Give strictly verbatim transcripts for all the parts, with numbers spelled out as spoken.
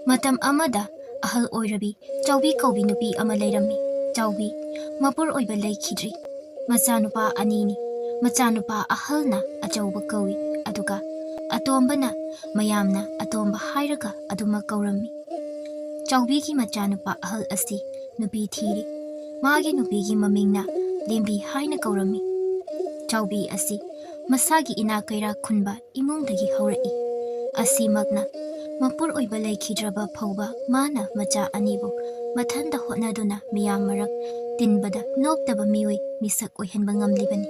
ꯃꯇꯝ ꯑꯃꯗ ꯑꯍꯜ ꯑꯣꯏꯔꯕꯤ ꯆꯥꯎꯕꯤ ꯀꯧꯕꯤ ꯅꯨꯄꯤ ꯑꯃ ꯂꯩꯔꯝꯃꯤ꯫ ꯆꯥꯎꯕꯤ ꯃꯄꯨꯔ ꯑꯣꯏꯕ ꯂꯩꯈꯤꯗ꯭ꯔꯤ꯫ ꯃꯆꯥꯅꯨꯄꯥ ꯑꯅꯤꯅꯤ꯫ ꯃꯆꯥꯅꯨꯄꯥ ꯑꯍꯜꯅ ꯑꯆꯧꯕ ꯀꯧꯏ, ꯑꯗꯨꯒ ꯑꯇꯣꯝꯕꯅ ꯃꯌꯥꯝꯅ ꯑꯇꯣꯝꯕ ꯍꯥꯏꯔꯒ ꯑꯗꯨꯃꯛ ꯀꯧꯔꯝꯃꯤ꯫ ꯆꯥꯎꯕꯤꯒꯤ ꯃꯆꯥꯅꯨꯄꯥ ꯑꯍꯜ ꯑꯁꯤ ꯅꯨꯄꯤ ꯊꯤꯔꯤ꯫ ꯃꯥꯒꯤ ꯅꯨꯄꯤꯒꯤ ꯃꯃꯤꯡꯅ ꯂꯦꯝꯕꯤ ꯍꯥꯏꯅ ꯀꯧꯔꯝꯃꯤ꯫ ꯆꯥꯎꯕꯤ ꯑꯁꯤ ꯃꯁꯥꯒꯤ ꯏꯅꯥꯛ ꯀꯩꯔꯥꯛ ꯈꯨꯟꯕ ꯏꯃꯨꯡꯗꯒꯤ ꯍꯧꯔꯛꯏ꯫ ꯑꯁꯤꯃꯛꯅ ꯃꯄꯨꯔ ꯑꯣꯏꯕ ꯂꯩꯈꯤꯗ꯭ꯔꯕ ꯐꯥꯎꯕ ꯃꯥꯅ ꯃꯆꯥ ꯑꯅꯤꯕꯨ ꯃꯊꯟꯇ ꯍꯣꯠꯅꯗꯨꯅ ꯃꯤꯌꯥꯝ ꯃꯔꯛ ꯇꯤꯟꯕꯗ ꯅꯣꯞꯇꯕ ꯃꯤꯑꯣꯏ ꯃꯤꯁꯛ ꯑꯣꯏꯍꯟꯕ ꯉꯝꯂꯤꯕꯅꯤ꯫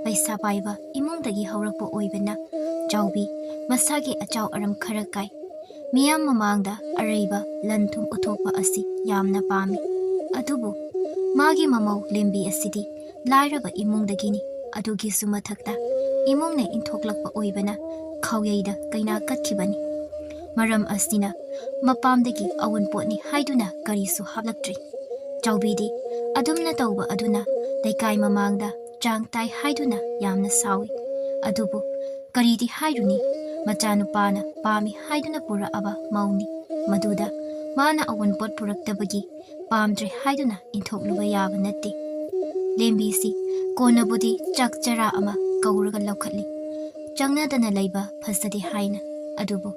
ꯄꯩꯁꯥ ꯄꯥꯏꯕ ꯏꯃꯨꯡꯗꯒꯤ ꯍꯧꯔꯛꯄ ꯑꯣꯏꯕꯅ ꯆꯥꯎꯕꯤ ꯃꯁꯥꯒꯤ ꯑꯆꯥꯎ ꯑꯔꯝ ꯈꯔ ꯀꯥꯏ꯫ ꯃꯤꯌꯥꯝ ꯃꯃꯥꯡꯗ ꯑꯔꯩꯕ ꯂꯟ ꯊꯨꯝ ꯎꯠꯊꯣꯛꯄ ꯑꯁꯤ ꯌꯥꯝꯅ ꯄꯥꯝꯃꯤ꯫ ꯑꯗꯨꯕꯨ ꯃꯥꯒꯤ ꯃꯃꯧ ꯂꯦꯝꯕꯤ ꯑꯁꯤꯗꯤ ꯂꯥꯏꯔꯕ ꯏꯃꯨꯡꯗꯒꯤꯅꯤ꯫ ꯑꯗꯨꯒꯤꯁꯨ ꯃꯊꯛꯇ ꯏꯃꯨꯡꯅ ꯏꯟꯊꯣꯛꯂꯛꯄ ꯑꯣꯏꯕꯅ ꯈꯥꯎꯌꯩꯗ ꯀꯩꯅꯥ ꯀꯠꯈꯤꯕꯅꯤ꯫ ꯃꯔꯝ ꯑꯁꯤꯅ ꯃꯄꯥꯝꯗꯒꯤ ꯑꯋꯨꯟꯄꯣꯠꯅꯤ ꯍꯥꯏꯗꯨꯅ ꯀꯔꯤꯁꯨ ꯍꯥꯞꯂꯛꯇ꯭ꯔꯤ꯫ ꯆꯥꯎꯕꯤꯗꯤ ꯑꯗꯨꯝꯅ ꯇꯧꯕ ꯑꯗꯨꯅ ꯂꯩꯀꯥꯏ ꯃꯃꯥꯡꯗ ꯆꯥꯡ ꯇꯥꯏ ꯍꯥꯏꯗꯨꯅ ꯌꯥꯝꯅ ꯁꯥꯎꯏ꯫ ꯑꯗꯨꯕꯨ ꯀꯔꯤꯗꯤ ꯍꯥꯏꯔꯨꯅꯤ, ꯃꯆꯥꯅꯨꯄꯥꯅ ꯄꯥꯝꯃꯤ ꯍꯥꯏꯗꯨꯅ ꯄꯨꯔꯛꯑꯕ ꯃꯧꯅꯤ꯫ ꯃꯗꯨꯗ ꯃꯥꯅ ꯑꯋꯨꯟꯄꯣꯠ ꯄꯨꯔꯛꯇꯕꯒꯤ ꯄꯥꯝꯗ꯭ꯔꯦ ꯍꯥꯏꯗꯨꯅ ꯏꯟꯊꯣꯛꯂꯨꯕ ꯌꯥꯕ ꯅꯠꯇꯦ꯫ ꯂꯦꯝꯕꯤꯁꯤ ꯀꯣꯟꯅꯕꯨꯗꯤ ꯆꯥꯛ ꯆꯔꯥ ꯑꯃ ꯀꯧꯔꯒ ꯂꯧꯈꯠꯂꯤ, ꯆꯪꯅꯗꯅ ꯂꯩꯕ ꯐꯖꯗꯦ ꯍꯥꯏꯅ꯫ ꯑꯗꯨꯕꯨ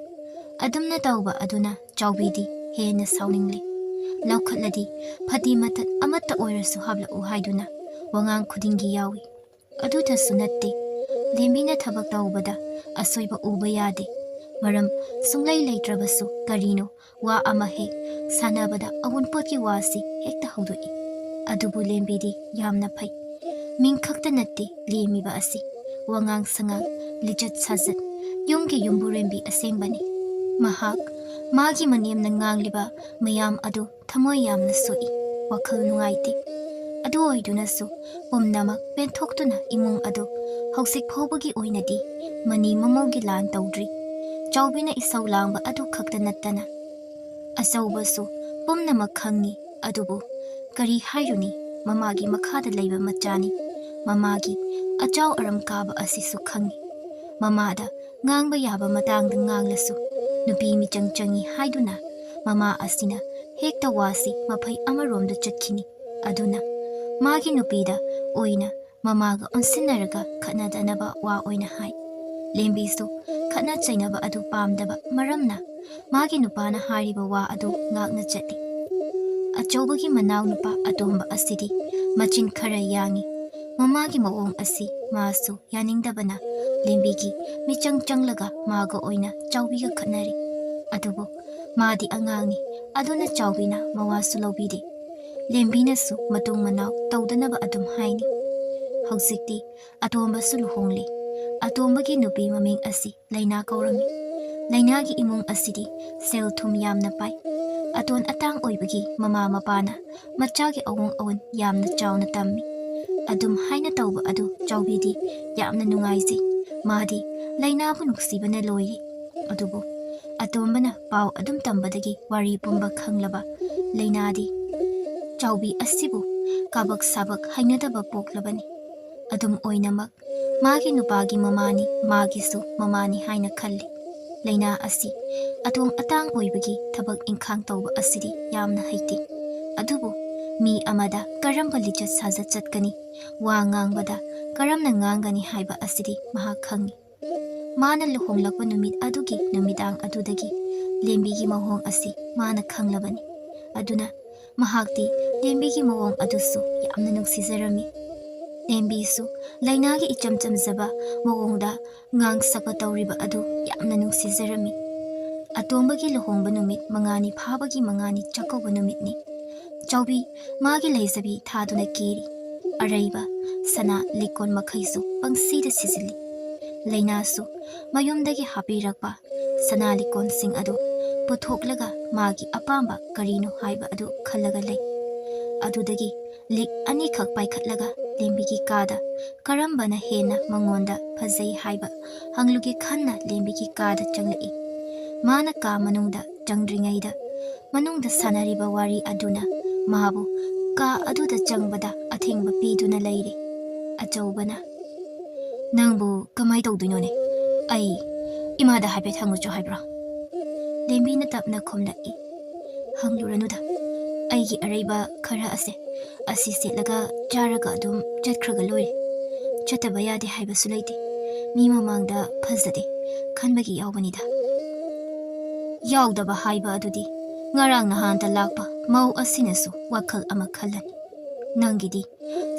ꯑꯗꯨꯝꯅ ꯇꯧꯕ ꯑꯗꯨꯅ ꯆꯥꯎꯕꯤꯗꯤ ꯍꯦꯟꯅ ꯁꯥꯎꯅꯤꯡꯂꯦ꯫ ꯂꯧꯈꯠꯂꯗꯤ ꯐꯗꯤ ꯃꯇꯠ ꯑꯃꯠꯇ ꯑꯣꯏꯔꯁꯨ ꯍꯥꯞꯂꯛꯎ ꯍꯥꯏꯗꯨꯅ ꯋꯥꯉꯥꯡ ꯈꯨꯗꯤꯡꯒꯤ ꯌꯥꯎꯏ꯫ ꯑꯗꯨꯗꯁꯨ ꯅꯠꯇꯦ, ꯂꯦꯝꯕꯤꯅ ꯊꯕꯛ ꯇꯧꯕꯗ ꯑꯁꯣꯏꯕ ꯎꯕ ꯌꯥꯗꯦ꯫ ꯃꯔꯝ ꯁꯨꯡꯂꯩ ꯂꯩꯇ꯭ꯔꯕꯁꯨ ꯀꯔꯤꯅꯣ ꯋꯥ ꯑꯃ ꯍꯦꯛ ꯁꯥꯟꯅꯕꯗ ꯑꯋꯨꯟꯄꯣꯠꯀꯤ ꯋꯥꯁꯤ ꯍꯦꯛꯇ ꯍꯧꯗꯣꯛꯏ꯫ ꯑꯗꯨꯕꯨ ꯂꯦꯝꯕꯤꯗꯤ ꯌꯥꯝꯅ ꯐꯩ꯫ ꯃꯤꯡ ꯈꯛꯇ ꯅꯠꯇꯦ ꯂꯦꯝꯃꯤꯕ ꯑꯁꯤ, ꯋꯥꯉꯥꯡ ꯁꯉꯥꯡ, ꯂꯤꯆꯠ ꯁꯥꯖꯠ, ꯌꯨꯝꯒꯤ ꯌꯨꯝꯕꯨꯔꯦꯝꯕꯤ ꯑꯁꯦꯡꯕꯅꯤ꯫ ꯃꯍꯥꯛ ꯃꯥꯒꯤ ꯃꯅꯦꯝꯅ ꯉꯥꯡꯂꯤꯕ ꯃꯌꯥꯝ ꯑꯗꯨ ꯊꯃꯣꯏ ꯌꯥꯝꯅ ꯁꯣꯛꯏ, ꯋꯥꯈꯜ ꯅꯨꯡꯉꯥꯏꯇꯦ꯫ ꯑꯗꯨ ꯑꯣꯏꯗꯨꯅꯁꯨ ꯄꯨꯝꯅꯃꯛ ꯄꯦꯟꯊꯣꯛꯇꯨꯅ ꯏꯃꯨꯡ ꯑꯗꯨ ꯍꯧꯖꯤꯛ ꯐꯥꯎꯕꯒꯤ ꯑꯣꯏꯅꯗꯤ ꯃꯅꯤ ꯃꯃꯧꯒꯤ ꯂꯥꯟ ꯇꯧꯗ꯭ꯔꯤ꯫ ꯆꯥꯎꯕꯤꯅ ꯏꯁꯧ ꯂꯥꯡꯕ ꯑꯗꯨ ꯈꯛꯇ ꯅꯠꯇꯅ ꯑꯆꯧꯕꯁꯨ ꯄꯨꯝꯅꯃꯛ ꯈꯪꯉꯤ꯫ ꯑꯗꯨꯕꯨ ꯀꯔꯤ ꯍꯥꯏꯔꯨꯅꯤ, ꯃꯃꯥꯒꯤ ꯃꯈꯥꯗ ꯂꯩꯕ ꯃꯆꯥꯅꯤ꯫ ꯃꯃꯥꯒꯤ ꯑꯆꯥꯎ ꯑꯔꯝ ꯀꯥꯕ ꯑꯁꯤꯁꯨ ꯈꯪꯉꯤ꯫ ꯃꯃꯥꯗ ꯉꯥꯡꯕ ꯌꯥꯕ ꯃꯇꯥꯡꯗ ꯉꯥꯡꯂꯁꯨ ꯅꯨꯄꯤ ꯃꯤꯆꯪ ꯆꯪꯉꯤ ꯍꯥꯏꯗꯨꯅ ꯃꯃꯥ ꯑꯁꯤꯅ ꯍꯦꯛꯇ ꯋꯥꯁꯤ ꯃꯐꯩ ꯑꯃꯔꯣꯝꯗ ꯆꯠꯈꯤꯅꯤ꯫ ꯑꯗꯨꯅ ꯃꯥꯒꯤ ꯅꯨꯄꯤꯗ ꯑꯣꯏꯅ ꯃꯃꯥꯒ ꯑꯣꯟꯁꯤꯟꯅꯔꯒ ꯈꯠꯅꯗꯅꯕ ꯋꯥ ꯑꯣꯏꯅ ꯍꯥꯏ꯫ ꯂꯦꯝꯕꯤꯁꯨ ꯈꯠꯅ ꯆꯩꯅꯕ ꯑꯗꯨ ꯄꯥꯝꯗꯕ ꯃꯔꯝꯅ ꯃꯥꯒꯤ ꯅꯨꯄꯥꯅ ꯍꯥꯏꯔꯤꯕ ꯋꯥ ꯑꯗꯨ ꯉꯥꯛꯅ ꯆꯠꯂꯤ꯫ ꯑꯆꯧꯕꯒꯤ ꯃꯅꯥꯎ ꯅꯨꯄꯥ ꯑꯇꯣꯝꯕ ꯑꯁꯤꯗꯤ ꯃꯆꯤꯟ ꯈꯔ ꯌꯥꯡꯉꯤ꯫ ꯃꯃꯥꯒꯤ ꯃꯑꯣꯡ ꯑꯁꯤ ꯃꯥꯁꯨ ꯌꯥꯅꯤꯡꯗꯕꯅ ꯂꯦꯝꯕꯤꯒꯤ ꯃꯤꯆꯪ ꯆꯪꯂꯒ ꯃꯥꯒ ꯑꯣꯏꯅ ꯆꯥꯎꯕꯤꯒ ꯈꯠꯅꯔꯤ꯫ ꯑꯗꯨꯕꯨ ꯃꯥꯗꯤ ꯑꯉꯥꯡꯅꯤ, ꯑꯗꯨꯅ ꯆꯥꯎꯕꯤꯅ ꯃꯋꯥꯁꯨ ꯂꯧꯕꯤꯗꯦ꯫ ꯂꯦꯝꯕꯤꯅꯁꯨ ꯃꯇꯨꯡ ꯃꯅꯥꯎ ꯇꯧꯗꯅꯕ ꯑꯗꯨꯝ ꯍꯥꯏꯅꯤ꯫ ꯍꯧꯖꯤꯛꯇꯤ ꯑꯇꯣꯝꯕꯁꯨ ꯂꯨꯍꯣꯡꯂꯦ꯫ ꯑꯇꯣꯝꯕꯒꯤ ꯅꯨꯄꯤ ꯃꯃꯤꯡ ꯑꯁꯤ ꯂꯩꯅꯥ ꯀꯧꯔꯝꯃꯤ꯫ ꯂꯩꯅꯥꯒꯤ ꯏꯃꯨꯡ ꯑꯁꯤꯗꯤ ꯁꯦꯜ ꯊꯨꯝ ꯌꯥꯝꯅ ꯄꯥꯏ꯫ ꯑꯇꯣꯟ ꯑꯇꯥꯡ ꯑꯣꯏꯕꯒꯤ ꯃꯃꯥ ꯃꯄꯥꯅ ꯃꯆꯥꯒꯤ ꯑꯋꯣꯡ ꯑꯋꯣꯟ ꯌꯥꯝꯅ ꯆꯥꯎꯅ ꯇꯝꯃꯤ꯫ ꯑꯗꯨꯝ ꯍꯥꯏꯅ ꯇꯧꯕ ꯑꯗꯨ ꯆꯥꯎꯕꯤꯗꯤ ꯌꯥꯝꯅ ꯅꯨꯡꯉꯥꯏꯖꯩ꯫ ꯃꯥꯗꯤ ꯂꯩꯅꯥꯕꯨ ꯅꯨꯡꯁꯤꯕꯅ ꯂꯣꯏꯔꯤ꯫ ꯑꯗꯨꯕꯨ ꯑꯇꯣꯝꯕꯅ ꯄꯥꯎ ꯑꯗꯨꯝ ꯇꯝꯕꯗꯒꯤ ꯋꯥꯔꯤ ꯄꯨꯝꯕ ꯈꯪꯂꯕ ꯂꯩꯅꯥꯗꯤ ꯆꯥꯎꯕꯤ ꯑꯁꯤꯕꯨ ꯀꯥꯕꯛ ꯁꯥꯕꯛ ꯍꯩꯅꯗꯕ ꯄꯣꯛꯂꯕꯅꯤ꯫ ꯑꯗꯨꯝ ꯑꯣꯏꯅꯃꯛ ꯃꯥꯒꯤ ꯅꯨꯄꯥꯒꯤ ꯃꯃꯥꯅꯤ, ꯃꯥꯒꯤꯁꯨ ꯃꯃꯥꯅꯤ ꯍꯥꯏꯅ ꯈꯜꯂꯤ꯫ ꯂꯩꯅꯥ ꯑꯁꯤ ꯑꯇꯣꯡ ꯑꯇꯥꯡ ꯑꯣꯏꯕꯒꯤ ꯊꯕꯛ ꯏꯪꯈꯥꯡ ꯇꯧꯕ ꯑꯁꯤꯗꯤ ꯌꯥꯝꯅ ꯍꯩꯇꯦ꯫ ꯑꯗꯨꯕꯨ ꯃꯤ ꯑꯃꯗ ꯀꯔꯝꯕ ꯂꯤꯆꯠ ꯁꯥꯖꯠ ꯆꯠꯀꯅꯤ, ꯋꯥ ꯉꯥꯡꯕꯗ ꯀꯔꯝꯅ ꯉꯥꯡꯒꯅꯤ ꯍꯥꯏꯕ ꯑꯁꯤꯗꯤ ꯃꯍꯥꯛ ꯈꯪꯏ꯫ ꯃꯥꯅ ꯂꯨꯍꯣꯡꯂꯛꯄ ꯅꯨꯃꯤꯠ ꯑꯗꯨꯒꯤ ꯅꯨꯃꯤꯗꯥꯡ ꯑꯗꯨꯗꯒꯤ ꯂꯦꯝꯕꯤꯒꯤ ꯃꯑꯣꯡ ꯑꯁꯤ ꯃꯥꯅ ꯈꯪꯂꯕꯅꯤ꯫ ꯑꯗꯨꯅ ꯃꯍꯥꯛꯇꯤ ꯂꯦꯝꯕꯤꯒꯤ ꯃꯑꯣꯡ ꯑꯗꯨꯁꯨ ꯌꯥꯝꯅ ꯅꯨꯡꯁꯤꯖꯔꯝꯃꯤ꯫ ꯂꯦꯝꯕꯤꯁꯨ ꯂꯩꯅꯥꯒꯤ ꯏꯆꯝ ꯆꯝꯖꯕ ꯃꯑꯣꯡꯗ ꯉꯥꯡ ꯁꯛꯄ ꯇꯧꯔꯤꯕ ꯑꯗꯨ ꯌꯥꯝꯅ ꯅꯨꯡꯁꯤꯖꯔꯝꯃꯤ꯫ ꯑꯇꯣꯝꯕꯒꯤ ꯂꯨꯍꯣꯡꯕ ꯅꯨꯃꯤꯠ ꯃꯉꯥꯅꯤ ꯐꯥꯕꯒꯤ ꯃꯉꯥꯅꯤ ꯆꯥꯛꯀꯧꯕ ꯅꯨꯃꯤꯠꯅꯤ꯫ ꯆꯥꯎꯕꯤ ꯃꯥꯒꯤ ꯂꯩꯖꯕꯤ ꯊꯥꯗꯨꯅ ꯀꯦꯔꯤ꯫ ꯑꯔꯩꯕ ꯁꯅꯥ ꯂꯤꯛꯀꯣꯟ ꯃꯈꯩꯁꯨ ꯄꯪꯁꯤꯗ ꯁꯤꯖꯤꯜꯂꯤ꯫ ꯂꯩꯅꯥꯁꯨ ꯃꯌꯨꯝꯗꯒꯤ ꯍꯥꯞꯄꯤꯔꯛꯄ ꯁꯅꯥ ꯂꯤꯛꯀꯣꯟꯁꯤꯡ ꯑꯗꯨ ꯄꯨꯊꯣꯛꯂꯒ ꯃꯥꯒꯤ ꯑꯄꯥꯝꯕ ꯀꯔꯤꯅꯣ ꯍꯥꯏꯕ ꯑꯗꯨ ꯈꯜꯂꯒ ꯂꯩ꯫ ꯑꯗꯨꯗꯒꯤ ꯂꯤꯛ ꯑꯅꯤꯈꯛ ꯄꯥꯏꯈꯠꯂꯒ ꯂꯦꯝꯕꯤꯒꯤ ꯀꯥꯗ ꯀꯔꯝꯕꯅ ꯍꯦꯟꯅ ꯃꯉꯣꯟꯗ ꯐꯖꯩ ꯍꯥꯏꯕ ꯍꯪꯂꯨꯒꯦ ꯈꯟꯅ ꯂꯦꯝꯕꯤꯒꯤ ꯀꯥꯗ ꯆꯪꯂꯛꯏ꯫ ꯃꯥꯅ ꯀꯥ ꯃꯅꯨꯡꯗ ꯆꯪꯗ꯭ꯔꯤꯉꯩꯗ ꯃꯅꯨꯡꯗ ꯁꯥꯟꯅꯔꯤꯕ ꯋꯥꯔꯤ ꯑꯗꯨꯅ ꯃꯥꯕꯨ ꯀꯥ ꯑꯗꯨꯗ ꯆꯪꯕꯗ ꯑꯊꯤꯡꯕ ꯄꯤꯗꯨꯅ ꯂꯩꯔꯦ꯫ ꯑꯆꯧꯕꯅ, "ꯅꯪꯕꯨ ꯀꯃꯥꯏ ꯇꯧꯗꯣꯏꯅꯣꯅꯦ? ꯑꯩ ꯏꯃꯥꯗ ꯍꯥꯏꯐꯦꯠ ꯍꯪꯉꯨꯆꯣ ꯍꯥꯏꯕ꯭ꯔꯣ?" ꯂꯦꯝꯕꯤꯅ ꯇꯞꯅ ꯈꯨꯝꯂꯛꯏ꯫ ꯍꯪꯂꯨꯔꯅꯨꯗ꯫ ꯑꯩꯒꯤ ꯑꯔꯩꯕ ꯈꯔ ꯑꯁꯦ ꯑꯁꯤ ꯁꯦꯠꯂꯒ ꯆꯥꯔꯒ ꯑꯗꯨꯝ ꯆꯠꯈ꯭ꯔꯒ ꯂꯣꯏꯔꯦ꯫ ꯆꯠꯇꯕ ꯌꯥꯗꯦ ꯍꯥꯏꯕꯁꯨ ꯂꯩꯇꯦ꯫ ꯃꯤ ꯃꯃꯥꯡꯗ ꯐꯖꯗꯦ ꯈꯟꯕꯒꯤ ꯌꯥꯎꯕꯅꯤꯗ꯫ ꯌꯥꯎꯗꯕ ꯍꯥꯏꯕ ꯑꯗꯨꯗꯤ ꯉꯔꯥꯡ ꯅꯍꯥꯟꯇ ꯂꯥꯛꯄ ꯃꯧ ꯑꯁꯤꯅꯁꯨ ꯋꯥꯈꯜ ꯑꯃ ꯈꯜꯂꯅꯤ꯫ ꯅꯪꯒꯤꯗꯤ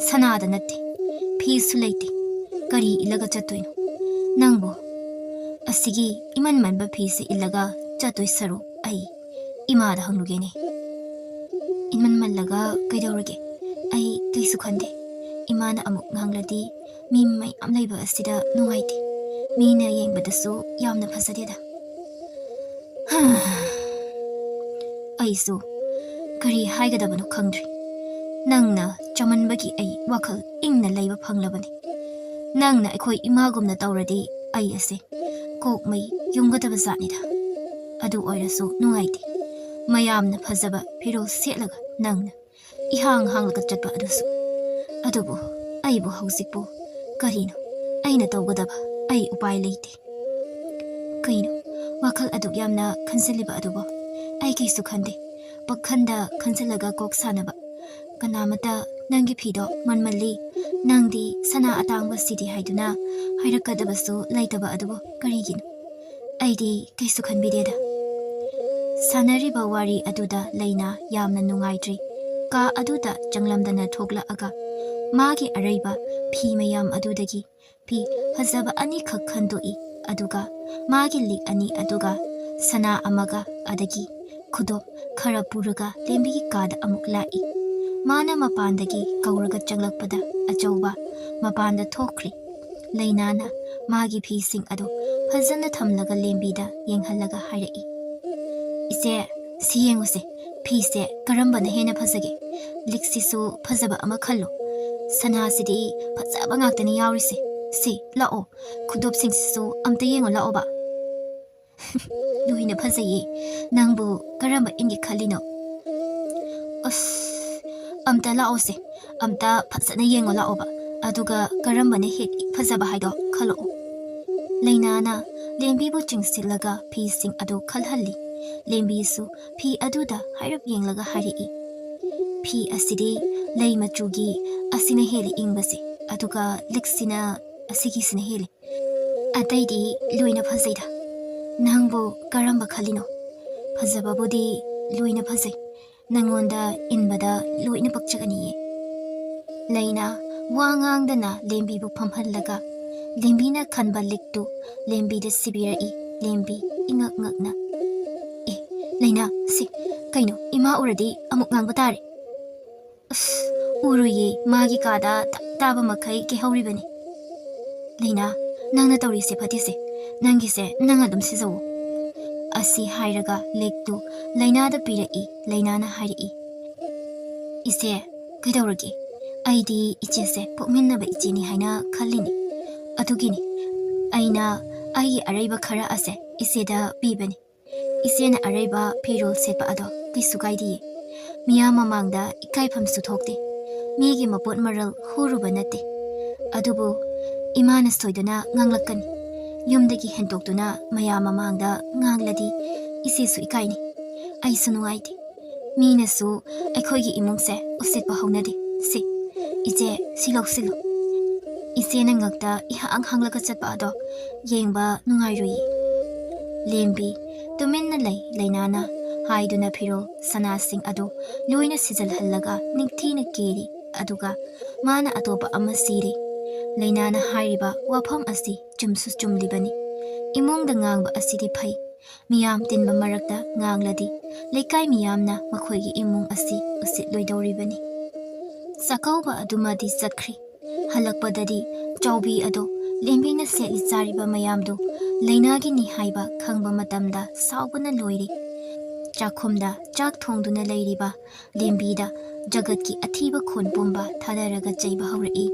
ꯁꯅꯥꯗ ꯅꯠꯇꯦ, ꯐꯤꯁꯨ ꯂꯩꯇꯦ, ꯀꯔꯤ ꯏꯜꯂꯒ ꯆꯠꯇꯣꯏꯅꯣ? ꯅꯪꯕꯨ ꯑꯁꯤꯒꯤ ꯏꯃꯟ ꯃꯟꯕ ꯐꯤꯁꯦ ꯏꯜꯂꯒ ꯆꯠꯇꯣꯏ ꯁꯔꯨꯛ ꯑꯩ ꯏꯃꯥꯗ ꯍꯪꯂꯨꯒꯦꯅꯦ꯫ ꯏꯃꯟ ꯃꯜꯂꯒ ꯀꯩꯗꯧꯔꯒꯦ? ꯑꯩ ꯀꯩꯁꯨ ꯈꯟꯗꯦ꯫ ꯏꯃꯥꯅ ꯑꯃꯨꯛ ꯉꯥꯡꯂꯗꯤ ꯃꯤ ꯃꯌꯥꯝ ꯂꯩꯕ ꯑꯁꯤꯗ ꯅꯨꯡꯉꯥꯏꯇꯦ꯫ ꯃꯤꯅ ꯌꯦꯡꯕꯗꯁꯨ ꯌꯥꯝꯅ ꯐꯖꯗꯦꯗ꯫ ꯑꯩꯁꯨ ꯀꯔꯤ ꯍꯥꯏꯒꯗꯕꯅꯣ ꯈꯪꯗ꯭ꯔꯦ꯫ ꯅꯪꯅ ꯆꯃꯟꯕꯒꯤ ꯑꯩ ꯋꯥꯈꯜ ꯏꯪꯅ ꯂꯩꯕ ꯐꯪꯂꯕꯅꯤ꯫ ꯅꯪꯅ ꯑꯩꯈꯣꯏ ꯏꯃꯥꯒꯨꯝꯅ ꯇꯧꯔꯗꯤ ꯑꯩ ꯑꯁꯦ ꯀꯣꯛ ꯃꯩ ꯌꯨꯡꯒꯗꯕ ꯖꯥꯠꯅꯤꯗ꯫ ꯑꯗꯨ ꯑꯣꯏꯔꯁꯨ ꯅꯨꯡꯉꯥꯏꯇꯦ꯫ ꯃꯌꯥꯝꯅ ꯐꯖꯕ ꯐꯤꯔꯣꯜ ꯁꯦꯠꯂꯒ ꯅꯪꯅ ꯏꯍꯥꯡ ꯍꯥꯡꯂꯒ ꯆꯠꯄ ꯑꯗꯨꯁꯨ꯫ ꯑꯗꯨꯕꯨ ꯑꯩꯕꯨ ꯍꯧꯖꯤꯛꯄꯨ ꯀꯔꯤꯅꯣ ꯑꯩꯅ ꯇꯧꯒꯗꯕ? ꯑꯩ ꯎꯄꯥꯏ ꯂꯩꯇꯦ꯫ ꯀꯩꯅꯣ ꯋꯥꯈꯜ ꯑꯗꯨꯛ ꯌꯥꯝꯅ ꯈꯟꯖꯤꯜꯂꯤꯕ ꯑꯗꯨꯕꯣ? ꯑꯩ ꯀꯩꯁꯨ ꯈꯟꯗꯦ꯫ ꯄꯥꯈꯟꯗ ꯈꯟꯖꯤꯜꯂꯒ ꯀꯣꯛ ꯁꯥꯟꯅꯕ꯫ ꯀꯅꯥꯃꯠꯇ ꯅꯪꯒꯤ ꯐꯤꯗꯣ ꯃꯟꯃꯜꯂꯤ, ꯅꯪꯗꯤ ꯁꯅꯥ ꯑꯇꯥꯡꯕ ꯁꯤꯗꯤ ꯍꯥꯏꯗꯨꯅ ꯍꯥꯏꯔꯛꯀꯗꯕꯁꯨ ꯂꯩꯇꯕ ꯑꯗꯨꯕꯨ ꯀꯔꯤꯒꯤꯅꯣ? ꯑꯩꯗꯤ ꯀꯩꯁꯨ ꯈꯟꯕꯤꯗꯦꯗ꯫ ꯁꯥꯟꯅꯔꯤꯕ ꯋꯥꯔꯤ ꯑꯗꯨꯗ ꯂꯩꯅꯥ ꯌꯥꯝꯅ ꯅꯨꯡꯉꯥꯏꯇ꯭ꯔꯤ꯫ ꯀꯥ ꯑꯗꯨꯗ ꯆꯪꯂꯝꯗꯅ ꯊꯣꯛꯂꯛꯑꯒ ꯃꯥꯒꯤ ꯑꯔꯩꯕ ꯐꯤ ꯃꯌꯥꯝ ꯑꯗꯨꯗꯒꯤ ꯐꯤ ꯐꯖꯕ ꯑꯅꯤꯈꯛ ꯈꯟꯗꯣꯛꯏ꯫ ꯑꯗꯨꯒ ꯃꯥꯒꯤ ꯂꯤꯛ ꯑꯅꯤ ꯑꯗꯨꯒ ꯁꯅꯥ ꯑꯃꯒ ꯑꯗꯒꯤ ꯈꯨꯗꯣꯞ ꯈꯔ ꯄꯨꯔꯒ ꯂꯦꯝꯕꯤꯒꯤ ꯀꯥꯗ ꯑꯃꯨꯛ ꯂꯥꯛꯏ꯫ ꯃꯥꯅ ꯃꯄꯥꯟꯗꯒꯤ ꯀꯧꯔꯒ ꯆꯪꯂꯛꯄꯗ ꯑꯆꯧꯕ ꯃꯄꯥꯟꯗ ꯊꯣꯛꯈ꯭ꯔꯦ꯫ ꯂꯩꯅꯥꯅ ꯃꯥꯒꯤ ꯐꯤꯁꯤꯡ ꯑꯗꯨ ꯐꯖꯅ ꯊꯝꯂꯒ ꯂꯦꯝꯕꯤꯗ ꯌꯦꯡꯍꯜꯂꯒ ꯍꯥꯏꯔꯛꯏ, "ꯏꯆꯦ, ꯁꯤ ꯌꯦꯡꯉꯨꯁꯦ, ꯐꯤꯁꯦ ꯀꯔꯝꯕꯅ ꯍꯦꯟꯅ ꯐꯖꯒꯦ? ꯂꯤꯛꯁꯤꯁꯨ ꯐꯖꯕ ꯑꯃ ꯈꯜꯂꯣ꯫ ꯁꯅꯥꯁꯤꯗꯤ ꯐꯖꯕ ꯉꯥꯛꯇꯅꯤ ꯌꯥꯎꯔꯤꯁꯦ꯫ ꯁꯤ, ꯂꯥꯛꯑꯣ, ꯈꯨꯗꯣꯞꯁꯤꯡꯁꯤꯁꯨ ꯑꯝꯇ ꯌꯦꯡꯉꯣ ꯂꯥꯛꯑꯣꯕ꯫" "ꯂꯣꯏꯅ ꯐꯖꯩꯌꯦ꯫ ꯅꯪꯕꯨ ꯀꯔꯝꯕ ꯏꯟꯒꯦ ꯈꯜꯂꯤꯅꯣ?" "ꯑꯁ, ꯑꯝꯇ ꯂꯥꯛꯑꯣꯁꯦ꯫ ꯑꯝꯇ ꯐꯖꯅ ꯌꯦꯡꯉꯣ ꯂꯥꯛꯑꯣꯕ꯫ ꯑꯗꯨꯒ ꯀꯔꯝꯕꯅ ꯍꯦꯛ ꯐꯖꯕ ꯍꯥꯏꯗꯣ ꯈꯜꯂꯛꯑꯣ꯫" ꯂꯩꯅꯥꯅ ꯂꯦꯝꯕꯤꯕꯨ ꯆꯤꯡꯁꯤꯜꯂꯒ ꯐꯤꯁꯤꯡ ꯑꯗꯨ ꯈꯜꯍꯜꯂꯤ꯫ ꯂꯦꯝꯕꯤꯁꯨ ꯐꯤ ꯑꯗꯨꯗ ꯍꯥꯏꯔꯞ ꯌꯦꯡꯂꯒ ꯍꯥꯏꯔꯛꯏ, "ꯐꯤ ꯑꯁꯤꯗꯤ ꯂꯩ ꯃꯆꯨꯒꯤ ꯑꯁꯤꯅ ꯍꯦꯜꯂꯤ ꯏꯪꯕꯁꯦ, ꯑꯗꯨꯒ ꯂꯤꯛꯁꯤꯅ ꯑꯁꯤꯒꯤꯁꯤꯅ ꯍꯦꯜꯂꯤ꯫ ꯑꯇꯩꯗꯤ ꯂꯣꯏꯅ ꯐꯖꯩꯗ꯫ ꯅꯪꯕꯨ ꯀꯔꯝꯕ ꯈꯜꯂꯤꯅꯣ? ꯐꯖꯕꯕꯨꯗꯤ ꯂꯣꯏꯅ ꯐꯖꯩ꯫ ꯅꯪꯉꯣꯟꯗ ꯏꯟꯕꯗ ꯂꯣꯏꯅ ꯄꯛꯆꯒꯅꯤꯌꯦ꯫" ꯂꯩꯅꯥ ꯋꯥ ꯉꯥꯡꯗꯅ ꯂꯦꯝꯕꯤꯕꯨ ꯐꯝꯍꯜꯂꯒ ꯂꯦꯝꯕꯤꯅ ꯈꯟꯕ ꯂꯤꯛꯇꯨ ꯂꯦꯝꯕꯤꯗ ꯁꯤꯕꯤꯔꯛꯏ꯫ ꯂꯦꯝꯕꯤ ꯏꯉꯛ ꯉꯛꯅ, "ꯑꯦ, ꯂꯩꯅꯥ, ꯁꯤ ꯀꯩꯅꯣ, ꯏꯃꯥ ꯎꯔꯗꯤ ꯑꯃꯨꯛ ꯉꯥꯡꯕ ꯇꯥꯔꯦ꯫" "ꯑꯁ, ꯎꯔꯣꯏꯌꯦ, ꯃꯥꯒꯤ ꯀꯥꯗ ꯇꯞ ꯇꯥꯕ ꯃꯈꯩ ꯀꯩꯍꯧꯔꯤꯕꯅꯤ꯫" "ꯂꯩꯅꯥ, ꯅꯪꯅ ꯇꯧꯔꯤꯁꯦ ꯐꯠꯇꯦꯁꯦ꯫ ꯅꯪꯒꯤꯁꯦ ꯅꯪ ꯑꯗꯨꯝ ꯁꯤꯖꯧꯋꯣ꯫" ꯑꯁꯤ ꯍꯥꯏꯔꯒ ꯂꯤꯛꯇꯨ ꯂꯩꯅꯥꯗ ꯄꯤꯔꯛꯏ꯫ ꯂꯩꯅꯥꯅ ꯍꯥꯏꯔꯛꯏ, "ꯏꯆꯦ, ꯀꯩꯗꯧꯔꯒꯦ? ꯑꯩꯗꯤ ꯏꯆꯦꯁꯦ ꯄꯣꯛꯃꯤꯟꯅꯕ ꯏꯆꯦꯅꯤ ꯍꯥꯏꯅ ꯈꯜꯂꯤꯅꯤ꯫ ꯑꯗꯨꯒꯤꯅꯤ ꯑꯩꯅ ꯑꯩꯒꯤ ꯑꯔꯩꯕ ꯈꯔ ꯑꯁꯦ ꯏꯆꯦꯗ ꯄꯤꯕꯅꯤ꯫ ꯏꯆꯦꯅ ꯑꯔꯩꯕ ꯐꯤꯔꯣꯜ ꯁꯦꯠꯄ ꯑꯗꯣ ꯀꯩꯁꯨ ꯀꯥꯏꯗꯤꯌꯦ꯫ ꯃꯤꯌꯥꯝ ꯃꯃꯥꯡꯗ ꯏꯀꯥꯏꯐꯝꯁꯨ ꯊꯣꯛꯇꯦ꯫ ꯃꯤꯒꯤ ꯃꯄꯣꯠ ꯃꯔꯜ ꯍꯨꯔꯨꯕ ꯅꯠꯇꯦ꯫ ꯑꯗꯨꯕꯨ ꯏꯃꯥꯅ ꯁꯣꯏꯗꯅ ꯉꯥꯡꯂꯛꯀꯅꯤ꯫ ꯌꯨꯝꯗꯒꯤ ꯍꯦꯟꯇꯣꯛꯇꯨꯅ ꯃꯌꯥꯝ ꯃꯃꯥꯡꯗ ꯉꯥꯡꯂꯗꯤ ꯏꯆꯦꯁꯨ ꯏꯀꯥꯏꯅꯤ, ꯑꯩꯁꯨ ꯅꯨꯡꯉꯥꯏꯇꯦ꯫ ꯃꯤꯅꯁꯨ ꯑꯩꯈꯣꯏꯒꯤ ꯏꯃꯨꯡꯁꯦ ꯎꯁꯤꯠꯄ ꯍꯧꯅꯗꯦ꯫ ꯁꯤ, ꯏꯆꯦ, ꯁꯤ ꯂꯧꯁꯤꯜꯂꯨ꯫" ꯏꯆꯦꯅ ꯉꯛꯇ ꯏꯍꯥꯡ ꯍꯥꯡꯂꯒ ꯆꯠꯄ ꯑꯗꯣ ꯌꯦꯡꯕ ꯅꯨꯡꯉꯥꯏꯔꯨꯏ꯫ ꯂꯦꯝꯕꯤ ꯇꯨꯃꯤꯟꯅ ꯂꯩ꯫ ꯂꯩꯅꯥꯅ ꯍꯥꯏꯗꯨꯅ ꯐꯤꯔꯣꯜ ꯁꯅꯥꯁꯤꯡ ꯑꯗꯨ ꯂꯣꯏꯅ ꯁꯤꯖꯜꯍꯜꯂꯒ ꯅꯤꯡꯊꯤꯅ ꯀꯦꯔꯤ꯫ ꯑꯗꯨꯒ ꯃꯥꯅ ꯑꯇꯣꯞꯄ ꯑꯃ ꯁꯤꯔꯤ꯫ ꯂꯩꯅꯥꯅ ꯍꯥꯏꯔꯤꯕ ꯋꯥꯐꯝ ꯑꯁꯤ ꯆꯨꯝꯁꯨ ꯆꯨꯝꯂꯤꯕꯅꯤ꯫ ꯏꯃꯨꯡꯗ ꯉꯥꯡꯕ ꯑꯁꯤꯗꯤ ꯐꯩ꯫ ꯃꯤꯌꯥꯝ ꯇꯤꯟꯕ ꯃꯔꯛꯇ ꯉꯥꯡꯂꯗꯤ ꯂꯩꯀꯥꯏ ꯃꯤꯌꯥꯝꯅ ꯃꯈꯣꯏꯒꯤ ꯏꯃꯨꯡ ꯑꯁꯤ ꯎꯁꯤꯠꯂꯣꯏꯗꯧꯔꯤꯕꯅꯤ꯫ ꯆꯥꯛꯀꯧꯕ ꯑꯗꯨꯃꯗꯤ ꯆꯠꯈ꯭ꯔꯤ꯫ ꯍꯜꯂꯛꯄꯗꯗꯤ ꯆꯥꯎꯕꯤ ꯑꯗꯣ ꯂꯦꯝꯕꯤꯅ ꯁꯦꯠꯂꯤ ꯆꯥꯔꯤꯕ ꯃꯌꯥꯝꯗꯨ ꯂꯩꯅꯥꯒꯤꯅꯤ ꯍꯥꯏꯕ ꯈꯪꯕ ꯃꯇꯝꯗ ꯁꯥꯎꯕꯅ ꯂꯣꯏꯔꯦ꯫ ꯆꯥꯛꯈꯨꯝꯗ ꯆꯥꯛ ꯊꯣꯡꯗꯨꯅ ꯂꯩꯔꯤꯕ ꯂꯦꯝꯕꯤꯗ ꯖꯒꯠꯀꯤ ꯑꯊꯤꯕ ꯈꯣꯟ ꯄꯨꯝꯕ ꯊꯥꯗꯔꯒ ꯆꯩꯕ ꯍꯧꯔꯛꯏ꯫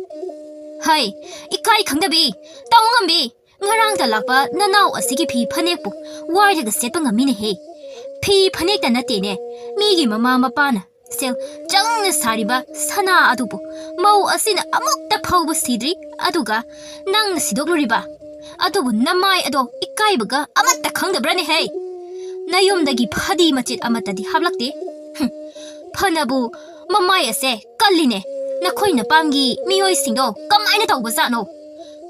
"ꯍꯩ, ꯏꯀꯥꯏ ꯈꯪꯗꯕꯤ! ꯇꯧ ꯉꯝꯕꯤ! ꯉꯔꯥꯡꯇ ꯂꯥꯛꯄ ꯅꯅꯥꯎ ꯑꯁꯤꯒꯤ ꯐꯤ ꯐꯅꯦꯛꯄꯨ ꯋꯥꯏꯔꯒ ꯁꯦꯠꯄ ꯉꯝꯃꯤꯅꯦꯍꯦ꯫ ꯐꯤ ꯐꯅꯦꯛꯇ ꯅꯠꯇꯦꯅꯦ, ꯃꯤꯒꯤ ꯃꯃꯥ ꯃꯄꯥꯅ ꯁꯦꯜ ꯆꯪꯅ ꯁꯥꯔꯤꯕ ꯁꯅꯥ ꯑꯗꯨꯕꯨ ꯃꯧ ꯑꯁꯤꯅ ꯑꯃꯨꯛꯇ ꯐꯥꯎꯕ ꯁꯤꯗ꯭ꯔꯤ, ꯑꯗꯨꯒ ꯅꯪꯅ ꯁꯤꯗꯣꯛꯂꯨꯔꯤꯕ? ꯑꯗꯨꯕꯨ ꯅꯃꯥꯏ ꯑꯗꯣ ꯏꯀꯥꯏꯕꯒ ꯑꯃꯠꯇ ꯈꯪꯗꯕ꯭ꯔꯅꯦꯍꯦ?" ꯅꯌꯨꯝꯗꯒꯤ ꯐꯗꯤ ꯃꯆꯦꯠ ꯑꯃꯠꯇꯗꯤ ꯍꯥꯞꯂꯛꯇꯦ꯫ ꯍꯨꯝ, ꯐꯅꯕꯨ ꯃꯃꯥꯏ ꯑꯁꯦ ꯀꯜꯂꯤꯅꯦ꯫ ꯅꯈꯣꯏ ꯅꯄꯥꯝꯒꯤ ꯃꯤꯑꯣꯏꯁꯤꯡꯗꯣ ꯀꯃꯥꯏꯅ ꯇꯧꯕꯖꯥꯠꯅꯣ?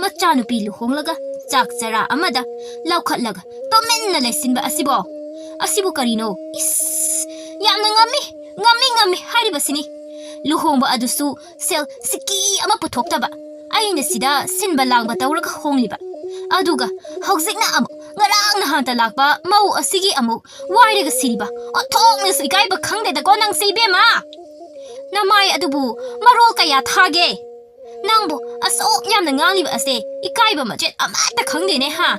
ꯃꯆꯥꯅꯨꯄꯤ ꯂꯨꯍꯣꯡꯂꯒ ꯆꯥꯛ ꯆꯔꯥ ꯑꯃꯗ ꯂꯧꯈꯠꯂꯒ ꯇꯨꯃꯤꯟꯅ ꯂꯩꯁꯤꯟꯕ ꯑꯁꯤꯕꯣ? ꯑꯁꯤꯕꯨ ꯀꯔꯤꯅꯣ? ꯏꯁ, ꯌꯥꯝꯅ ꯉꯝꯃꯤ, ꯉꯝꯃꯤ, ꯉꯝꯃꯤ ꯍꯥꯏꯔꯤꯕꯁꯤꯅꯤ꯫ ꯂꯨꯍꯣꯡꯕ ꯑꯗꯨꯁꯨ ꯁꯦꯜ ꯁꯤꯀꯤ ꯑꯃ ꯄꯨꯊꯣꯛꯇꯕ꯫ ꯑꯩꯅ ꯁꯤꯗ ꯁꯤꯟꯕ ꯂꯥꯡꯕ ꯇꯧꯔꯒ ꯍꯣꯡꯂꯤꯕ꯫ ꯑꯗꯨꯒ ꯍꯧꯖꯤꯛꯅ ꯑꯃꯨꯛ ꯉꯔꯥꯡ ꯅꯍꯥꯟꯇ ꯂꯥꯛꯄ ꯃꯧ ꯑꯁꯤꯒꯤ ꯑꯃꯨꯛ ꯋꯥꯏꯔꯒ ꯁꯤꯔꯤꯕ꯫ ꯑꯣꯟꯊꯣꯛꯅꯁꯨ ꯏꯀꯥꯏꯕ ꯈꯪꯗꯦꯗꯀꯣ ꯅꯪꯁꯦ ꯏꯕꯦꯝꯃ꯫ ꯅꯃꯥꯏ ꯑꯗꯨꯕꯨ ꯃꯔꯣꯜ ꯀꯌꯥ ꯊꯥꯒꯦ? ꯅꯪꯕꯨ ꯑꯁꯨꯛ ꯌꯥꯝꯅ ꯉꯥꯡꯂꯤꯕ ꯑꯁꯦ ꯏꯀꯥꯏꯕ ꯃꯆꯦꯠ ꯑꯃꯠꯇ ꯈꯪꯗꯦꯅꯦ ꯍꯥ?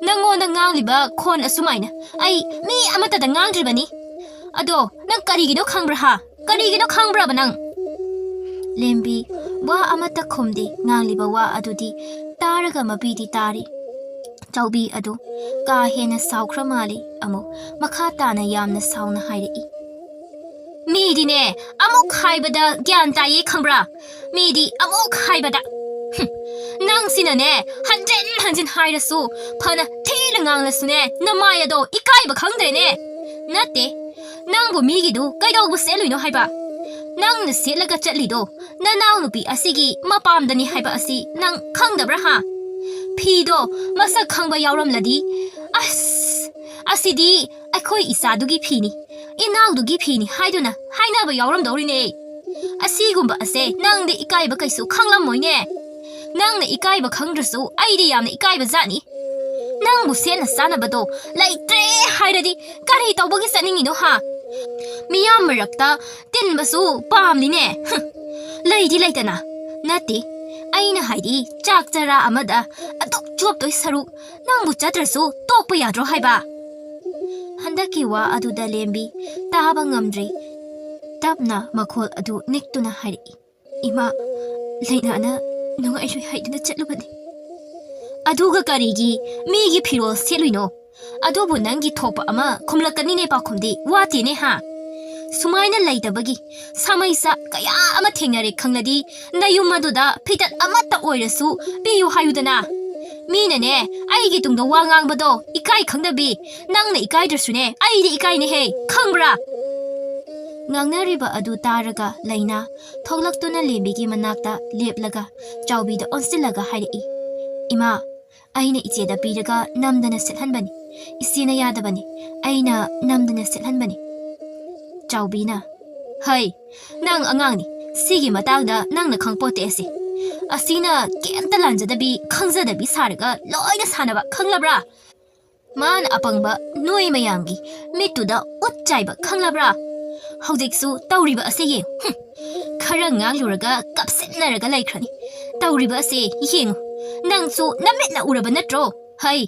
ꯅꯪꯉꯣꯟꯗ ꯉꯥꯡꯂꯤꯕ ꯈꯣꯟ ꯑꯁꯨꯃꯥꯏꯅ ꯑꯩ ꯃꯤ ꯑꯃꯠꯇꯗ ꯉꯥꯡꯗ꯭ꯔꯤꯕꯅꯤ꯫ ꯑꯗꯣ ꯅꯪ ꯀꯔꯤꯒꯤꯅꯣ ꯈꯪꯕ꯭ꯔꯥ ꯍꯥ? ꯀꯔꯤꯒꯤꯅꯣ ꯈꯪꯕ꯭ꯔꯕ ꯅꯪ? ꯂꯦꯝꯕꯤ ꯋꯥ ꯑꯃꯠꯇ ꯈꯨꯝꯗꯦ꯫ ꯉꯥꯡꯂꯤꯕ ꯋꯥ ꯑꯗꯨꯗꯤ ꯇꯥꯔꯒ ꯃꯄꯤꯗꯤ ꯇꯥꯔꯤ꯫ ꯆꯥꯎꯕꯤ ꯑꯗꯨ ꯀꯥ ꯍꯦꯟꯅ ꯁꯥꯎꯈ꯭ꯔ ꯃꯥꯜꯂꯤ꯫ ꯑꯃꯨꯛ ꯃꯈꯥ ꯇꯥꯅ ꯌꯥꯝꯅ ꯁꯥꯎꯅ ꯍꯥꯏꯔꯛꯏ꯫ ꯃꯤꯗꯤꯅꯦ, ꯑꯃꯨꯛ ꯍꯥꯏꯕꯗ ꯒ꯭ꯌꯥꯟ ꯇꯥꯏꯌꯦ ꯈꯪꯕ꯭ꯔꯥ? ꯃꯤꯗꯤ ꯑꯃꯨꯛ ꯍꯥꯏꯕꯗ꯫ ꯍꯨꯝ, ꯅꯪꯁꯤꯅꯅꯦ, ꯍꯟꯖꯤꯟ ꯍꯟꯖꯤꯟ ꯍꯥꯏꯔꯁꯨ, ꯐꯅ ꯊꯤꯅ ꯉꯥꯡꯂꯁꯨꯅꯦ, ꯅꯃꯥꯏ ꯑꯗꯣ ꯏꯀꯥꯏꯕ ꯈꯪꯗ꯭ꯔꯦꯅꯦ꯫ ꯅꯠꯇꯦ, ꯅꯪꯕꯨ ꯃꯤꯒꯤꯗꯨ ꯀꯩꯗꯧꯕ ꯁꯦꯠꯂꯨꯏꯅꯣ ꯍꯥꯏꯕ? ꯅꯪꯅ ꯁꯦꯠꯂꯒ ꯆꯠꯂꯤꯗꯣ ꯅꯅꯥꯎꯅꯨꯄꯤ ꯑꯁꯤꯒꯤ ꯃꯄꯥꯝꯗꯅꯤ ꯍꯥꯏꯕ ꯑꯁꯤ ꯅꯪ ꯈꯪꯗꯕ꯭ꯔꯥ ꯍꯥ? ꯐꯤꯗꯣ ꯃꯁꯛ ꯈꯪꯕ ꯌꯥꯎꯔꯝꯂꯗꯤ, ꯑꯁ, ꯑꯁꯤꯗꯤ ꯑꯩꯈꯣꯏ ꯏꯆꯥꯗꯨꯒꯤ ꯐꯤꯅꯤ, ꯏꯅꯥꯎꯗꯨꯒꯤ ꯐꯤꯅꯤ ꯍꯥꯏꯗꯨꯅ ꯍꯥꯏꯅꯕ ꯌꯥꯎꯔꯝꯗꯧꯔꯤꯅꯦ꯫ ꯑꯁꯤꯒꯨꯝꯕ ꯑꯁꯦ ꯅꯪꯗꯤ ꯏꯀꯥꯏꯕ ꯀꯩꯁꯨ ꯈꯪꯂꯝꯃꯣꯏꯅꯦ꯫ ꯅꯪꯅ ꯏꯀꯥꯏꯕ ꯈꯪꯗ꯭ꯔꯁꯨ ꯑꯩꯗꯤ ꯌꯥꯝꯅ ꯏꯀꯥꯏꯕ ꯖꯥꯠꯅꯤ꯫ ꯅꯪꯕꯨ ꯁꯦꯠꯅ ꯆꯥꯅꯕꯗꯣ ꯂꯩꯇ꯭ꯔꯦ ꯍꯥꯏꯔꯗꯤ ꯀꯔꯤ ꯇꯧꯕꯒꯤ ꯆꯠꯅꯤꯡꯉꯤꯅꯣ ꯍꯥ? ꯃꯤꯌꯥꯝ ꯃꯔꯛꯇ ꯇꯤꯟꯕꯁꯨ ꯄꯥꯝꯂꯤꯅꯦ꯫ ꯍꯨꯝ, ꯂꯩꯗꯤ ꯂꯩꯇꯅ꯫ ꯅꯠꯇꯦ, ꯑꯩꯅ ꯍꯥꯏꯗꯤ ꯆꯥꯛ ꯆꯔꯥ ꯑꯃꯗ ꯑꯗꯨꯛ ꯆꯣꯞꯇꯣꯏ ꯁꯔꯨꯛ ꯅꯪꯕꯨ ꯆꯠꯇ꯭ꯔꯁꯨ ꯇꯣꯛꯄ ꯌꯥꯗ꯭ꯔꯣ ꯍꯥꯏꯕ? ꯍꯟꯗꯛꯀꯤ ꯋꯥ ꯑꯗꯨꯗ ꯂꯦꯝꯕꯤ ꯇꯥꯕ ꯉꯝꯗ꯭ꯔꯦ꯫ ꯇꯞꯅ ꯃꯈꯣꯜ ꯑꯗꯨ ꯅꯤꯛꯇꯨꯅ ꯍꯥꯏꯔꯛꯏ, "ꯏꯃꯥ, ꯂꯩꯅꯥꯅ ꯅꯨꯡꯉꯥꯏꯔꯣꯏ ꯍꯥꯏꯗꯨꯅ ꯆꯠꯂꯨꯕꯅꯤ꯫" "ꯑꯗꯨꯒ ꯀꯔꯤꯒꯤ ꯃꯤꯒꯤ ꯐꯤꯔꯣꯜ ꯁꯦꯠꯂꯨꯏꯅꯣ? ꯑꯗꯨꯕꯨ ꯅꯪꯒꯤ ꯊꯣꯛꯄ ꯑꯃ ꯈꯨꯝꯂꯛꯀꯅꯤꯅꯦ ꯄꯥꯎꯈꯨꯝꯗꯤ, ꯋꯥꯠꯇꯦꯅꯦ ꯍꯥ? ꯁꯨꯃꯥꯏꯅ ꯂꯩꯇꯕꯒꯤ ꯁꯥꯃꯩꯁꯥ ꯀꯌꯥ ꯑꯃ ꯊꯦꯡꯅꯔꯦ ꯈꯪꯂꯗꯤ, ꯅꯌꯨꯝ ꯑꯗꯨꯗ ꯐꯤꯇꯠ ꯑꯃꯠꯇ ꯑꯣꯏꯔꯁꯨ ꯄꯤꯌꯨ ꯍꯥꯏꯌꯨꯗꯅ꯫ ꯃꯤꯅꯅꯦ, ꯑꯩꯒꯤ ꯇꯨꯡꯗ ꯋꯥ ꯉꯥꯡꯕꯗꯣ ꯏꯀꯥꯏ ꯈꯪꯗꯕꯤ꯫ ꯅꯪꯅ ꯏꯀꯥꯏꯗ꯭ꯔꯁꯨꯅꯦ, ꯑꯩꯗꯤ ꯏꯀꯥꯏꯅꯦꯍꯦ, ꯈꯪꯕ꯭ꯔꯥ? ꯉꯥꯡꯅꯔꯤꯕ ꯑꯗꯨ ꯇꯥꯔꯒ ꯂꯩꯅꯥ ꯊꯣꯛꯂꯛꯇꯨꯅ ꯂꯦꯝꯕꯤꯒꯤ ꯃꯅꯥꯛꯇ ꯂꯦꯞꯂꯒ ꯆꯥꯎꯕꯤꯗ ꯑꯣꯟꯁꯤꯜꯂꯒ ꯍꯥꯏꯔꯛꯏ, "ꯏꯃꯥ, ꯑꯩꯅ ꯏꯆꯦꯗ ꯄꯤꯔꯒ ꯅꯝꯗꯅ ꯁꯦꯠꯍꯟꯕꯅꯤ꯫ ꯏꯆꯦꯅ ꯌꯥꯗꯕꯅꯤ꯫ ꯑꯩꯅ ꯅꯝꯗꯅ ꯁꯦꯠꯍꯟꯕꯅꯤ꯫" ꯆꯥꯎꯕꯤꯅ, "ꯍꯩ, ꯅꯪ ꯑꯉꯥꯡꯅꯤ꯫ ꯁꯤꯒꯤ ꯃꯇꯥꯡꯗ ꯅꯪꯅ ꯈꯪꯄꯣꯠꯇꯦ ꯑꯁꯤ꯫ ꯑꯁꯤꯅ ꯀꯩꯝꯇ ꯂꯥꯟꯖꯗꯕꯤ, ꯈꯪꯖꯗꯕꯤ ꯁꯥꯔꯒ ꯂꯣꯏꯅ ꯁꯥꯟꯅꯕ, ꯈꯪꯂꯕ꯭ꯔꯥ? ꯃꯥꯅ ꯑꯄꯪꯕ ꯅꯣꯏ ꯃꯌꯥꯝꯒꯤ ꯃꯤꯠꯇꯨꯗ ꯎꯠ ꯆꯥꯏꯕ, ꯈꯪꯂꯕ꯭ꯔꯥ? ꯍꯧꯖꯤꯛꯁꯨ ꯇꯧꯔꯤꯕ ꯑꯁꯤ ꯌꯦꯡꯉꯨ꯫ ꯍꯨꯝ, ꯈꯔ ꯉꯥꯡꯂꯨꯔꯒ ꯀꯞꯁꯤꯟꯅꯔꯒ ꯂꯩꯈ꯭ꯔꯅꯤ꯫ ꯇꯧꯔꯤꯕ ꯑꯁꯤ ꯌꯦꯡꯉꯨ꯫ ꯅꯪꯁꯨ ꯅꯃꯤꯠꯅ ꯎꯔꯕ ꯅꯠꯇ꯭ꯔꯣ? ꯍꯩ,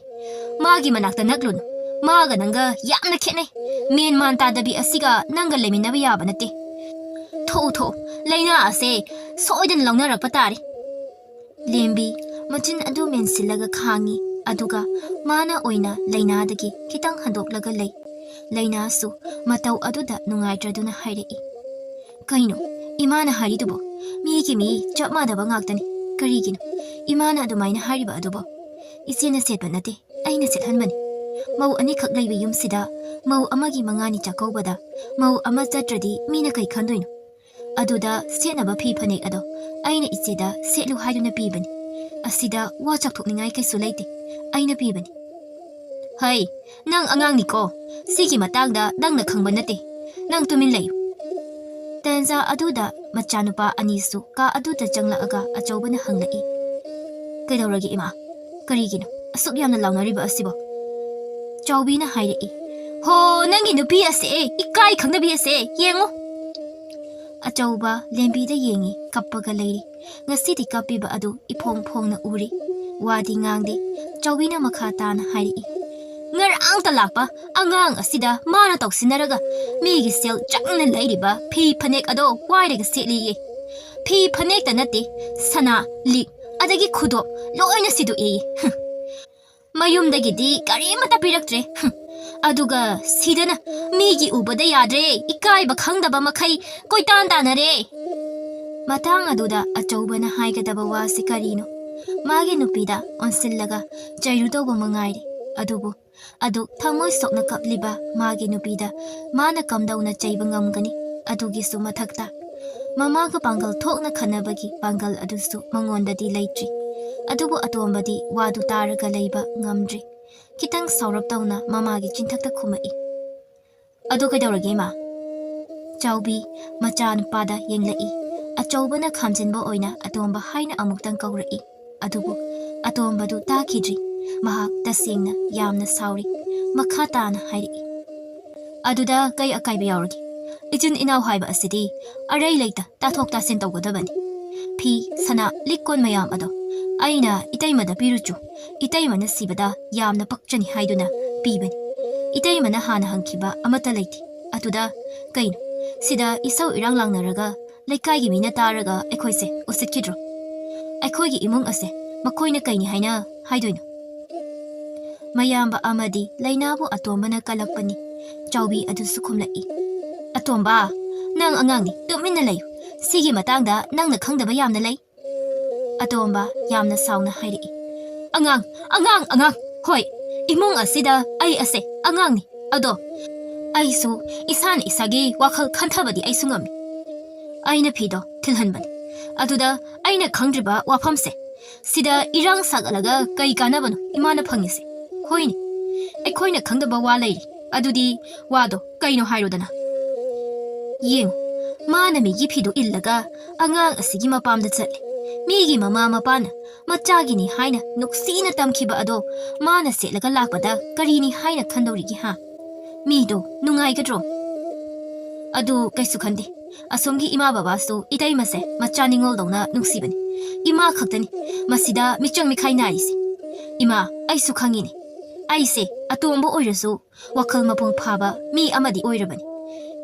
ꯃꯥꯒꯤ ꯃꯅꯥꯛꯇ ꯅꯛꯂꯨꯅꯨ꯫ ꯃꯥꯒ ꯅꯪꯒ ꯌꯥꯝꯅ ꯈꯦꯠꯅꯩ꯫ ꯃꯦꯟ ꯃꯥꯟ ꯇꯥꯗꯕꯤ ꯑꯁꯤꯒ ꯅꯪꯒ ꯂꯩꯃꯤꯟꯅꯕ ꯌꯥꯕ ꯅꯠꯇꯦ꯫ ꯊꯣꯛꯎ, ꯊꯣꯛꯎ, ꯂꯥꯏꯅꯥ ꯑꯁꯦ ꯁꯣꯏꯗꯅ ꯂꯧꯅꯔꯛꯄ ꯇꯥꯔꯦ꯫" ꯂꯦꯝꯕꯤ ꯃꯆꯤꯟ ꯑꯗꯨ ꯃꯦꯟꯁꯤꯜꯂꯒ ꯈꯥꯡꯉꯤ, ꯑꯗꯨꯒ ꯃꯥꯅ ꯑꯣꯏꯅ ꯂꯥꯏꯅꯥꯗꯒꯤ ꯈꯤꯇꯪ ꯍꯟꯗꯣꯛꯂꯒ ꯂꯩ꯫ ꯂꯥꯏꯅꯥꯁꯨ ꯃꯇꯧ ꯑꯗꯨꯗ ꯅꯨꯡꯉꯥꯏꯇ꯭ꯔꯗꯨꯅ ꯍꯥꯏꯔꯛꯏ, "ꯀꯩꯅꯣ ꯏꯃꯥꯅ ꯍꯥꯏꯔꯤꯗꯨꯕꯣ? ꯃꯤꯒꯤ ꯃꯤ ꯆꯞ ꯃꯥꯟꯅꯕ ꯉꯥꯛꯇꯅꯤ꯫ ꯀꯔꯤꯒꯤꯅꯣ ꯏꯃꯥꯅ ꯑꯗꯨꯃꯥꯏꯅ ꯍꯥꯏꯔꯤꯕ ꯑꯗꯨꯕꯣ? ꯏꯆꯦꯅ ꯁꯦꯠꯄ ꯅꯠꯇꯦ, ꯑꯩꯅ ꯁꯦꯠꯍꯟꯕꯅꯤ꯫ ꯃꯧ ꯑꯅꯤꯈꯛ ꯂꯩꯕ ꯌꯨꯝꯁꯤꯗ ꯃꯧ ꯑꯃꯒꯤ ꯃꯉꯥꯅꯤ ꯆꯥꯛꯀꯧꯕꯗ ꯃꯧ ꯑꯃ ꯆꯠꯇ꯭ꯔꯗꯤ ꯃꯤꯅ ꯀꯩ ꯈꯟꯗꯣꯏꯅꯣ? ꯑꯗꯨꯗ ꯁꯦꯠꯅꯕ ꯐꯤ ꯐꯅꯦꯛ ꯑꯗꯣ ꯑꯩꯅ ꯏꯆꯦꯗ ꯁꯦꯠꯂꯨ ꯍꯥꯏꯗꯨꯅ ꯄꯤꯕꯅꯤ꯫ ꯑꯁꯤꯗ ꯋꯥ ꯆꯥꯎꯊꯣꯛꯅꯤꯡꯉꯥꯏ ꯀꯩꯁꯨ ꯂꯩꯇꯦ꯫ ꯑꯩꯅ ꯄꯤꯕꯅꯤ꯫" "ꯍꯩ, ꯅꯪ ꯑꯉꯥꯡꯅꯤꯀꯣ꯫ ꯁꯤꯒꯤ ꯃꯇꯥꯡꯗ ꯅꯪꯅ ꯈꯪꯕ ꯅꯠꯇꯦ꯫ ꯅꯪ ꯇꯨꯃꯤꯟ ꯂꯩꯌꯨ꯫" ꯇꯟꯖꯥ ꯑꯗꯨꯗ ꯃꯆꯥꯅꯨꯄꯥ ꯑꯅꯤꯁꯨ ꯀꯥ ꯑꯗꯨꯗ ꯆꯪꯂꯛꯑꯒ ꯑꯆꯧꯕꯅ ꯍꯪꯂꯛꯏ, "ꯀꯩꯗꯧꯔꯒꯦ ꯏꯃꯥ? ꯀꯔꯤꯒꯤꯅꯣ ꯑꯁꯨꯛ ꯌꯥꯝꯅ ꯂꯥꯎꯅꯔꯤꯕ ꯑꯁꯤꯕꯣ?" ꯆꯥꯎꯕꯤꯅ ꯍꯥꯏꯔꯛꯏ, "ꯍꯣ, ꯅꯪꯒꯤ ꯅꯨꯄꯤ ꯑꯁꯦ, ꯏꯀꯥꯏ ꯈꯪꯗꯕꯤ ꯑꯁꯦ, ꯌꯦꯡꯉꯨ꯫" ꯑꯆꯧꯕ ꯂꯦꯝꯕꯤꯗ ꯌꯦꯡꯉꯤ, ꯀꯞꯄꯒ ꯂꯩꯔꯤ꯫ ꯉꯁꯤꯗꯤ ꯀꯞꯄꯤꯕ ꯑꯗꯨ ꯏꯐꯣꯡ ꯐꯣꯡꯅ ꯎꯔꯤ꯫ ꯋꯥꯗꯤ ꯉꯥꯡꯗꯦ꯫ ꯆꯥꯎꯕꯤꯅ ꯃꯈꯥ ꯇꯥꯅ ꯍꯥꯏꯔꯛꯏ, "ꯉꯔꯥꯡꯇ ꯂꯥꯛꯄ ꯑꯉꯥꯡ ꯑꯁꯤꯗ ꯃꯥꯅ ꯇꯧꯁꯤꯟꯅꯔꯒ ꯃꯤꯒꯤ ꯁꯦꯜ ꯆꯪꯅ ꯂꯩꯔꯤꯕ ꯐꯤ ꯐꯅꯦꯛ ꯑꯗꯣ ꯋꯥꯏꯔꯒ ꯁꯦꯠꯂꯤꯌꯦ꯫ ꯐꯤ ꯐꯅꯦꯛꯇ ꯅꯠꯇꯦ, ꯁꯅꯥ, ꯂꯤꯛ, ꯑꯗꯒꯤ ꯈꯨꯗꯣꯞ ꯂꯣꯏꯅ ꯁꯤꯗꯣꯛꯑꯦꯌꯦ꯫ ꯍꯨꯝ꯫ ꯃꯌꯨꯝꯗꯒꯤꯗꯤ ꯀꯔꯤꯃꯠꯇ ꯄꯤꯔꯛꯇ꯭ꯔꯦ꯫ ꯍꯨꯝ꯫ ꯑꯗꯨꯒ ꯁꯤꯗꯅ ꯃꯤꯒꯤ ꯎꯕꯗ ꯌꯥꯗ꯭ꯔꯦ, ꯏꯀꯥꯏꯕ ꯈꯪꯗꯕ ꯃꯈꯩ ꯀꯣꯏꯇꯥꯟ ꯇꯥꯟꯅꯔꯦ꯫" ꯃꯇꯥꯡ ꯑꯗꯨꯗ ꯑꯆꯧꯕꯅ ꯍꯥꯏꯒꯗꯕ ꯋꯥꯁꯤ ꯀꯔꯤꯅꯣ? ꯃꯥꯒꯤ ꯅꯨꯄꯤꯗ ꯑꯣꯟꯁꯤꯜꯂꯒ ꯆꯩꯔꯨꯗꯧꯕ ꯃꯉꯥꯏꯔꯦ꯫ ꯑꯗꯨꯕꯨ ꯑꯗꯨꯛ ꯊꯃꯣꯏ ꯁꯣꯛꯅ ꯀꯞꯂꯤꯕ ꯃꯥꯒꯤ ꯅꯨꯄꯤꯗ ꯃꯥꯅ ꯀꯝꯗꯧꯅ ꯆꯩꯕ ꯉꯝꯒꯅꯤ? ꯑꯗꯨꯒꯤꯁꯨ ꯃꯊꯛꯇ ꯃꯃꯥꯒ ꯄꯥꯡꯒꯜ ꯊꯣꯛꯅ ꯈꯟꯅꯕꯒꯤ ꯄꯥꯡꯒꯜ ꯑꯗꯨꯁꯨ ꯃꯉꯣꯟꯗꯗꯤ ꯂꯩꯇ꯭ꯔꯤ꯫ ꯑꯗꯨꯕꯨ ꯑꯇꯣꯝꯕꯗꯤ ꯋꯥꯗꯨ ꯇꯥꯔꯒ ꯂꯩꯕ ꯉꯝꯗ꯭ꯔꯤ꯫ ꯈꯤꯇꯪ ꯁꯥꯎꯔꯞ ꯇꯧꯅ ꯃꯃꯥꯒꯤ ꯆꯤꯟꯊꯛꯇ ꯈꯨꯝꯃꯛꯏ꯫ "ꯑꯗꯨ ꯀꯩꯗꯧꯔꯒꯦ, ꯏꯃꯥ?" ꯆꯥꯎꯕꯤ ꯃꯆꯥꯅꯨꯄꯥꯗ ꯌꯦꯡꯂꯛꯏ꯫ ꯑꯆꯧꯕꯅ ꯈꯥꯝꯖꯤꯟꯕ ꯑꯣꯏꯅ ꯑꯇꯣꯝꯕ ꯍꯥꯏꯅ ꯑꯃꯨꯛꯇꯪ ꯀꯧꯔꯛꯏ꯫ ꯑꯗꯨꯕꯨ ꯑꯇꯣꯝꯕꯗꯨ ꯇꯥꯈꯤꯗ꯭ꯔꯤ꯫ ꯃꯍꯥꯛ ꯇꯁꯦꯡꯅ ꯌꯥꯝꯅ ꯁꯥꯎꯔꯤ꯫ ꯃꯈꯥ ꯇꯥꯅ ꯍꯥꯏꯔꯛꯏ, "ꯑꯗꯨꯗ ꯀꯩ ꯑꯀꯥꯏꯕ ꯌꯥꯎꯔꯒꯦ? ꯏꯆꯤꯟ ꯏꯅꯥꯎ ꯍꯥꯏꯕ ꯑꯁꯤꯗꯤ ꯑꯔꯩ ꯂꯩꯇ ꯇꯥꯊꯣꯛ ꯇꯥꯁꯤꯟ ꯇꯧꯒꯗꯕꯅꯤ꯫ ꯐꯤ, ꯁꯅꯥ, ꯂꯤꯛ ꯀꯣꯟ ꯃꯌꯥꯝ ꯑꯗꯣ ꯑꯩꯅ ꯏꯇꯩꯃꯗ ꯄꯤꯔꯨꯆꯣ, ꯏꯇꯩꯃꯅ ꯁꯤꯕꯗ ꯌꯥꯝꯅ ꯄꯛꯆꯅꯤ ꯍꯥꯏꯗꯨꯅ ꯄꯤꯕꯅꯤ꯫ ꯏꯇꯩꯃꯅ ꯍꯥꯟꯅ ꯍꯪꯈꯤꯕ ꯑꯃꯠꯇ ꯂꯩꯇꯦ꯫ ꯑꯗꯨꯗ ꯀꯩꯅꯣ, ꯁꯤꯗ ꯏꯁꯧ ꯏꯔꯥꯡ ꯂꯥꯡꯅꯔꯒ ꯂꯩꯀꯥꯏꯒꯤ ꯃꯤꯅ ꯇꯥꯔꯒ ꯑꯩꯈꯣꯏꯁꯦ ꯎꯁꯤꯠꯈꯤꯗ꯭ꯔꯣ? ꯑꯩꯈꯣꯏꯒꯤ ꯏꯃꯨꯡ ꯑꯁꯦ ꯃꯈꯣꯏꯅ ꯀꯩꯅꯤ ꯍꯥꯏꯅ ꯍꯥꯏꯗꯣꯏꯅꯣ?" ꯃꯌꯥꯝꯕ ꯑꯃꯗꯤ ꯂꯩꯅꯥꯕꯨ ꯑꯇꯣꯝꯕꯅ ꯀꯜꯂꯛꯄꯅꯤ꯫ ꯆꯥꯎꯕꯤ ꯑꯗꯨꯁꯨ ꯈꯨꯝꯂꯛꯏ, "ꯑꯇꯣꯝꯕ, ꯅꯪ ꯑꯉꯥꯡꯅꯤ, ꯇꯨꯃꯤꯟꯅ ꯂꯩꯌꯨ꯫ ꯁꯤꯒꯤ ꯃꯇꯥꯡꯗ ꯅꯪꯅ ꯈꯪꯗꯕ ꯌꯥꯝꯅ ꯂꯩ꯫" ꯑꯇꯣꯝꯕ ꯌꯥꯝꯅ ꯁꯥꯎꯅ ꯍꯥꯏꯔꯛꯏ, "ꯑꯉꯥꯡ, ꯑꯉꯥꯡ, ꯑꯉꯥꯡ! ꯍꯣꯏ, ꯏꯃꯨꯡ ꯑꯁꯤꯗ ꯑꯩ ꯑꯁꯦ ꯑꯉꯥꯡꯅꯤ꯫ ꯑꯗꯣ ꯑꯩꯁꯨ ꯏꯁꯥꯅ ꯏꯁꯥꯒꯤ ꯋꯥꯈꯜ ꯈꯟꯊꯕꯗꯤ ꯑꯩꯁꯨ ꯉꯝꯃꯤ꯫ ꯑꯩꯅ ꯐꯤꯗꯣ ꯊꯤꯜꯍꯟꯕꯅꯤ꯫ ꯑꯗꯨꯗ ꯑꯩꯅ ꯈꯪꯗ꯭ꯔꯤꯕ ꯋꯥꯐꯝꯁꯦ, ꯁꯤꯗ ꯏꯔꯥꯡ ꯁꯥꯒꯠꯂꯒ ꯀꯩ ꯀꯥꯟꯅꯕꯅꯣ ꯏꯃꯥꯅ ꯐꯪꯉꯤꯁꯦ? ꯍꯣꯏꯅꯦ, ꯑꯩꯈꯣꯏꯅ ꯈꯪꯗꯕ ꯋꯥ ꯂꯩꯔꯤ꯫ ꯑꯗꯨꯗꯤ ꯋꯥꯗꯣ ꯀꯩꯅꯣ ꯍꯥꯏꯔꯣꯗꯅ꯫ ꯌꯦꯡꯉꯨ, ꯃꯥꯅ ꯃꯤꯒꯤ ꯐꯤꯗꯨ ꯏꯜꯂꯒ ꯑꯉꯥꯡ ꯑꯁꯤꯒꯤ ꯃꯄꯥꯝꯗ ꯆꯠꯂꯦ꯫ ꯃꯤꯒꯤ ꯃꯃꯥ ꯃꯄꯥꯅ ꯃꯆꯥꯒꯤꯅꯤ ꯍꯥꯏꯅ ꯅꯨꯡꯁꯤꯅ ꯇꯝꯈꯤꯕ ꯑꯗꯣ ꯃꯥꯅ ꯁꯦꯠꯂꯒ ꯂꯥꯛꯄꯗ ꯀꯔꯤꯅꯤ ꯍꯥꯏꯅ ꯈꯟꯗꯧꯔꯤꯒꯦ, ꯍꯥ? ꯃꯤꯗꯣ ꯅꯨꯡꯉꯥꯏꯒꯗ꯭ꯔꯣ?" "ꯑꯗꯨ ꯀꯩꯁꯨ ꯈꯟꯗꯦ꯫ ꯑꯁꯣꯝꯒꯤ ꯏꯃꯥ ꯕꯕꯥꯁꯨ ꯏꯇꯩꯃꯁꯦ ꯃꯆꯥ ꯅꯤꯉꯣꯜꯗꯧꯅ ꯅꯨꯡꯁꯤꯕꯅꯤ꯫ ꯏꯃꯥ ꯈꯛꯇꯅꯤ ꯃꯁꯤꯗ ꯃꯤꯆꯪ ꯃꯤꯈꯥꯏ ꯅꯥꯏꯔꯤꯁꯦ꯫ ꯏꯃꯥ, ꯑꯩꯁꯨ ꯈꯪꯉꯤꯅꯦ꯫ ꯑꯩꯁꯦ ꯑꯇꯣꯝꯕ ꯑꯣꯏꯔꯁꯨ ꯋꯥꯈꯜ ꯃꯄꯨꯡ ꯐꯥꯕ ꯃꯤ ꯑꯃꯗꯤ ꯑꯣꯏꯔꯕꯅꯤ꯫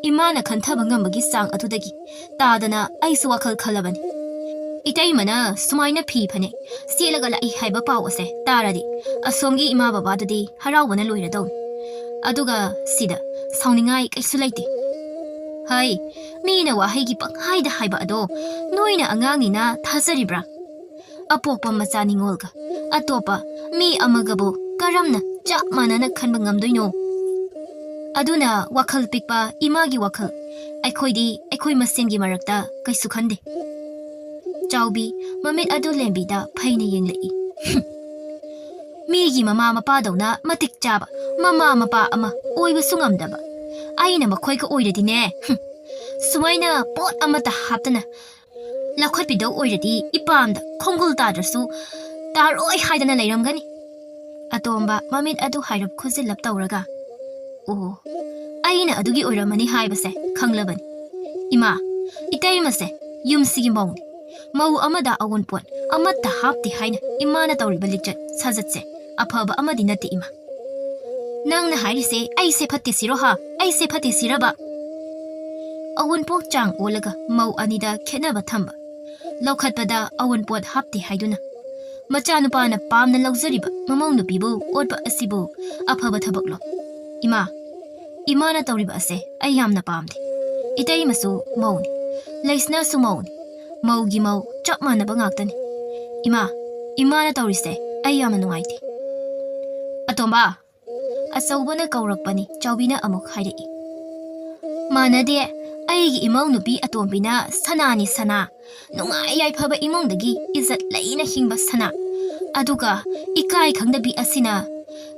ꯏꯃꯥꯅ ꯈꯟꯊꯕ ꯉꯝꯕꯒꯤ ꯆꯥꯡ ꯑꯗꯨꯗꯒꯤ ꯇꯥꯗꯅ ꯑꯩꯁꯨ ꯋꯥꯈꯜ ꯈꯜꯂꯕꯅꯤ꯫ ꯏꯇꯩꯃꯅ ꯁꯨꯃꯥꯏꯅ ꯐꯤ ꯐꯅꯦꯛ ꯁꯦꯠꯂꯒ ꯂꯥꯛꯏ ꯍꯥꯏꯕ ꯄꯥꯎ ꯑꯁꯦ ꯇꯥꯔꯗꯤ ꯑꯁꯣꯝꯒꯤ ꯏꯃꯥ ꯕꯕꯥꯗꯨꯗꯤ ꯍꯔꯥꯎꯕꯅ ꯂꯣꯏꯔꯗꯧꯅꯤ꯫ ꯑꯗꯨꯒ ꯁꯤꯗ ꯁꯥꯎꯅꯤꯡꯉꯥꯏ ꯀꯩꯁꯨ ꯂꯩꯇꯦ꯫ ꯍꯩ, ꯃꯤꯅ ꯋꯥꯍꯩꯒꯤ ꯄꯪꯍꯥꯏꯗ ꯍꯥꯏꯕ ꯑꯗꯣ ꯅꯣꯏꯅ ꯑꯉꯥꯡꯅꯤꯅ ꯊꯥꯖꯔꯤꯕ꯭ꯔꯥ?" ꯑꯄꯣꯛꯄ ꯃꯆꯥ ꯅꯤꯉꯣꯜꯒ ꯑꯇꯣꯞꯄ ꯃꯤ ꯑꯃꯒꯕꯨ ꯀꯔꯝꯅ ꯆꯞ ꯃꯥꯟꯅꯅ ꯈꯟꯕ ꯉꯝꯗꯣꯏꯅꯣ? ꯑꯗꯨꯅ ꯋꯥꯈꯜ ꯄꯤꯛꯄ ꯏꯃꯥꯒꯤ ꯋꯥꯈꯜ, ꯑꯩꯈꯣꯏꯗꯤ ꯑꯩꯈꯣꯏ ꯃꯁꯦꯟꯒꯤ ꯃꯔꯛꯇ ꯀꯩꯁꯨ ꯈꯟꯗꯦ꯫ ꯆꯥꯎꯕꯤ ꯃꯃꯤꯠ ꯑꯗꯨ ꯂꯦꯝꯕꯤꯗ ꯐꯩꯅ ꯌꯦꯡꯂꯛꯏ꯫ ꯃꯤꯒꯤ ꯃꯃꯥ ꯃꯄꯥꯗꯧꯅ ꯃꯇꯤꯛ ꯆꯥꯕ ꯃꯃꯥ ꯃꯄꯥ ꯑꯃ ꯑꯣꯏꯕꯁꯨ ꯉꯝꯗꯕ ꯑꯩꯅ ꯃꯈꯣꯏꯒ ꯑꯣꯏꯔꯗꯤꯅꯦ, ꯍꯨꯝ, ꯁꯨꯃꯥꯏꯅ ꯄꯣꯠ ꯑꯃꯠꯇ ꯍꯥꯞꯇꯅ ꯂꯧꯈꯠꯄꯤꯗꯧ ꯑꯣꯏꯔꯗꯤ ꯏꯄꯥꯝꯗ ꯈꯣꯡꯒꯨꯜ ꯇꯥꯗ꯭ꯔꯁꯨ ꯇꯥꯔꯣꯏ ꯍꯥꯏꯗꯅ ꯂꯩꯔꯝꯒꯅꯤ꯫ ꯑꯇꯣꯝꯕ ꯃꯃꯤꯠ ꯑꯗꯨ ꯍꯥꯏꯔꯞ ꯈꯨꯖꯤꯜꯂꯞ ꯇꯧꯔꯒ, "ꯑꯣ, ꯑꯩꯅ ꯑꯗꯨꯒꯤ ꯑꯣꯏꯔꯝꯃꯅꯤ ꯍꯥꯏꯕꯁꯦ ꯈꯪꯂꯕꯅꯤ꯫ ꯏꯃꯥ, ꯏꯇꯩꯃꯁꯦ ꯌꯨꯝꯁꯤꯒꯤ ꯃꯧꯅꯤ꯫ ꯃꯧ ꯑꯃꯗ ꯑꯑꯣꯟꯄꯣꯠ ꯑꯃꯠꯇ ꯍꯥꯞꯇꯦ ꯍꯥꯏꯅ ꯏꯃꯥꯅ ꯇꯧꯔꯤꯕ ꯂꯤꯆꯠ ꯁꯥꯖꯠꯁꯦ ꯑꯐꯕ ꯑꯃꯗꯤ ꯅꯠꯇꯦ ꯏꯃꯥ꯫ ꯅꯪꯅ ꯍꯥꯏꯔꯤꯁꯦ ꯑꯩꯁꯦ ꯐꯠꯇꯦ ꯁꯤꯔꯣ ꯍꯥ? ꯑꯩꯁꯦ ꯐꯠꯇꯦ ꯁꯤꯔꯕ?" ꯑꯑꯣꯟꯄꯣꯠ ꯆꯥꯡ ꯑꯣꯜꯂꯒ ꯃꯧ ꯑꯅꯤꯗ ꯈꯦꯠꯅꯕ ꯊꯝꯕ꯫ ꯂꯧꯈꯠꯄꯗ ꯑꯑꯣꯟꯄꯣꯠ ꯍꯥꯞꯇꯦ ꯍꯥꯏꯗꯨꯅ ꯃꯆꯥꯅꯨꯄꯥꯅ ꯄꯥꯝꯅ ꯂꯧꯖꯔꯤꯕ ꯃꯃꯧ ꯅꯨꯄꯤꯕꯨ ꯑꯣꯠꯄ ꯑꯁꯤꯕꯨ ꯑꯐꯕ ꯊꯕꯛꯂꯣ? ꯏꯃꯥ, ꯏꯃꯥꯅ ꯇꯧꯔꯤꯕ ꯑꯁꯦ ꯑꯩ ꯌꯥꯝꯅ ꯄꯥꯝꯗꯦ꯫ ꯏꯇꯩꯃꯁꯨ ꯃꯧꯅꯤ, ꯂꯩꯁꯅꯥꯁꯨ ꯃꯧꯅꯤ꯫ ꯃꯧꯒꯤ ꯃꯧ ꯆꯞ ꯃꯥꯟꯅꯕ ꯉꯥꯛꯇꯅꯤ꯫ ꯏꯃꯥ, ꯏꯃꯥꯅ ꯇꯧꯔꯤꯁꯦ ꯑꯩ ꯌꯥꯝꯅ ꯅꯨꯡꯉꯥꯏꯇꯦ꯫ ꯑꯇꯣꯝꯕ, ꯑꯆꯧꯕꯅ ꯀꯧꯔꯛꯄꯅꯤ꯫ ꯆꯥꯎꯕꯤꯅ ꯑꯃꯨꯛ ꯍꯥꯏꯔꯛꯏ, "ꯃꯥꯟꯅꯗꯦ, ꯑꯩꯒꯤ ꯏꯃꯧ ꯅꯨꯄꯤ ꯑꯇꯣꯝꯕꯤꯅ ꯁꯅꯥꯅꯤ ꯁꯅꯥ, ꯅꯨꯡꯉꯥꯏ ꯌꯥꯏꯐꯕ ꯏꯃꯨꯡꯗꯒꯤ ꯏꯖꯠ ꯂꯩꯅ ꯍꯤꯡꯕ ꯁꯅꯥ, ꯑꯗꯨꯒ ꯏꯀꯥꯏ ꯈꯪꯗꯕꯤ ꯑꯁꯤꯅ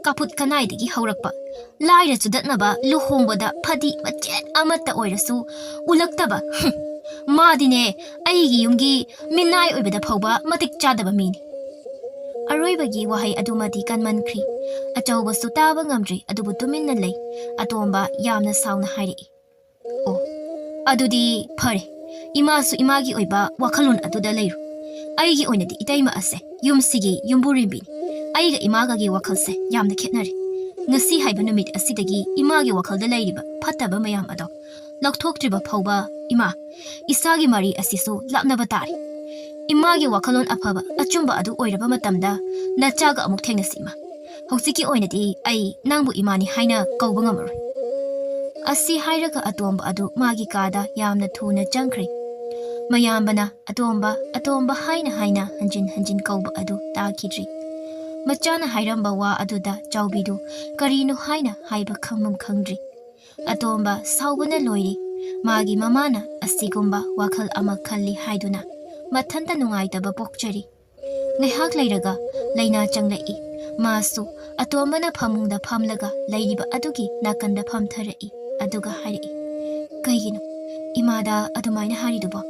ꯀꯥꯐꯨꯠ ꯀꯅꯥꯏꯗꯒꯤ ꯍꯧꯔꯛꯄ ꯂꯥꯏꯔ ꯆꯨꯗꯠꯅꯕ ꯂꯨꯍꯣꯡꯕꯗ ꯐꯗꯤ ꯃꯆꯦꯠ ꯑꯃꯠꯇ ꯑꯣꯏꯔꯁꯨ ꯎꯂꯛꯇꯕ꯫ ꯍꯨꯝ, ꯃꯥꯗꯤꯅꯦ ꯑꯩꯒꯤ ꯌꯨꯝꯒꯤ ꯃꯤꯅꯥꯏ ꯑꯣꯏꯕꯗ ꯐꯥꯎꯕ ꯃꯇꯤꯛ ꯆꯥꯗꯕ ꯃꯤꯅꯤ꯫" ꯑꯔꯣꯏꯕꯒꯤ ꯋꯥꯍꯩ ꯑꯗꯨꯃꯗꯤ ꯀꯟꯃꯟꯈ꯭ꯔꯤ꯫ ꯑꯆꯧꯕꯁꯨ ꯇꯥꯕ ꯉꯝꯗ꯭ꯔꯤ, ꯑꯗꯨꯕꯨ ꯇꯨꯃꯤꯟꯅ ꯂꯩ꯫ ꯑꯇꯣꯝꯕ ꯌꯥꯝꯅ ꯁꯥꯎꯅ ꯍꯥꯏꯔꯛꯏ, "ꯑꯣ, ꯑꯗꯨꯗꯤ ꯐꯔꯦ꯫ ꯏꯃꯥꯁꯨ ꯏꯃꯥꯒꯤ ꯑꯣꯏꯕ ꯋꯥꯈꯜꯂꯣꯟ ꯑꯗꯨꯗ ꯂꯩꯔꯨ꯫ ꯑꯩꯒꯤ ꯑꯣꯏꯅꯗꯤ ꯏꯇꯩꯃ ꯑꯁꯦ ꯌꯨꯝꯁꯤꯒꯤ ꯌꯨꯝꯕꯨꯔꯦꯝꯕꯤꯅꯤ꯫ ꯑꯩꯒ ꯏꯃꯥꯒꯒꯤ ꯋꯥꯈꯜꯁꯦ ꯌꯥꯝꯅ ꯈꯦꯠꯅꯔꯦ꯫ ꯉꯁꯤ ꯍꯥꯏꯕ ꯅꯨꯃꯤꯠ ꯑꯁꯤꯗꯒꯤ ꯏꯃꯥꯒꯤ ꯋꯥꯈꯜꯗ ꯂꯩꯔꯤꯕ ꯐꯠꯇꯕ ꯃꯌꯥꯝ ꯑꯗꯣ ꯂꯧꯊꯣꯛꯇ꯭ꯔꯤꯕ ꯐꯥꯎꯕ, ꯏꯃꯥ, ꯏꯁꯥꯒꯤ ꯃꯔꯤ ꯑꯁꯤꯁꯨ ꯂꯥꯞꯅꯕ ꯇꯥꯔꯦ꯫ ꯏꯃꯥꯒꯤ ꯋꯥꯈꯜꯂꯣꯟ ꯑꯐꯕ ꯑꯆꯨꯝꯕ ꯑꯗꯨ ꯑꯣꯏꯔꯕ ꯃꯇꯝꯗ ꯅꯆꯥꯒ ꯑꯃꯨꯛ ꯊꯦꯡꯅꯁꯤ ꯏꯃꯥ꯫ ꯍꯧꯖꯤꯛꯀꯤ ꯑꯣꯏꯅꯗꯤ ꯑꯩ ꯅꯪꯕꯨ ꯏꯃꯥꯅꯤ ꯍꯥꯏꯅ ꯀꯧꯕ ꯉꯝꯃꯔꯣꯏ꯫" ꯑꯁꯤ ꯍꯥꯏꯔꯒ ꯑꯇꯣꯝꯕ ꯑꯗꯨ ꯃꯥꯒꯤ ꯀꯥꯗ ꯌꯥꯝꯅ ꯊꯨꯅ ꯆꯪꯈ꯭ꯔꯦ꯫ ꯃꯌꯥꯝꯕꯅ "ꯑꯇꯣꯝꯕ, ꯑꯇꯣꯝꯕ" ꯍꯥꯏꯅ ꯍꯥꯏꯅ ꯍꯟꯖꯤꯟ ꯍꯟꯖꯤꯟ ꯀꯧꯕ ꯑꯗꯨ ꯇꯥꯈꯤꯗ꯭ꯔꯤ꯫ ꯃꯆꯥꯅ ꯍꯥꯏꯔꯝꯕ ꯋꯥ ꯑꯗꯨꯗ ꯆꯥꯎꯕꯤꯗꯨ ꯀꯔꯤꯅꯣ ꯍꯥꯏꯅ ꯍꯥꯏꯕ ꯈꯪꯐꯝ ꯈꯪꯗ꯭ꯔꯤ꯫ ꯑꯇꯣꯝꯕ ꯁꯥꯎꯕꯅ ꯂꯣꯏꯔꯤ꯫ ꯃꯥꯒꯤ ꯃꯃꯥꯅ ꯑꯁꯤꯒꯨꯝꯕ ꯋꯥꯈꯜ ꯑꯃ ꯈꯜꯂꯤ ꯍꯥꯏꯗꯨꯅ ꯃꯊꯟꯇ ꯅꯨꯡꯉꯥꯏꯇꯕ ꯄꯣꯛꯆꯔꯤ꯫ ꯉꯥꯏꯍꯥꯛ ꯂꯩꯔꯒ ꯂꯩꯅꯥ ꯆꯪꯂꯛꯏ꯫ ꯃꯥꯁꯨ ꯑꯇꯣꯝꯕꯅ ꯐꯃꯨꯡꯗ ꯐꯝꯂꯒ ꯂꯩꯔꯤꯕ ꯑꯗꯨꯒꯤ ꯅꯥꯀꯟꯗ ꯐꯝꯊꯔꯛꯏ꯫ ꯑꯗꯨꯒ ꯍꯥꯏꯔꯛꯏ, "ꯀꯩꯒꯤꯅꯣ ꯏꯃꯥꯗ ꯑꯗꯨꯃꯥꯏꯅ ꯍꯥꯏꯔꯤꯗꯨꯕꯣ?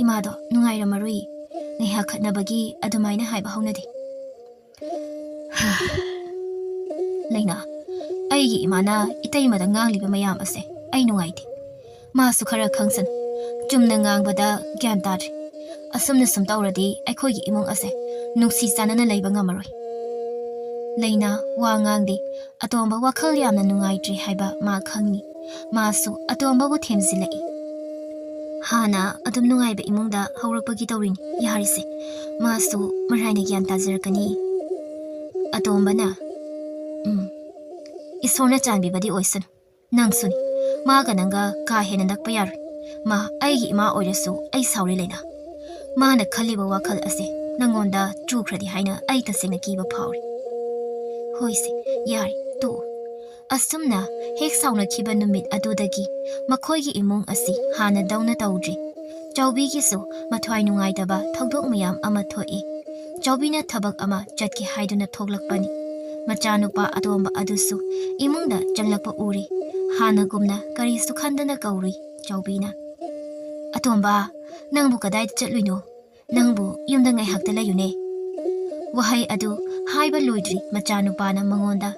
ꯏꯃꯥꯗꯣ ꯅꯨꯡꯉꯥꯏꯔꯝꯃꯔꯣꯏ꯫ ꯉꯥꯏꯍꯥꯛ ꯈꯠꯅꯕꯒꯤ ꯑꯗꯨꯃꯥꯏꯅ ꯍꯥꯏꯕ ꯍꯧꯅꯗꯦ꯫" "ꯂꯩꯅꯥ, ꯑꯩꯒꯤ ꯏꯃꯥꯅ ꯏꯇꯩꯃꯗ ꯉꯥꯡꯂꯤꯕ ꯃꯌꯥꯝ ꯑꯁꯦ ꯑꯩ ꯅꯨꯡꯉꯥꯏꯇꯦ꯫ ꯃꯥꯁꯨ ꯈꯔ ꯈꯪꯁꯅꯨ꯫ ꯆꯨꯝꯅ ꯉꯥꯡꯕꯗ ꯒ꯭ꯌꯥꯟ ꯇꯥꯗ꯭ꯔꯦ꯫ ꯑꯁꯨꯝꯅ ꯁꯨꯝ ꯇꯧꯔꯗꯤ ꯑꯩꯈꯣꯏꯒꯤ ꯏꯃꯨꯡ ꯑꯁꯦ ꯅꯨꯡꯁꯤ ꯆꯥꯟꯅꯅ ꯂꯩꯕ ꯉꯝꯃꯔꯣꯏ꯫" ꯂꯩꯅꯥ ꯋꯥ ꯉꯥꯡꯗꯦ꯫ ꯑꯇꯣꯝꯕ ꯋꯥꯈꯜ ꯌꯥꯝꯅ ꯅꯨꯡꯉꯥꯏꯇ꯭ꯔꯦ ꯍꯥꯏꯕ ꯃꯥ ꯈꯪꯏ꯫ ꯃꯥꯁꯨ ꯑꯇꯣꯝꯕꯕꯨ ꯊꯦꯝꯖꯤꯜꯂꯛꯏ꯫ "ꯍꯥꯟꯅ ꯑꯗꯨꯝ ꯅꯨꯡꯉꯥꯏꯕ ꯏꯃꯨꯡꯗ ꯍꯧꯔꯛꯄꯒꯤ ꯇꯧꯔꯤꯅꯤ꯫ ꯌꯥꯔꯤꯁꯦ, ꯃꯥꯁꯨ ꯃꯔꯥꯏꯅ ꯒ꯭ꯌꯥꯟ ꯇꯥꯖꯔꯛꯀꯅꯤ꯫" ꯑꯇꯣꯝꯕꯅ, "ꯎꯝ, ꯏꯁꯣꯔꯅ ꯆꯥꯟꯕꯤꯕꯗꯤ ꯑꯣꯏꯁꯅꯨ꯫ ꯅꯪꯁꯨꯅꯤ꯫ ꯃꯥꯒ ꯅꯪꯒ ꯀꯥ ꯍꯦꯟꯅ ꯅꯛꯄ ꯌꯥꯔꯣꯏ꯫ ꯃꯥ ꯑꯩꯒꯤ ꯏꯃꯥ ꯑꯣꯏꯔꯁꯨ ꯑꯩ ꯁꯥꯎꯔꯦ, ꯂꯩꯅꯥ꯫ ꯃꯥꯅ ꯈꯜꯂꯤꯕ ꯋꯥꯈꯜ ꯑꯁꯦ ꯅꯪꯉꯣꯟꯗ ꯆꯨꯈ꯭ꯔꯗꯤ ꯍꯥꯏꯅ ꯑꯩ ꯇꯁꯦꯡꯅ ꯀꯤꯕ ꯐꯥꯎꯔꯦ꯫" "ꯍꯣꯏꯁꯦ, ꯌꯥꯔꯦ, ꯇꯣꯛꯑꯣ꯫" ꯑꯁꯨꯝꯅ ꯍꯦꯛ ꯁꯥꯎꯅꯈꯤꯕ ꯅꯨꯃꯤꯠ ꯑꯗꯨꯗꯒꯤ ꯃꯈꯣꯏꯒꯤ ꯏꯃꯨꯡ ꯑꯁꯤ ꯍꯥꯟꯅꯗꯧꯅ ꯇꯧꯗ꯭ꯔꯤ꯫ ꯆꯥꯎꯕꯤꯒꯤꯁꯨ ꯃꯊ꯭ꯋꯥꯏ ꯅꯨꯡꯉꯥꯏꯇꯕ ꯊꯧꯗꯣꯛ ꯃꯌꯥꯝ ꯑꯃ ꯊꯣꯛꯏ꯫ ꯆꯥꯎꯕꯤꯅ ꯊꯕꯛ ꯑꯃ ꯆꯠꯀꯦ ꯍꯥꯏꯗꯨꯅ ꯊꯣꯛꯂꯛꯄꯅꯤ꯫ ꯃꯆꯥꯅꯨꯄꯥ ꯑꯇꯣꯝꯕ ꯑꯗꯨꯁꯨ ꯏꯃꯨꯡꯗ ꯆꯪꯂꯛꯄ ꯎꯔꯤ꯫ ꯍꯥꯟꯅꯒꯨꯝꯅ ꯀꯔꯤꯁꯨ ꯈꯟꯗꯅ ꯀꯧꯔꯨꯏ ꯆꯥꯎꯕꯤꯅ꯫ "ꯑꯇꯣꯝꯕ, ꯅꯪꯕꯨ ꯀꯗꯥꯏꯗ ꯆꯠꯂꯨꯏꯅꯣ? ꯅꯪꯕꯨ ꯌꯨꯝꯗ ꯉꯥꯏꯍꯥꯛꯇ ꯂꯩꯌꯨꯅꯦ꯫" ꯋꯥꯍꯩ ꯑꯗꯨ ꯍꯥꯏꯕ ꯂꯣꯏꯗ꯭ꯔꯤ, ꯃꯆꯥꯅꯨꯄꯥꯅ ꯃꯉꯣꯟꯗ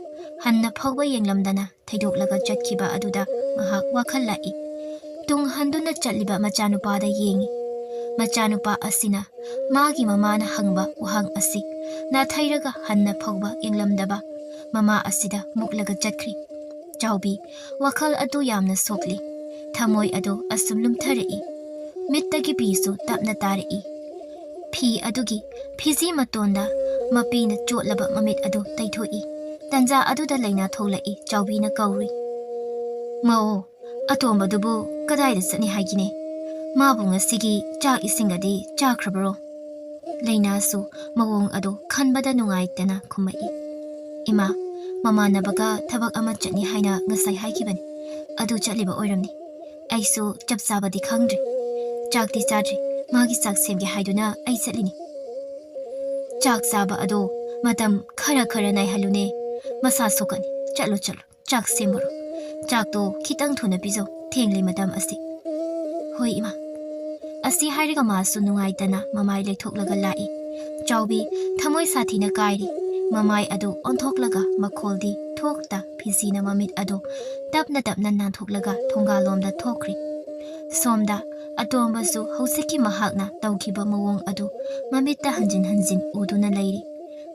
ꯍꯟꯅ ꯐꯥꯎꯕ ꯌꯦꯡꯂꯝꯗꯅ ꯊꯩꯗꯣꯛꯂꯒ ꯆꯠꯈꯤꯕ ꯑꯗꯨꯗ ꯃꯍꯥꯛ ꯋꯥꯈꯜ ꯂꯥꯛꯏ꯫ ꯇꯨꯡ ꯍꯟꯗꯨꯅ ꯆꯠꯂꯤꯕ ꯃꯆꯥꯅꯨꯄꯥꯗ ꯌꯦꯡꯏ꯫ ꯃꯆꯥꯅꯨꯄꯥ ꯑꯁꯤꯅ ꯃꯥꯒꯤ ꯃꯃꯥꯅ ꯍꯪꯕ ꯋꯥꯍꯪ ꯑꯁꯤ ꯅꯥꯊꯩꯔꯒ ꯍꯟꯅ ꯐꯥꯎꯕ ꯌꯦꯡꯂꯝꯗꯕ ꯃꯃꯥ ꯑꯁꯤꯗ ꯃꯨꯛꯂꯒ ꯆꯠꯈ꯭ꯔꯤ꯫ ꯆꯥꯎꯕꯤ ꯋꯥꯈꯜ ꯑꯗꯨ ꯌꯥꯝꯅ ꯁꯣꯛꯂꯤ꯫ ꯊꯃꯣꯏ ꯑꯗꯨ ꯑꯁꯨꯝ ꯂꯨꯝꯊꯔꯛꯏ꯫ ꯃꯤꯠꯇꯒꯤ ꯄꯤꯁꯨ ꯇꯞꯅ ꯇꯥꯔꯛꯏ꯫ ꯐꯤ ꯑꯗꯨꯒꯤ ꯐꯤꯖꯤ ꯃꯇꯣꯟꯗ ꯃꯄꯤꯅ ꯆꯣꯠꯂꯕ ꯃꯃꯤꯠ ꯑꯗꯨ ꯇꯩꯊꯣꯛꯏ꯫ ꯇꯟꯖꯥ ꯑꯗꯨꯗ ꯂꯩꯅꯥ ꯊꯣꯛꯂꯛꯏ꯫ ꯆꯥꯎꯕꯤꯅ ꯀꯧꯔꯨꯏ, "ꯃꯧ, ꯑꯇꯣꯝꯕꯗꯨꯕꯨ ꯀꯗꯥꯏꯗ ꯆꯠꯅꯤ ꯍꯥꯏꯒꯤꯅꯦ? "ꯃꯥꯕꯨ ꯉꯁꯤꯒꯤ ꯆꯥꯛ ꯏꯁꯤꯡꯒꯗꯤ ꯆꯥꯈ꯭ꯔꯕ꯭ꯔꯣ?" ꯂꯩꯅꯥꯁꯨ ꯃꯑꯣꯡ ꯑꯗꯨ ꯈꯟꯕꯗ ꯅꯨꯡꯉꯥꯏꯇꯅ ꯈꯨꯝꯃꯛꯏ꯫ "ꯏꯃꯥ, ꯃꯃꯥꯟꯅꯕꯒ ꯊꯕꯛ ꯑꯃ ꯆꯠꯅꯤ ꯍꯥꯏꯅ ꯉꯁꯥꯏ ꯍꯥꯏꯈꯤꯕꯅꯤ꯫ ꯑꯗꯨ ꯆꯠꯂꯤꯕ ꯑꯣꯏꯔꯝꯅꯤ꯫ ꯑꯩꯁꯨ ꯆꯞ ꯆꯥꯕꯗꯤ ꯈꯪꯗ꯭ꯔꯤ꯫ ꯆꯥꯛꯇꯤ ꯆꯥꯗ꯭ꯔꯤ꯫ ꯃꯥꯒꯤ ꯆꯥꯛ ꯁꯦꯝꯒꯦ ꯍꯥꯏꯗꯨꯅ ꯑꯩ ꯆꯠꯂꯤꯅꯤ꯫" "ꯆꯥꯛ ꯆꯥꯕ ꯑꯗꯣ ꯃꯇꯝ ꯈꯔ ꯈꯔ ꯅꯥꯏꯍꯜꯂꯨꯅꯦ꯫ ꯃꯁꯥ ꯁꯣꯛꯀꯅꯤ꯫ ꯆꯠꯂꯣ, ꯆꯠꯂꯣ꯫ ꯆꯥꯛ ꯁꯦꯝꯃꯨꯔꯣ꯫ ꯆꯥꯛꯇꯣ ꯈꯤꯇꯪ ꯊꯨꯅ ꯄꯤꯖꯧ꯫ ꯊꯦꯡꯂꯦ ꯃꯇꯝ ꯑꯁꯤ꯫" "ꯍꯣꯏ, ꯏꯃꯥ꯫" ꯑꯁꯤ ꯍꯥꯏꯔꯒ ꯃꯥꯁꯨ ꯅꯨꯡꯉꯥꯏꯇꯅ ꯃꯃꯥꯏ ꯂꯩꯊꯣꯛꯂꯒ ꯂꯥꯛꯏ꯫ ꯆꯥꯎꯕꯤ ꯊꯃꯣꯏ ꯁꯥꯊꯤꯅ ꯀꯥꯏꯔꯤ꯫ ꯃꯃꯥꯏ ꯑꯗꯨ ꯑꯣꯟꯊꯣꯛꯂꯒ ꯃꯈꯣꯜꯗꯤ ꯊꯣꯛꯇ ꯐꯤꯖꯤꯅ ꯃꯃꯤꯠ ꯑꯗꯨ ꯇꯞꯅ ꯇꯞꯅ ꯅꯥꯟꯊꯣꯛꯂꯒ ꯊꯣꯡꯒꯥꯜꯂꯣꯝꯗ ꯊꯣꯛꯈ꯭ꯔꯤ꯫ ꯁꯣꯝꯗ ꯑꯇꯣꯝꯕꯁꯨ ꯍꯧꯖꯤꯛꯀꯤ ꯃꯍꯥꯛꯅ ꯇꯧꯈꯤꯕ ꯃꯑꯣꯡ ꯑꯗꯨ ꯃꯃꯤꯠꯇ ꯍꯟꯖꯤꯟ ꯍꯟꯖꯤꯟ ꯎꯗꯨꯅ ꯂꯩꯔꯤ꯫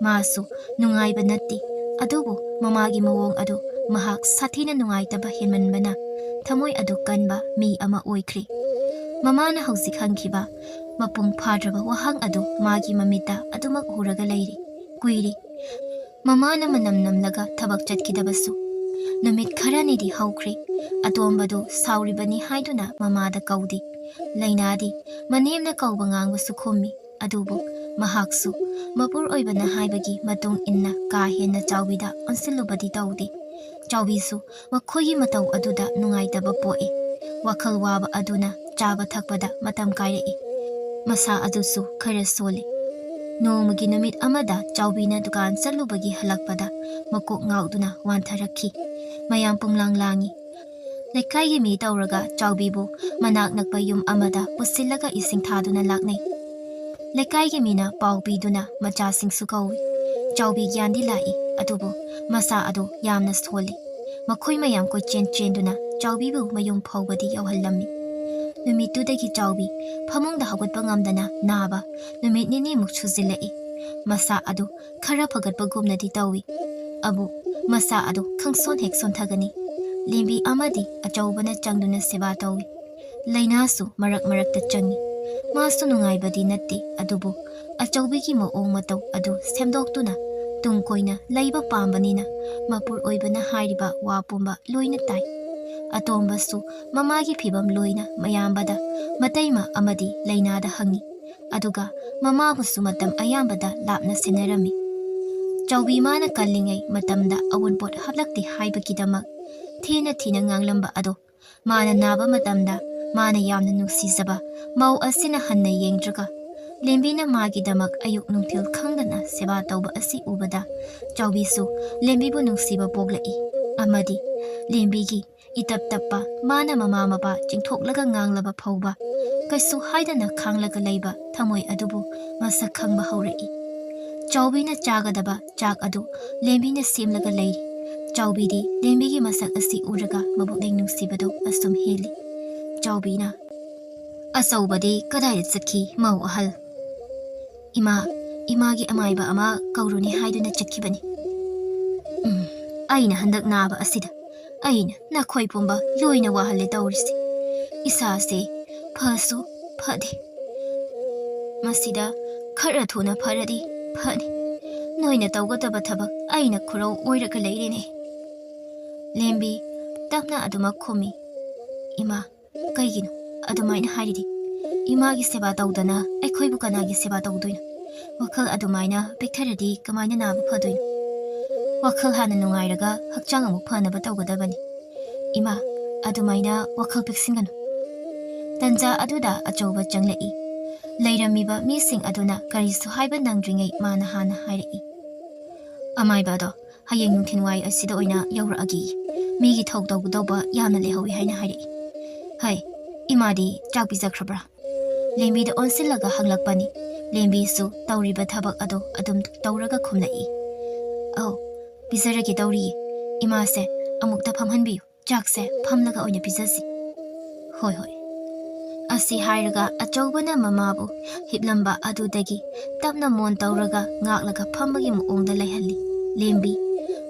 ꯃꯥꯁꯨ ꯅꯨꯡꯉꯥꯏꯕ ꯅꯠꯇꯦ, ꯑꯗꯨꯕꯨ ꯃꯃꯥꯒꯤ ꯃꯑꯣꯡ ꯑꯗꯨ ꯃꯍꯥꯛ ꯁꯥꯊꯤꯅ ꯅꯨꯡꯉꯥꯏꯇꯕ ꯍꯦꯟꯃꯟꯕꯅ ꯊꯃꯣꯏ ꯑꯗꯨ ꯀꯟꯕ ꯃꯤ ꯑꯃ ꯑꯣꯏꯈ꯭ꯔꯦ꯫ ꯃꯃꯥꯅ ꯍꯧꯖꯤꯛ ꯍꯪꯈꯤꯕ ꯃꯄꯨꯡ ꯐꯥꯗ꯭ꯔꯕ ꯋꯥꯍꯪ ꯑꯗꯨ ꯃꯥꯒꯤ ꯃꯃꯤꯠꯇ ꯑꯗꯨꯃꯛ ꯎꯔꯒ ꯂꯩꯔꯤ꯫ ꯀꯨꯏꯔꯦ ꯃꯃꯥꯅ ꯃꯅꯝ ꯅꯝꯂꯒ ꯊꯕꯛ ꯆꯠꯈꯤꯗꯕꯁꯨ꯫ ꯅꯨꯃꯤꯠ ꯈꯔꯅꯤꯗꯤ ꯍꯧꯈ꯭ꯔꯦ꯫ ꯑꯇꯣꯝꯕꯗꯨ ꯁꯥꯎꯔꯤꯕꯅꯤ ꯍꯥꯏꯗꯨꯅ ꯃꯃꯥꯗ ꯀꯧꯗꯦ꯫ ꯂꯩꯅꯥꯗꯤ ꯃꯅꯦꯝꯅ ꯀꯧꯕ ꯉꯥꯡꯕꯁꯨ ꯈꯨꯝꯃꯤ꯫ ꯑꯗꯨꯕꯨ ꯃꯍꯥꯛꯁꯨ ꯃꯄꯨꯔꯣꯏꯕꯅ ꯍꯥꯏꯕꯒꯤ ꯃꯇꯨꯡ ꯏꯟꯅ ꯀꯥ ꯍꯦꯟꯅ ꯆꯥꯎꯕꯤꯗ ꯑꯣꯟꯁꯤꯜꯂꯨꯕꯗꯤ ꯇꯧꯗꯦ꯫ ꯆꯥꯎꯕꯤꯁꯨ ꯃꯈꯣꯏꯒꯤ ꯃꯇꯧ ꯑꯗꯨꯗ ꯅꯨꯡꯉꯥꯏꯇꯕ ꯄꯣꯛꯏ꯫ ꯋꯥꯈꯜ ꯋꯥꯕ ꯑꯗꯨꯅ ꯆꯥꯕ ꯊꯛꯄꯗ ꯃꯇꯝ ꯀꯥꯏꯔꯛꯏ꯫ ꯃꯁꯥ ꯑꯗꯨꯁꯨ ꯈꯔ ꯁꯣꯜꯂꯤ꯫ ꯅꯣꯡꯃꯒꯤ ꯅꯨꯃꯤꯠ ꯑꯃꯗ ꯆꯥꯎꯕꯤꯅ ꯗꯨꯀꯥꯟ ꯆꯠꯂꯨꯕꯒꯤ ꯍꯜꯂꯛꯄꯗ ꯃꯀꯣꯛ ꯉꯥꯎꯗꯨꯅ ꯋꯥꯟꯊꯔꯛꯈꯤ꯫ ꯃꯌꯥꯝ ꯄꯨꯝꯂꯥꯡ ꯂꯥꯡꯉꯤ꯫ ꯂꯩꯀꯥꯏꯒꯤ ꯃꯤ ꯇꯧꯔꯒ ꯆꯥꯎꯕꯤꯕꯨ ꯃꯅꯥꯛ ꯅꯛꯄ ꯌꯨꯝ ꯑꯃꯗ ꯄꯨꯁꯤꯜꯂꯒ ꯏꯁꯤꯡ ꯊꯥꯗꯨꯅ ꯂꯥꯛꯅꯩ꯫ ꯂꯩꯀꯥꯏꯒꯤ ꯃꯤꯅ ꯄꯥꯎ ꯄꯤꯗꯨꯅ ꯃꯆꯥꯁꯤꯡꯁꯨ ꯀꯧꯏ꯫ ꯆꯥꯎꯕꯤ ꯒ꯭ꯌꯥꯟꯗꯤ ꯂꯥꯛꯏ, ꯑꯗꯨꯕꯨ ꯃꯁꯥ ꯑꯗꯨ ꯌꯥꯝꯅ ꯁꯣꯜꯂꯤ꯫ ꯃꯈꯣꯏ ꯃꯌꯥꯝ ꯀꯣꯏꯆꯦꯟ ꯆꯦꯟꯗꯨꯅ ꯆꯥꯎꯕꯤꯕꯨ ꯃꯌꯨꯝ ꯐꯥꯎꯕꯗꯤ ꯌꯧꯍꯜꯂꯝꯃꯤ꯫ ꯅꯨꯃꯤꯠꯇꯨꯗꯒꯤ ꯆꯥꯎꯕꯤ ꯐꯃꯨꯡꯗ ꯍꯧꯒꯠꯄ ꯉꯝꯗꯅ ꯅꯥꯕ ꯅꯨꯃꯤꯠ ꯅꯤꯅꯤꯃꯨꯛ ꯁꯨꯖꯤꯜꯂꯛꯏ꯫ ꯃꯁꯥ ꯑꯗꯨ ꯈꯔ ꯐꯒꯠꯄꯒꯨꯝꯅꯗꯤ ꯇꯧꯏ꯫ ꯑꯕꯨ ꯃꯁꯥ ꯑꯗꯨ ꯈꯪꯁꯣꯟ ꯍꯦꯛ ꯁꯣꯟꯊꯒꯅꯤ꯫ ꯂꯦꯝꯕꯤ ꯑꯃꯗꯤ ꯑꯆꯧꯕꯅ ꯆꯪꯗꯨꯅ ꯁꯦꯕꯥ ꯇꯧꯏ꯫ ꯂꯩꯅꯥꯁꯨ ꯃꯔꯛ ꯃꯔꯛꯇ ꯆꯪꯏ꯫ ꯃꯥꯁꯨ ꯅꯨꯡꯉꯥꯏꯕꯗꯤ ꯅꯠꯇꯦ, ꯑꯗꯨꯕꯨ ꯑꯆꯧꯕꯤꯒꯤ ꯃꯑꯣꯡ ꯃꯇꯧ ꯑꯗꯨ ꯁꯦꯝꯗꯣꯛꯇꯨꯅ ꯇꯨꯡ ꯀꯣꯏꯅ ꯂꯩꯕ ꯄꯥꯝꯕꯅꯤꯅ ꯃꯄꯨꯔꯣꯏꯕꯅ ꯍꯥꯏꯔꯤꯕ ꯋꯥ ꯄꯨꯝꯕ ꯂꯣꯏꯅ ꯇꯥꯏ꯫ ꯑꯇꯣꯝꯕꯁꯨ ꯃꯃꯥꯒꯤ ꯐꯤꯕꯝ ꯂꯣꯏꯅ ꯃꯌꯥꯝꯕꯗ ꯃꯇꯩꯃ ꯑꯃꯗꯤ ꯂꯩꯅꯥꯗ ꯍꯪꯉꯤ꯫ ꯑꯗꯨꯒ ꯃꯃꯥꯕꯨꯁꯨ ꯃꯇꯝ ꯑꯌꯥꯝꯕꯗ ꯂꯥꯞꯅ ꯁꯦꯟꯅꯔꯝꯃꯤ꯫ ꯆꯥꯎꯕꯤ ꯃꯥꯅ ꯀꯜꯂꯤꯉꯩ ꯃꯇꯝꯗ ꯑꯋꯨꯟꯄꯣꯠ ꯍꯥꯞꯂꯛꯇꯦ ꯍꯥꯏꯕꯒꯤꯗꯃꯛ ꯊꯤꯅ ꯊꯤꯅ ꯉꯥꯡꯂꯝꯕ ꯑꯗꯣ ꯃꯥꯅ ꯅꯥꯕ ꯃꯇꯝꯗ ꯃꯥꯅ ꯌꯥꯝꯅ ꯅꯨꯡꯁꯤꯖꯕ ꯃꯧ ꯑꯁꯤꯅ ꯍꯟꯅ ꯌꯦꯡꯗ꯭ꯔꯒ ꯂꯦꯝꯕꯤꯅ ꯃꯥꯒꯤꯗꯃꯛ ꯑꯌꯨꯛ ꯅꯨꯡꯊꯤꯜ ꯈꯪꯗꯅ ꯁꯦꯕꯥ ꯇꯧꯕ ꯑꯁꯤ ꯎꯕꯗ ꯆꯥꯎꯕꯤꯁꯨ ꯂꯦꯝꯕꯤꯕꯨ ꯅꯨꯡꯁꯤꯕ ꯄꯣꯛꯂꯛꯏ꯫ ꯑꯃꯗꯤ ꯂꯦꯝꯕꯤꯒꯤ ꯏꯇꯞ ꯇꯞꯄ ꯃꯥꯅ ꯃꯃꯥ ꯃꯄꯥ ꯆꯤꯡꯊꯣꯛꯂꯒ ꯉꯥꯡꯂꯕ ꯐꯥꯎꯕ ꯀꯩꯁꯨ ꯍꯥꯏꯗꯅ ꯈꯥꯡꯂꯒ ꯂꯩꯕ ꯊꯃꯣꯏ ꯑꯗꯨꯕꯨ ꯃꯁꯛ ꯈꯪꯕ ꯍꯧꯔꯛꯏ꯫ ꯆꯥꯎꯕꯤꯅ ꯆꯥꯒꯗꯕ ꯆꯥꯛ ꯑꯗꯨ ꯂꯦꯝꯕꯤꯅ ꯁꯦꯝꯂꯒ ꯂꯩꯔꯤ꯫ ꯆꯥꯎꯕꯤꯗꯤ ꯂꯦꯝꯕꯤꯒꯤ ꯃꯁꯛ ꯑꯁꯤ ꯎꯔꯒ ꯃꯕꯨꯛꯅꯤꯡ ꯅꯨꯡꯁꯤꯕꯗꯨ ꯑꯁꯨꯝ ꯍꯦꯜꯂꯤ꯫ ꯆꯥꯎꯕꯤꯅ, "ꯑꯆꯧꯕꯗꯤ ꯀꯗꯥꯏꯗ ꯆꯠꯈꯤ, ꯃꯧ ꯑꯍꯜ?" "ꯏꯃꯥ, ꯏꯃꯥꯒꯤ ꯑꯃꯥꯏꯕ ꯑꯃ ꯀꯧꯔꯨꯅꯤ ꯍꯥꯏꯗꯨꯅ ꯆꯠꯈꯤꯕꯅꯤ꯫ ꯎꯝ, ꯑꯩꯅ ꯍꯟꯗꯛ ꯅꯥꯕ ꯑꯁꯤꯗ ꯑꯩꯅ ꯅꯈꯣꯏ ꯄꯨꯝꯕ ꯂꯣꯏꯅ ꯋꯥꯍꯜꯂꯦ ꯇꯧꯔꯤꯁꯦ꯫ ꯏꯁꯥꯁꯦ ꯐꯁꯨ ꯐꯗꯦ꯫ ꯃꯁꯤꯗ ꯈꯔ ꯊꯨꯅ ꯐꯔꯗꯤ ꯐꯅꯤ꯫ ꯅꯣꯏꯅ ꯇꯧꯒꯗꯕ ꯊꯕꯛ ꯑꯩꯅ ꯈꯨꯔꯧ ꯑꯣꯏꯔꯒ ꯂꯩꯔꯦꯅꯦ꯫" ꯂꯦꯝꯕꯤ ꯇꯞꯅ ꯑꯗꯨꯃꯛ ꯈꯨꯝꯃꯤ꯫ "ꯏꯃꯥ, ꯀꯩꯒꯤꯅꯣ ꯑꯗꯨꯃꯥꯏꯅ ꯍꯥꯏꯔꯤꯗꯤ? ꯏꯃꯥꯒꯤ ꯁꯦꯕꯥ ꯇꯧꯗꯅ ꯑꯩꯈꯣꯏꯕꯨ ꯀꯅꯥꯒꯤ ꯁꯦꯕꯥ ꯇꯧꯗꯣꯏꯅꯣ? ꯋꯥꯈꯜ ꯑꯗꯨꯃꯥꯏꯅ ꯄꯤꯛꯊꯔꯗꯤ ꯀꯃꯥꯏꯅ ꯅꯥꯕ ꯐꯗꯣꯏꯅꯣ? ꯋꯥꯈꯜ ꯍꯥꯟꯅ ꯅꯨꯡꯉꯥꯏꯔꯒ ꯍꯛꯆꯥꯡ ꯑꯃꯨꯛ ꯐꯅꯕ ꯇꯧꯒꯗꯕꯅꯤ꯫ ꯏꯃꯥ, ꯑꯗꯨꯃꯥꯏꯅ ꯋꯥꯈꯜ ꯄꯤꯛꯁꯤꯟꯒꯅꯨ꯫" ꯇꯟꯖꯥ ꯑꯗꯨꯗ ꯑꯆꯧꯕ ꯆꯪꯂꯛꯏ꯫ ꯂꯩꯔꯝꯃꯤꯕ ꯃꯤꯁꯤꯡ ꯑꯗꯨꯅ ꯀꯔꯤꯁꯨ ꯍꯥꯏꯕ ꯅꯪꯗ꯭ꯔꯤꯉꯩ ꯃꯥꯅ ꯍꯥꯟꯅ ꯍꯥꯏꯔꯛꯏ꯫ "ꯑꯃꯥꯏꯕ ꯑꯗꯣ ꯍꯌꯦꯡ ꯅꯨꯡꯊꯤꯜꯋꯥꯏ ꯑꯁꯤꯗ ꯑꯣꯏꯅ ꯌꯧꯔꯛꯑꯒꯦ꯫ ꯃꯤꯒꯤ ꯊꯧ ꯇꯧꯒꯗꯧꯕ ꯌꯥꯝꯅ ꯂꯩꯍꯧꯋꯤ ꯍꯥꯏꯅ ꯍꯥꯏꯔꯛꯏ꯫ ꯍꯩ, ꯏꯃꯥꯗꯤ ꯆꯥꯛ ꯄꯤꯖꯈ꯭ꯔꯕ꯭ꯔꯥ?" ꯂꯦꯝꯕꯤꯗ ꯑꯣꯟꯁꯤꯜꯂꯒ ꯍꯪꯂꯛꯄꯅꯤ꯫ ꯂꯦꯝꯕꯤꯁꯨ ꯇꯧꯔꯤꯕ ꯊꯕꯛ ꯑꯗꯣ ꯑꯗꯨꯝ ꯇꯧꯔꯒ ꯈꯨꯝꯂꯛꯏ꯫ "ꯑꯧ, ꯄꯤꯖꯔꯒꯦ ꯇꯧꯔꯤꯌꯦ꯫ ꯏꯃꯥꯁꯦ ꯑꯃꯨꯛꯇ ꯐꯝꯍꯟꯕꯤꯌꯨ꯫ ꯆꯥꯛꯁꯦ ꯐꯝꯂꯒ ꯑꯣꯏꯅ ꯄꯤꯖꯁꯤ꯫" "ꯍꯣꯏ, ꯍꯣꯏ꯫" ꯑꯁꯤ ꯍꯥꯏꯔꯒ ꯑꯆꯧꯕꯅ ꯃꯃꯥꯕꯨ ꯍꯤꯞꯂꯝꯕ ꯑꯗꯨꯗꯒꯤ ꯇꯞꯅ ꯃꯣꯟ ꯇꯧꯔꯒ ꯉꯥꯛꯂꯒ ꯐꯝꯕꯒꯤ ꯃꯑꯣꯡꯗ ꯂꯩꯍꯜꯂꯤ꯫ ꯂꯦꯝꯕꯤ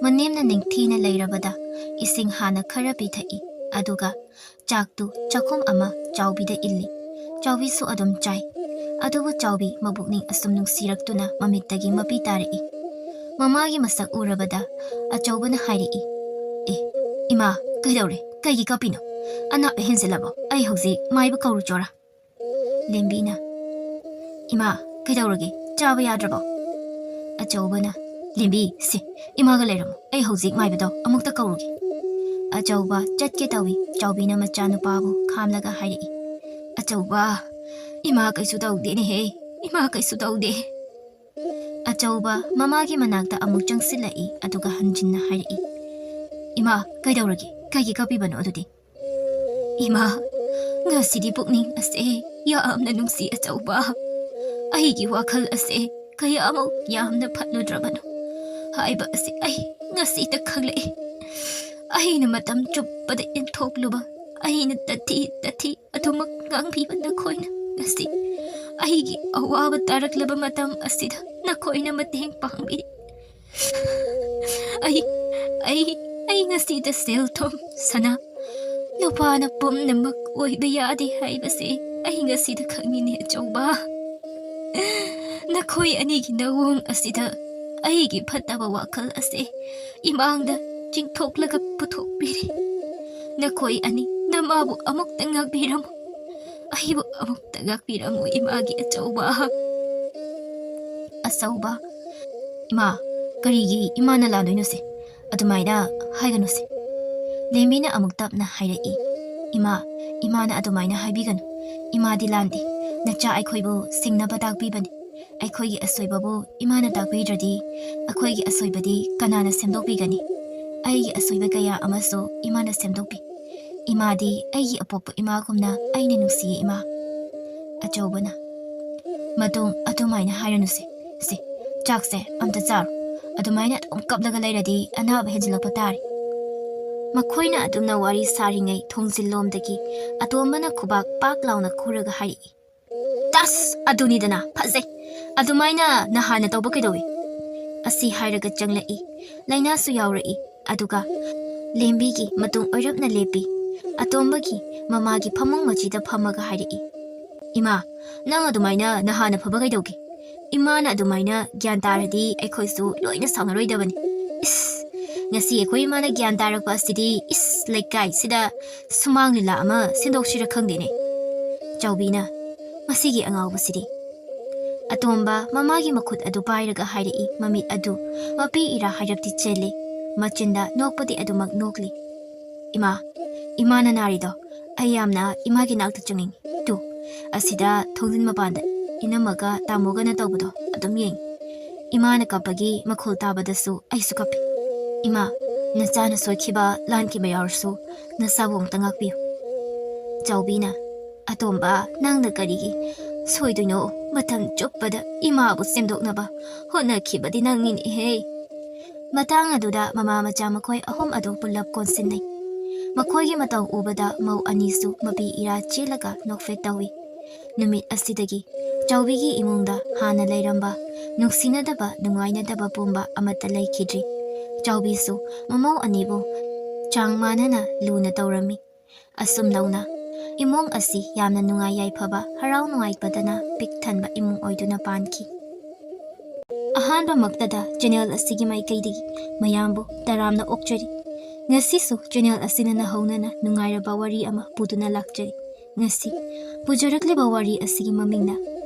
ꯃꯅꯦꯝꯅ ꯅꯤꯡꯊꯤꯅ ꯂꯩꯔꯕꯗ ꯏꯁꯤꯡ ꯍꯥꯟꯅ ꯈꯔ ꯄꯤꯊꯛꯏ, ꯑꯗꯨꯒ ꯆꯥꯛꯇꯨ ꯆꯥꯛꯈꯨꯝ ꯑꯃ ꯆꯥꯎꯕꯤꯗ ꯏꯜꯂꯤ꯫ ꯆꯥꯎꯕꯤꯁꯨ ꯑꯗꯨꯝ ꯆꯥꯏ꯫ ꯑꯗꯨꯕꯨ ꯆꯥꯎꯕꯤ ꯃꯕꯨꯛꯅꯤꯡ ꯑꯁꯨꯝ ꯅꯨꯡꯁꯤꯔꯛꯇꯨꯅ ꯃꯃꯤꯠꯇꯒꯤ ꯃꯄꯤ ꯇꯥꯔꯛꯏ꯫ ꯃꯃꯥꯒꯤ ꯃꯁꯛ ꯎꯔꯕꯗ ꯑꯆꯧꯕꯅ ꯍꯥꯏꯔꯛꯏ, "ꯑꯦ, "ꯏꯃꯥ, ꯀꯩꯗꯧꯔꯦ? ꯀꯩꯒꯤ ꯀꯞꯄꯤꯅꯣ? ꯑꯅꯥꯕ ꯍꯦꯟꯖꯤꯜꯂꯕꯣ? ꯑꯩ ꯍꯧꯖꯤꯛ ꯃꯥꯏꯕ ꯀꯧꯔꯨꯆꯣꯔꯥ?" ꯂꯦꯝꯕꯤꯅ, "ꯏꯃꯥ, ꯀꯩꯗꯧꯔꯒꯦ? ꯆꯥꯕ ꯌꯥꯗ꯭ꯔꯕꯣ?" ꯑꯆꯧꯕꯅ, "ꯂꯦꯝꯕꯤ, ꯁꯦ, ꯏꯃꯥꯒ ꯂꯩꯔꯝꯃꯣ, ꯑꯩ ꯍꯧꯖꯤꯛ ꯃꯥꯏꯕꯗꯣ ꯑꯃꯨꯛꯇ ꯀꯧꯔꯨꯒꯦ꯫" ꯑꯆꯧꯕ ꯆꯠꯀꯦ ꯇꯧꯏ꯫ ꯆꯥꯎꯕꯤꯅ ꯃꯆꯥꯅꯨꯄꯥꯕꯨ ꯈꯥꯝꯂꯒ ꯍꯥꯏꯔꯛꯏ, "ꯑꯆꯧꯕ, ꯏꯃꯥ ꯀꯩꯁꯨ ꯇꯧꯗꯦꯅꯦꯍꯦ, ꯏꯃꯥ ꯀꯩꯁꯨ ꯇꯧꯗꯦ꯫" ꯑꯆꯧꯕ ꯃꯃꯥꯒꯤ ꯃꯅꯥꯛꯇ ꯑꯃꯨꯛ ꯆꯪꯁꯤꯜꯂꯛꯏ, ꯑꯗꯨꯒ ꯍꯟꯖꯤꯟꯅ ꯍꯥꯏꯔꯛꯏ, "ꯏꯃꯥ, ꯀꯩꯗꯧꯔꯒꯦ? ꯀꯩꯒꯤ ꯀꯞꯄꯤꯕꯅꯣ ꯑꯗꯨꯗꯤ?" "ꯏꯃꯥ, ꯉꯁꯤꯗꯤ ꯄꯨꯛꯅꯤꯡ ꯑꯁꯦ ꯌꯥꯝꯅ ꯅꯨꯡꯁꯤ ꯑꯆꯧꯕ꯫ ꯑꯩꯒꯤ ꯋꯥꯈꯜ ꯑꯁꯦ ꯀꯌꯥꯃꯨꯛ ꯌꯥꯝꯅ ꯐꯠꯂꯨꯗ꯭ꯔꯕꯅꯣ ꯍꯥꯏꯕ ꯑꯁꯤ ꯑꯩ ꯉꯁꯤꯇ ꯈꯪꯂꯛꯏ꯫ ꯑꯩꯅ ꯃꯇꯝ ꯆꯨꯞꯄꯗ ꯏꯟꯊꯣꯛꯂꯨꯕ, ꯑꯩꯅ ꯇꯊꯤ ꯇꯊꯤ ꯑꯗꯨꯃꯛ ꯉꯥꯡꯕꯤꯕ ꯅꯈꯣꯏꯅ ꯉꯁꯤ ꯑꯩꯒꯤ ꯑꯋꯥꯕ ꯇꯥꯔꯛꯂꯕ ꯃꯇꯝ ꯑꯁꯤꯗ ꯅꯈꯣꯏꯅ ꯃꯇꯦꯡ ꯄꯥꯡꯕꯤꯔꯤ꯫ ꯑꯩ, ꯑꯩ, ꯑꯩ ꯉꯁꯤꯗ ꯁꯦꯜ ꯊꯨꯝ, ꯁꯅꯥ, ꯂꯨꯄꯥꯅ ꯄꯨꯝꯅꯃꯛ ꯑꯣꯏꯕ ꯌꯥꯗꯦ ꯍꯥꯏꯕꯁꯦ ꯑꯩ ꯉꯁꯤꯗ ꯈꯪꯉꯤꯅꯦ ꯑꯆꯧꯕ꯫ ꯅꯈꯣꯏ ꯑꯅꯤꯒꯤ ꯅꯑꯣꯡ ꯑꯁꯤꯗ ꯑꯩꯒꯤ ꯐꯠꯇꯕ ꯋꯥꯈꯜ ꯑꯁꯦ ꯏꯃꯥꯡꯗ ꯆꯤꯡꯊꯣꯛꯂꯒ ꯄꯨꯊꯣꯛꯄꯤꯔꯤ꯫ ꯅꯈꯣꯏ ꯑꯅꯤ ꯅꯃꯥꯕꯨ ꯑꯃꯨꯛꯇ ꯉꯥꯛꯄꯤꯔꯝꯃꯨ, ꯑꯩꯕꯨ ꯑꯃꯨꯛꯇ ꯉꯥꯛꯄꯤꯔꯝꯃꯨ ꯏꯃꯥꯒꯤ ꯑꯆꯧꯕ꯫" ꯑꯆꯧꯕ, "ꯏꯃꯥ, ꯀꯔꯤꯒꯤ ꯏꯃꯥꯅ ꯂꯥꯟꯗꯣꯏꯅꯣꯁꯦ? ꯑꯗꯨꯃꯥꯏꯅ ꯍꯥꯏꯒꯅꯨꯁꯦ꯫" ꯂꯦꯝꯕꯤꯅ ꯑꯃꯨꯛ ꯇꯞꯅ ꯍꯥꯏꯔꯛꯏ, "ꯏꯃꯥ, ꯏꯃꯥꯅ ꯑꯗꯨꯃꯥꯏꯅ ꯍꯥꯏꯕꯤꯒꯅꯨ꯫ ꯏꯃꯥꯗꯤ ꯂꯥꯟꯗꯦ꯫ ꯅꯆꯥ ꯑꯩꯈꯣꯏꯕꯨ ꯁꯤꯡꯅꯕ ꯇꯥꯛꯄꯤꯕꯅꯤ꯫ ꯑꯩꯈꯣꯏꯒꯤ ꯑꯁꯣꯏꯕꯕꯨ ꯏꯃꯥꯅ ꯇꯥꯛꯄꯤꯗ꯭ꯔꯗꯤ ꯑꯩꯈꯣꯏꯒꯤ ꯑꯁꯣꯏꯕꯗꯤ ꯀꯅꯥꯅ ꯁꯦꯝꯗꯣꯛꯄꯤꯒꯅꯤ? ꯑꯩꯒꯤ ꯑꯁꯣꯏꯕ ꯀꯌꯥ ꯑꯃꯁꯨ ꯏꯃꯥꯅ ꯁꯦꯝꯗꯣꯛꯄꯤ꯫ ꯏꯃꯥꯗꯤ ꯑꯩꯒꯤ ꯑꯄꯣꯛꯄ ꯏꯃꯥꯒꯨꯝꯅ ꯑꯩꯅ ꯅꯨꯡꯁꯤꯌꯦ ꯏꯃꯥ꯫" ꯑꯆꯧꯕꯅ, "ꯃꯇꯨꯡ ꯑꯗꯨꯃꯥꯏꯅ ꯍꯥꯏꯔꯅꯨꯁꯦ꯫ ꯁꯦ, ꯆꯥꯛꯁꯦ ꯑꯝꯇ ꯆꯥꯔꯣ꯫ ꯑꯗꯨꯃꯥꯏꯅ ꯑꯗꯨꯝ ꯀꯞꯂꯒ ꯂꯩꯔꯗꯤ ꯑꯅꯥꯕ ꯍꯦꯟꯖꯤꯜꯂꯛꯄ ꯇꯥꯔꯦ꯫" ꯃꯈꯣꯏꯅ ꯑꯗꯨꯝꯅ ꯋꯥꯔꯤ ꯁꯥꯔꯤꯉꯩ ꯊꯣꯡꯖꯤꯜꯂꯣꯝꯗꯒꯤ ꯑꯇꯣꯝꯕꯅ ꯈꯨꯕꯥꯛ ꯄꯥꯛ ꯂꯥꯎꯅ ꯈꯨꯔꯒ ꯍꯥꯏꯔꯛꯏ, "ꯇꯁ! ꯑꯗꯨꯅꯤꯗꯅ, ꯐꯖꯩ꯫ ꯑꯗꯨꯃꯥꯏꯅ ꯅꯍꯥꯟꯅ ꯇꯧꯕ ꯀꯩꯗꯧꯏ?" ꯑꯁꯤ ꯍꯥꯏꯔꯒ ꯆꯪꯂꯛꯏ꯫ ꯂꯥꯏꯅꯥꯁꯨ ꯌꯥꯎꯔꯛꯏ꯫ ꯑꯗꯨꯒ ꯂꯦꯝꯕꯤꯒꯤ ꯃꯇꯨꯡ ꯑꯣꯏꯔꯞꯅ ꯂꯦꯞꯄꯤ꯫ ꯑꯇꯣꯝꯕꯒꯤ ꯃꯃꯥꯒꯤ ꯐꯃꯨꯡ ꯃꯆꯤꯗ ꯐꯝꯃꯒ ꯍꯥꯏꯔꯛꯏ, "ꯏꯃꯥ, ꯅꯪ ꯑꯗꯨꯃꯥꯏꯅ ꯅꯍꯥꯟꯅ ꯐꯕ ꯀꯩꯗꯧꯒꯦ? ꯏꯃꯥꯅ ꯑꯗꯨꯃꯥꯏꯅ ꯒ꯭ꯌꯥꯟ ꯇꯥꯔꯗꯤ ꯑꯩꯈꯣꯏꯁꯨ ꯂꯣꯏꯅ ꯁꯥꯎꯅꯔꯣꯏꯗꯕꯅꯤ꯫" ꯏꯁ! ꯉꯁꯤ ꯑꯩꯈꯣꯏ ꯏꯃꯥꯅ ꯒ꯭ꯌꯥꯟ ꯇꯥꯔꯛꯄ ꯑꯁꯤꯗꯤ, ꯏꯁ, ꯂꯩꯀꯥꯏꯁꯤꯗ ꯁꯨꯃꯥꯡ ꯂꯤꯂꯥ ꯑꯃ ꯁꯦꯝꯗꯣꯛꯁꯤꯔ ꯈꯪꯗꯦꯅꯦ꯫ ꯆꯥꯎꯕꯤꯅ, "ꯃꯁꯤꯒꯤ ꯑꯉꯥꯎꯕꯁꯤꯗꯤ"꯫ ꯑꯇꯣꯝꯕ ꯃꯃꯥꯒꯤ ꯃꯈꯨꯠ ꯑꯗꯨ ꯄꯥꯏꯔꯒ ꯍꯥꯏꯔꯛꯏ, ꯃꯃꯤꯠ ꯑꯗꯨ ꯃꯄꯤ ꯏꯔꯥ ꯍꯥꯏꯔꯞꯇꯤ ꯆꯦꯜꯂꯤ, ꯃꯆꯤꯟꯗ ꯅꯣꯛꯄꯗꯤ ꯑꯗꯨꯃꯛ ꯅꯣꯛꯂꯤ꯫ "ꯏꯃꯥ, ꯏꯃꯥꯅ ꯅꯥꯔꯤꯗꯣ ꯑꯩ ꯌꯥꯝꯅ ꯏꯃꯥꯒꯤ ꯅꯥꯛꯇ ꯆꯪꯅꯤꯡꯉꯤ꯫ ꯇꯨ, ꯑꯁꯤꯗ ꯊꯣꯡꯖꯤꯟ ꯃꯄꯥꯟꯗ ꯏꯅꯝꯃꯒ ꯇꯥꯃꯣꯒꯅ ꯇꯧꯕꯗꯣ ꯑꯗꯨꯝ ꯌꯦꯡꯉꯤ꯫ ꯏꯃꯥꯅ ꯀꯞꯄꯒꯤ ꯃꯈꯣꯜ ꯇꯥꯕꯗꯁꯨ ꯑꯩꯁꯨ ꯀꯞꯄꯤ꯫ ꯏꯃꯥ, ꯅꯆꯥꯅ ꯁꯣꯏꯈꯤꯕ ꯂꯥꯟꯈꯤꯕ ꯌꯥꯎꯔꯁꯨ ꯅꯁꯥꯕꯨ ꯑꯃꯨꯛꯇ ꯉꯥꯛꯄꯤꯌꯨ"꯫ ꯆꯥꯎꯕꯤꯅ, "ꯑꯇꯣꯝꯕ, ꯅꯪꯅ ꯀꯔꯤꯒꯤ ꯁꯣꯏꯗꯣꯏꯅꯣ? ꯃꯇꯝ ꯆꯨꯞꯄꯗ ꯏꯃꯥꯕꯨ ꯁꯦꯝꯗꯣꯛꯅꯕ ꯍꯣꯠꯅꯈꯤꯕꯗꯤ ꯅꯪꯅꯤꯅꯦꯍꯦ"꯫ ꯃꯇꯥꯡ ꯑꯗꯨꯗ ꯃꯃꯥ ꯃꯆꯥ ꯃꯈꯣꯏ ꯑꯍꯨꯝ ꯑꯗꯨ ꯄꯨꯂꯞ ꯀꯣꯟꯁꯤꯟꯅꯩ꯫ ꯃꯈꯣꯏꯒꯤ ꯃꯇꯧ ꯎꯕꯗ ꯃꯧ ꯑꯅꯤꯁꯨ ꯃꯄꯤ ꯏꯔꯥ ꯆꯦꯜꯂꯒ ꯅꯣꯛꯐꯦꯠ ꯇꯧꯏ꯫ ꯅꯨꯃꯤꯠ ꯑꯁꯤꯗꯒꯤ ꯆꯥꯎꯕꯤꯒꯤ ꯏꯃꯨꯡꯗ ꯍꯥꯟꯅ ꯂꯩꯔꯝꯕ ꯅꯨꯡꯁꯤꯅꯗꯕ, ꯅꯨꯡꯉꯥꯏꯅꯗꯕ ꯄꯨꯝꯕ ꯑꯃꯠꯇ ꯂꯩꯈꯤꯗ꯭ꯔꯤ꯫ ꯆꯥꯎꯕꯤꯁꯨ ꯃꯃꯧ ꯑꯅꯤꯕꯨ ꯆꯥꯡ ꯃꯥꯟꯅꯅ ꯂꯨꯅ ꯇꯧꯔꯝꯃꯤ꯫ ꯑꯁꯨꯝꯗꯧꯅ ꯏꯃꯨꯡ ꯑꯁꯤ ꯌꯥꯝꯅ ꯅꯨꯡꯉꯥꯏ ꯌꯥꯏꯐꯕ, ꯍꯔꯥꯎ ꯅꯨꯡꯉꯥꯏꯕꯗꯅ ꯄꯤꯛ ꯊꯟꯕ ꯏꯃꯨꯡ ꯑꯣꯏꯗꯨꯅ ꯄꯥꯟꯈꯤ꯫ ꯑꯍꯥꯟꯕꯃꯛꯇꯗ ꯆꯦꯅꯦꯜ ꯑꯁꯤꯒꯤ ꯃꯥꯏꯀꯩꯗꯒꯤ ꯃꯌꯥꯝꯕꯨ ꯇꯔꯥꯝꯅ ꯑꯣꯛꯆꯔꯤ꯫ ꯉꯁꯤꯁꯨ ꯆꯦꯅꯦꯜ ꯑꯁꯤꯅ ꯅꯍꯧꯅꯅ ꯅꯨꯡꯉꯥꯏꯔꯕ ꯋꯥꯔꯤ ꯑꯃ ꯄꯨꯗꯨꯅ ꯂꯥꯛꯆꯔꯤ꯫ ꯉꯁꯤ ꯄꯨꯖꯔꯛꯂꯤꯕ ꯋꯥꯔꯤ ꯑꯁꯤꯒꯤ ꯃꯃꯤꯡꯅ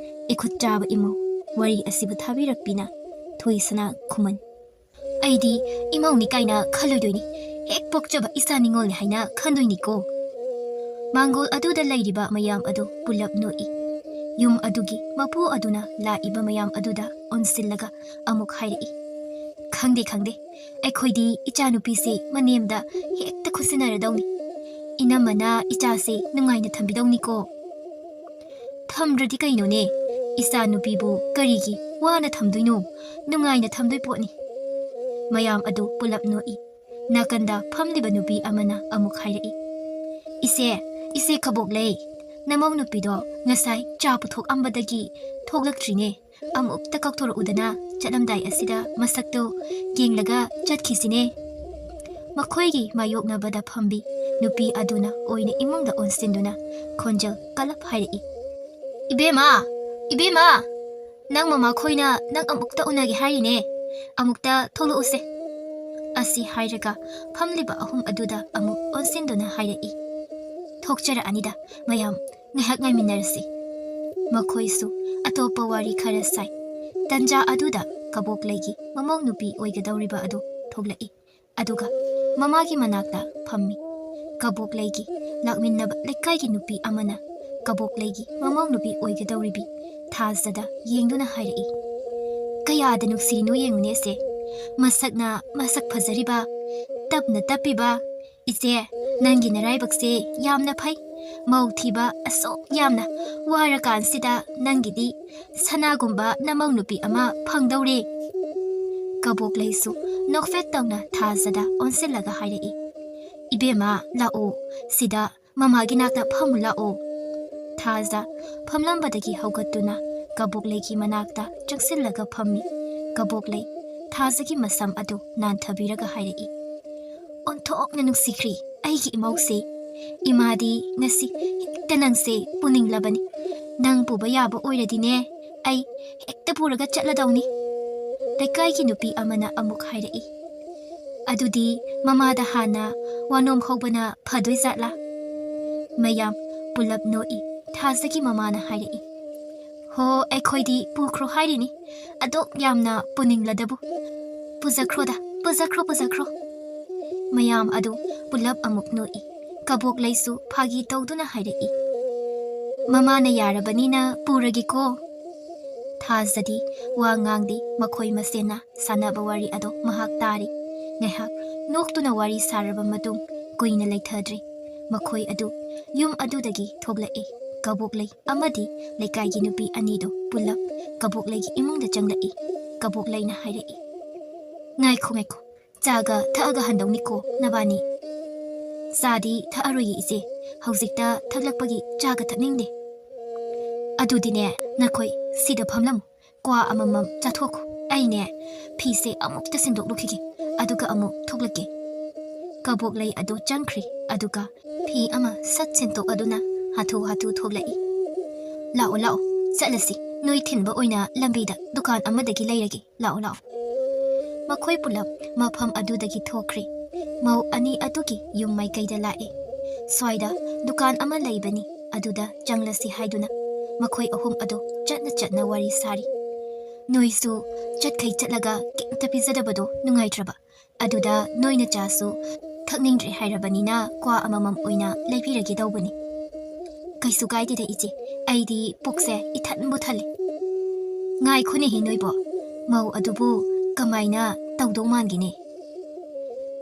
"ꯏꯈꯨꯠ ꯆꯥꯕ ꯏꯃꯧ"꯫ ꯋꯥꯔꯤ ꯑꯁꯤꯕꯨ ꯊꯥꯕꯤꯔꯛꯄꯤꯅ ꯊꯣꯏꯁꯅꯥ ꯈꯨꯃꯟ꯫ ꯑꯩꯗꯤ ꯏꯃꯧꯅꯤ ꯀꯥꯏꯅ ꯈꯜꯂꯣꯏꯗꯣꯏꯅꯤ꯫ ꯍꯦꯛ ꯄꯣꯛꯆꯕ ꯏꯆꯥ ꯅꯤꯉꯣꯜꯅꯤ ꯍꯥꯏꯅ ꯈꯟꯗꯣꯏꯅꯤꯀꯣ꯫ ꯃꯥꯡꯒꯣꯜ ꯑꯗꯨꯗ ꯂꯩꯔꯤꯕ ꯃꯌꯥꯝ ꯑꯗꯨ ꯄꯨꯂꯞ ꯅꯣꯛꯏ꯫ ꯌꯨꯝ ꯑꯗꯨꯒꯤ ꯃꯄꯨ ꯑꯗꯨꯅ ꯂꯥꯛꯏꯕ ꯃꯌꯥꯝ ꯑꯗꯨꯗ ꯑꯣꯟꯁꯤꯜꯂꯒ ꯑꯃꯨꯛ ꯍꯥꯏꯔꯛꯏ, "ꯈꯪꯗꯦ, ꯈꯪꯗꯦ꯫ ꯑꯩꯈꯣꯏꯗꯤ ꯏꯆꯥꯅꯨꯄꯤꯁꯦ ꯃꯅꯦꯝꯗ ꯍꯦꯛꯇ ꯈꯨꯠꯁꯤꯟꯅꯔꯗꯧꯅꯤ꯫ ꯏꯅꯝꯃꯅ ꯏꯆꯥꯁꯦ ꯅꯨꯡꯉꯥꯏꯅ ꯊꯝꯕꯤꯗꯧꯅꯤꯀꯣ"꯫ "ꯊꯝꯗ꯭ꯔꯗꯤ ꯀꯩꯅꯣꯅꯦ? ꯏꯆꯥ ꯅꯨꯄꯤꯕꯨ ꯀꯔꯤꯒꯤ ꯋꯥꯅ ꯊꯝꯗꯣꯏꯅꯣ? ꯅꯨꯡꯉꯥꯏꯅ ꯊꯝꯗꯣꯏ ꯄꯣꯠꯅꯤ"꯫ ꯃꯌꯥꯝ ꯑꯗꯨ ꯄꯨꯂꯞ ꯅꯣꯛꯏ꯫ ꯅꯥꯀꯟꯗ ꯐꯝꯂꯤꯕ ꯅꯨꯄꯤ ꯑꯃꯅ ꯑꯃꯨꯛ ꯍꯥꯏꯔꯛꯏ, "ꯏꯆꯦ, ꯏꯆꯦ ꯀꯕꯣꯛꯂꯩ, ꯅꯃꯧ ꯅꯨꯄꯤꯗꯣ ꯉꯁꯥꯏ ꯆꯥ ꯄꯨꯊꯣꯛꯑꯝꯕꯗꯒꯤ ꯊꯣꯛꯂꯛꯇ꯭ꯔꯤꯅꯦ꯫ ꯑꯃꯨꯛꯇ ꯀꯥꯎꯊꯣꯔꯛꯎꯗꯅ, ꯆꯠꯂꯝꯗꯥꯏ ꯑꯁꯤꯗ ꯃꯁꯛꯇꯣ ꯌꯦꯡꯂꯒ ꯆꯠꯈꯤꯁꯤꯅꯦ"꯫ ꯃꯈꯣꯏꯒꯤ ꯃꯥꯌꯣꯛꯅꯕꯗ ꯐꯝꯕꯤ ꯅꯨꯄꯤ ꯑꯗꯨꯅ ꯑꯣꯏꯅ ꯏꯃꯨꯡꯗ ꯑꯣꯟꯁꯤꯟꯗꯨꯅ ꯈꯣꯟꯖꯦꯜ ꯀꯜꯂꯞ ꯍꯥꯏꯔꯛꯏ, "ꯏꯕꯦꯝꯃ, ꯏꯕꯦꯝꯃ, ꯅꯪ ꯃꯃꯥꯈꯣꯏꯅ ꯅꯪ ꯑꯃꯨꯛꯇ ꯎꯅꯒꯦ ꯍꯥꯏꯔꯤꯅꯦ꯫ ꯑꯃꯨꯛꯇ ꯊꯣꯛꯂꯛꯎꯁꯦ"꯫ ꯑꯁꯤ ꯍꯥꯏꯔꯒ ꯐꯝꯂꯤꯕ ꯑꯍꯨꯝ ꯑꯗꯨꯗ ꯑꯃꯨꯛ ꯑꯣꯟꯁꯤꯟꯗꯨꯅ ꯍꯥꯏꯔꯛꯏ, "ꯊꯣꯛꯆꯔꯛꯑꯅꯤꯗ ꯃꯌꯥꯝ, ꯉꯥꯏꯍꯥꯛ ꯉꯥꯏꯃꯤꯟꯅꯔꯁꯤ"꯫ ꯃꯈꯣꯏꯁꯨ ꯑꯇꯣꯞꯄ ꯋꯥꯔꯤ ꯈꯔ ꯁꯥꯏ꯫ ꯇꯟꯖꯥ ꯑꯗꯨꯗ ꯀꯕꯣꯛꯂꯩꯒꯤ ꯃꯃꯧ ꯅꯨꯄꯤ ꯑꯣꯏꯒꯗꯧꯔꯤꯕ ꯑꯗꯨ ꯊꯣꯛꯂꯛꯏ꯫ ꯑꯗꯨꯒ ꯃꯃꯥꯒꯤ ꯃꯅꯥꯛꯇ ꯐꯝꯃꯤ꯫ ꯀꯕꯣꯛꯂꯩꯒꯤ ꯂꯥꯛꯃꯤꯟꯅꯕ ꯂꯩꯀꯥꯏꯒꯤ ꯅꯨꯄꯤ ꯑꯃꯅ ꯀꯕꯣꯛꯂꯩꯒꯤ ꯃꯃꯧ ꯅꯨꯄꯤ ꯑꯣꯏꯒꯗꯧꯔꯤꯕꯤ ꯊꯥꯖꯗ ꯌꯦꯡꯗꯨꯅ ꯍꯥꯏꯔꯛꯏ, "ꯀꯌꯥꯗ ꯅꯨꯡꯁꯤꯔꯤꯅꯣ ꯌꯦꯡꯉꯨꯅꯦꯁꯦ꯫ ꯃꯁꯛꯅ ꯃꯁꯛ ꯐꯖꯔꯤꯕ, ꯇꯞꯅ ꯇꯞꯄꯤꯕ꯫ ꯏꯆꯦ, ꯅꯪꯒꯤ ꯅꯔꯥꯏꯕꯛꯁꯦ ꯌꯥꯝꯅ ꯐꯩ꯫ ꯃꯧ ꯊꯤꯕ ꯑꯁꯨꯛ ꯌꯥꯝꯅ ꯋꯥꯔꯀꯥꯟꯁꯤꯗ ꯅꯪꯒꯤꯗꯤ ꯁꯅꯥꯒꯨꯝꯕ ꯅꯃꯧ ꯅꯨꯄꯤ ꯑꯃ ꯐꯪꯗꯧꯔꯦ"꯫ ꯀꯕꯣꯛꯂꯩꯁꯨ ꯅꯣꯛꯐꯦꯠ ꯇꯧꯅ ꯊꯥꯖꯗ ꯑꯣꯟꯁꯤꯜꯂꯒ ꯍꯥꯏꯔꯛꯏ, "ꯏꯕꯦꯝꯃ, ꯂꯥꯛꯑꯣ, ꯁꯤꯗ ꯃꯃꯥꯒꯤ ꯅꯥꯛꯇ ꯐꯝꯃꯨ ꯂꯥꯛꯑꯣ"꯫ ꯊꯥꯖ ꯐꯝꯂꯝꯕꯗꯒꯤ ꯍꯧꯒꯠꯇꯨꯅ ꯀꯕꯣꯛꯂꯩꯒꯤ ꯃꯅꯥꯛꯇ ꯆꯪꯁꯤꯜꯂꯒ ꯐꯝꯃꯤ꯫ ꯀꯕꯣꯛꯂꯩ ꯊꯥꯖꯒꯤ ꯃꯁꯝ ꯑꯗꯨ ꯅꯥꯟꯊꯕꯤꯔꯒ ꯍꯥꯏꯔꯛꯏ, "ꯑꯣꯟꯊꯣꯛꯅ ꯅꯨꯡꯁꯤꯈ꯭ꯔꯦ ꯑꯩꯒꯤ ꯏꯃꯧꯁꯦ꯫ ꯏꯃꯥꯗꯤ ꯉꯁꯤ ꯍꯦꯛꯇ ꯅꯪꯁꯦ ꯄꯨꯅꯤꯡꯂꯕꯅꯤ꯫ ꯅꯪ ꯄꯨꯕ ꯌꯥꯕ ꯑꯣꯏꯔꯗꯤꯅꯦ, ꯑꯩ ꯍꯦꯛꯇ ꯄꯨꯔꯒ ꯆꯠꯂꯗꯧꯅꯤ"꯫ ꯂꯩꯀꯥꯏꯒꯤ ꯅꯨꯄꯤ ꯑꯃꯅ ꯑꯃꯨꯛ ꯍꯥꯏꯔꯛꯏ, "ꯑꯗꯨꯗꯤ ꯃꯃꯥꯗ ꯍꯥꯟꯅ ꯋꯥꯅꯣꯝ ꯍꯧꯕꯅ ꯐꯗꯣꯏ ꯖꯥꯠꯂꯥ?" ꯃꯌꯥꯝ ꯄꯨꯂꯞ ꯅꯣꯛꯏ꯫ ꯊꯥꯖꯒꯤ ꯃꯃꯥꯅ ꯍꯥꯏꯔꯛꯏ, "ꯍꯣ, ꯑꯩꯈꯣꯏꯗꯤ ꯄꯨꯈ꯭ꯔꯣ ꯍꯥꯏꯔꯤꯅꯤ, ꯑꯗꯨꯛ ꯌꯥꯝꯅ ꯄꯨꯅꯤꯡꯂꯗꯕꯨ꯫ ꯄꯨꯖꯈ꯭ꯔꯣꯗ, ꯄꯨꯖꯈ꯭ꯔꯣ, ꯄꯨꯖꯈ꯭ꯔꯣ"꯫ ꯃꯌꯥꯝ ꯑꯗꯨ ꯄꯨꯂꯞ ꯑꯃꯨꯛ ꯅꯣꯛꯏ꯫ ꯀꯕꯣꯛꯂꯩꯁꯨ ꯐꯥꯒꯤ ꯇꯧꯗꯨꯅ ꯍꯥꯏꯔꯛꯏ, "ꯃꯃꯥꯅ ꯌꯥꯔꯕꯅꯤꯅ ꯄꯨꯔꯒꯦꯀꯣ"꯫ ꯊꯥꯖꯗꯤ ꯋꯥ ꯉꯥꯡꯗꯦ꯫ ꯃꯈꯣꯏ ꯃꯁꯦꯟꯅ ꯁꯥꯟꯅꯕ ꯋꯥꯔꯤ ꯑꯗꯨ ꯃꯍꯥꯛ ꯇꯥꯔꯤ꯫ ꯉꯥꯏꯍꯥꯛ ꯅꯣꯛꯇꯨꯅ ꯋꯥꯔꯤ ꯁꯥꯔꯕ ꯃꯇꯨꯡ ꯀꯨꯏꯅ ꯂꯩꯊꯗ꯭ꯔꯤ꯫ ꯃꯈꯣꯏ ꯑꯗꯨ ꯌꯨꯝ ꯑꯗꯨꯗꯒꯤ ꯊꯣꯛꯂꯛꯏ꯫ ꯀꯕꯣꯛꯂꯩ ꯑꯃꯗꯤ ꯂꯩꯀꯥꯏꯒꯤ ꯅꯨꯄꯤ ꯑꯅꯤꯗꯨ ꯄꯨꯜꯂꯞ ꯀꯕꯣꯛꯂꯩꯒꯤ ꯏꯃꯨꯡꯗ ꯆꯪꯂꯛꯏ꯫ ꯀꯕꯣꯛꯂꯩꯅ ꯍꯥꯏꯔꯛꯏ, "ꯉꯥꯏꯈꯣ, ꯉꯥꯏꯈꯣ, ꯆꯥꯒ ꯊꯛꯑꯒ ꯍꯟꯗꯧꯅꯤꯀꯣ ꯅꯕꯥꯅꯤ"꯫ "ꯆꯥꯗꯤ ꯊꯛꯑꯔꯣꯏꯌꯦ ꯏꯆꯦ, ꯍꯧꯖꯤꯛꯇ ꯊꯛꯂꯛꯄꯒꯤ ꯆꯥꯒ ꯊꯛꯅꯤꯡꯗꯦ"꯫ "ꯑꯗꯨꯗꯤꯅꯦ, ꯅꯈꯣꯏ ꯁꯤꯗ ꯐꯝꯂꯝꯃꯨ, ꯀ꯭ꯋꯥ ꯑꯃꯃꯝ ꯆꯥꯊꯣꯛꯈꯣ꯫ ꯑꯩꯅꯦ, ꯐꯤꯁꯦ ꯑꯃꯨꯛꯇ ꯁꯤꯟꯗꯣꯛꯂꯨꯈꯤꯒꯦ, ꯑꯗꯨꯒ ꯑꯃꯨꯛ ꯊꯣꯛꯂꯛꯀꯦ"꯫ ꯀꯕꯣꯛꯂꯩ ꯑꯗꯨ ꯆꯪꯈ꯭ꯔꯦ꯫ ꯑꯗꯨꯒ ꯐꯤ ꯑꯃ ꯁꯠ ꯁꯤꯟꯗꯣꯛꯂꯗꯨꯅ ꯍꯥꯊꯨ ꯍꯥꯊꯨ ꯊꯣꯛꯂꯛꯏ꯫ "ꯂꯥꯛꯑꯣ, ꯂꯥꯛꯑꯣ, ꯆꯠꯂꯁꯤ꯫ ꯅꯣꯏ ꯊꯤꯟꯕ ꯑꯣꯏꯅ ꯂꯝꯕꯤꯗ ꯗꯨꯀꯥꯟ ꯑꯃꯗꯒꯤ ꯂꯩꯔꯒꯦ꯫ ꯂꯥꯛꯑꯣ, ꯂꯥꯛꯑꯣ"꯫ ꯃꯈꯣꯏ ꯄꯨꯂꯞ ꯃꯐꯝ ꯑꯗꯨꯗꯒꯤ ꯊꯣꯛꯈ꯭ꯔꯦ꯫ ꯃꯧ ꯑꯅꯤ ꯑꯗꯨꯒꯤ ꯌꯨꯝ ꯃꯥꯏꯀꯩꯗ ꯂꯥꯛꯑꯦ꯫ ꯁ꯭ꯋꯥꯏꯗ ꯗꯨꯀꯥꯟ ꯑꯃ ꯂꯩꯕꯅꯤ, ꯑꯗꯨꯗ ꯆꯪꯂꯁꯤ ꯍꯥꯏꯗꯨꯅ ꯃꯈꯣꯏ ꯑꯍꯨꯝ ꯑꯗꯨ ꯆꯠꯅ ꯆꯠꯅ ꯋꯥꯔꯤ ꯁꯥꯔꯤ꯫ "ꯅꯣꯏꯁꯨ ꯆꯠꯈꯩ ꯆꯠꯂꯒ ꯀꯩꯝꯇ ꯄꯤꯖꯗꯕꯗꯣ ꯅꯨꯡꯉꯥꯏꯇ꯭ꯔꯕ? ꯑꯗꯨꯗ ꯅꯣꯏꯅ ꯆꯥꯁꯨ ꯊꯛꯅꯤꯡꯗ꯭ꯔꯦ ꯍꯥꯏꯔꯕꯅꯤꯅ ꯀ꯭ꯋꯥ ꯑꯃꯃꯝ ꯑꯣꯏꯅ ꯂꯩꯕꯤꯔꯒꯦ ꯇꯧꯕꯅꯤ꯫" "ꯀꯩꯁꯨ ꯀꯥꯏꯗꯦꯗ ꯏꯆꯦ, ꯑꯩꯗꯤ ꯄꯨꯛꯁꯦ ꯏꯊꯟꯕꯨ ꯊꯜꯂꯤ꯫" "ꯉꯥꯏꯈꯣꯅꯦꯍꯦ ꯅꯣꯏꯕꯣ, ꯃꯧ ꯑꯗꯨꯕꯨ ꯀꯃꯥꯏꯅ ꯇꯧꯗꯧ ꯃꯥꯟꯒꯦꯅꯦ?"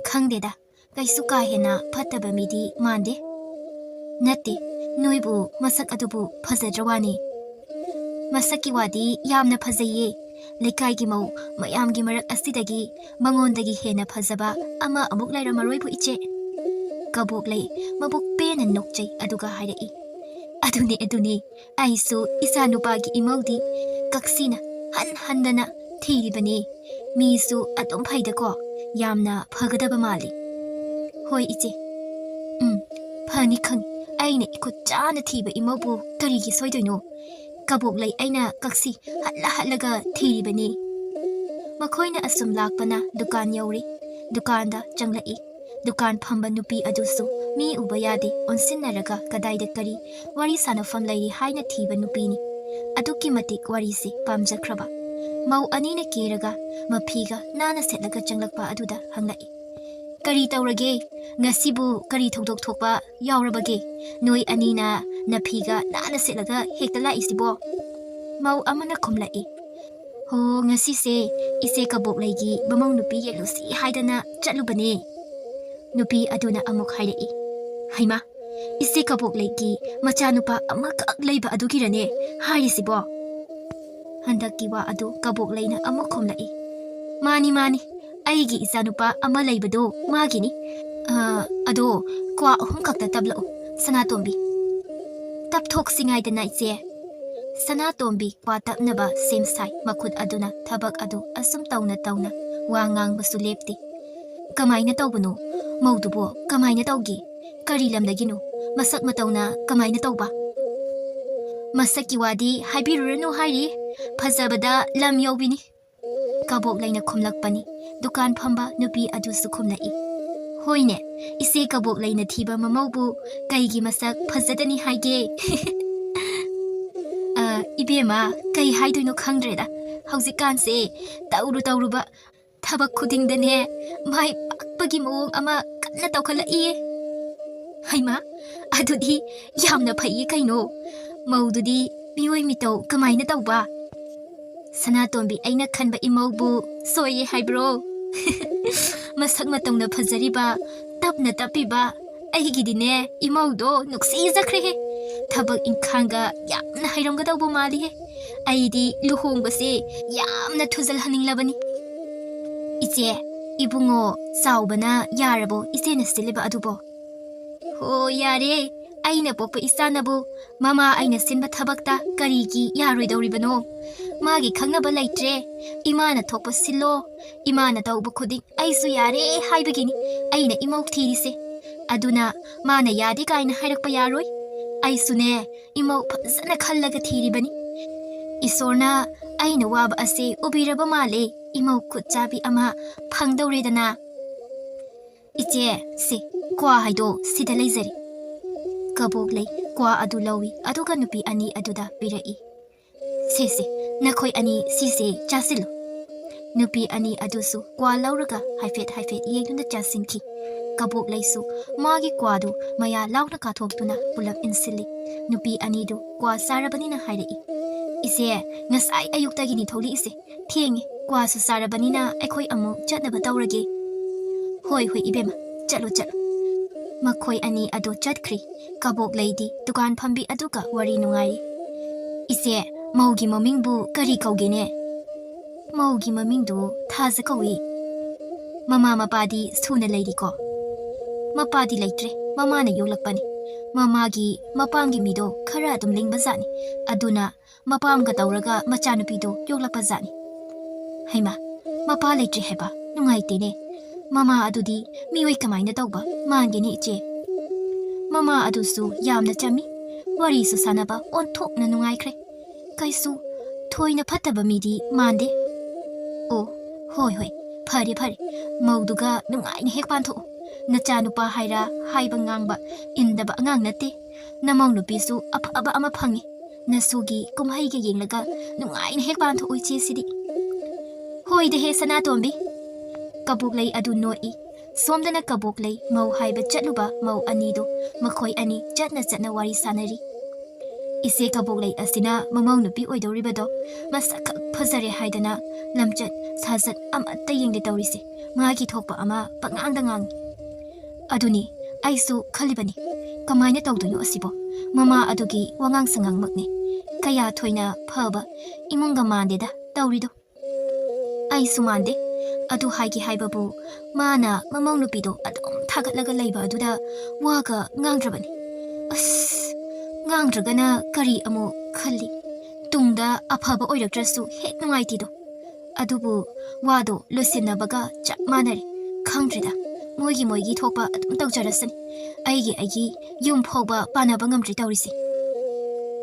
"ꯈꯪꯗꯦꯗ, ꯀꯩꯁꯨ ꯀꯥ ꯍꯦꯟꯅ ꯐꯠꯇꯕ ꯃꯤꯗꯤ ꯃꯥꯟꯗꯦ꯫" "ꯅꯠꯇꯦ, ꯅꯣꯏꯕꯨ ꯃꯁꯛ ꯑꯗꯨꯕꯨ ꯐꯖꯗ꯭ꯔ ꯋꯥꯅꯤ꯫" "ꯃꯁꯛꯀꯤ ꯋꯥꯗꯤ ꯌꯥꯝꯅ ꯐꯖꯩꯌꯦ꯫ ꯂꯩꯀꯥꯏꯒꯤ ꯃꯧ ꯃꯌꯥꯝꯒꯤ ꯃꯔꯛ ꯑꯁꯤꯗꯒꯤ ꯃꯉꯣꯟꯗꯒꯤ ꯍꯦꯟꯅ ꯐꯖꯕ ꯑꯃ ꯑꯃꯨꯛ ꯂꯩꯔꯝꯃꯔꯣꯏꯕꯨ ꯏꯆꯦ꯫" ꯀꯕꯣꯛꯂꯩ ꯃꯕꯨꯛ ꯄꯦꯟꯅ ꯅꯣꯛꯆꯩ, ꯑꯗꯨꯒ ꯍꯥꯏꯔꯛꯏ, "ꯑꯗꯨꯅꯦ, ꯑꯗꯨꯅꯦ, ꯑꯩꯁꯨ ꯏꯆꯥ ꯅꯨꯄꯥꯒꯤ ꯏꯃꯧꯗꯤ ꯀꯛꯁꯤꯅ ꯍꯟ ꯍꯟꯗꯅ ꯊꯤꯔꯤꯕꯅꯤ꯫ ꯃꯤꯁꯨ ꯑꯗꯨꯝ ꯐꯩꯗꯀꯣ, ꯌꯥꯝꯅ ꯐꯒꯗꯕ ꯃꯥꯜꯂꯤ꯫" "ꯍꯣꯏ ꯏꯆꯦ꯫" "ꯎꯝ, ꯐꯅꯤ ꯈꯪꯉꯤ꯫ ꯑꯩꯅ ꯏꯈꯨꯠ ꯆꯥꯅ ꯊꯤꯕ ꯏꯃꯧꯕꯨ ꯀꯔꯤꯒꯤ ꯁꯣꯏꯗꯣꯏꯅꯣ? ꯀꯕꯣꯛꯂꯩ ꯑꯩꯅ ꯀꯛꯁꯤ ꯍꯠꯂ ꯍꯠꯂꯒ ꯊꯤꯔꯤꯕꯅꯤ꯫" ꯃꯈꯣꯏꯅ ꯑꯁꯨꯝ ꯂꯥꯛꯄꯅ ꯗꯨꯀꯥꯟ ꯌꯧꯔꯦ꯫ ꯗꯨꯀꯥꯟꯗ ꯆꯪꯂꯛꯏ꯫ ꯗꯨꯀꯥꯟ ꯐꯝꯕ ꯅꯨꯄꯤ ꯑꯗꯨꯁꯨ ꯃꯤ ꯎꯕ ꯌꯥꯗꯦ, ꯑꯣꯟꯁꯤꯟꯅꯔꯒ ꯀꯗꯥꯏꯗ ꯀꯔꯤ ꯋꯥꯔꯤ ꯁꯥꯟꯅꯐꯝ ꯂꯩꯔꯤ ꯍꯥꯏꯅ ꯊꯤꯕ ꯅꯨꯄꯤꯅꯤ꯫ ꯑꯗꯨꯛꯀꯤ ꯃꯇꯤꯛ ꯋꯥꯔꯤꯁꯦ ꯄꯥꯝꯖꯈ꯭ꯔꯕ꯫ ꯃꯧ ꯑꯅꯤꯅ ꯀꯦꯔꯒ ꯃꯐꯤꯒ ꯅꯥꯟꯅ ꯁꯦꯠꯂꯒ ꯆꯪꯂꯛꯄ ꯑꯗꯨꯗ ꯍꯪꯂꯛꯏ, "ꯀꯔꯤ ꯇꯧꯔꯒꯦ? ꯉꯁꯤꯕꯨ ꯀꯔꯤ ꯊꯧꯗꯣꯛ ꯊꯣꯛꯄ ꯌꯥꯎꯔꯕꯒꯦ? ꯅꯣꯏ ꯑꯅꯤꯅ ꯅꯐꯤꯒ ꯅꯥꯟꯅ ꯁꯦꯠꯂꯒ ꯍꯦꯛꯇ ꯂꯥꯛꯏꯁꯤꯕꯣ?" ꯃꯧ ꯑꯃꯅ ꯈꯨꯝꯂꯛꯏ, "ꯍꯣ, ꯉꯁꯤꯁꯦ ꯏꯆꯦ ꯀꯕꯣꯛꯂꯩꯒꯤ ꯃꯃꯧ ꯅꯨꯄꯤ ꯌꯦꯡꯂꯨꯁꯤ ꯍꯥꯏꯗꯅ ꯆꯠꯂꯨꯕꯅꯦ꯫" ꯅꯨꯄꯤ ꯑꯗꯨꯅ ꯑꯃꯨꯛ ꯍꯥꯏꯔꯛꯏ, "ꯍꯩꯃꯥ, ꯏꯆꯦ ꯀꯕꯣꯛꯂꯩꯒꯤ ꯃꯆꯥꯅꯨꯄꯥ ꯑꯃꯈꯛ ꯂꯩꯕ ꯑꯗꯨꯒꯤꯔꯅꯦ ꯍꯥꯏꯔꯤꯁꯤꯕꯣ?" ꯍꯟꯗꯛꯀꯤ ꯋꯥ ꯑꯗꯨ ꯀꯕꯣꯛꯂꯩꯅ ꯑꯃꯨꯛ ꯈꯨꯝꯂꯛꯏ, "ꯃꯥꯅꯤ, ꯃꯥꯅꯤ, ꯑꯩꯒꯤ ꯏꯆꯥꯅꯨꯄꯥ ꯑꯃ ꯂꯩꯕꯗꯣ ꯃꯥꯒꯤꯅꯤ꯫ ꯑ, ꯑꯗꯣ ꯀ꯭ꯋꯥ ꯑꯍꯨꯝ ꯈꯛꯇ ꯇꯞꯂꯛꯎ, ꯁꯅꯥꯇꯣꯝꯕꯤ꯫" "ꯇꯞꯊꯣꯛꯁꯤ ꯉꯥꯏꯗꯅ, ꯏꯆꯦ꯫" ꯁꯅꯥꯇꯣꯝꯕꯤ ꯀ꯭ꯋꯥ ꯇꯞꯅꯕ ꯁꯦꯝ ꯁꯥꯏ, ꯃꯈꯨꯠ ꯑꯗꯨꯅ ꯊꯕꯛ ꯑꯗꯨ ꯑꯁꯨꯝ ꯇꯧꯅ ꯇꯧꯅ ꯋꯥ ꯉꯥꯡꯕꯁꯨ ꯂꯦꯞꯇꯦ꯫ "ꯀꯃꯥꯏꯅ ꯇꯧꯕꯅꯣ? ꯃꯧꯗꯨꯕꯣ ꯀꯃꯥꯏꯅ ꯇꯧꯒꯦ? ꯀꯔꯤ ꯂꯝꯗꯒꯤꯅꯣ? ꯃꯁꯛ ꯃꯇꯧꯅ ꯀꯃꯥꯏꯅ ꯇꯧꯕ?" "ꯃꯁꯛꯀꯤ ꯋꯥꯗꯤ ꯍꯥꯏꯕꯤꯔꯨꯔꯅꯨ ꯍꯥꯏꯔꯤ, ꯐꯖꯕꯗ ꯂꯝ ꯌꯧꯕꯤꯅꯤ꯫" ꯀꯕꯣꯛꯂꯩꯅ ꯈꯨꯝꯂꯛꯄꯅꯤ꯫ ꯗꯨꯀꯥꯟ ꯐꯝꯕ ꯅꯨꯄꯤ ꯑꯗꯨꯁꯨ ꯈꯨꯝꯂꯛꯏ꯫ "ꯍꯣꯏꯅꯦ, ꯏꯆꯦ ꯀꯕꯣꯛ ꯂꯩꯅ ꯊꯤꯕ ꯃꯃꯧꯕꯨ ꯀꯩꯒꯤ ꯃꯁꯛ ꯐꯖꯗꯅꯤ ꯍꯥꯏꯒꯦ?" "ꯑ, ꯏꯕꯦꯝꯃ, ꯀꯩ ꯍꯥꯏꯗꯣꯏꯅꯣ ꯈꯪꯗ꯭ꯔꯦꯗ꯫ ꯍꯧꯖꯤꯛꯀꯥꯟꯁꯦ ꯇꯧꯔꯨ ꯇꯧꯔꯨꯕ ꯊꯕꯛ ꯈꯨꯗꯤꯡꯗꯅꯦ ꯃꯥꯏ ꯄꯥꯛꯄꯒꯤ ꯃꯑꯣꯡ ꯑꯃ ꯀꯟꯅ ꯇꯧꯈꯠꯂꯛꯏꯌꯦ꯫" "ꯍꯩꯃꯥ, ꯑꯗꯨꯗꯤ ꯌꯥꯝꯅ ꯐꯩꯌꯦ ꯀꯩꯅꯣ꯫ ꯃꯧꯗꯨꯗꯤ ꯃꯤꯑꯣꯏ ꯃꯤꯇꯧ ꯀꯃꯥꯏꯅ ꯇꯧꯕ?" "ꯁꯅꯥꯇꯣꯝꯕꯤ, ꯑꯩꯅ ꯈꯟꯕ ꯏꯃꯧꯕꯨ ꯁꯣꯏꯌꯦ ꯍꯥꯏꯕ꯭ꯔꯣ? ꯃꯁꯛ ꯃꯇꯧꯅ ꯐꯖꯔꯤꯕ, ꯇꯞꯅ ꯇꯞꯄꯤꯕ, ꯑꯩꯒꯤꯗꯤꯅꯦ ꯏꯃꯧꯗꯣ ꯅꯨꯡꯁꯤꯖꯈ꯭ꯔꯦꯍꯦ꯫ ꯊꯕꯛ ꯏꯪꯈꯥꯡꯒ ꯌꯥꯝꯅ ꯍꯩꯔꯝꯒꯗꯧꯕ ꯃꯥꯜꯂꯤꯍꯦ꯫ ꯑꯩꯗꯤ ꯂꯨꯍꯣꯡꯕꯁꯦ ꯌꯥꯝꯅ ꯊꯨꯖꯜꯍꯟꯅꯤꯡꯂꯕꯅꯤ꯫" "ꯏꯆꯦ, ꯏꯕꯨꯡꯉꯣ ꯆꯥꯎꯕꯅ ꯌꯥꯔꯕꯣ ꯏꯆꯦꯅ ꯁꯤꯜꯂꯤꯕ ꯑꯗꯨꯕꯣ?" "ꯍꯣ, ꯌꯥꯔꯦ꯫ ꯑꯩꯅ ꯄꯣꯛꯄ ꯏꯆꯥꯅꯕꯨ ꯃꯃꯥ ꯑꯩꯅ ꯁꯤꯟꯕ ꯊꯕꯛꯇ ꯀꯔꯤꯒꯤ ꯌꯥꯔꯣꯏꯗꯧꯔꯤꯕꯅꯣ? ꯃꯥꯒꯤ ꯈꯪꯅꯕ ꯂꯩꯇ꯭ꯔꯦ꯫ ꯏꯃꯥꯅ ꯊꯣꯛꯄ ꯁꯤꯜꯂꯣ, ꯏꯃꯥꯅ ꯇꯧꯕ ꯈꯨꯗꯤꯡ ꯑꯩꯁꯨ ꯌꯥꯔꯦ ꯍꯥꯏꯕꯒꯤꯅꯤ ꯑꯩꯅ ꯏꯃꯧ ꯊꯤꯔꯤꯁꯦ꯫ ꯑꯗꯨꯅ ꯃꯥꯅ ꯌꯥꯗꯦ ꯀꯥꯏꯅ ꯍꯥꯏꯔꯛꯄ ꯌꯥꯔꯣꯏ꯫ ꯑꯩꯁꯨꯅꯦ, ꯏꯃꯧ ꯐꯖꯅ ꯈꯜꯂꯒ ꯊꯤꯔꯤꯕꯅꯤ꯫ ꯏꯁꯣꯔꯅ ꯑꯩꯅ ꯋꯥꯕ ꯑꯁꯦ ꯎꯕꯤꯔꯕ ꯃꯥꯜꯂꯦ꯫ ꯏꯃꯧ ꯈꯨꯠ ꯆꯥꯕꯤ ꯑꯃ ꯐꯪꯗꯧꯔꯦꯗꯅ꯫" "ꯏꯆꯦ, ꯁꯤ ꯀ꯭ꯋꯥ ꯍꯥꯏꯗꯣ ꯁꯤꯗ ꯂꯩꯖꯔꯦ꯫" ꯀꯕꯣꯛ ꯂꯩ ꯀ꯭ꯋꯥ ꯑꯗꯨ ꯂꯧꯏ, ꯑꯗꯨꯒ ꯅꯨꯄꯤ ꯑꯅꯤ ꯑꯗꯨꯗ ꯄꯤꯔꯛꯏ꯫ "ꯁꯦ, ꯁꯦ, ꯅꯈꯣꯏ ꯑꯅꯤ ꯁꯤꯁꯦ ꯆꯥꯁꯤꯜꯂꯨ꯫" ꯅꯨꯄꯤ ꯑꯅꯤ ꯑꯗꯨꯁꯨ ꯀ꯭ꯋꯥ ꯂꯧꯔꯒ ꯍꯥꯏꯐꯦꯠ ꯍꯥꯏꯐꯦꯠ ꯌꯦꯡꯗꯨꯅ ꯆꯥꯁꯤꯟꯈꯤ꯫ ꯀꯕꯣꯛ ꯂꯩꯁꯨ ꯃꯥꯒꯤ ꯀ꯭ꯋꯥꯗꯨ ꯃꯌꯥ ꯂꯥꯎꯅ ꯀꯥꯊꯣꯛꯇꯨꯅ ꯄꯨꯂꯞ ꯏꯟꯁꯤꯜꯂꯤ꯫ ꯅꯨꯄꯤ ꯑꯅꯤꯗꯨ ꯀ꯭ꯋꯥ ꯆꯥꯔꯕꯅꯤꯅ ꯍꯥꯏꯔꯛꯏ, "ꯏꯆꯦ, ꯉꯁꯥꯏ ꯑꯌꯨꯛꯇꯒꯤꯅꯤ ꯊꯣꯛꯂꯛꯏꯁꯦ꯫ ꯊꯦꯡꯉꯦ, ꯀ꯭ꯋꯥꯁꯨ ꯆꯥꯔꯕꯅꯤꯅ ꯑꯩꯈꯣꯏ ꯑꯃꯨꯛ ꯆꯠꯅꯕ ꯇꯧꯔꯒꯦ꯫" "ꯍꯣꯏ, ꯍꯣꯏ, ꯏꯕꯦꯝꯃ, ꯆꯠꯂꯣ, ꯆꯠꯂꯣ꯫" ꯃꯈꯣꯏ ꯑꯅꯤ ꯑꯗꯨ ꯆꯠꯈ꯭ꯔꯤ꯫ ꯀꯕꯣꯛ ꯂꯩꯗꯤ ꯗꯨꯀꯥꯟ ꯐꯝꯕꯤ ꯑꯗꯨꯒ ꯋꯥꯔꯤ ꯅꯨꯡꯉꯥꯏꯔꯤ꯫ "ꯏꯆꯦ, ꯃꯧꯒꯤ ꯃꯃꯤꯡꯕꯨ ꯀꯔꯤ ꯀꯧꯒꯦꯅꯦ?" "ꯃꯧꯒꯤ ꯃꯃꯤꯡꯗꯨ ꯊꯥꯖ ꯀꯧꯏ꯫" "ꯃꯃꯥ ꯃꯄꯥꯗꯤ ꯁꯨꯅ ꯂꯩꯔꯤꯀꯣ?" "ꯃꯄꯥꯗꯤ ꯂꯩꯇ꯭ꯔꯦ, ꯃꯃꯥꯅ ꯌꯣꯛꯂꯛꯄꯅꯤ꯫ ꯃꯃꯥꯒꯤ ꯃꯄꯥꯝꯒꯤ ꯃꯤꯗꯣ ꯈꯔ ꯑꯗꯨꯝ ꯂꯤꯡꯕ ꯖꯥꯠꯅꯤ, ꯑꯗꯨꯅ ꯃꯄꯥꯝꯒ ꯇꯧꯔꯒ ꯃꯆꯥꯅꯨꯄꯤꯗꯣ ꯌꯣꯛꯂꯛꯄ ꯖꯥꯠꯅꯤ꯫" "ꯍꯩꯃꯥ, ꯃꯄꯥ ꯂꯩꯇ꯭ꯔꯦ ꯍꯥꯏꯕ? ꯅꯨꯡꯉꯥꯏꯇꯦꯅꯦ꯫ ꯃꯃꯥ ꯑꯗꯨꯗꯤ ꯃꯤꯑꯣꯏ ꯀꯃꯥꯏꯅ ꯇꯧꯕ ꯃꯥꯟꯒꯦꯅꯦ, ꯏꯆꯦ?" "ꯃꯃꯥ ꯑꯗꯨꯁꯨ ꯌꯥꯝꯅ ꯆꯝꯃꯤ꯫ ꯋꯥꯔꯤꯁꯨ ꯁꯥꯟꯅꯕ ꯑꯣꯟꯊꯣꯛꯅ ꯅꯨꯡꯉꯥꯏꯈ꯭ꯔꯦ꯫ ꯀꯩꯁꯨ ꯊꯣꯏꯅ ꯐꯠꯇꯕ ꯃꯤꯗꯤ ꯃꯥꯟꯗꯦ꯫" "ꯑꯣ, ꯍꯣꯏ, ꯍꯣꯏ, "ꯐꯔꯦ, ꯐꯔꯦ, ꯃꯧꯗꯨꯒ ꯅꯨꯡꯉꯥꯏꯅ ꯍꯦꯛ ꯄꯥꯟꯊꯣꯛꯎ꯫ ꯅꯆꯥꯅꯨꯄꯥ ꯍꯥꯏꯔ ꯍꯥꯏꯕ ꯉꯥꯡꯕ ꯏꯟꯗꯕ ꯑꯉꯥꯡ ꯅꯠꯇꯦ꯫ ꯅꯃꯧ ꯅꯨꯄꯤꯁꯨ ꯑꯐꯕ ꯑꯃ ꯐꯪꯉꯤ꯫ ꯅꯁꯨꯒꯤ ꯀꯨꯝꯍꯩꯒ ꯌꯦꯡꯂꯒ ꯅꯨꯡꯉꯥꯏꯅ ꯍꯦꯛ ꯄꯥꯟꯊꯣꯛꯎ ꯏꯆꯦꯁꯤꯗꯤ꯫" "ꯍꯣꯏꯗꯍꯦ ꯁꯅꯥꯇꯣꯝꯕꯤ꯫" ꯀꯕꯣꯛꯂꯩ ꯑꯗꯨ ꯅꯣꯛꯏ꯫ ꯁꯣꯝꯗꯅ ꯀꯕꯣꯛꯂꯩ ꯃꯧ ꯍꯥꯏꯕ ꯆꯠꯂꯨꯕ ꯃꯧ ꯑꯅꯤꯗꯨ ꯃꯈꯣꯏ ꯑꯅꯤ ꯆꯠꯅ ꯆꯠꯅ ꯋꯥꯔꯤ ꯁꯥꯟꯅꯔꯤ꯫ ꯏꯆꯦ ꯀꯕꯣꯛꯂꯩ ꯑꯁꯤꯅ ꯃꯃꯧ ꯅꯨꯄꯤ ꯑꯣꯏꯗꯧꯔꯤꯕꯗꯣ ꯃꯁꯛ ꯈꯛ ꯐꯖꯔꯦ ꯍꯥꯏꯗꯅ ꯂꯝꯆꯠ ꯁꯥꯖꯠ ꯑꯃꯠꯇ ꯌꯦꯡꯗꯦ ꯇꯧꯔꯤꯁꯦ꯫ ꯃꯥꯒꯤ ꯊꯣꯛꯄ ꯑꯃ ꯄꯉꯥꯡꯗ ꯉꯥꯡꯉꯤ꯫ ꯑꯗꯨꯅꯤ ꯑꯩꯁꯨ ꯈꯜꯂꯤꯕꯅꯤ, ꯀꯃꯥꯏꯅ ꯇꯧꯗꯣꯏꯅꯣ ꯑꯁꯤꯕꯣ? ꯃꯃꯥ ꯑꯗꯨꯒꯤ ꯋꯥꯉꯥꯡ ꯁꯉꯥꯡꯃꯛꯅꯤ꯫ ꯀꯌꯥ ꯊꯣꯏꯅ ꯐꯕ ꯏꯃꯨꯡꯒ ꯃꯥꯟꯗꯦꯗ ꯇꯧꯔꯤꯗꯣ꯫ ꯑꯩꯁꯨ ꯃꯥꯟꯗꯦ꯫ ꯑꯗꯨ ꯍꯥꯏꯒꯦ ꯍꯥꯏꯕꯕꯨ, ꯃꯥꯅ ꯃꯃꯧ ꯅꯨꯄꯤꯗꯣ ꯑꯗꯨꯝ ꯊꯥꯒꯠꯂꯒ ꯂꯩꯕ ꯑꯗꯨꯗ ꯋꯥꯒ ꯉꯥꯡꯗ꯭ꯔꯕꯅꯤ꯫ ꯑꯁ, ꯉꯥꯡꯗ꯭ꯔꯒꯅ ꯀꯔꯤ ꯑꯃꯨꯛ ꯈꯜꯂꯤ? ꯇꯨꯡꯗ ꯑꯐꯕ ꯑꯣꯏꯔꯛꯇ꯭ꯔꯁꯨ ꯍꯦꯛ ꯅꯨꯡꯉꯥꯏꯇꯦꯗꯣ꯫ ꯑꯗꯨꯕꯨ ꯋꯥꯗꯣ ꯂꯣꯏꯁꯤꯟꯅꯕꯒ ꯆꯞ ꯃꯥꯟꯅꯔꯦ꯫ ꯈꯪꯗ꯭ꯔꯦꯗ, ꯃꯣꯏꯒꯤ ꯃꯣꯏꯒꯤ ꯊꯣꯛꯄ ꯑꯗꯨꯝ ꯇꯧꯖꯔꯁꯅꯤ꯫ ꯑꯩꯒꯤ ꯑꯩꯒꯤ ꯌꯨꯝ ꯐꯥꯎꯕ ꯄꯥꯟꯅꯕ ꯉꯝꯗ꯭ꯔꯦ ꯇꯧꯔꯤꯁꯦ꯫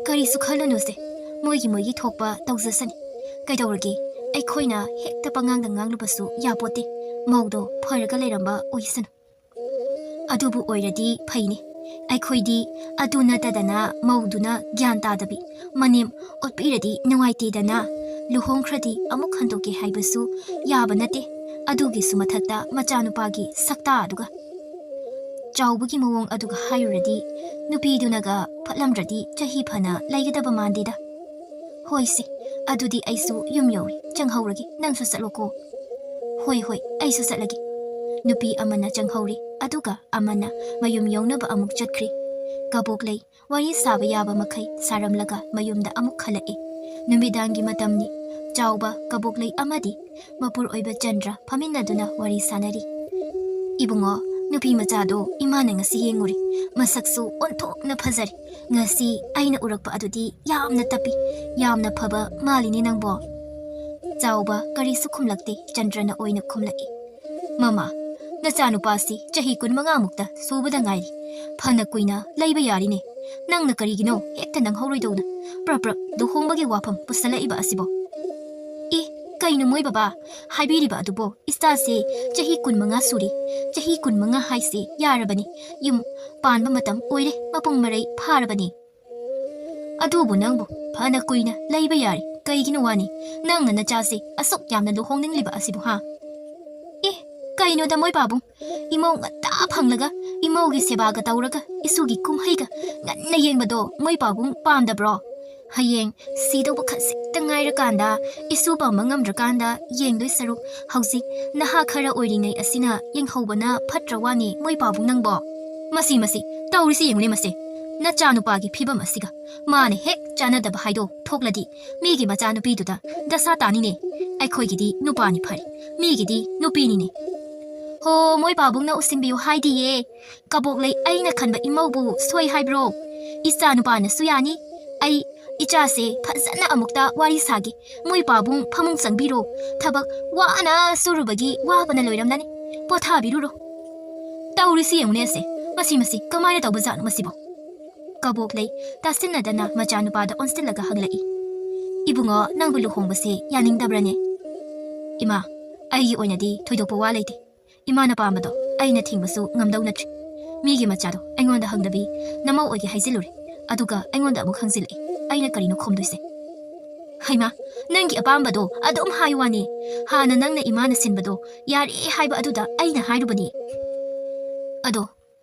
ꯀꯔꯤꯁꯨ ꯈꯜꯂꯨꯅꯨꯁꯦ, ꯃꯣꯏꯒꯤ ꯃꯣꯏꯒꯤ ꯊꯣꯛꯄ ꯇꯧꯖꯁꯅꯤ꯫ ꯀꯩꯗꯧꯔꯒꯦ, ꯑꯩꯈꯣꯏꯅ ꯍꯦꯛꯇ ꯄꯉꯥꯡꯗ ꯉꯥꯡꯂꯨꯕꯁꯨ ꯌꯥꯄꯣꯠꯇꯦ꯫ ꯃꯧꯗꯣ ꯐꯔꯒ ꯂꯩꯔꯝꯕ ꯑꯣꯏꯁꯅꯨ꯫ ꯑꯗꯨꯕꯨ ꯑꯣꯏꯔꯗꯤ ꯐꯩꯅꯦ꯫ ꯑꯩꯈꯣꯏꯗꯤ ꯑꯗꯨ ꯅꯠꯇꯗꯅ ꯃꯧꯗꯨꯅ ꯒ꯭ꯌꯥꯟ ꯇꯥꯗꯕꯤ ꯃꯅꯦꯝ ꯑꯣꯠꯄꯤꯔꯗꯤ ꯅꯨꯡꯉꯥꯏꯇꯦꯗꯅ꯫ ꯂꯨꯍꯣꯡꯈ꯭ꯔꯗꯤ ꯑꯃꯨꯛ ꯍꯟꯗꯣꯛꯀꯦ ꯍꯥꯏꯕꯁꯨ ꯌꯥꯕ ꯅꯠꯇꯦ꯫ ꯑꯗꯨꯒꯤꯁꯨ ꯃꯊꯛꯇ ꯃꯆꯥꯅꯨꯄꯥꯒꯤ ꯁꯛꯇꯥ ꯑꯗꯨꯒ꯫ ꯆꯥꯎꯕꯒꯤ ꯃꯑꯣꯡ ꯑꯗꯨꯒ ꯍꯥꯏꯔꯨꯔꯗꯤ ꯅꯨꯄꯤꯗꯨꯅꯒ ꯐꯠꯂꯝꯗ꯭ꯔꯗꯤ ꯆꯍꯤ ꯐꯅ ꯂꯩꯒꯗꯕ ꯃꯥꯟꯗꯦꯗ꯫ ꯍꯣꯏꯁꯦ, ꯑꯗꯨꯗꯤ ꯑꯩꯁꯨ ꯌꯨꯝ ꯌꯧꯔꯦ, ꯆꯪꯍꯧꯔꯒꯦ, ꯅꯪꯁꯨ ꯆꯠꯂꯣꯀꯣ꯫ ꯍꯣꯏ, ꯍꯣꯏ, ꯑꯩꯁꯨ ꯆꯠꯂꯒꯦ꯫ ꯅꯨꯄꯤ ꯑꯃꯅ ꯆꯪꯍꯧꯔꯦ, ꯑꯗꯨꯒ ꯑꯃꯅ ꯃꯌꯨꯝ ꯌꯧꯅꯕ ꯑꯃꯨꯛ ꯆꯠꯈ꯭ꯔꯦ꯫ ꯀꯕꯣꯛꯂꯩ ꯋꯥꯔꯤ ꯁꯥꯕ ꯌꯥꯕ ꯃꯈꯩ ꯁꯥꯔꯝꯂꯒ ꯃꯌꯨꯝꯗ ꯑꯃꯨꯛ ꯍꯜꯂꯛꯑꯦ꯫ ꯅꯨꯃꯤꯗꯥꯡꯒꯤ ꯃꯇꯝꯅꯤ꯫ ꯆꯥꯎꯕ, ꯀꯕꯣꯛꯂꯩ ꯑꯃꯗꯤ ꯃꯄꯨꯔ ꯑꯣꯏꯕ ꯆꯟꯗ꯭ꯔ ꯐꯝꯃꯤꯟꯅꯗꯨꯅ ꯋꯥꯔꯤ ꯁꯥꯟꯅꯔꯤ꯫ "ꯏꯕꯨꯡꯉꯣ, ꯅꯨꯄꯤ ꯃꯆꯥꯗꯣ ꯏꯃꯥꯅ ꯉꯁꯤ ꯌꯦꯡꯉꯨꯔꯦ꯫ ꯃꯁꯛꯁꯨ ꯑꯣꯟꯊꯣꯛꯅ ꯐꯖꯔꯦ꯫ ꯉꯁꯤ ꯑꯩꯅ ꯎꯔꯛꯄ ꯑꯗꯨꯗꯤ ꯌꯥꯝꯅ ꯇꯞꯄꯤ, ꯌꯥꯝꯅ ꯐꯕ ꯃꯥꯜꯂꯤꯅꯦ ꯅꯪꯕꯣ?" ꯆꯥꯎꯕ ꯀꯔꯤꯁꯨ ꯈꯨꯝꯂꯛꯇꯦ, ꯆꯟꯗ꯭ꯔꯅ ꯑꯣꯏꯅ ꯈꯨꯝꯂꯛꯏ꯫ "ꯃꯃꯥ, ꯅꯆꯥꯅꯨꯄꯥꯁꯤ ꯆꯍꯤ ꯀꯨꯟꯃꯉꯥ ꯃꯨꯛꯇ ꯁꯨꯕꯗ ꯉꯥꯏꯔꯤ꯫ ꯐꯅ ꯀꯨꯏꯅ ꯂꯩꯕ ꯌꯥꯔꯤꯅꯦ꯫ ꯅꯪꯅ ꯀꯔꯤꯒꯤꯅꯣ ꯍꯦꯛꯇ ꯅꯪꯍꯧꯔꯣꯏꯗꯧꯅ ꯄ꯭ꯔꯞ ꯄ꯭ꯔꯞ ꯂꯨꯍꯣꯡꯕꯒꯤ ꯋꯥꯐꯝ ꯄꯨꯁꯜꯂꯛꯏꯕ ꯑꯁꯤꯕꯣ?" "ꯑꯦ, "ꯀꯩꯅꯣ ꯃꯣꯏ ꯕꯕꯥ ꯍꯥꯏꯕꯤꯔꯤꯕ ꯑꯗꯨꯕꯣ? ꯏꯆꯥꯁꯦ ꯆꯍꯤ ꯀꯨꯟꯃꯉꯥ ꯁꯨꯔꯦ꯫ ꯆꯍꯤ ꯀꯨꯟꯃꯉꯥ ꯍꯥꯏꯁꯦ ꯌꯥꯔꯕꯅꯤ꯫ ꯌꯨꯝ ꯄꯥꯟꯕ ꯃꯇꯝ ꯑꯣꯏꯔꯦ, ꯃꯄꯨꯡ ꯃꯔꯩ ꯐꯥꯔꯕꯅꯤ꯫" "ꯑꯗꯨꯕꯨ ꯅꯪꯕꯨ ꯐꯅ ꯀꯨꯏꯅ ꯂꯩꯕ ꯌꯥꯔꯤ꯫ ꯀꯩꯒꯤꯅꯣ ꯋꯥꯅꯤ ꯅꯪꯅ ꯅꯆꯥꯁꯦ ꯑꯁꯨꯛ ꯌꯥꯝꯅ ꯂꯨꯍꯣꯡꯅꯤꯡꯂꯤꯕ ꯑꯁꯤꯕꯨ, ꯍꯥ?" "ꯑꯦ, ꯀꯩꯅꯣꯗ ꯃꯣꯏ ꯄꯥꯕꯨꯡ, ꯏꯃꯧ ꯉꯟꯇꯥ ꯐꯪꯂꯒ ꯏꯃꯧꯒꯤ ꯁꯦꯕꯥꯒ ꯇꯧꯔꯒ ꯏꯁꯨꯒꯤ ꯀꯨꯝꯍꯩꯒ ꯉꯟꯅ ꯌꯦꯡꯕꯗꯣ ꯃꯣꯏ ꯄꯥꯕꯨꯡ ꯄꯥꯝꯗꯕ꯭ꯔꯣ? ꯍꯌꯦꯡ ꯁꯤꯗꯧꯕ ꯈꯖꯤꯛꯇ ꯉꯥꯏꯔꯀꯥꯟꯗ, ꯏꯁꯨ ꯄꯥꯝꯕ ꯉꯝꯗ꯭ꯔꯀꯥꯟꯗ ꯌꯦꯡꯗꯣꯏ ꯁꯔꯨꯛ, ꯍꯧꯖꯤꯛ ꯅꯍꯥ ꯈꯔ ꯑꯣꯏꯔꯤꯉꯩ ꯑꯁꯤꯅ ꯌꯦꯡꯍꯧꯕꯅ ꯐꯠꯇ꯭ꯔ ꯋꯥꯅꯤ ꯃꯣꯏ ꯄꯥꯕꯨꯡ ꯅꯪꯕꯣ?" "ꯃꯁꯤ, ꯃꯁꯤ, ꯇꯧꯔꯤꯁꯤ ꯌꯦꯡꯉꯨꯅꯦ ꯃꯁꯦ꯫ ꯅꯆꯥꯅꯨꯄꯥꯒꯤ ꯐꯤꯕꯝ ꯑꯁꯤꯒ ꯃꯥꯅ ꯍꯦꯛ ꯆꯥꯟꯅꯗꯕ ꯍꯥꯏꯗꯣ ꯊꯣꯛꯂꯗꯤ ꯃꯤꯒꯤ ꯃꯆꯥꯅꯨꯄꯤꯗꯨꯗ ꯗꯁꯥ ꯇꯥꯅꯤꯅꯦ꯫ ꯑꯩꯈꯣꯏꯒꯤꯗꯤ ꯅꯨꯄꯥꯅꯤ ꯐꯔꯦ, ꯃꯤꯒꯤꯗꯤ ꯅꯨꯄꯤꯅꯤꯅꯦ꯫ ꯍꯣ, ꯃꯣꯏ ꯄꯥꯕꯨꯡꯅ ꯎꯁꯤꯟꯕꯤꯌꯨ ꯍꯥꯏꯗꯤꯌꯦ꯫ ꯀꯕꯣꯛꯂꯩ, ꯑꯩꯅ ꯈꯟꯕ ꯏꯃꯧꯕꯨ ꯁꯣꯏ ꯍꯥꯏꯕ꯭ꯔꯣ? ꯏꯆꯥ ꯅꯨꯄꯥꯅꯁꯨ ꯌꯥꯅꯤ꯫ ꯑꯩ ꯏꯆꯥꯁꯦ ꯐꯖꯅ ꯑꯃꯨꯛꯇ ꯋꯥꯔꯤ ꯁꯥꯒꯦ꯫ ꯃꯣꯏ ꯄꯥꯕꯨꯡ ꯐꯃꯨꯡ ꯆꯪꯕꯤꯔꯣ꯫ ꯊꯕꯛ ꯋꯥꯅ ꯁꯨꯔꯨꯕꯒꯤ ꯋꯥꯕꯅ ꯂꯣꯏꯔꯝꯂꯅꯤ꯫ ꯄꯣꯊꯥꯕꯤꯔꯨꯔꯣ꯫" "ꯇꯧꯔꯤꯁꯤ ꯌꯦꯡꯉꯨꯅꯦ ꯑꯁꯦ꯫ ꯃꯁꯤ, ꯃꯁꯤ ꯀꯃꯥꯏꯅ ꯇꯧꯕ ꯖꯥꯠꯅꯣ ꯃꯁꯤꯕꯣ?" ꯀꯕꯣꯛꯂꯩ ꯇꯥꯁꯤꯟꯅꯗꯅ ꯃꯆꯥꯅꯨꯄꯥꯗ ꯑꯣꯟꯁꯤꯜꯂꯒ ꯍꯪꯂꯛꯏ꯫ "ꯏꯕꯨꯡꯉꯣ, ꯅꯪꯕꯨ ꯂꯨꯍꯣꯡꯕꯁꯦ ꯌꯥꯅꯤꯡꯗꯕ꯭ꯔꯅꯦ?" "ꯏꯃꯥ, ꯑꯩꯒꯤ ꯑꯣꯏꯅꯗꯤ ꯊꯣꯏꯗꯣꯛꯄ ꯋꯥ ꯂꯩꯇꯦ꯫ ꯏꯃꯥꯅ ꯄꯥꯝꯕꯗꯣ ꯑꯩꯅ ꯊꯤꯡꯕꯁꯨ ꯉꯝꯗꯧ ꯅꯠꯇ꯭ꯔꯦ꯫ ꯃꯤꯒꯤ ꯃꯆꯥꯗꯣ ꯑꯩꯉꯣꯟꯗ ꯍꯪꯗꯕꯤ ꯅꯃꯧ ꯑꯣꯏꯒꯦ ꯍꯥꯏꯖꯤꯜꯂꯨꯔꯦ꯫ ꯑꯗꯨꯒ ꯑꯩꯉꯣꯟꯗ ꯑꯃꯨꯛ ꯍꯪꯖꯤꯜꯂꯛꯑꯦ꯫ ꯑꯩꯅ ꯀꯔꯤꯅꯣ ꯈꯨꯝꯗꯣꯏꯁꯦ?" "ꯍꯩꯃꯥ, ꯅꯪꯒꯤ ꯑꯄꯥꯝꯕꯗꯣ ꯑꯗꯨꯝ ꯍꯥꯏꯌꯨ ꯋꯥꯅꯤ꯫ ꯍꯥꯟꯅ ꯅꯪꯅ ꯏꯃꯥꯅ ꯁꯤꯟꯕꯗꯣ ꯌꯥꯔꯦ ꯍꯥꯏꯕ ꯑꯗꯨꯗ ꯑꯩꯅ ꯍꯥꯏꯔꯨꯕꯅꯤ꯫ ꯑꯗꯣ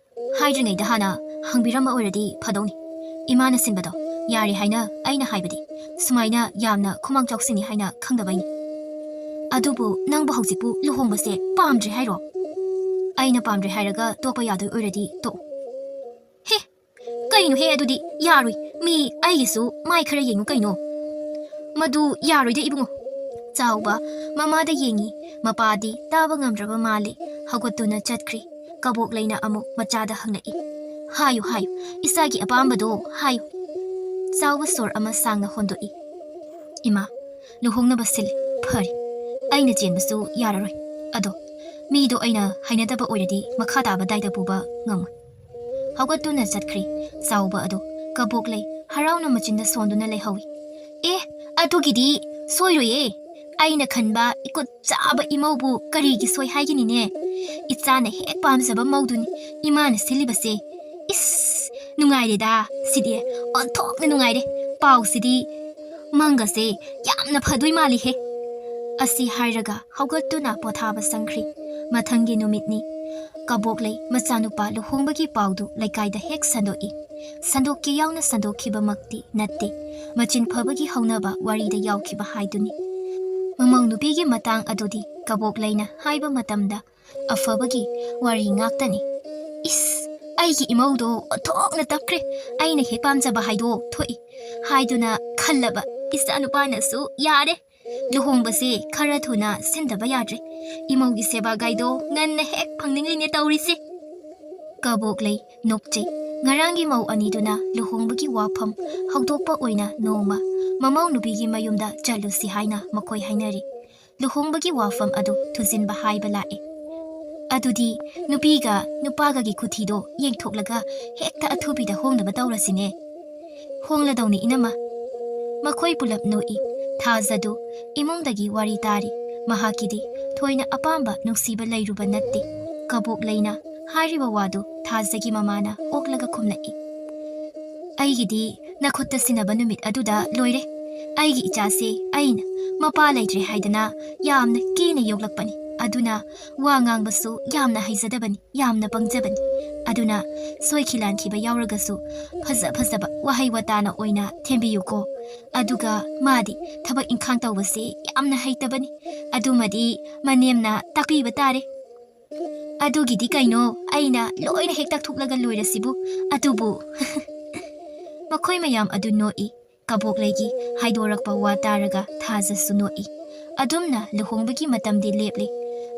ꯍꯥꯏꯗ꯭ꯔꯤꯉꯩꯗ ꯍꯥꯟꯅ ꯍꯪꯕꯤꯔꯝꯕ ꯑꯣꯏꯔꯗꯤ ꯐꯗꯧꯅꯤ꯫ ꯏꯃꯥꯅ ꯁꯤꯟꯕꯗꯣ ꯌꯥꯔꯦ ꯍꯥꯏꯅ ꯑꯩꯅ ꯍꯥꯏꯕꯗꯤ ꯁꯨꯃꯥꯏꯅ ꯌꯥꯝꯅ ꯈꯨꯃꯥꯡ ꯆꯥꯎꯁꯤꯟꯅꯤ ꯍꯥꯏꯅ ꯈꯪꯗꯕꯩꯅꯤ꯫ ꯑꯗꯨꯕꯨ ꯅꯪꯕꯨ ꯍꯧꯖꯤꯛꯄꯨ ꯂꯨꯍꯣꯡꯕꯁꯦ ꯄꯥꯝꯗ꯭ꯔꯦ ꯍꯥꯏꯔꯣ? ꯑꯩꯅ ꯄꯥꯝꯗ꯭ꯔꯦ ꯍꯥꯏꯔꯒ ꯇꯣꯛꯄ ꯌꯥꯗꯣꯏ ꯑꯣꯏꯔꯗꯤ ꯇꯣꯛꯎ꯫" "ꯍꯦ, ꯀꯩꯅꯣꯍꯦ, ꯑꯗꯨꯗꯤ ꯌꯥꯔꯣꯏ꯫ ꯃꯤ ꯑꯩꯒꯤꯁꯨ ꯃꯥꯏ ꯈꯔ ꯌꯦꯡꯉꯨ ꯀꯩꯅꯣ꯫" "ꯃꯗꯨ ꯌꯥꯔꯣꯏꯗ ꯏꯕꯨꯡꯉꯣ꯫" ꯆꯥꯎꯕ ꯃꯃꯥꯗ ꯌꯦꯡꯉꯤ꯫ ꯃꯄꯥꯗꯤ ꯇꯥꯕ ꯉꯝꯗ꯭ꯔꯕ ꯃꯥꯜꯂꯤ꯫ ꯍꯧꯒꯠꯇꯨꯅ ꯆꯠꯈ꯭ꯔꯤ꯫ ꯀꯕꯣꯛꯂꯩꯅ ꯑꯃꯨꯛ ꯃꯆꯥꯗ ꯍꯪꯂꯛꯏ꯫ "ꯍꯥꯏꯌꯨ, ꯍꯥꯏꯌꯨ, ꯏꯆꯥꯒꯤ ꯑꯄꯥꯝꯕꯗꯣ ꯍꯥꯏꯌꯨ꯫" ꯆꯥꯎꯕ ꯁꯣꯔ ꯑꯃ ꯁꯥꯡꯅ ꯍꯣꯟꯗꯣꯛꯏ꯫ "ꯏꯃꯥ, ꯂꯨꯍꯣꯡꯅꯕ ꯁꯤꯜꯂꯤ꯫ ꯐꯔꯦ, ꯑꯩꯅ ꯆꯦꯟꯕꯁꯨ ꯌꯥꯔꯔꯣꯏ꯫ ꯑꯗꯣ ꯃꯤꯗꯣ ꯑꯩꯅ ꯍꯩꯅꯗꯕ ꯑꯣꯏꯔꯗꯤ ꯃꯈꯥ ꯇꯥꯕ ꯗꯥꯏꯗ ꯄꯨꯕ ꯉꯝꯃꯣꯏ꯫" ꯍꯧꯒꯠꯇꯨꯅ ꯆꯠꯈ꯭ꯔꯤ꯫ ꯆꯥꯎꯕ ꯑꯗꯨ ꯀꯕꯣꯛꯂꯩ ꯍꯔꯥꯎꯅ ꯃꯆꯤꯟꯗ ꯁꯣꯟꯗꯨꯅ ꯂꯩꯍꯧꯏ꯫ "ꯑꯦ, ꯑꯗꯨꯒꯤꯗꯤ ꯁꯣꯏꯔꯣꯏꯌꯦ꯫ ꯑꯩꯅ ꯈꯟꯕ ꯏꯀꯨꯠ ꯆꯥꯕ ꯏꯃꯧꯕꯨ ꯀꯔꯤꯒꯤ ꯁꯣꯏ ꯍꯥꯏꯒꯅꯤꯅꯦ? ꯏꯆꯥꯅ ꯍꯦꯛ ꯄꯥꯝꯖꯕ ꯃꯧꯗꯨꯅꯤ ꯏꯃꯥꯅ ꯁꯤꯜꯂꯤꯕꯁꯦ꯫ ꯏꯁ, ꯅꯨꯡꯉꯥꯏꯔꯦꯗ ꯁꯤꯗꯤ, ꯑꯣꯟꯊꯣꯛꯅ ꯅꯨꯡꯉꯥꯏꯔꯦ꯫ ꯄꯥꯎꯁꯤꯗꯤ ꯃꯪꯒꯁꯦ ꯌꯥꯝꯅ ꯐꯗꯣꯏ ꯃꯥꯜꯂꯤꯍꯦ꯫ ꯑꯁꯤ ꯍꯥꯏꯔꯒ ꯍꯧꯒꯠꯇꯨꯅ ꯄꯣꯊꯥꯕ ꯆꯪꯈ꯭ꯔꯤ꯫ ꯃꯊꯪꯒꯤ ꯅꯨꯃꯤꯠꯅꯤ꯫ ꯀꯕꯣꯛꯂꯩ ꯃꯆꯥꯅꯨꯄꯥ ꯂꯨꯍꯣꯡꯕꯒꯤ ꯄꯥꯎꯗꯨ ꯂꯩꯀꯥꯏꯗ ꯍꯦꯛ ꯁꯟꯗꯣꯛꯏ꯫ ꯁꯟꯗꯣꯛꯀꯦ ꯌꯥꯎꯅ ꯁꯟꯗꯣꯛꯈꯤꯕꯃꯛꯇꯤ ꯅꯠꯇꯦ, ꯃꯆꯤꯟ ꯐꯕꯒꯤ ꯍꯧꯅꯕ ꯋꯥꯔꯤꯗ ꯌꯥꯎꯈꯤꯕ ꯍꯥꯏꯗꯨꯅꯤ꯫ ꯃꯃꯧ ꯅꯨꯄꯤꯒꯤ ꯃꯇꯥꯡ ꯑꯗꯨꯗꯤ ꯀꯕꯣꯛꯂꯩꯅ ꯍꯥꯏꯕ ꯃꯇꯝꯗ ꯑꯐꯕꯒꯤ ꯋꯥꯔꯤ ꯉꯥꯛꯇꯅꯤ꯫ "ꯏꯁ, ꯑꯩꯒꯤ ꯏꯃꯧꯗꯣ ꯑꯣꯟꯊꯣꯛꯅ ꯇꯞꯈ꯭ꯔꯦ, ꯑꯩꯅ ꯍꯦꯛ ꯄꯥꯝꯖꯕ ꯍꯥꯏꯗꯣ ꯊꯣꯛꯏ" ꯍꯥꯏꯗꯨꯅ ꯈꯜꯂꯕ ꯏꯆꯥꯅꯨꯄꯥꯅꯁꯨ, "ꯌꯥꯔꯦ, ꯂꯨꯍꯣꯡꯕꯁꯦ ꯈꯔ ꯊꯨꯅ ꯁꯤꯟꯗꯕ ꯌꯥꯗ꯭ꯔꯦ, ꯏꯃꯧꯒꯤ ꯁꯦꯕꯥꯒꯥꯏꯗꯣ ꯉꯟꯅ ꯍꯦꯛ ꯐꯪꯅꯤꯡꯂꯤꯅꯦ ꯇꯧꯔꯤꯁꯦ"꯫ ꯀꯕꯣꯛꯂꯩ ꯅꯣꯛꯆꯩ꯫ ꯉꯔꯥꯡꯒꯤ ꯃꯧ ꯑꯅꯤꯗꯨꯅ ꯂꯨꯍꯣꯡꯕꯒꯤ ꯋꯥꯐꯝ ꯍꯧꯗꯣꯛꯄ ꯑꯣꯏꯅ ꯅꯣꯡꯃ ꯃꯃꯧ ꯅꯨꯄꯤꯒꯤ ꯃꯌꯨꯝꯗ ꯆꯠꯂꯨꯁꯤ ꯍꯥꯏꯅ ꯃꯈꯣꯏ ꯍꯥꯏꯅꯔꯤ꯫ ꯂꯨꯍꯣꯡꯕꯒꯤ ꯋꯥꯐꯝ ꯑꯗꯨ ꯊꯨꯖꯤꯟꯕ ꯍꯥꯏꯕ ꯂꯥꯛꯑꯦ꯫ "ꯑꯗꯨꯗꯤ ꯅꯨꯄꯤꯒ ꯅꯨꯄꯥꯒꯒꯤ ꯈꯨꯊꯤꯗꯣ ꯌꯦꯡꯊꯣꯛꯂꯒ ꯍꯦꯛꯇ ꯑꯊꯨꯕꯤꯗ ꯍꯣꯡꯅꯕ ꯇꯧꯔꯁꯤꯅꯦ꯫ ꯍꯣꯡꯂꯗꯧꯅꯤ ꯏꯅꯝꯃ"꯫ ꯃꯈꯣꯏ ꯄꯨꯂꯞ ꯅꯣꯛꯏ꯫ ꯊꯥꯖꯗꯨ ꯏꯃꯨꯡꯗꯒꯤ ꯋꯥꯔꯤ ꯇꯥꯔꯤ꯫ ꯃꯍꯥꯛꯀꯤꯗꯤ ꯊꯣꯏꯅ ꯑꯄꯥꯝꯕ ꯅꯨꯡꯁꯤꯕ ꯂꯩꯔꯨꯕ ꯅꯠꯇꯦ꯫ ꯀꯕꯣꯛꯂꯩꯅ ꯍꯥꯏꯔꯤꯕ ꯋꯥꯗꯨ ꯊꯥꯖꯒꯤ ꯃꯃꯥꯅ ꯑꯣꯛꯂꯒ ꯈꯨꯝꯂꯛꯏ꯫ "ꯑꯩꯒꯤꯗꯤ ꯅꯈꯨꯠꯇ ꯁꯤꯟꯅꯕ ꯅꯨꯃꯤꯠ ꯑꯗꯨꯗ ꯂꯣꯏꯔꯦ꯫ ꯑꯩꯒꯤ ꯏꯆꯥꯁꯦ ꯑꯩꯅ ꯃꯄꯥ ꯂꯩꯇ꯭ꯔꯦ ꯍꯥꯏꯗꯅ ꯌꯥꯝꯅ ꯀꯦꯅ ꯌꯣꯛꯂꯛꯄꯅꯤ꯫ ꯑꯗꯨꯅ ꯋꯥ ꯉꯥꯡꯕꯁꯨ ꯌꯥꯝꯅ ꯍꯩꯖꯗꯕꯅꯤ, ꯌꯥꯝꯅ ꯄꯪꯖꯕꯅꯤ꯫ ꯑꯗꯨꯅ ꯁꯣꯏꯈꯤ ꯂꯥꯟꯈꯤꯕ ꯌꯥꯎꯔꯒꯁꯨ ꯐꯖ ꯐꯖꯕ ꯋꯥꯍꯩ ꯋꯥꯇꯥꯅ ꯑꯣꯏꯅ ꯊꯦꯝꯕꯤꯌꯨꯀꯣ꯫ ꯑꯗꯨꯒ ꯃꯥꯗꯤ ꯊꯕꯛ ꯏꯪꯈꯥꯡ ꯇꯧꯕꯁꯦ ꯌꯥꯝꯅ ꯍꯩꯇꯕꯅꯤ꯫ ꯑꯗꯨꯃꯗꯤ ꯃꯅꯦꯝꯅ ꯇꯥꯛꯄꯤꯕ ꯇꯥꯔꯦ"꯫ "ꯑꯗꯨꯒꯤꯗꯤ ꯀꯩꯅꯣ, ꯑꯩꯅ ꯂꯣꯏꯅ ꯍꯦꯛ ꯇꯥꯛꯊꯣꯛꯂꯒ ꯂꯣꯏꯔꯁꯤꯕꯨ꯫ ꯑꯗꯨꯕꯨ" ꯃꯈꯣꯏ ꯃꯌꯥꯝ ꯑꯗꯨ ꯅꯣꯛꯏ꯫ ꯀꯕꯣꯛꯂꯩꯒꯤ ꯍꯥꯏꯗꯣꯔꯛꯄ ꯋꯥ ꯇꯥꯔꯒ ꯊꯥꯖꯁꯨ ꯅꯣꯛꯏ꯫ ꯑꯗꯨꯝꯅ ꯂꯨꯍꯣꯡꯕꯒꯤ ꯃꯇꯝꯗꯤ ꯂꯦꯞꯂꯤ꯫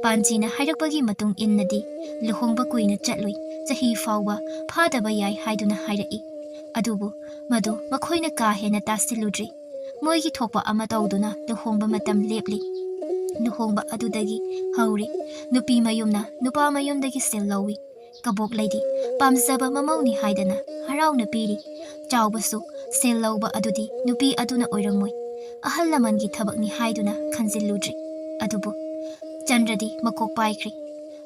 ꯄꯥꯟꯖꯤꯅ ꯍꯥꯏꯔꯛꯄꯒꯤ ꯃꯇꯨꯡ ꯏꯟꯅꯗꯤ ꯂꯨꯍꯣꯡꯕ ꯀꯨꯏꯅ ꯆꯠꯂꯨꯏ, ꯆꯍꯤ ꯐꯥꯎꯕ ꯐꯥꯗꯕ ꯌꯥꯏ ꯍꯥꯏꯗꯨꯅ ꯍꯥꯏꯔꯛꯏ꯫ ꯑꯗꯨꯕꯨ ꯃꯗꯨ ꯃꯈꯣꯏꯅ ꯀꯥ ꯍꯦꯟꯅ ꯇꯥꯁꯤꯜꯂꯨꯗ꯭ꯔꯤ꯫ ꯃꯣꯏꯒꯤ ꯊꯣꯛꯄ ꯑꯃ ꯇꯧꯗꯨꯅ ꯂꯨꯍꯣꯡꯕ ꯃꯇꯝ ꯂꯦꯞꯂꯤ꯫ ꯂꯨꯍꯣꯡꯕ ꯑꯗꯨꯗꯒꯤ ꯍꯧꯔꯤ꯫ ꯅꯨꯄꯤ ꯃꯌꯨꯝꯅ ꯅꯨꯄꯥ ꯃꯌꯨꯝꯗꯒꯤ ꯁꯤꯜ ꯂꯧꯏ꯫ ꯀꯕꯣꯛꯂꯩꯗꯤ ꯄꯥꯝꯖꯕ ꯃꯃꯧꯅꯤ ꯍꯥꯏꯗꯅ ꯍꯔꯥꯎꯅ ꯄꯤꯔꯤ꯫ ꯆꯥꯎꯕꯁꯨ ꯁꯦꯜ ꯂꯧꯕ ꯑꯗꯨꯗꯤ ꯅꯨꯄꯤ ꯑꯗꯨꯅ ꯑꯣꯏꯔꯝꯃꯣꯏ꯫ ꯑꯍꯜ ꯂꯃꯟꯒꯤ ꯊꯕꯛꯅꯤ ꯍꯥꯏꯗꯨꯅ ꯈꯟꯖꯤꯜꯂꯨꯗ꯭ꯔꯤ꯫ ꯑꯗꯨꯕꯨ ꯆꯟꯗ꯭ꯔꯗꯤ ꯃꯀꯣꯛ ꯄꯥꯏꯈ꯭ꯔꯦ꯫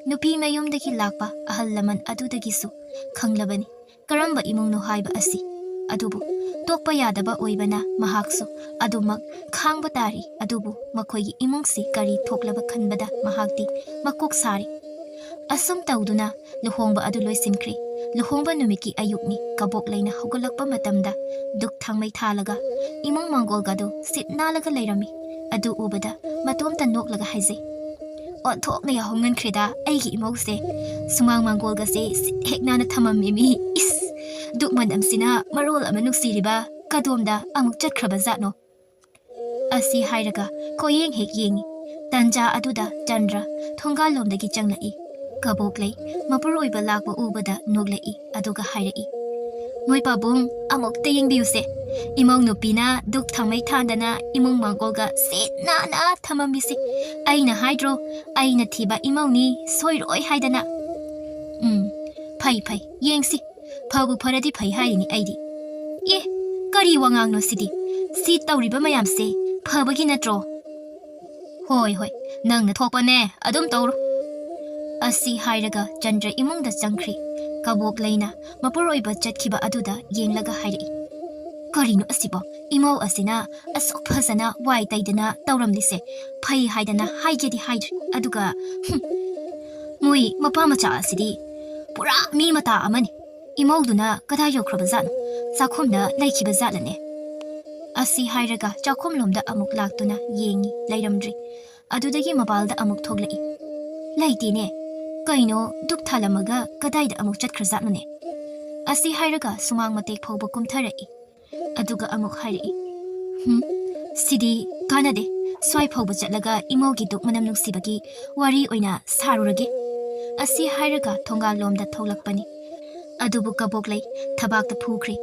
ꯅꯨꯄꯤ ꯃꯌꯨꯝꯗꯒꯤ ꯂꯥꯛꯄ ꯑꯍꯜ ꯂꯃꯟ ꯑꯗꯨꯗꯒꯤꯁꯨ ꯈꯪꯂꯕꯅꯤ ꯀꯔꯝꯕ ꯏꯃꯨꯡꯅꯣ ꯍꯥꯏꯕ ꯑꯁꯤ꯫ ꯑꯗꯨꯕꯨ ꯇꯣꯛꯄ ꯌꯥꯗꯕ ꯑꯣꯏꯕꯅ ꯃꯍꯥꯛꯁꯨ ꯑꯗꯨꯃꯛ ꯈꯥꯡꯕ ꯇꯥꯔꯤ꯫ ꯑꯗꯨꯕꯨ ꯃꯈꯣꯏꯒꯤ ꯏꯃꯨꯡꯁꯤ ꯀꯔꯤ ꯊꯣꯛꯂꯕ ꯈꯟꯕꯗ ꯃꯍꯥꯛꯇꯤ ꯃꯀꯣꯛ ꯁꯥꯔꯤ꯫ ꯑꯁꯨꯝ ꯇꯧꯗꯨꯅ ꯂꯨꯍꯣꯡꯕ ꯑꯗꯨ ꯂꯣꯏꯁꯤꯟꯈ꯭ꯔꯦ꯫ ꯂꯨꯍꯣꯡꯕ ꯅꯨꯃꯤꯠꯀꯤ ꯑꯌꯨꯛꯅꯤ꯫ ꯀꯕꯣꯛ ꯂꯩꯅ ꯍꯧꯒꯠꯂꯛꯄ ꯃꯇꯝꯗ ꯗꯨꯛ ꯊꯥꯡꯃꯩ ꯊꯥꯜꯂꯒ ꯏꯃꯨꯡ ꯃꯥꯡꯒꯣꯜꯒꯗꯨ ꯁꯤꯠ ꯅꯥꯜꯂꯒ ꯂꯩꯔꯝꯃꯤ꯫ ꯑꯗꯨ ꯎꯕꯗ ꯃꯇꯣꯝꯇ ꯅꯣꯛꯂꯒ ꯍꯥꯏꯖꯩ, "ꯑꯣꯟꯊꯣꯛꯅ ꯌꯥꯍꯧ ꯉꯟꯈ꯭ꯔꯦꯗ ꯑꯩꯒꯤ ꯏꯃꯧꯁꯦ꯫ ꯁꯨꯃꯥꯡ ꯃꯥꯡꯒꯣꯜꯒꯁꯦ ꯁꯤꯠ ꯍꯦꯛ ꯅꯥꯟꯅ ꯊꯝꯃꯝꯃꯤꯃꯤ꯫ ꯏꯁ! ꯗꯨꯛ ꯃꯅꯝꯁꯤꯅ ꯃꯔꯣꯜ ꯑꯃ ꯅꯨꯡꯁꯤꯔꯤꯕ꯫ ꯀꯗꯣꯝꯗ ꯑꯃꯨꯛ ꯆꯠꯈ꯭ꯔꯕ ꯖꯥꯠꯅꯣ?" ꯑꯁꯤ ꯍꯥꯏꯔꯒ ꯀꯣꯌꯦꯡ ꯍꯦꯛ ꯌꯦꯡꯉꯤ꯫ ꯇꯟꯖꯥ ꯑꯗꯨꯗ ꯆꯟꯗ꯭ꯔ ꯊꯣꯡꯒꯥꯜꯂꯣꯝꯗꯒꯤ ꯆꯪꯂꯛꯏ꯫ ꯀꯕꯣꯛ ꯂꯩ ꯃꯄꯨꯔꯣꯏꯕ ꯂꯥꯛꯄ ꯎꯕꯗ ꯅꯣꯛꯂꯛꯏ꯫ ꯑꯗꯨꯒ ꯍꯥꯏꯔꯛꯏ, "ꯃꯣꯏ ꯄꯥꯕꯨꯡ, ꯑꯃꯨꯛꯇ ꯌꯦꯡꯕꯤꯌꯨꯁꯦ꯫ ꯏꯃꯧ ꯅꯨꯄꯤꯅ ꯗꯨꯛ ꯊꯥꯡꯃꯩ ꯊꯥꯟꯗꯅ ꯏꯃꯨꯡ ꯃꯥꯡꯒꯣꯜꯒ ꯁꯤꯠ ꯅꯥꯟꯅ ꯊꯝꯃꯝꯃꯤꯁꯦ꯫ ꯑꯩꯅ ꯍꯥꯏꯗ꯭ꯔꯣ, ꯑꯩꯅ ꯊꯤꯕ ꯏꯃꯧꯅꯤ ꯁꯣꯏꯔꯣꯏ ꯍꯥꯏꯗꯅ꯫ ꯎꯝ, ꯐꯩ ꯐꯩ, ꯌꯦꯡꯁꯤ꯫ ꯐꯕꯨ ꯐꯔꯗꯤ ꯐꯩ ꯍꯥꯏꯔꯤꯅꯤ ꯑꯩꯗꯤ꯫ ꯑꯦ, ꯀꯔꯤ ꯋꯥꯉꯥꯡꯅꯣ ꯁꯤꯗꯤ? ꯁꯤ ꯇꯧꯔꯤꯕ ꯃꯌꯥꯝꯁꯦ ꯐꯕꯒꯤ ꯅꯠꯇ꯭ꯔꯣ?" "ꯍꯣꯏ ꯍꯣꯏ, ꯅꯪꯅ ꯊꯣꯛꯄꯅꯦ, ꯑꯗꯨꯝ ꯇꯧꯔꯣ꯫" ꯑꯁꯤ ꯍꯥꯏꯔꯒ ꯆꯟꯗ꯭ꯔ ꯏꯃꯨꯡꯗ ꯆꯪꯈ꯭ꯔꯤ꯫ ꯀꯕꯣꯛ ꯂꯩꯅ ꯃꯄꯨꯔꯣꯏꯕ ꯆꯠꯈꯤꯕ ꯑꯗꯨꯗ ꯌꯦꯡꯂꯒ ꯍꯥꯏꯔꯛꯏ, "ꯀꯔꯤꯅꯣ ꯑꯁꯤꯕꯣ? ꯏꯃꯧ ꯑꯁꯤꯅ ꯑꯁꯨꯛ ꯐꯖꯅ ꯋꯥꯏ ꯇꯩꯗꯅ ꯇꯧꯔꯝꯂꯤꯁꯦ ꯐꯩ ꯍꯥꯏꯗꯅ ꯍꯥꯏꯒꯦꯗꯤ ꯍꯥꯏꯗ꯭ꯔꯤ꯫ ꯑꯗꯨꯒ, ꯍꯨꯝ, ꯃꯣꯏ ꯃꯄꯥ ꯃꯆꯥ ꯑꯁꯤꯗꯤ ꯄꯨꯔꯥ ꯃꯤ ꯃꯇꯥ ꯑꯃꯅꯤ꯫ ꯏꯃꯧꯗꯨꯅ ꯀꯗꯥꯏ ꯌꯧꯈ꯭ꯔꯕ ꯖꯥꯠꯅꯣ? ꯆꯥꯛꯈꯨꯝꯗ ꯂꯩꯈꯤꯕ ꯖꯥꯠꯂꯅꯦ?" ꯑꯁꯤ ꯍꯥꯏꯔꯒ ꯆꯥꯛꯈꯨꯝꯂꯣꯝꯗ ꯑꯃꯨꯛ ꯂꯥꯛꯇꯨꯅ ꯌꯦꯡꯉꯤ, ꯂꯩꯔꯝꯗ꯭ꯔꯤ꯫ ꯑꯗꯨꯗꯒꯤ ꯃꯄꯥꯜꯗ ꯑꯃꯨꯛ ꯊꯣꯛꯂꯛꯏ꯫ "ꯂꯩꯇꯦꯅꯦ꯫ ꯀꯩꯅꯣ, ꯗꯨꯛ ꯊꯥꯜꯂꯝꯃꯒ ꯀꯗꯥꯏꯗ ꯑꯃꯨꯛ ꯆꯠꯈ꯭ꯔꯖꯥꯠꯅꯣꯅꯦ?" ꯑꯁꯤ ꯍꯥꯏꯔꯒ ꯁꯨꯃꯥꯡ ꯃꯇꯦꯛ ꯐꯥꯎꯕ ꯀꯨꯝꯊꯔꯛꯏ꯫ ꯑꯗꯨꯒ ꯑꯃꯨꯛ ꯍꯥꯏꯔꯛꯏ, "ꯍꯨꯝ, ꯁꯤꯗꯤ ꯀꯥꯟꯅꯗꯦ꯫ ꯁ꯭ꯋꯥꯏ ꯐꯥꯎꯕ ꯆꯠꯂꯒ ꯏꯃꯧꯒꯤ ꯗꯨꯛ ꯃꯅꯝ ꯅꯨꯡꯁꯤꯕꯒꯤ ꯋꯥꯔꯤ ꯑꯣꯏꯅ ꯁꯥꯔꯨꯔꯒꯦ꯫" ꯑꯁꯤ ꯍꯥꯏꯔꯒ ꯊꯣꯡꯒꯥꯜꯂꯣꯝꯗ ꯊꯣꯛꯂꯛꯄꯅꯤ꯫ ꯑꯗꯨꯕꯨ ꯀꯕꯣꯛꯂꯩ ꯊꯕꯥꯛꯇ ꯐꯨꯈ꯭ꯔꯦ꯫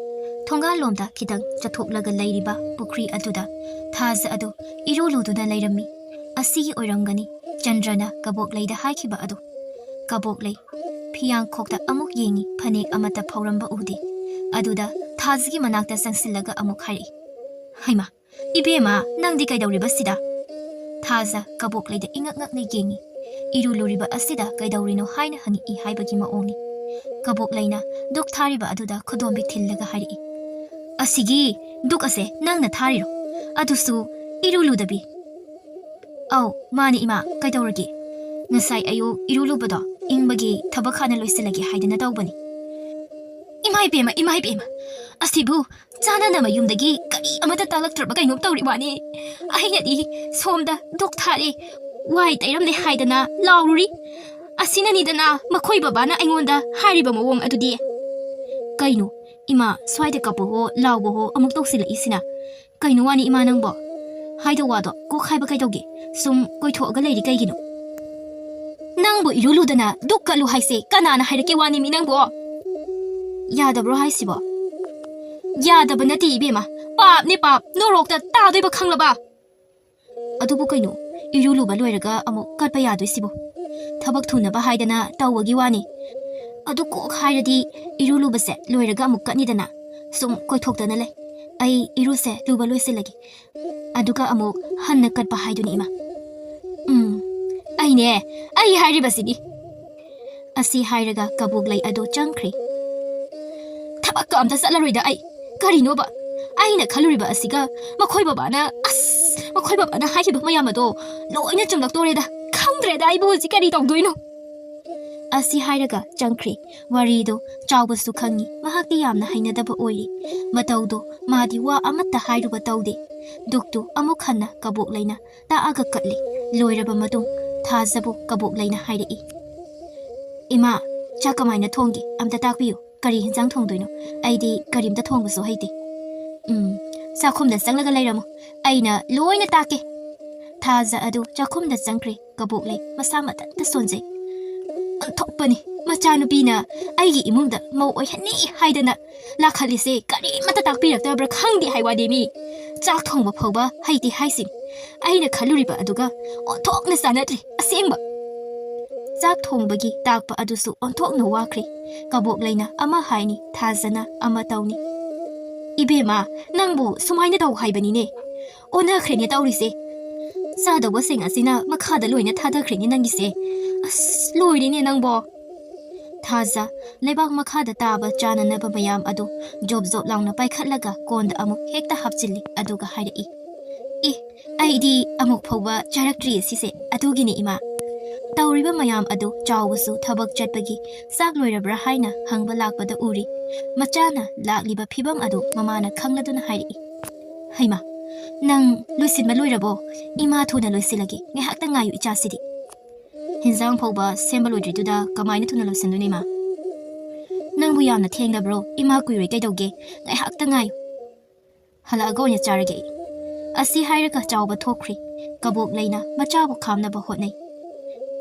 ꯊꯣꯡꯒꯥꯜꯂꯣꯝꯗ ꯈꯤꯇꯪ ꯆꯠꯊꯣꯛꯂꯒ ꯂꯩꯔꯤꯕ ꯄꯨꯈ꯭ꯔꯤ ꯑꯗꯨꯗ ꯊꯥꯖ ꯑꯗꯨ ꯏꯔꯨ ꯂꯨꯗꯨꯅ ꯂꯩꯔꯝꯃꯤ꯫ ꯑꯁꯤꯒꯤ ꯑꯣꯏꯔꯝꯒꯅꯤ ꯆꯟꯗ꯭ꯔꯅ ꯀꯕꯣꯛꯂꯩꯗ ꯍꯥꯏꯈꯤꯕ ꯑꯗꯨ꯫ ꯀꯕꯣꯛꯂꯩ ꯐꯤꯌꯥꯡꯈꯣꯛꯇ ꯑꯃꯨꯛ ꯌꯦꯡꯉꯤ, ꯐꯅꯦꯛ ꯑꯃꯠꯇ ꯐꯧꯔꯝꯕ ꯎꯗꯦ꯫ ꯑꯗꯨꯗ ꯊꯥꯖꯒꯤ ꯃꯅꯥꯛꯇ ꯆꯪꯁꯤꯜꯂꯒ ꯑꯃꯨꯛ ꯍꯥꯏꯔꯛꯏ, "ꯍꯩꯃꯥ, "ꯏꯕꯦꯝꯃ, ꯅꯪꯗꯤ ꯀꯩꯗꯧꯔꯤꯕ ꯁꯤꯗ?" ꯊꯥꯖ ꯀꯕꯣꯛꯂꯩꯗ ꯏꯉꯛ ꯉꯛꯅ ꯌꯦꯡꯉꯤ꯫ ꯏꯔꯨ ꯂꯨꯔꯤꯕ ꯑꯁꯤꯗ ꯀꯩꯗꯧꯔꯤꯅꯣ ꯍꯥꯏꯅ ꯍꯪꯉꯛꯏ ꯍꯥꯏꯕꯒꯤ ꯃꯑꯣꯡꯅꯤ꯫ ꯀꯕꯣꯛꯂꯩꯅ ꯗꯨꯛ ꯊꯥꯔꯤꯕ ꯑꯗꯨꯗ ꯈꯨꯗꯣꯝꯕꯤ ꯊꯤꯜꯂꯒ ꯍꯥꯏꯔꯛꯏ, "ꯑꯁꯤꯒꯤ ꯗꯨꯛ ꯑꯁꯦ ꯅꯪꯅ ꯊꯥꯔꯤꯔꯣ? ꯑꯗꯨꯁꯨ ꯏꯔꯨ ꯂꯨꯗꯕꯤ?" "ꯑꯧ, ꯃꯥꯅꯤ ꯏꯃꯥ, ꯀꯩꯗꯧꯔꯒꯦ? ꯉꯁꯥꯏ ꯑꯌꯨꯛ ꯏꯔꯨ ꯂꯨꯕꯗꯣ ꯏꯪꯕꯒꯤ ꯊꯕꯛ ꯍꯥꯟꯅ ꯂꯣꯏꯁꯤꯜꯂꯒꯦ ꯍꯥꯏꯗꯅ ꯇꯧꯕꯅꯤ꯫" "ꯏꯃꯥ ꯏꯕꯦꯝꯃ, ꯏꯃꯥ ꯏꯕꯦꯝꯃ, ꯑꯁꯤꯕꯨ ꯆꯥꯅꯅ ꯃꯌꯨꯝꯗꯒꯤ ꯀꯔꯤ ꯑꯃꯠꯇ ꯇꯥꯛꯂꯛꯇ꯭ꯔꯕ ꯀꯩꯅꯣꯝ ꯇꯧꯔꯤ ꯋꯥꯅꯤ꯫ ꯑꯩꯅꯗꯤ ꯁꯣꯝꯗ ꯗꯨꯛ ꯊꯥꯔꯦ, ꯋꯥꯏ ꯇꯩꯔꯝꯂꯦ ꯍꯥꯏꯗꯅ ꯂꯥꯎꯔꯨꯔꯤ꯫ ꯑꯁꯤꯅꯅꯤꯗꯅ ꯃꯈꯣꯏ ꯕꯕꯥꯅ ꯑꯩꯉꯣꯟꯗ ꯍꯥꯏꯔꯤꯕ ꯃꯑꯣꯡ ꯑꯗꯨꯗꯤ꯫" "ꯀꯩꯅꯣ, ꯏꯃꯥ, ꯁ꯭ꯋꯥꯏꯗ ꯀꯞꯄꯍꯣ ꯂꯥꯎꯕꯍꯣ ꯑꯃꯨꯛ ꯇꯧꯁꯤꯜꯂꯛꯏꯁꯤꯅ? ꯀꯩꯅꯣ ꯋꯥꯅꯤ ꯏꯃꯥ ꯅꯪꯕꯣ? ꯍꯥꯏꯗꯧ ꯋꯥꯗꯣ ꯀꯣꯛ ꯍꯥꯏꯕ ꯀꯩꯗꯧꯒꯦ? ꯁꯨꯝ ꯀꯣꯏꯊꯣꯛꯑꯒ ꯂꯩꯔꯤ ꯀꯩꯒꯤꯅꯣ?" "ꯅꯪꯕꯨ ꯏꯔꯨ ꯂꯨꯗꯅ ꯗꯨꯛ ꯀꯠꯂꯨ ꯍꯥꯏꯁꯦ ꯀꯅꯥꯅ ꯍꯥꯏꯔꯛꯀꯦ ꯋꯥꯅꯤ ꯃꯤ ꯅꯪꯕꯣ? ꯌꯥꯗꯕ꯭ꯔꯣ ꯍꯥꯏꯁꯤꯕꯣ?" "ꯌꯥꯗꯕ ꯅꯠꯇꯦ ꯏꯕꯦꯝꯃ, ꯄꯥꯞꯅꯦ ꯄꯥꯞ, ꯅꯣꯔꯣꯛꯇ ꯇꯥꯗꯣꯏꯕ ꯈꯪꯂꯕ?" "ꯑꯗꯨꯕꯨ ꯀꯩꯅꯣ, ꯏꯔꯨ ꯂꯨꯕ ꯂꯣꯏꯔꯒ ꯑꯃꯨꯛ ꯀꯠꯄ ꯌꯥꯗꯣꯏꯁꯤꯕꯨ? ꯊꯕꯛ ꯊꯨꯅꯕ ꯍꯥꯏꯗꯅ ꯇꯧꯕꯒꯤ ꯋꯥꯅꯤ꯫ ꯑꯗꯨ ꯀꯣꯛ ꯍꯥꯏꯔꯗꯤ ꯏꯔꯨ ꯂꯨꯕꯁꯦ ꯂꯣꯏꯔꯒ ꯑꯃꯨꯛ ꯀꯠꯅꯤꯗꯅ꯫ ꯁꯨꯝ ꯀꯣꯏꯊꯣꯛꯇꯅ ꯂꯩ꯫ ꯑꯩ ꯏꯔꯨꯁꯦ ꯂꯨꯕ ꯂꯣꯏꯁꯤꯜꯂꯒꯦ꯫ ꯑꯗꯨꯒ ꯑꯃꯨꯛ ꯍꯟꯅ ꯀꯠꯄ ꯍꯥꯏꯗꯨꯅꯤ ꯏꯃꯥ꯫" "ꯎꯝ, ꯑꯩꯅꯦ, ꯑꯩ ꯍꯥꯏꯔꯤꯕꯁꯤꯗꯤ꯫" ꯑꯁꯤ ꯍꯥꯏꯔꯒ ꯀꯕꯣꯛꯂꯩ ꯑꯗꯨ ꯆꯪꯈ꯭ꯔꯦ꯫ "ꯊꯕꯛꯀ ꯑꯝꯇ ꯆꯠꯂꯔꯣꯏꯗ ꯑꯩ꯫ ꯀꯔꯤꯅꯣꯕ? ꯑꯩꯅ ꯈꯜꯂꯨꯔꯤꯕ ꯑꯁꯤꯒ ꯃꯈꯣꯏ ꯕꯕꯥꯅ, ꯑꯁ, ꯃꯈꯣꯏ ꯕꯕꯥꯅ ꯍꯥꯏꯈꯤꯕ ꯃꯌꯥꯝ ꯑꯗꯣ ꯂꯣꯏꯅ ꯆꯨꯝꯂꯛꯇꯣꯔꯦꯗ꯫ ꯈꯪꯗ꯭ꯔꯦꯗ ꯑꯩꯕꯨ ꯍꯧꯖꯤꯛ ꯀꯔꯤ ꯇꯧꯗꯣꯏꯅꯣ꯫" ꯑꯁꯤ ꯍꯥꯏꯔꯒ ꯆꯪꯈ꯭ꯔꯦ꯫ ꯋꯥꯔꯤꯗꯣ ꯆꯥꯎꯕꯁꯨ ꯈꯪꯉꯤ, ꯃꯍꯥꯛꯇꯤ ꯌꯥꯝꯅ ꯍꯩꯅꯗꯕ ꯑꯣꯏꯔꯤ꯫ ꯃꯇꯧꯗꯣ ꯃꯥꯗꯤ ꯋꯥ ꯑꯃꯠꯇ ꯍꯥꯏꯔꯨꯕ ꯇꯧꯗꯦ꯫ ꯗꯨꯛꯇꯨ ꯑꯃꯨꯛ ꯍꯟꯅ ꯀꯕꯣꯛꯂꯩꯅ ꯇꯥꯛꯑꯒ ꯀꯠꯂꯤ꯫ ꯂꯣꯏꯔꯕ ꯃꯇꯨꯡ ꯊꯥꯖꯕꯨ ꯀꯕꯣꯛꯂꯩꯅ ꯍꯥꯏꯔꯛꯏ, "ꯏꯃꯥ, ꯆꯥꯛ ꯀꯃꯥꯏꯅ ꯊꯣꯡꯒꯦ? ꯑꯝꯇ ꯇꯥꯛꯄꯤꯌꯨ꯫ ꯀꯔꯤ ꯍꯤꯟꯖꯥꯡ ꯊꯣꯡꯗꯣꯏꯅꯣ? ꯑꯩꯗꯤ ꯀꯔꯤꯝꯇ ꯊꯣꯡꯕꯁꯨ ꯍꯩꯇꯦ꯫" "ꯎꯝ, ꯆꯥꯛꯈꯨꯝꯗ ꯆꯪꯂꯒ ꯂꯩꯔꯝꯃꯨ, ꯑꯩꯅ ꯂꯣꯏꯅ ꯇꯥꯛꯀꯦ꯫" ꯊꯥꯖ ꯑꯗꯨ ꯆꯥꯛꯈꯨꯝꯗ ꯆꯪꯈ꯭ꯔꯦ꯫ ꯀꯕꯣꯛꯂꯩ ꯃꯁꯥ ꯃꯊꯟꯇ ꯁꯣꯟꯖꯩ꯫ "ꯑꯣꯟꯊꯣꯛꯄꯅꯤ, ꯃꯆꯥꯅꯨꯄꯤꯅ ꯑꯩꯒꯤ ꯏꯃꯨꯡꯗ ꯃꯧ ꯑꯣꯏꯍꯟꯅꯤ ꯍꯥꯏꯗꯅ ꯂꯥꯛꯍꯜꯂꯤꯁꯦ ꯀꯔꯤꯃꯠꯇ ꯇꯥꯛꯄꯤꯔꯛꯇꯕ꯭ꯔꯥ ꯈꯪꯗꯦ ꯍꯥꯏ ꯋꯥꯅꯦ ꯃꯤ꯫ ꯆꯥꯛ ꯊꯣꯡꯕ ꯐꯥꯎꯕ ꯍꯩꯇꯦ ꯍꯥꯏꯁꯤꯅꯤ꯫ ꯑꯩꯅ ꯈꯜꯂꯨꯔꯤꯕ ꯑꯗꯨꯒ ꯑꯣꯟꯊꯣꯛꯅ ꯆꯥꯟꯅꯗ꯭ꯔꯦ ꯑꯁꯦꯡꯕ꯫" ꯆꯥꯛ ꯊꯣꯡꯕꯒꯤ ꯇꯥꯛꯄ ꯑꯗꯨꯁꯨ ꯑꯣꯟꯊꯣꯛꯅ ꯋꯥꯈ꯭ꯔꯦ꯫ ꯀꯕꯣꯛꯂꯩꯅ ꯑꯃ ꯍꯥꯏꯅꯤ, ꯊꯥꯖꯅ ꯑꯃ ꯇꯧꯅꯤ꯫ "ꯏꯕꯦꯝꯃ, ꯅꯪꯕꯨ ꯁꯨꯃꯥꯏꯅ ꯇꯧ ꯍꯥꯏꯕꯅꯤꯅꯦ꯫ ꯑꯣꯟꯅꯈ꯭ꯔꯦꯅꯦ ꯇꯧꯔꯤꯁꯦ꯫ ꯆꯥꯗꯧꯕꯁꯤꯡ ꯑꯁꯤꯅ ꯃꯈꯥꯗ ꯂꯣꯏꯅ ꯊꯥꯗꯈ꯭ꯔꯦꯅꯦ ꯅꯪꯒꯤꯁꯦ꯫ ꯑꯁ, ꯂꯣꯏꯔꯦꯅꯦ ꯅꯪꯕꯣ꯫ ꯊꯥꯖ ꯂꯩꯕꯥꯛ ꯃꯈꯥꯗ ꯇꯥꯕ ꯆꯥꯅꯅꯕ ꯃꯌꯥꯝ ꯑꯗꯨ ꯖꯣꯞ ꯖꯣꯞ ꯂꯥꯎꯅ ꯄꯥꯏꯈꯠꯂꯒ ꯀꯣꯟꯗ ꯑꯃꯨꯛ ꯍꯦꯛꯇ ꯍꯥꯞꯆꯤꯜꯂꯤ, ꯑꯗꯨꯒ ꯍꯥꯏꯔꯛꯏ, "ꯑꯦ, ꯑꯩꯗꯤ ꯑꯃꯨꯛ ꯐꯥꯎꯕ ꯆꯥꯔꯛꯇ꯭ꯔꯤ ꯁꯤꯁꯦ, ꯑꯗꯨꯒꯤꯅꯤ ꯏꯃꯥ꯫ ꯇꯧꯔꯤꯕ ꯃꯌꯥꯝ ꯑꯗꯨ ꯆꯥꯎꯕꯁꯨ ꯊꯕꯛ ꯆꯠꯄꯒꯤ ꯆꯥꯛ ꯂꯣꯏꯔꯕ꯭ꯔꯥ ꯍꯥꯏꯅ ꯍꯪꯕ ꯂꯥꯛꯄꯗ ꯎꯔꯤ꯫" ꯃꯆꯥꯅ ꯂꯥꯛꯂꯤꯕ ꯐꯤꯕꯝ ꯑꯗꯨ ꯃꯃꯥꯅ ꯈꯪꯂꯗꯨꯅ ꯍꯥꯏꯔꯛꯏ, "ꯍꯩꯃꯥ, ꯅꯪ ꯂꯣꯏꯁꯤꯟꯕ ꯂꯣꯏꯔꯕꯣ? ꯏꯃꯥ ꯊꯨꯅ ꯂꯣꯏꯁꯤꯜꯂꯒꯦ, ꯉꯥꯏꯍꯥꯛꯇ ꯉꯥꯏꯌꯨ ꯏꯆꯥꯁꯤꯗꯤ꯫ ꯍꯤꯟꯖꯥꯡ ꯐꯥꯎꯕ ꯁꯦꯝꯕ ꯂꯣꯏꯗ꯭ꯔꯤꯗꯨꯗ ꯀꯃꯥꯏꯅ ꯊꯨꯅ ꯂꯣꯏꯁꯤꯟꯗꯣꯏꯅꯣ ꯏꯃꯥ? ꯅꯪꯕꯨ ꯌꯥꯝꯅ ꯊꯦꯡꯂꯕ꯭ꯔꯣ? ꯏꯃꯥ ꯀꯨꯏꯔꯣꯏ ꯀꯩꯗꯧꯒꯦ? ꯉꯥꯏꯍꯥꯛꯇ ꯉꯥꯏꯌꯨ꯫ ꯍꯜꯂꯛꯑꯒ ꯑꯣꯏꯅ ꯆꯥꯔꯒꯦ ꯑꯩ꯫" ꯑꯁꯤ ꯍꯥꯏꯔꯒ ꯆꯥꯎꯕ ꯊꯣꯛꯈ꯭ꯔꯦ꯫ ꯀꯕꯣꯛ ꯂꯩꯅ ꯃꯆꯥꯕꯨ ꯈꯥꯝꯅꯕ ꯍꯣꯠꯅꯩ꯫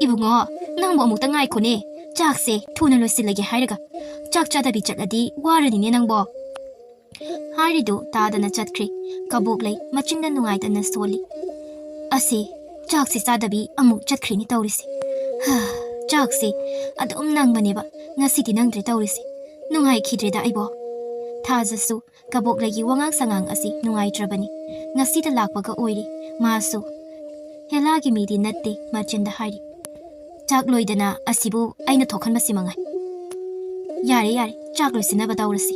"ꯏꯕꯨꯡꯉꯣ, ꯅꯪꯕꯨ ꯑꯃꯨꯛꯇ ꯉꯥꯏꯈꯣꯅꯦ꯫ ꯆꯥꯛꯁꯦ ꯊꯨꯅ ꯂꯣꯏꯁꯤꯜꯂꯒꯦ ꯍꯥꯏꯔꯒ ꯆꯥꯛ ꯆꯥꯗꯕꯤ ꯆꯠꯂꯗꯤ ꯋꯥꯔꯅꯤꯅꯦ ꯅꯪꯕꯣ꯫" ꯍꯥꯏꯔꯤꯗꯨ ꯇꯥꯗꯅ ꯆꯠꯈ꯭ꯔꯦ꯫ ꯀꯕꯣꯛ ꯂꯩ ꯃꯆꯤꯟꯅ ꯅꯨꯡꯉꯥꯏꯇꯅ ꯁꯣꯜꯂꯤ꯫ "ꯑꯁꯤ ꯆꯥꯛꯁꯦ ꯆꯥꯗꯕꯤ ꯑꯃꯨꯛ ꯆꯠꯈ꯭ꯔꯦꯅꯦ ꯇꯧꯔꯤꯁꯦ꯫ ꯍꯥ, ꯆꯥꯛꯁꯦ ꯑꯗꯨꯝ ꯅꯪꯕꯅꯦꯕ, ꯉꯁꯤꯗꯤ ꯅꯪꯗ꯭ꯔꯦ ꯇꯧꯔꯤꯁꯦ꯫ ꯅꯨꯡꯉꯥꯏꯈꯤꯗ꯭ꯔꯦꯗ ꯑꯩꯕꯣ꯫" ꯊꯥꯖꯁꯨ ꯀꯕꯣꯛ ꯂꯩꯒꯤ ꯋꯥꯉꯥꯡ ꯁꯉꯥꯡ ꯑꯁꯤ ꯅꯨꯡꯉꯥꯏꯇ꯭ꯔꯕꯅꯤ꯫ ꯉꯁꯤꯗ ꯂꯥꯛꯄꯒ ꯑꯣꯏꯔꯦ꯫ ꯃꯥꯁꯨ ꯍꯦꯂꯥꯒꯤ ꯃꯤꯗꯤ ꯅꯠꯇꯦ, ꯃꯆꯤꯟꯗ ꯍꯥꯏꯔꯤ꯫ "ꯆꯥꯛ ꯂꯣꯏꯗꯅ ꯑꯁꯤꯕꯨ ꯑꯩꯅ ꯊꯣꯛꯍꯟꯕꯁꯤ ꯃꯉꯥꯏ꯫ ꯌꯥꯔꯦ, ꯌꯥꯔꯦ, ꯆꯥꯛ ꯂꯣꯏꯁꯤꯟꯅꯕ ꯇꯧꯔꯁꯤ꯫"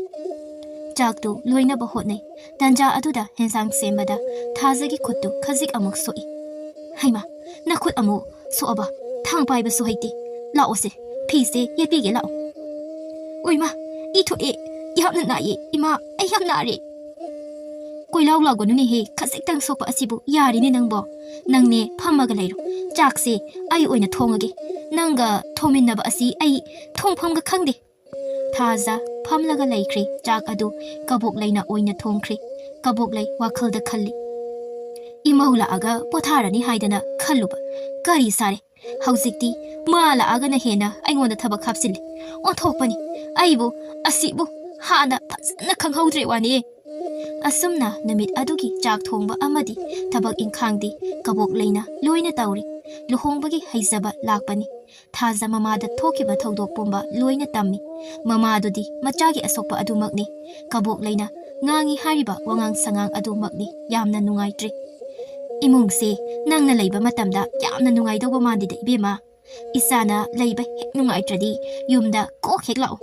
ꯆꯥꯛꯇꯨ ꯂꯣꯏꯅꯕ ꯍꯣꯠꯅꯩ꯫ ꯇꯟꯖꯥ ꯑꯗꯨꯗ ꯍꯦꯟꯁꯥꯡ ꯁꯦꯝꯕꯗ ꯊꯥꯖꯒꯤ ꯈꯨꯠꯇꯨ ꯈꯖꯤꯛ ꯑꯃꯨꯛ ꯁꯣꯛꯏ꯫ "ꯍꯩꯃꯥ, ꯅꯈꯨꯠ ꯑꯃꯨꯛ ꯁꯣꯛꯑꯕ? ꯊꯥꯡ ꯄꯥꯏꯕꯁꯨ ꯍꯩꯇꯦ꯫ ꯂꯥꯛꯑꯣꯁꯦ, ꯐꯤꯁꯦ ꯌꯦꯠꯄꯤꯒꯦ ꯂꯥꯛꯑꯣ꯫" "ꯑꯣꯏꯃꯥ, ꯏ ꯊꯣꯛꯑꯦ, ꯌꯥꯝꯅ ꯅꯥꯏꯌꯦ꯫ ꯏꯃꯥ, ꯑꯩ ꯌꯥꯝ ꯅꯥꯔꯦ꯫" "ꯀꯣꯏꯂꯥꯎ ꯂꯥꯎꯒꯅꯨꯅꯦꯍꯦ, ꯈꯖꯤꯛꯇꯪ ꯁꯣꯛꯄ ꯑꯁꯤꯕꯨ ꯌꯥꯔꯤꯅꯦ ꯅꯪꯕꯣ꯫ ꯅꯪꯅꯦ ꯐꯝꯃꯒ ꯂꯩꯔꯣ, ꯆꯥꯛꯁꯦ ꯑꯩ ꯑꯣꯏꯅ ꯊꯣꯡꯉꯒꯦ꯫ ꯅꯪꯒ ꯊꯣꯡꯃꯤꯟꯅꯕ ꯑꯁꯤ ꯑꯩ ꯊꯣꯡꯐꯝꯒ ꯈꯪꯗꯦ꯫" ꯊꯥꯖ ꯐꯝꯂꯒ ꯂꯩꯈ꯭ꯔꯦ꯫ ꯆꯥꯛ ꯑꯗꯨ ꯀꯕꯣꯛ ꯂꯩꯅ ꯑꯣꯏꯅ ꯊꯣꯡꯈ꯭ꯔꯦ꯫ ꯀꯕꯣꯛ ꯂꯩ ꯋꯥꯈꯜꯗ ꯈꯜꯂꯤ, "ꯏꯃꯧ ꯂꯥꯛꯑꯒ ꯄꯣꯊꯥꯔꯅꯤ ꯍꯥꯏꯗꯅ ꯈꯜꯂꯨꯕ, ꯀꯔꯤ ꯁꯥꯔꯦ? ꯍꯧꯖꯤꯛꯇꯤ ꯃꯥ ꯂꯥꯛꯑꯒꯅ ꯍꯦꯟꯅ ꯑꯩꯉꯣꯟꯗ ꯊꯕꯛ ꯍꯥꯞꯆꯤꯜꯂꯤ꯫ ꯑꯣꯟꯊꯣꯛꯄꯅꯤ꯫ ꯑꯩꯕꯨ, ꯑꯁꯤꯕꯨ ꯍꯥꯟꯅ ꯐꯖꯅ ꯈꯪꯍꯧꯗ꯭ꯔꯦ ꯋꯥꯅꯦ꯫" ꯑꯁꯨꯝꯅ ꯅꯨꯃꯤꯠ ꯑꯗꯨꯒꯤ ꯆꯥꯛ ꯊꯣꯡꯕ ꯑꯃꯗꯤ ꯊꯕꯛ ꯏꯪꯈꯥꯡꯗꯤ ꯀꯕꯣꯛ ꯂꯩꯅ ꯂꯣꯏꯅ ꯇꯧꯔꯤ꯫ ꯂꯨꯍꯣꯡꯕꯒꯤ ꯍꯩꯖꯕ ꯂꯥꯛꯄꯅꯤ꯫ ꯊꯥꯖ ꯃꯃꯥꯗ ꯊꯣꯛꯈꯤꯕ ꯊꯧꯗꯣꯛ ꯄꯨꯝꯕ ꯂꯣꯏꯅ ꯇꯝꯃꯤ꯫ ꯃꯃꯥꯗꯨꯗꯤ ꯃꯆꯥꯒꯤ ꯑꯁꯣꯛꯄ ꯑꯗꯨꯃꯛꯅꯤ꯫ ꯀꯕꯣꯛ ꯂꯩꯅ ꯉꯥꯡꯉꯤ ꯍꯥꯏꯔꯤꯕ ꯋꯥꯉꯥꯡ ꯁꯉꯥꯡ ꯑꯗꯨꯃꯛꯅꯤ ꯌꯥꯝꯅ ꯅꯨꯡꯉꯥꯏꯇ꯭ꯔꯤ꯫ "ꯏꯃꯨꯡꯁꯦ ꯅꯪꯅ ꯂꯩꯕ ꯃꯇꯝꯗ ꯌꯥꯝꯅ ꯅꯨꯡꯉꯥꯏꯗꯧꯕ ꯃꯥꯟꯗꯦꯗ ꯏꯕꯦꯝꯃ꯫ ꯏꯆꯥꯅ ꯂꯩꯕ ꯍꯦꯛ ꯅꯨꯡꯉꯥꯏꯇ꯭ꯔꯗꯤ ꯌꯨꯝꯗ ꯀꯣꯛ ꯍꯦꯛ ꯂꯥꯛꯎ꯫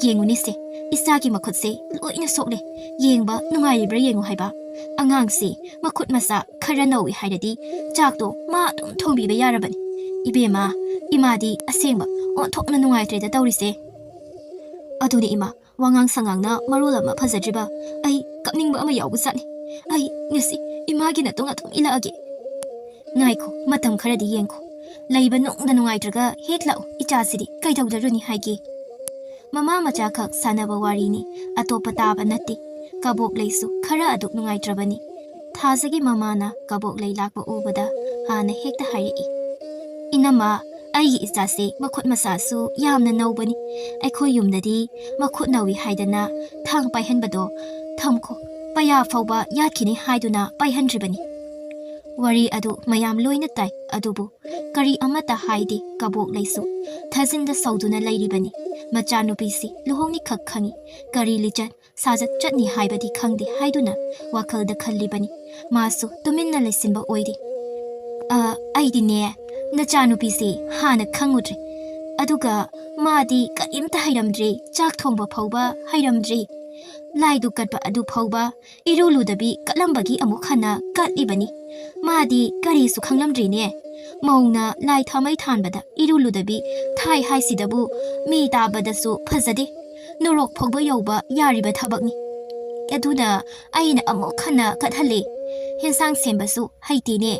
ꯌꯦꯡꯉꯨꯅꯤꯁꯦ, ꯏꯆꯥꯒꯤ ꯃꯈꯨꯠꯁꯦ ꯂꯣꯏꯅ ꯁꯣꯛꯂꯦ꯫ ꯌꯦꯡꯕ ꯅꯨꯡꯉꯥꯏꯔꯤꯕ꯭ꯔꯥ ꯌꯦꯡꯉꯨ ꯍꯥꯏꯕ꯫ ꯑꯉꯥꯡꯁꯦ ꯃꯈꯨꯠ ꯃꯁꯥ ꯈꯔ ꯅꯧꯏ ꯍꯥꯏꯔꯗꯤ ꯆꯥꯛꯇꯣ ꯃꯥ ꯑꯗꯨꯝ ꯊꯣꯡꯕꯤꯕ ꯌꯥꯔꯕꯅꯤ꯫ ꯏꯕꯦꯝꯃ, ꯏꯃꯥꯗꯤ ꯑꯁꯦꯡꯕ ꯑꯣꯟꯊꯣꯛꯅ ꯅꯨꯡꯉꯥꯏꯇ꯭ꯔꯦꯗ ꯇꯧꯔꯤꯁꯦ꯫" "ꯑꯗꯨꯅꯤ ꯏꯃꯥ, ꯋꯥꯉꯥꯡ ꯁꯉꯥꯡꯅ ꯃꯔꯣꯜ ꯑꯃ ꯐꯖꯗ꯭ꯔꯤꯕ꯫ ꯑꯩ ꯀꯞꯅꯤꯡꯕ ꯑꯃ ꯌꯥꯎꯕꯖꯥꯠꯅꯤ꯫ ꯑꯩ ꯉꯁꯤ ꯏꯃꯥꯒꯤ ꯅꯇꯨꯡ ꯑꯗꯨꯝ ꯏꯜꯂꯛꯑꯒꯦ꯫" "ꯉꯥꯏꯈꯣ, ꯃꯇꯝ ꯈꯔꯗꯤ ꯌꯦꯡꯈꯣ꯫ ꯂꯩꯕ ꯅꯨꯡꯗ ꯅꯨꯡꯉꯥꯏꯇ꯭ꯔꯒ ꯍꯦꯛ ꯂꯥꯛꯎ꯫ ꯏꯆꯥꯁꯤꯗꯤ ꯀꯩꯗꯧꯖꯔꯨꯅꯤ ꯍꯥꯏꯒꯦ?" ꯃꯃꯥ ꯃꯆꯥꯈꯛ ꯁꯥꯟꯅꯕ ꯋꯥꯔꯤꯅꯤ, ꯑꯇꯣꯞꯄ ꯇꯥꯕ ꯅꯠꯇꯦ꯫ ꯀꯕꯣꯛꯂꯩꯁꯨ ꯈꯔ ꯑꯗꯨꯛ ꯅꯨꯡꯉꯥꯏꯇ꯭ꯔꯕꯅꯤ꯫ ꯊꯥꯖꯒꯤ ꯃꯃꯥꯅ ꯀꯕꯣꯛꯂꯩ ꯂꯥꯛꯄ ꯎꯕꯗ ꯍꯥꯟꯅ ꯍꯦꯛꯇ ꯍꯥꯏꯔꯛꯏ, "ꯏꯅꯝꯃ, ꯑꯩꯒꯤ ꯏꯆꯥꯁꯦ ꯃꯈꯨꯠ ꯃꯁꯥꯁꯨ ꯌꯥꯝꯅ ꯅꯧꯕꯅꯤ꯫ ꯑꯩꯈꯣꯏ ꯌꯨꯝꯗꯗꯤ ꯃꯈꯨꯠ ꯅꯧꯏ ꯍꯥꯏꯗꯅ ꯊꯥꯡ ꯄꯥꯏꯍꯟꯕꯗꯣ ꯊꯝꯈꯣ, ꯄꯌꯥ ꯐꯥꯎꯕ ꯌꯥꯠꯈꯤꯅꯤ ꯍꯥꯏꯗꯨꯅ ꯄꯥꯏꯍꯟꯗ꯭ꯔꯤꯕꯅꯤ꯫" ꯋꯥꯔꯤ ꯑꯗꯨ ꯃꯌꯥꯝ ꯂꯣꯏꯅ ꯇꯥꯏ, ꯑꯗꯨꯕꯨ ꯀꯔꯤ ꯑꯃꯠꯇ ꯍꯥꯏꯗꯦ ꯀꯕꯣꯛꯂꯩꯁꯨ꯫ ꯊꯥꯖꯤꯟꯗ ꯁꯧꯗꯨꯅ ꯂꯩꯔꯤꯕꯅꯤ꯫ ꯃꯆꯥꯅꯨꯄꯤꯁꯤ ꯂꯨꯍꯣꯡꯅꯤ ꯈꯛ ꯈꯪꯏ꯫ ꯀꯔꯤ ꯂꯤꯆꯠ ꯁꯥꯖꯠ ꯆꯠꯅꯤ ꯍꯥꯏꯕꯗꯤ ꯈꯪꯗꯦ ꯍꯥꯏꯗꯨꯅ ꯋꯥꯈꯜꯗ ꯈꯜꯂꯤꯕꯅꯤ꯫ ꯃꯥꯁꯨ ꯇꯨꯃꯤꯟꯅ ꯂꯩꯁꯤꯟꯕ ꯑꯣꯏꯔꯤ꯫ "ꯑ, ꯑꯩꯗꯤꯅꯦ, ꯅꯆꯥꯅꯨꯄꯤꯁꯦ ꯍꯥꯟꯅ ꯈꯪꯉꯨꯗ꯭ꯔꯦ꯫ ꯑꯗꯨꯒ ꯃꯥꯗꯤ ꯀꯔꯤꯝꯇ ꯍꯩꯔꯝꯗ꯭ꯔꯦ, ꯆꯥꯛ ꯊꯣꯡꯕ ꯐꯥꯎꯕ ꯍꯩꯔꯝꯗ꯭ꯔꯦ꯫ ꯂꯥꯏꯗꯨꯛ ꯀꯠꯄ ꯑꯗꯨ ꯐꯥꯎꯕ ꯏꯔꯨ ꯂꯨꯗꯕꯤ ꯀꯠꯂꯝꯕꯒꯤ ꯑꯃꯨꯛ ꯍꯟꯅ ꯀꯠꯂꯤꯕꯅꯤ꯫ ꯃꯥꯗꯤ ꯀꯔꯤꯁꯨ ꯈꯪꯂꯝꯗ꯭ꯔꯤꯅꯦ꯫ ꯃꯧꯅ ꯂꯥꯏ ꯊꯥꯃꯩ ꯊꯥꯟꯕꯗ ꯏꯔꯨ ꯂꯨꯗꯕꯤ ꯊꯥꯏ ꯍꯥꯏꯁꯤꯗꯕꯨ ꯃꯤ ꯇꯥꯕꯗꯁꯨ ꯐꯖꯗꯦ꯫ ꯅꯣꯔꯣꯛ ꯐꯥꯎꯕ ꯌꯧꯕ ꯌꯥꯔꯤꯕ ꯊꯕꯛꯅꯤ꯫ ꯑꯗꯨꯅ ꯑꯩꯅ ꯑꯃꯨꯛ ꯍꯟꯅ ꯀꯠꯍꯜꯂꯦ꯫ ꯍꯦꯟꯁꯥꯡ ꯁꯦꯝꯕꯁꯨ ꯍꯩꯇꯦꯅꯦ꯫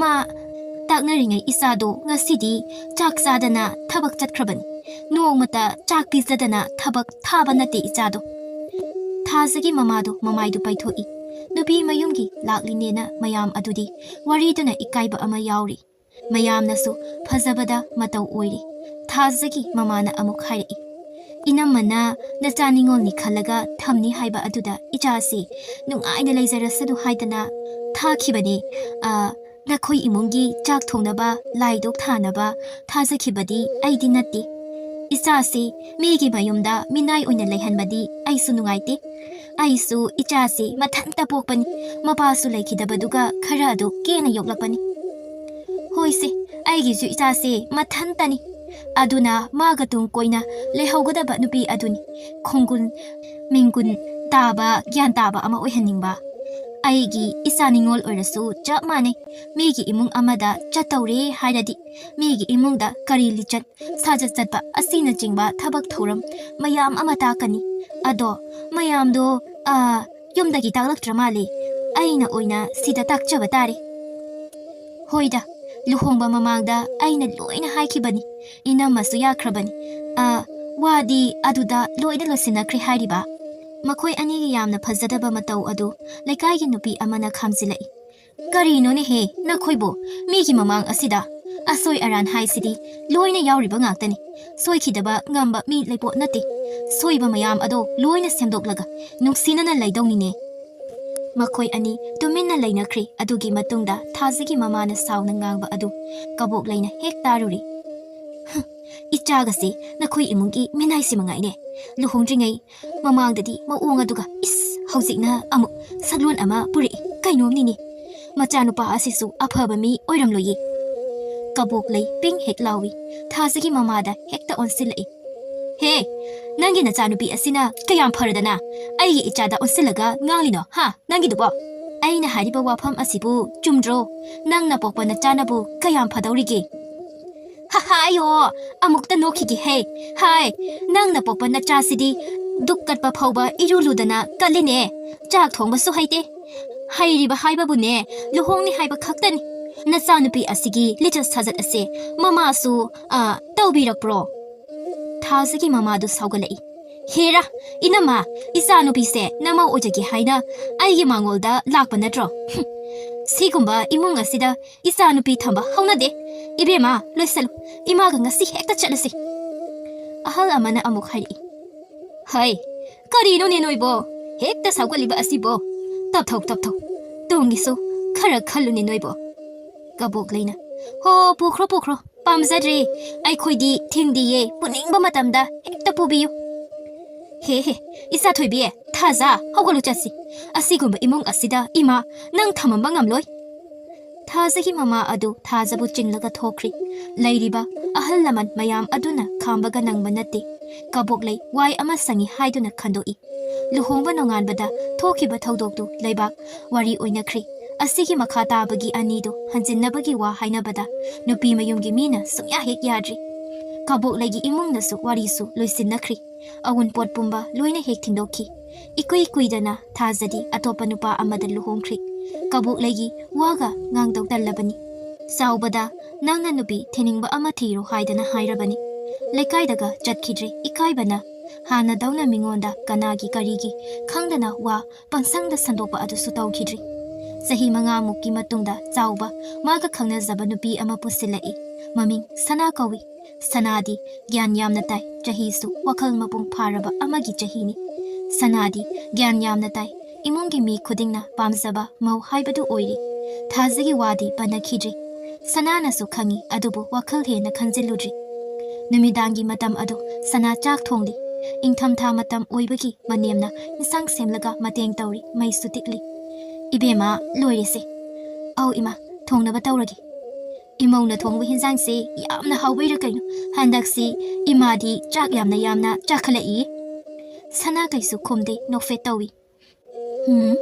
ꯃꯥ ꯇꯥꯛꯅꯔꯤꯉꯩ ꯏꯆꯥꯗꯣ ꯉꯁꯤꯗꯤ ꯆꯥꯛ ꯆꯥꯗꯅ ꯊꯕꯛ ꯆꯠꯈ꯭ꯔꯕꯅꯤ꯫ ꯅꯣꯡꯃꯇ ꯆꯥꯛ ꯄꯤꯖꯗꯅ ꯊꯕꯛ ꯊꯥꯕ ꯅꯠꯇꯦ ꯏꯆꯥꯗꯣ꯫" ꯊꯥꯖꯒꯤ ꯃꯃꯥꯗꯣ ꯃꯃꯥꯏꯗꯨ ꯄꯩꯊꯣꯛꯏ꯫ ꯅꯨꯄꯤ ꯃꯌꯨꯝꯒꯤ ꯂꯥꯛꯂꯤꯅꯦꯅ ꯃꯌꯥꯝ ꯑꯗꯨꯗꯤ ꯋꯥꯔꯤꯗꯨꯅ ꯏꯀꯥꯏꯕ ꯑꯃ ꯌꯥꯎꯔꯤ꯫ ꯃꯌꯥꯝꯅꯁꯨ ꯐꯖꯕꯗ ꯃꯇꯧ ꯑꯣꯏꯔꯤ꯫ ꯊꯥꯖꯒꯤ ꯃꯃꯥꯅ ꯑꯃꯨꯛ ꯍꯥꯏꯔꯛꯏ, "ꯏꯅꯝꯃꯅ ꯅꯆꯥ ꯅꯤꯉꯣꯜꯅꯤ ꯈꯜꯂꯒ ꯊꯝꯅꯤ ꯍꯥꯏꯕ ꯑꯗꯨꯗ ꯏꯆꯥꯁꯤ ꯅꯨꯡꯉꯥꯏꯅ ꯂꯩꯖꯔꯁꯅꯨ ꯍꯥꯏꯗꯅ ꯊꯥꯈꯤꯕꯅꯤ꯫ ꯑ, ꯅꯈꯣꯏ ꯏꯃꯨꯡꯒꯤ ꯆꯥꯛ ꯊꯣꯡꯅꯕ, ꯂꯥꯏꯗꯨꯛ ꯊꯥꯅꯕ ꯊꯥꯖꯈꯤꯕꯗꯤ ꯑꯩꯗꯤ ꯅꯠꯇꯦ꯫ ꯏꯆꯥꯁꯤ ꯃꯤꯒꯤ ꯃꯌꯨꯝꯗ ꯃꯤꯅꯥꯏ ꯑꯣꯏꯅ ꯂꯩꯍꯟꯕꯗꯤ ꯑꯩꯁꯨ ꯅꯨꯡꯉꯥꯏꯇꯦ꯫ ꯑꯩꯁꯨ ꯏꯆꯥꯁꯤ ꯃꯊꯟꯇ ꯄꯣꯛꯄꯅꯤ꯫ ꯃꯄꯥꯁꯨ ꯂꯩꯈꯤꯗꯕꯗꯨꯒ ꯈꯔ ꯑꯗꯨ ꯀꯦꯅ ꯌꯣꯛꯂꯛꯄꯅꯤ꯫ ꯍꯣꯏꯁꯦ, ꯑꯩꯒꯤꯁꯨ ꯏꯆꯥꯁꯦ ꯃꯊꯟꯇꯅꯤ꯫ ꯑꯗꯨꯅ ꯃꯥꯒ ꯇꯨꯡ ꯀꯣꯏꯅ ꯂꯩꯍꯧꯒꯗꯕ ꯅꯨꯄꯤ ꯑꯗꯨꯅꯤ꯫ ꯈꯣꯡꯒꯨꯟ, ꯃꯤꯡꯒꯨꯟ ꯇꯥꯕ, ꯒ꯭ꯌꯥꯟ ꯇꯥꯕ ꯑꯃ ꯑꯣꯏꯍꯟꯅꯤꯡꯕ꯫ ꯑꯩꯒꯤ ꯏꯆꯥ ꯅꯤꯉꯣꯜ ꯑꯣꯏꯔꯁꯨ ꯆꯞ ꯃꯥꯟꯅꯩ꯫ ꯃꯤꯒꯤ ꯏꯃꯨꯡ ꯑꯃꯗ ꯆꯠꯇꯧꯔꯦ ꯍꯥꯏꯔꯗꯤ ꯃꯤꯒꯤ ꯏꯃꯨꯡꯗ ꯀꯔꯤ ꯂꯤꯆꯠ ꯁꯥꯖꯠ ꯆꯠꯄ ꯑꯁꯤꯅꯆꯤꯡꯕ ꯊꯕꯛ ꯊꯧꯔꯝ ꯃꯌꯥꯝ ꯑꯃ ꯇꯥꯛꯀꯅꯤ꯫ ꯑꯗꯣ ꯃꯌꯥꯝꯗꯣ, ꯑ, ꯌꯨꯝꯗꯒꯤ ꯇꯥꯛꯂꯛꯇ꯭ꯔ ꯃꯥꯜꯂꯦ꯫ ꯑꯩꯅ ꯑꯣꯏꯅ ꯁꯤꯗ ꯇꯥꯛꯆꯕ ꯇꯥꯔꯦ꯫ ꯍꯣꯏꯗ, ꯂꯨꯍꯣꯡꯕ ꯃꯃꯥꯡꯗ ꯑꯩꯅ ꯂꯣꯏꯅ ꯍꯥꯏꯈꯤꯕꯅꯤ꯫ ꯏꯅꯝꯃꯁꯨ ꯌꯥꯈ꯭ꯔꯕꯅꯤ꯫ ꯑ, ꯋꯥꯗꯤ ꯑꯗꯨꯗ ꯂꯣꯏꯅ ꯂꯣꯏꯁꯤꯟꯅꯈ꯭ꯔꯦ ꯍꯥꯏꯔꯤꯕ꯫ ꯃꯈꯣꯏ ꯑꯅꯤꯒꯤ ꯌꯥꯝꯅ ꯐꯖꯗꯕ ꯃꯇꯧ ꯑꯗꯨ ꯂꯩꯀꯥꯏꯒꯤ ꯅꯨꯄꯤ ꯑꯃꯅ ꯈꯥꯝꯖꯤꯜꯂꯛꯏ꯫ ꯀꯔꯤꯅꯣꯅꯦꯍꯦ ꯅꯈꯣꯏꯕꯨ? ꯃꯤꯒꯤ ꯃꯃꯥꯡ ꯑꯁꯤꯗ ꯑꯁꯣꯏ ꯑꯔꯥꯟ ꯍꯥꯏꯁꯤꯗꯤ ꯂꯣꯏꯅ ꯌꯥꯎꯔꯤꯕ ꯉꯥꯛꯇꯅꯤ꯫ ꯁꯣꯏꯈꯤꯗꯕ ꯉꯝꯕ ꯃꯤ ꯂꯩꯄꯣꯠ ꯅꯠꯇꯦ꯫ ꯁꯣꯏꯕ ꯃꯌꯥꯝ ꯑꯗꯣ ꯂꯣꯏꯅ ꯁꯦꯝꯗꯣꯛꯂꯒ ꯅꯨꯡꯁꯤꯅꯅ ꯂꯩꯗꯧꯅꯤꯅꯦ꯫ ꯃꯈꯣꯏ ꯑꯅꯤ ꯇꯨꯃꯤꯟꯅ ꯂꯩꯅꯈ꯭ꯔꯦ꯫ ꯑꯗꯨꯒꯤ ꯃꯇꯨꯡꯗ ꯊꯥꯖꯒꯤ ꯃꯃꯥꯅ ꯁꯥꯎꯅ ꯉꯥꯡꯕ ꯑꯗꯨ ꯀꯕꯣꯛꯂꯩꯅ ꯍꯦꯛ ꯇꯥꯔꯨꯔꯦ꯫ "ꯍꯨꯝ, ꯏꯆꯥꯒꯁꯦ ꯅꯈꯣꯏ ꯏꯃꯨꯡꯒꯤ ꯃꯤꯅꯥꯏꯁꯤ ꯃꯉꯥꯏꯅꯦ꯫ ꯂꯨꯍꯣꯡꯗ꯭ꯔꯤꯉꯩ ꯃꯃꯥꯡꯗꯗꯤ ꯃꯑꯣꯡ ꯑꯗꯨꯒ, ꯏꯁ, ꯍꯧꯖꯤꯛꯅ ꯑꯃꯨꯛ ꯁꯛꯂꯣꯟ ꯑꯃ ꯄꯨꯔꯛꯏ꯫ ꯀꯩꯅꯣꯝꯅꯤꯅꯦ꯫ ꯃꯆꯥꯅꯨꯄꯥ ꯑꯁꯤꯁꯨ ꯑꯐꯕ ꯃꯤ ꯑꯣꯏꯔꯝꯂꯣꯏꯌꯦ"꯫ ꯀꯕꯣꯛꯂꯩ ꯄꯤꯡ ꯍꯦꯛ ꯂꯥꯎꯏ꯫ ꯊꯥꯖꯒꯤ ꯃꯃꯥꯗ ꯍꯦꯛꯇ ꯑꯣꯟꯁꯤꯜꯂꯛꯏ꯫ "ꯍꯦ, ꯅꯪꯒꯤ ꯅꯆꯥꯅꯨꯄꯤ ꯑꯁꯤꯅ ꯀꯌꯥꯝ ꯐꯔꯗꯅ ꯑꯩꯒꯤ ꯏꯆꯥꯗ ꯑꯣꯟꯁꯤꯜꯂꯒ ꯉꯥꯡꯂꯤꯅꯣ, ꯍꯥ? ꯅꯪꯒꯤꯗꯨꯕꯣ? ꯑꯩꯅ ꯍꯥꯏꯔꯤꯕ ꯋꯥꯐꯝ ꯑꯁꯤꯕꯨ ꯆꯨꯝꯗ꯭ꯔꯣ? ꯅꯪꯅ ꯄꯣꯛꯄ ꯅꯆꯥꯅꯕꯨ ꯀꯌꯥꯝ ꯐꯗꯧꯔꯤꯒꯦ?" "ꯍꯥ ꯍꯥ, ꯑꯌꯣ, ꯑꯃꯨꯛꯇ ꯅꯣꯛꯈꯤꯒꯦ ꯍꯦ꯫ ꯍꯥꯏ, ꯅꯪꯅ ꯄꯣꯛꯄ ꯅꯆꯥꯁꯤꯗꯤ ꯗꯨꯛ ꯀꯠꯄ ꯐꯥꯎꯕ ꯏꯔꯨ ꯂꯨꯗꯅ ꯀꯠꯂꯤꯅꯦ꯫ ꯆꯥꯛ ꯊꯣꯡꯕꯁꯨ ꯍꯩꯇꯦ꯫ ꯍꯩꯔꯤꯕ ꯍꯥꯏꯕꯕꯨꯅꯦ, ꯂꯨꯍꯣꯡꯅꯤ ꯍꯥꯏꯕ ꯈꯛꯇꯅꯤ꯫ ꯅꯆꯥꯅꯨꯄꯤ ꯑꯁꯤꯒꯤ ꯂꯤꯆꯠ ꯁꯥꯖꯠ ꯑꯁꯦ ꯃꯃꯥꯁꯨ, ꯑ, ꯇꯧꯕꯤꯔꯛꯄ꯭ꯔꯣ?" ꯊꯥꯖꯒꯤ ꯃꯃꯥꯗꯨ ꯁꯥꯎꯒꯠꯂꯛꯏ꯫ "ꯍꯦꯔꯥ, ꯏꯅꯝꯃ, ꯏꯆꯥꯅꯨꯄꯤꯁꯦ ꯅꯃꯧ ꯑꯣꯏꯖꯒꯦ ꯍꯥꯏꯅ ꯑꯩꯒꯤ ꯃꯥꯡꯒꯣꯜꯗ ꯂꯥꯛꯄ ꯅꯠꯇ꯭ꯔꯣ? ꯍꯨꯝ, ꯁꯤꯒꯨꯝꯕ ꯏꯃꯨꯡ ꯑꯁꯤꯗ ꯏꯆꯥꯅꯨꯄꯤ ꯊꯝꯕ ꯍꯧꯅꯗꯦ꯫ ꯏꯕꯦꯝꯃ, ꯂꯣꯏꯁꯜꯂꯨ꯫ ꯏꯃꯥꯒ ꯉꯁꯤ ꯍꯦꯛꯇ ꯆꯠꯂꯁꯤ"꯫ ꯑꯍꯜ ꯑꯃꯅ ꯑꯃꯨꯛ ꯍꯥꯏꯔꯛꯏ꯫ "ꯍꯩ, ꯀꯔꯤꯅꯣꯅꯦ ꯅꯣꯏꯕꯣ? ꯍꯦꯛꯇ ꯁꯥꯎꯒꯠꯂꯤꯕ ꯑꯁꯤꯕꯣ? ꯇꯞꯊꯧ, ꯇꯞꯊꯧ꯫ ꯇꯨꯡꯒꯤꯁꯨ ꯈꯔ ꯈꯜꯂꯨꯅꯦ ꯅꯣꯏꯕꯣ"꯫ ꯀꯕꯣꯛꯂꯩꯅ, "ꯍꯣ, ꯄꯨꯈ꯭ꯔꯣ, ꯄꯨꯈ꯭ꯔꯣ꯫ ꯄꯥꯝꯖꯗ꯭ꯔꯦ꯫ ꯑꯩꯈꯣꯏꯗꯤ ꯊꯤꯡꯗꯤꯌꯦ, ꯄꯨꯅꯤꯡꯕ ꯃꯇꯝꯗ ꯍꯦꯛꯇ ꯄꯨꯕꯤꯌꯨ꯫ ꯍꯦ ꯍꯦ, ꯏꯆꯥ ꯊꯣꯏꯕꯤ, ꯊꯥꯖ, ꯍꯧꯒꯠꯂꯨ ꯆꯠꯁꯤ꯫ ꯑꯁꯤꯒꯨꯝꯕ ꯏꯃꯨꯡ ꯑꯁꯤꯗ ꯏꯃꯥ ꯅꯪ ꯊꯝꯃꯝꯕ ꯉꯝꯂꯣꯏ꯫ ꯊꯥꯖꯒꯤ ꯃꯃꯥ ꯑꯗꯨ ꯊꯥꯖꯕꯨ ꯆꯤꯡꯂꯒ ꯊꯣꯛꯈ꯭ꯔꯤ꯫ ꯂꯩꯔꯤꯕ ꯑꯍꯜ ꯂꯃꯟ ꯃꯌꯥꯝ ꯑꯗꯨꯅ ꯈꯥꯝꯕꯒ ꯅꯪꯕ ꯅꯠꯇꯦ꯫ ꯀꯕꯣꯛꯂꯩ ꯋꯥꯏ ꯑꯃ ꯁꯪꯉꯤ ꯍꯥꯏꯗꯨꯅ ꯈꯟꯗꯣꯛꯏ꯫ ꯂꯨꯍꯣꯡꯕ ꯅꯣꯡꯉꯥꯟꯕꯗ ꯊꯣꯛꯈꯤꯕ ꯊꯧꯗꯣꯛꯇꯨ ꯂꯩꯕꯥꯛ ꯋꯥꯔꯤ ꯑꯣꯏꯅꯈ꯭ꯔꯦ꯫ ꯑꯁꯤꯒꯤ ꯃꯈꯥ ꯇꯥꯕꯒꯤ ꯑꯅꯤꯗꯨ ꯍꯟꯖꯤꯟꯅꯕꯒꯤ ꯋꯥ ꯍꯥꯏꯅꯕꯗ ꯅꯨꯄꯤ ꯃꯌꯨꯝꯒꯤ ꯃꯤꯅ ꯁꯨꯡꯌꯥ ꯍꯦꯛ ꯌꯥꯗ꯭ꯔꯤ꯫ ꯀꯕꯣꯛꯂꯩꯒꯤ ꯏꯃꯨꯡꯅꯁꯨ ꯋꯥꯔꯤꯁꯨ ꯂꯣꯏꯁꯤꯟꯅꯈ꯭ꯔꯤ꯫ ꯑꯑꯣꯟꯄꯣꯠ ꯄꯨꯝꯕ ꯂꯣꯏꯅ ꯍꯦꯛ ꯊꯤꯡꯗꯣꯛꯈꯤ꯫ ꯏꯀꯨꯏ ꯀꯨꯏꯗꯅ ꯊꯥꯖꯗꯤ ꯑꯇꯣꯞꯄ ꯅꯨꯄꯥ ꯑꯃꯗ ꯂꯨꯍꯣꯡꯈ꯭ꯔꯦ꯫ ꯀꯕꯣꯛꯂꯩꯒꯤ ꯋꯥꯒ ꯉꯥꯡꯗꯧ ꯇꯜꯂꯕꯅꯤ꯫ ꯆꯥꯎꯕꯗ ꯅꯪꯅ ꯅꯨꯄꯤ ꯊꯤꯅꯤꯡꯕ ꯑꯃ ꯊꯤꯔꯣ ꯍꯥꯏꯗꯅ ꯍꯥꯏꯔꯕꯅꯤ꯫ ꯂꯩꯀꯥꯏꯗꯒ ꯆꯠꯈꯤꯗ꯭ꯔꯦ ꯏꯀꯥꯏꯕꯅ꯫ ꯍꯥꯟꯅꯗꯧꯅ ꯃꯤꯉꯣꯟꯗ ꯀꯅꯥꯒꯤ ꯀꯔꯤꯒꯤ ꯈꯪꯗꯅ ꯋꯥ ꯄꯪꯁꯪꯗ ꯁꯟꯗꯣꯛꯄ ꯑꯗꯨꯁꯨ ꯇꯧꯈꯤꯗ꯭ꯔꯤ꯫ ꯆꯍꯤ ꯃꯉꯥꯃꯨꯛꯀꯤ ꯃꯇꯨꯡꯗ ꯆꯥꯎꯕ ꯃꯥꯒ ꯈꯪꯅꯖꯕ ꯅꯨꯄꯤ ꯑꯃ ꯄꯨꯁꯤꯜꯂꯛꯏ꯫ ꯃꯃꯤꯡ ꯁꯅꯥ ꯀꯧꯏ꯫ ꯁꯅꯥꯗꯤ ꯒ꯭ꯌꯥꯟ ꯌꯥꯝꯅ ꯇꯥꯏ, ꯆꯍꯤꯁꯨ ꯋꯥꯈꯜ ꯃꯄꯨꯡ ꯐꯥꯔꯕ ꯑꯃꯒꯤ ꯆꯍꯤꯅꯤ꯫ ꯁꯅꯥꯗꯤ ꯒ꯭ꯌꯥꯟ ꯌꯥꯝꯅ ꯇꯥꯏ, ꯏꯃꯨꯡꯒꯤ ꯃꯤ ꯈꯨꯗꯤꯡꯅ ꯄꯥꯝꯖꯕ ꯃꯧ ꯍꯥꯏꯕꯗꯨ ꯑꯣꯏꯔꯤ꯫ ꯊꯥꯖꯒꯤ ꯋꯥꯗꯤ ꯄꯟꯅꯈꯤꯗ꯭ꯔꯤ꯫ ꯁꯅꯥꯅꯁꯨ ꯈꯪꯏ, ꯑꯗꯨꯕꯨ ꯋꯥꯈꯜ ꯍꯦꯟꯅ ꯈꯟꯖꯤꯜꯂꯨꯗ꯭ꯔꯤ꯫ ꯅꯨꯃꯤꯗꯥꯡꯒꯤ ꯃꯇꯝ ꯑꯗꯨ ꯁꯅꯥ ꯆꯥꯛ ꯊꯣꯡꯂꯤ꯫ ꯏꯪꯊꯝꯊꯥ ꯃꯇꯝ ꯑꯣꯏꯕꯒꯤ ꯃꯅꯦꯝꯅ ꯏꯟꯁꯥꯡ ꯁꯦꯝꯂꯒ ꯃꯇꯦꯡ ꯇꯧꯔꯤ, ꯃꯩꯁꯨ ꯇꯤꯛꯂꯤ꯫ "ꯏꯕꯦꯝꯃ, ꯂꯣꯏꯔꯦꯁꯦ꯫" "ꯑꯧ ꯏꯃꯥ, ꯊꯣꯡꯅꯕ ꯇꯧꯔꯒꯦ꯫" "ꯏꯃꯧꯅ ꯊꯣꯡꯕ ꯍꯤꯟꯖꯥꯡꯁꯦ ꯌꯥꯝꯅ ꯍꯥꯎꯕꯩꯔꯥ ꯀꯩꯅꯣ, ꯍꯟꯗꯛꯁꯤ ꯏꯃꯥꯗꯤ ꯆꯥꯛ ꯌꯥꯝꯅ ꯌꯥꯝꯅ ꯆꯥꯈꯠꯂꯛꯏ꯫" ꯁꯅꯥ ꯀꯩꯁꯨ ꯈꯨꯝꯗꯦ, ꯅꯣꯛꯐꯦꯠ ꯇꯧꯏ꯫ "ꯎꯝ,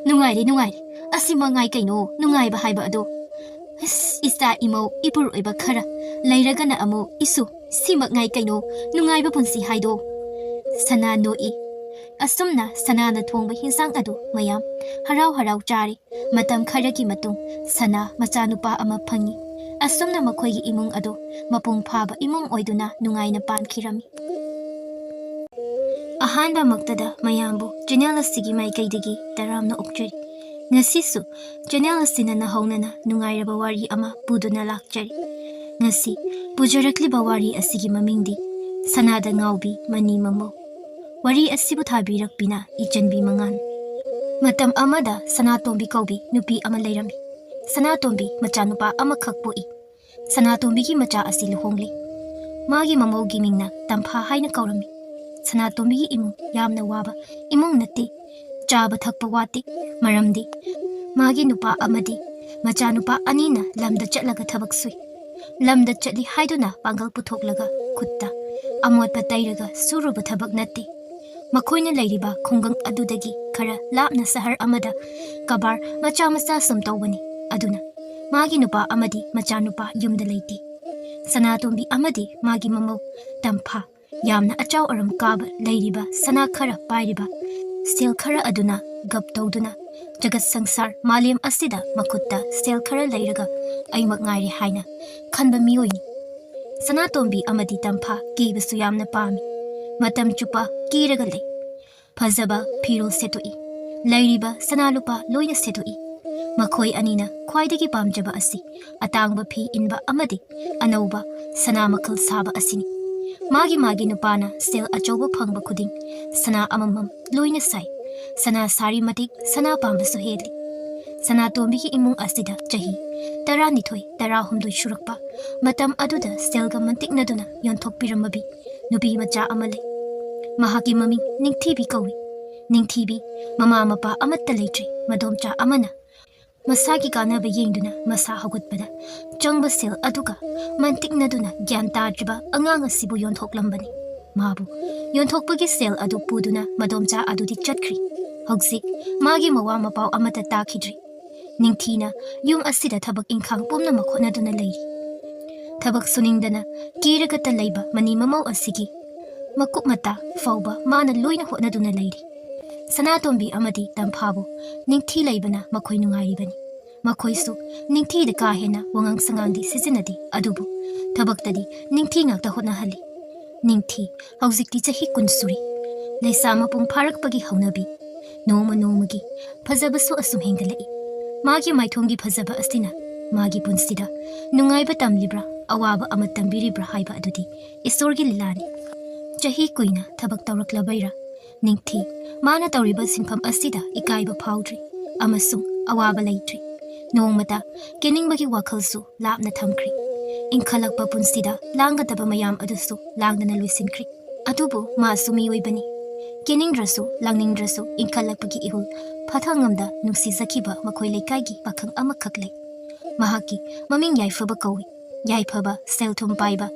ꯅꯨꯡꯉꯥꯏꯔꯦ, ꯅꯨꯡꯉꯥꯏꯔꯦ꯫ ꯑꯁꯤ ꯃꯉꯥꯏ ꯀꯩꯅꯣ ꯅꯨꯡꯉꯥꯏꯕ ꯍꯥꯏꯕ ꯑꯗꯣ꯫ ꯑꯁ, ꯏꯆꯥ ꯏꯃꯧ ꯏꯄꯨꯔꯣꯏꯕ ꯈꯔ, ꯂꯩꯔꯒꯅ ꯑꯃꯨꯛ ꯏꯁꯨ, ꯁꯤ ꯃꯉꯥꯏ ꯀꯩꯅꯣ ꯅꯨꯡꯉꯥꯏꯕ ꯄꯨꯟꯁꯤ ꯍꯥꯏꯗꯣ꯫" ꯁꯅꯥ ꯅꯣꯛꯏ꯫ ꯑꯁꯨꯝꯅ ꯁꯅꯥꯅ ꯊꯣꯡꯕ ꯍꯤꯟꯖꯥꯡ ꯑꯗꯨ ꯃꯌꯥꯝ ꯍꯔꯥꯎ ꯍꯔꯥꯎ ꯆꯥꯔꯦ꯫ ꯃꯇꯝ ꯈꯔꯒꯤ ꯃꯇꯨꯡ ꯁꯅꯥ ꯃꯆꯥꯅꯨꯄꯥ ꯑꯃ ꯐꯪꯉꯤ꯫ ꯑꯁꯨꯝꯅ ꯃꯈꯣꯏꯒꯤ ꯏꯃꯨꯡ ꯑꯗꯨ ꯃꯄꯨꯡ ꯐꯥꯕ ꯏꯃꯨꯡ ꯑꯣꯏꯗꯨꯅ ꯅꯨꯡꯉꯥꯏꯅ ꯄꯥꯟꯈꯤꯔꯝꯃꯤ꯫ ꯑꯍꯥꯟꯕꯃꯛꯇꯗ ꯃꯌꯥꯝꯕꯨ ꯆꯦꯅꯦꯜ ꯑꯁꯤꯒꯤ ꯃꯥꯏꯀꯩꯗꯒꯤ ꯇꯔꯥꯝꯅ ꯑꯣꯛꯆꯔꯤ꯫ ꯉꯁꯤꯁꯨ ꯆꯦꯅꯦꯜ ꯑꯁꯤꯅ ꯅꯍꯧꯅꯅ ꯅꯨꯡꯉꯥꯏꯔꯕ ꯋꯥꯔꯤ ꯑꯃ ꯄꯨꯗꯨꯅ ꯂꯥꯛꯆꯔꯤ꯫ ꯉꯁꯤ ꯄꯨꯖꯔꯛꯂꯤꯕ ꯋꯥꯔꯤ ꯑꯁꯤꯒꯤ ꯃꯃꯤꯡꯗꯤ ꯁꯅꯥꯗ ꯉꯥꯎꯕꯤ ꯃꯅꯤ ꯃꯃꯧ꯫ ꯋꯥꯔꯤ ꯑꯁꯤꯕꯨ ꯊꯥꯕꯤꯔꯛꯄꯤꯅ ꯏꯆꯟꯕꯤ ꯃꯉꯥꯟ꯫ ꯃꯇꯝ ꯑꯃꯗ ꯁꯅꯥꯇꯣꯝꯕꯤ ꯀꯧꯕꯤ ꯅꯨꯄꯤ ꯑꯃ ꯂꯩꯔꯝꯃꯤ꯫ ꯁꯅꯥꯇꯣꯝꯕꯤ ꯃꯆꯥꯅꯨꯄꯥ ꯑꯃꯈꯛ ꯄꯣꯛꯏ꯫ ꯁꯅꯥꯇꯣꯝꯕꯤꯒꯤ ꯃꯆꯥ ꯑꯁꯤ ꯂꯨꯍꯣꯡꯂꯦ꯫ ꯃꯥꯒꯤ ꯃꯃꯧꯒꯤ ꯃꯤꯡꯅ ꯇꯝꯐꯥ ꯍꯥꯏꯅ ꯀꯧꯔꯝꯃꯤ꯫ ꯁꯅꯥꯇꯣꯝꯕꯤꯒꯤ ꯏꯃꯨꯡ ꯌꯥꯝꯅ ꯋꯥꯕ ꯏꯃꯨꯡ ꯅꯠꯇꯦ꯫ ꯆꯥꯕ ꯊꯛꯄ ꯋꯥꯠꯇꯦ꯫ ꯃꯔꯝꯗꯤ ꯃꯥꯒꯤ ꯅꯨꯄꯥ ꯑꯃꯗꯤ ꯃꯆꯥꯅꯨꯄꯥ ꯑꯅꯤꯅ ꯂꯝꯗ ꯆꯠꯂꯒ ꯊꯕꯛ ꯁꯨꯏ꯫ ꯂꯝꯗ ꯆꯠꯂꯤ ꯍꯥꯏꯗꯨꯅ ꯄꯥꯡꯒꯜ ꯄꯨꯊꯣꯛꯂꯒ ꯈꯨꯠꯇ ꯑꯃꯣꯠꯄ ꯇꯩꯔꯒ ꯁꯨꯔꯨꯕ ꯊꯕꯛ ꯅꯠꯇꯦ꯫ ꯃꯈꯣꯏꯅ ꯂꯩꯔꯤꯕ ꯈꯨꯡꯒꯪ ꯑꯗꯨꯗꯒꯤ ꯈꯔ ꯂꯥꯞꯅ ꯁꯍꯔ ꯑꯃꯗ ꯀꯕꯥꯔ ꯃꯆꯥ ꯃꯆꯥ ꯁꯨꯝ ꯇꯧꯕꯅꯤ꯫ ꯑꯗꯨꯅ ꯃꯥꯒꯤ ꯅꯨꯄꯥ ꯑꯃꯗꯤ ꯃꯆꯥꯅꯨꯄꯥ ꯌꯨꯝꯗ ꯂꯩꯇꯦ꯫ ꯁꯅꯥꯇꯣꯝꯕꯤ ꯑꯃꯗꯤ ꯃꯥꯒꯤ ꯃꯃꯧ ꯇꯝꯐꯥ ꯌꯥꯝꯅ ꯑꯆꯥꯎ ꯑꯔꯝ ꯀꯥꯕ ꯂꯩꯔꯤꯕ ꯁꯅꯥ ꯈꯔ ꯄꯥꯏꯔꯤꯕ ꯁꯦꯜ ꯈꯔ ꯑꯗꯨꯅ ꯒꯞ ꯇꯧꯗꯨꯅ ꯖꯒꯠ ꯁꯪꯁꯥꯔ ꯃꯥꯂꯦꯝ ꯑꯁꯤꯗ ꯃꯈꯨꯠꯇ ꯁꯦꯜ ꯈꯔ ꯂꯩꯔꯒ ꯑꯩꯃꯛ ꯉꯥꯏꯔꯦ ꯍꯥꯏꯅ ꯈꯟꯕ ꯃꯤꯑꯣꯏꯅꯤ꯫ ꯁꯅꯥꯇꯣꯝꯕꯤ ꯑꯃꯗꯤ ꯇꯝꯐꯥ ꯀꯦꯕꯁꯨ ꯌꯥꯝꯅ ꯄꯥꯝꯃꯤ꯫ ꯃꯇꯝ ꯆꯨꯞꯄ ꯀꯦꯔꯒ ꯂꯩ꯫ ꯐꯖꯕ ꯐꯤꯔꯣꯜ ꯁꯦꯠꯇꯣꯛꯏ꯫ ꯂꯩꯔꯤꯕ ꯁꯅꯥ ꯂꯨꯄꯥ ꯂꯣꯏꯅ ꯁꯦꯠꯇꯣꯛꯏ꯫ ꯃꯈꯣꯏ ꯑꯅꯤꯅ ꯈ꯭ꯋꯥꯏꯗꯒꯤ ꯄꯥꯝꯖꯕ ꯑꯁꯤ ꯑꯇꯥꯡꯕ ꯐꯤ ꯏꯟꯕ ꯑꯃꯗꯤ ꯑꯅꯧꯕ ꯁꯅꯥ ꯃꯈꯜ ꯁꯥꯕ ꯑꯁꯤꯅꯤ꯫ ꯃꯥꯒꯤ ꯃꯥꯒꯤ ꯅꯨꯄꯥꯅ ꯁꯦꯜ ꯑꯆꯧꯕ ꯐꯪꯕ ꯈꯨꯗꯤꯡ ꯁꯅꯥ ꯑꯃꯃꯝ ꯂꯣꯏꯅ ꯁꯥꯏ꯫ ꯁꯅꯥ ꯁꯥꯔꯤ ꯃꯇꯤꯛ ꯁꯅꯥ ꯄꯥꯝꯕꯁꯨ ꯍꯦꯜꯂꯤ꯫ ꯁꯅꯥꯇꯣꯝꯕꯤꯒꯤ ꯏꯃꯨꯡ ꯑꯁꯤꯗ ꯆꯍꯤ ꯇꯔꯥꯅꯤꯊꯣꯏ, ꯇꯔꯥꯍꯨꯝꯗꯣꯏ ꯁꯨꯔꯛꯄ ꯃꯇꯝ ꯑꯗꯨꯗ ꯁꯦꯜꯒ ꯃꯟꯇꯤꯛꯅꯗꯨꯅ ꯌꯣꯟꯊꯣꯛꯄꯤꯔꯝꯃꯕꯤ ꯅꯨꯄꯤ ꯃꯆꯥ ꯑꯃ ꯂꯩ꯫ ꯃꯍꯥꯛꯀꯤ ꯃꯃꯤꯡ ꯅꯤꯡꯊꯤꯕꯤ ꯀꯧꯏ꯫ ꯅꯤꯡꯊꯤꯕꯤ ꯃꯃꯥ ꯃꯄꯥ ꯑꯃꯠꯇ ꯂꯩꯇ꯭ꯔꯤ꯫ ꯃꯗꯣꯝꯆꯥ ꯑꯃꯅ ꯃꯁꯥꯒꯤ ꯀꯥꯟꯅꯕ ꯌꯦꯡꯗꯨꯅ ꯃꯁꯥ ꯍꯧꯒꯠꯄꯗ ꯆꯪꯕ ꯁꯦꯜ ꯑꯗꯨꯒ ꯃꯟꯇꯤꯛꯅꯗꯨꯅ ꯒ꯭ꯌꯥꯟ ꯇꯥꯗ꯭ꯔꯤꯕ ꯑꯉꯥꯡ ꯑꯁꯤꯕꯨ ꯌꯣꯟꯊꯣꯛꯂꯝꯕꯅꯤ꯫ ꯃꯥꯕꯨ ꯌꯣꯟꯊꯣꯛꯄꯒꯤ ꯁꯦꯜ ꯑꯗꯨ ꯄꯨꯗꯨꯅ ꯃꯗꯣꯝꯆꯥ ꯑꯗꯨꯗꯤ ꯆꯠꯈ꯭ꯔꯤ꯫ ꯍꯧꯖꯤꯛ ꯃꯥꯒꯤ ꯃꯋꯥ ꯃꯄꯥꯎ ꯑꯃꯠꯇ ꯇꯥꯈꯤꯗ꯭ꯔꯤ꯫ ꯅꯤꯡꯊꯤꯅ ꯌꯨꯝ ꯑꯁꯤꯗ ꯊꯕꯛ ꯏꯪꯈꯥꯡ ꯄꯨꯝꯅꯃꯛ ꯍꯣꯠꯅꯗꯨꯅ ꯂꯩꯔꯤ꯫ ꯊꯕꯛ ꯁꯨꯅꯤꯡꯗꯅ ꯀꯦꯔꯒꯇ ꯂꯩꯕ ꯃꯅꯤ ꯃꯃꯧ ꯑꯁꯤꯒꯤ ꯃꯀꯨꯞ ꯃꯇꯥ ꯐꯥꯎꯕ ꯃꯥꯅ ꯂꯣꯏꯅ ꯍꯣꯠꯅꯗꯨꯅ ꯂꯩꯔꯤ꯫ ꯁꯅꯥꯇꯣꯝꯕꯤ ꯑꯃꯗꯤ ꯇꯝꯐꯥꯕꯨ ꯅꯤꯡꯊꯤ ꯂꯩꯕꯅ ꯃꯈꯣꯏ ꯅꯨꯡꯉꯥꯏꯔꯤꯕꯅꯤ꯫ ꯃꯈꯣꯏꯁꯨ ꯅꯤꯡꯊꯤꯗ ꯀꯥ ꯍꯦꯟꯅ ꯋꯥꯉꯥꯡ ꯁꯉꯥꯡꯗꯤ ꯁꯤꯖꯤꯟꯅꯗꯦ, ꯑꯗꯨꯕꯨ ꯊꯕꯛꯇꯗꯤ ꯅꯤꯡꯊꯤ ꯉꯥꯛꯇ ꯍꯣꯠꯅꯍꯜꯂꯤ꯫ ꯅꯤꯡꯊꯤ ꯍꯧꯖꯤꯛꯇꯤ ꯆꯍꯤ ꯀꯨꯟ ꯁꯨꯔꯦ꯫ ꯂꯩꯁꯥ ꯃꯄꯨꯡ ꯐꯥꯔꯛꯄꯒꯤ ꯍꯧꯅꯕꯤ ꯅꯣꯡꯃ ꯅꯣꯡꯃꯒꯤ ꯐꯖꯕꯁꯨ ꯑꯁꯨꯝ ꯍꯦꯟꯒꯠꯂꯛꯏ꯫ ꯃꯥꯒꯤ ꯃꯥꯏꯊꯣꯡꯒꯤ ꯐꯖꯕ ꯑꯁꯤꯅ ꯃꯥꯒꯤ ꯄꯨꯟꯁꯤꯗ ꯅꯨꯡꯉꯥꯏꯕ ꯇꯝꯂꯤꯕ꯭ꯔꯥ, ꯑꯋꯥꯕ ꯑꯃ ꯇꯝꯕꯤꯔꯤꯕ꯭ꯔꯥ ꯍꯥꯏꯕ ꯑꯗꯨꯗꯤ ꯏꯁꯣꯔꯒꯤ ꯂꯤꯂꯥꯅꯤ꯫ ꯆꯍꯤ ꯀꯨꯏꯅ ꯊꯕꯛ ꯇꯧꯔꯛꯂꯕꯩꯔꯥ, ꯅꯤꯡꯊꯤ ꯃꯥꯅ ꯇꯧꯔꯤꯕ ꯁꯤꯟꯐꯝ ꯑꯁꯤꯗ ꯏꯀꯥꯏꯕ ꯐꯥꯎꯗ꯭ꯔꯤ ꯑꯃꯁꯨꯡ ꯑꯋꯥꯕ ꯂꯩꯇ꯭ꯔꯤ꯫ ꯅꯣꯡꯃꯇ ꯀꯦꯅꯤꯡꯕꯒꯤ ꯋꯥꯈꯜꯁꯨ ꯂꯥꯞꯅ ꯊꯝꯈ꯭ꯔꯦ꯫ ꯏꯟꯈꯠꯂꯛꯄ ꯄꯨꯟꯁꯤꯗ ꯂꯥꯡꯒꯗꯕ ꯃꯌꯥꯝ ꯑꯗꯨꯁꯨ ꯂꯥꯡꯗꯅ ꯂꯣꯏꯁꯤꯟꯈ꯭ꯔꯦ꯫ ꯑꯗꯨꯕꯨ ꯃꯥꯁꯨ ꯃꯤꯑꯣꯏꯕꯅꯤ꯫ ꯀꯦꯅꯤꯡꯗ꯭ꯔꯁꯨ ꯂꯥꯡꯅꯤꯡꯗ꯭ꯔꯁꯨ ꯏꯟꯈꯠꯂꯛꯄꯒꯤ ꯏꯍꯨꯜ ꯐꯊ ꯉꯝꯗ ꯅꯨꯡꯁꯤꯖꯈꯤꯕ ꯃꯈꯣꯏ ꯂꯩꯀꯥꯏꯒꯤ ꯄꯥꯈꯪ ꯑꯃꯈꯛ ꯂꯩ꯫ ꯃꯍꯥꯛꯀꯤ ꯃꯃꯤꯡ ꯌꯥꯏꯐꯕ ꯀꯧꯏ꯫ ꯌꯥꯏꯐꯕ ꯁꯦꯜ ꯊꯨꯝ ꯄꯥꯏꯕ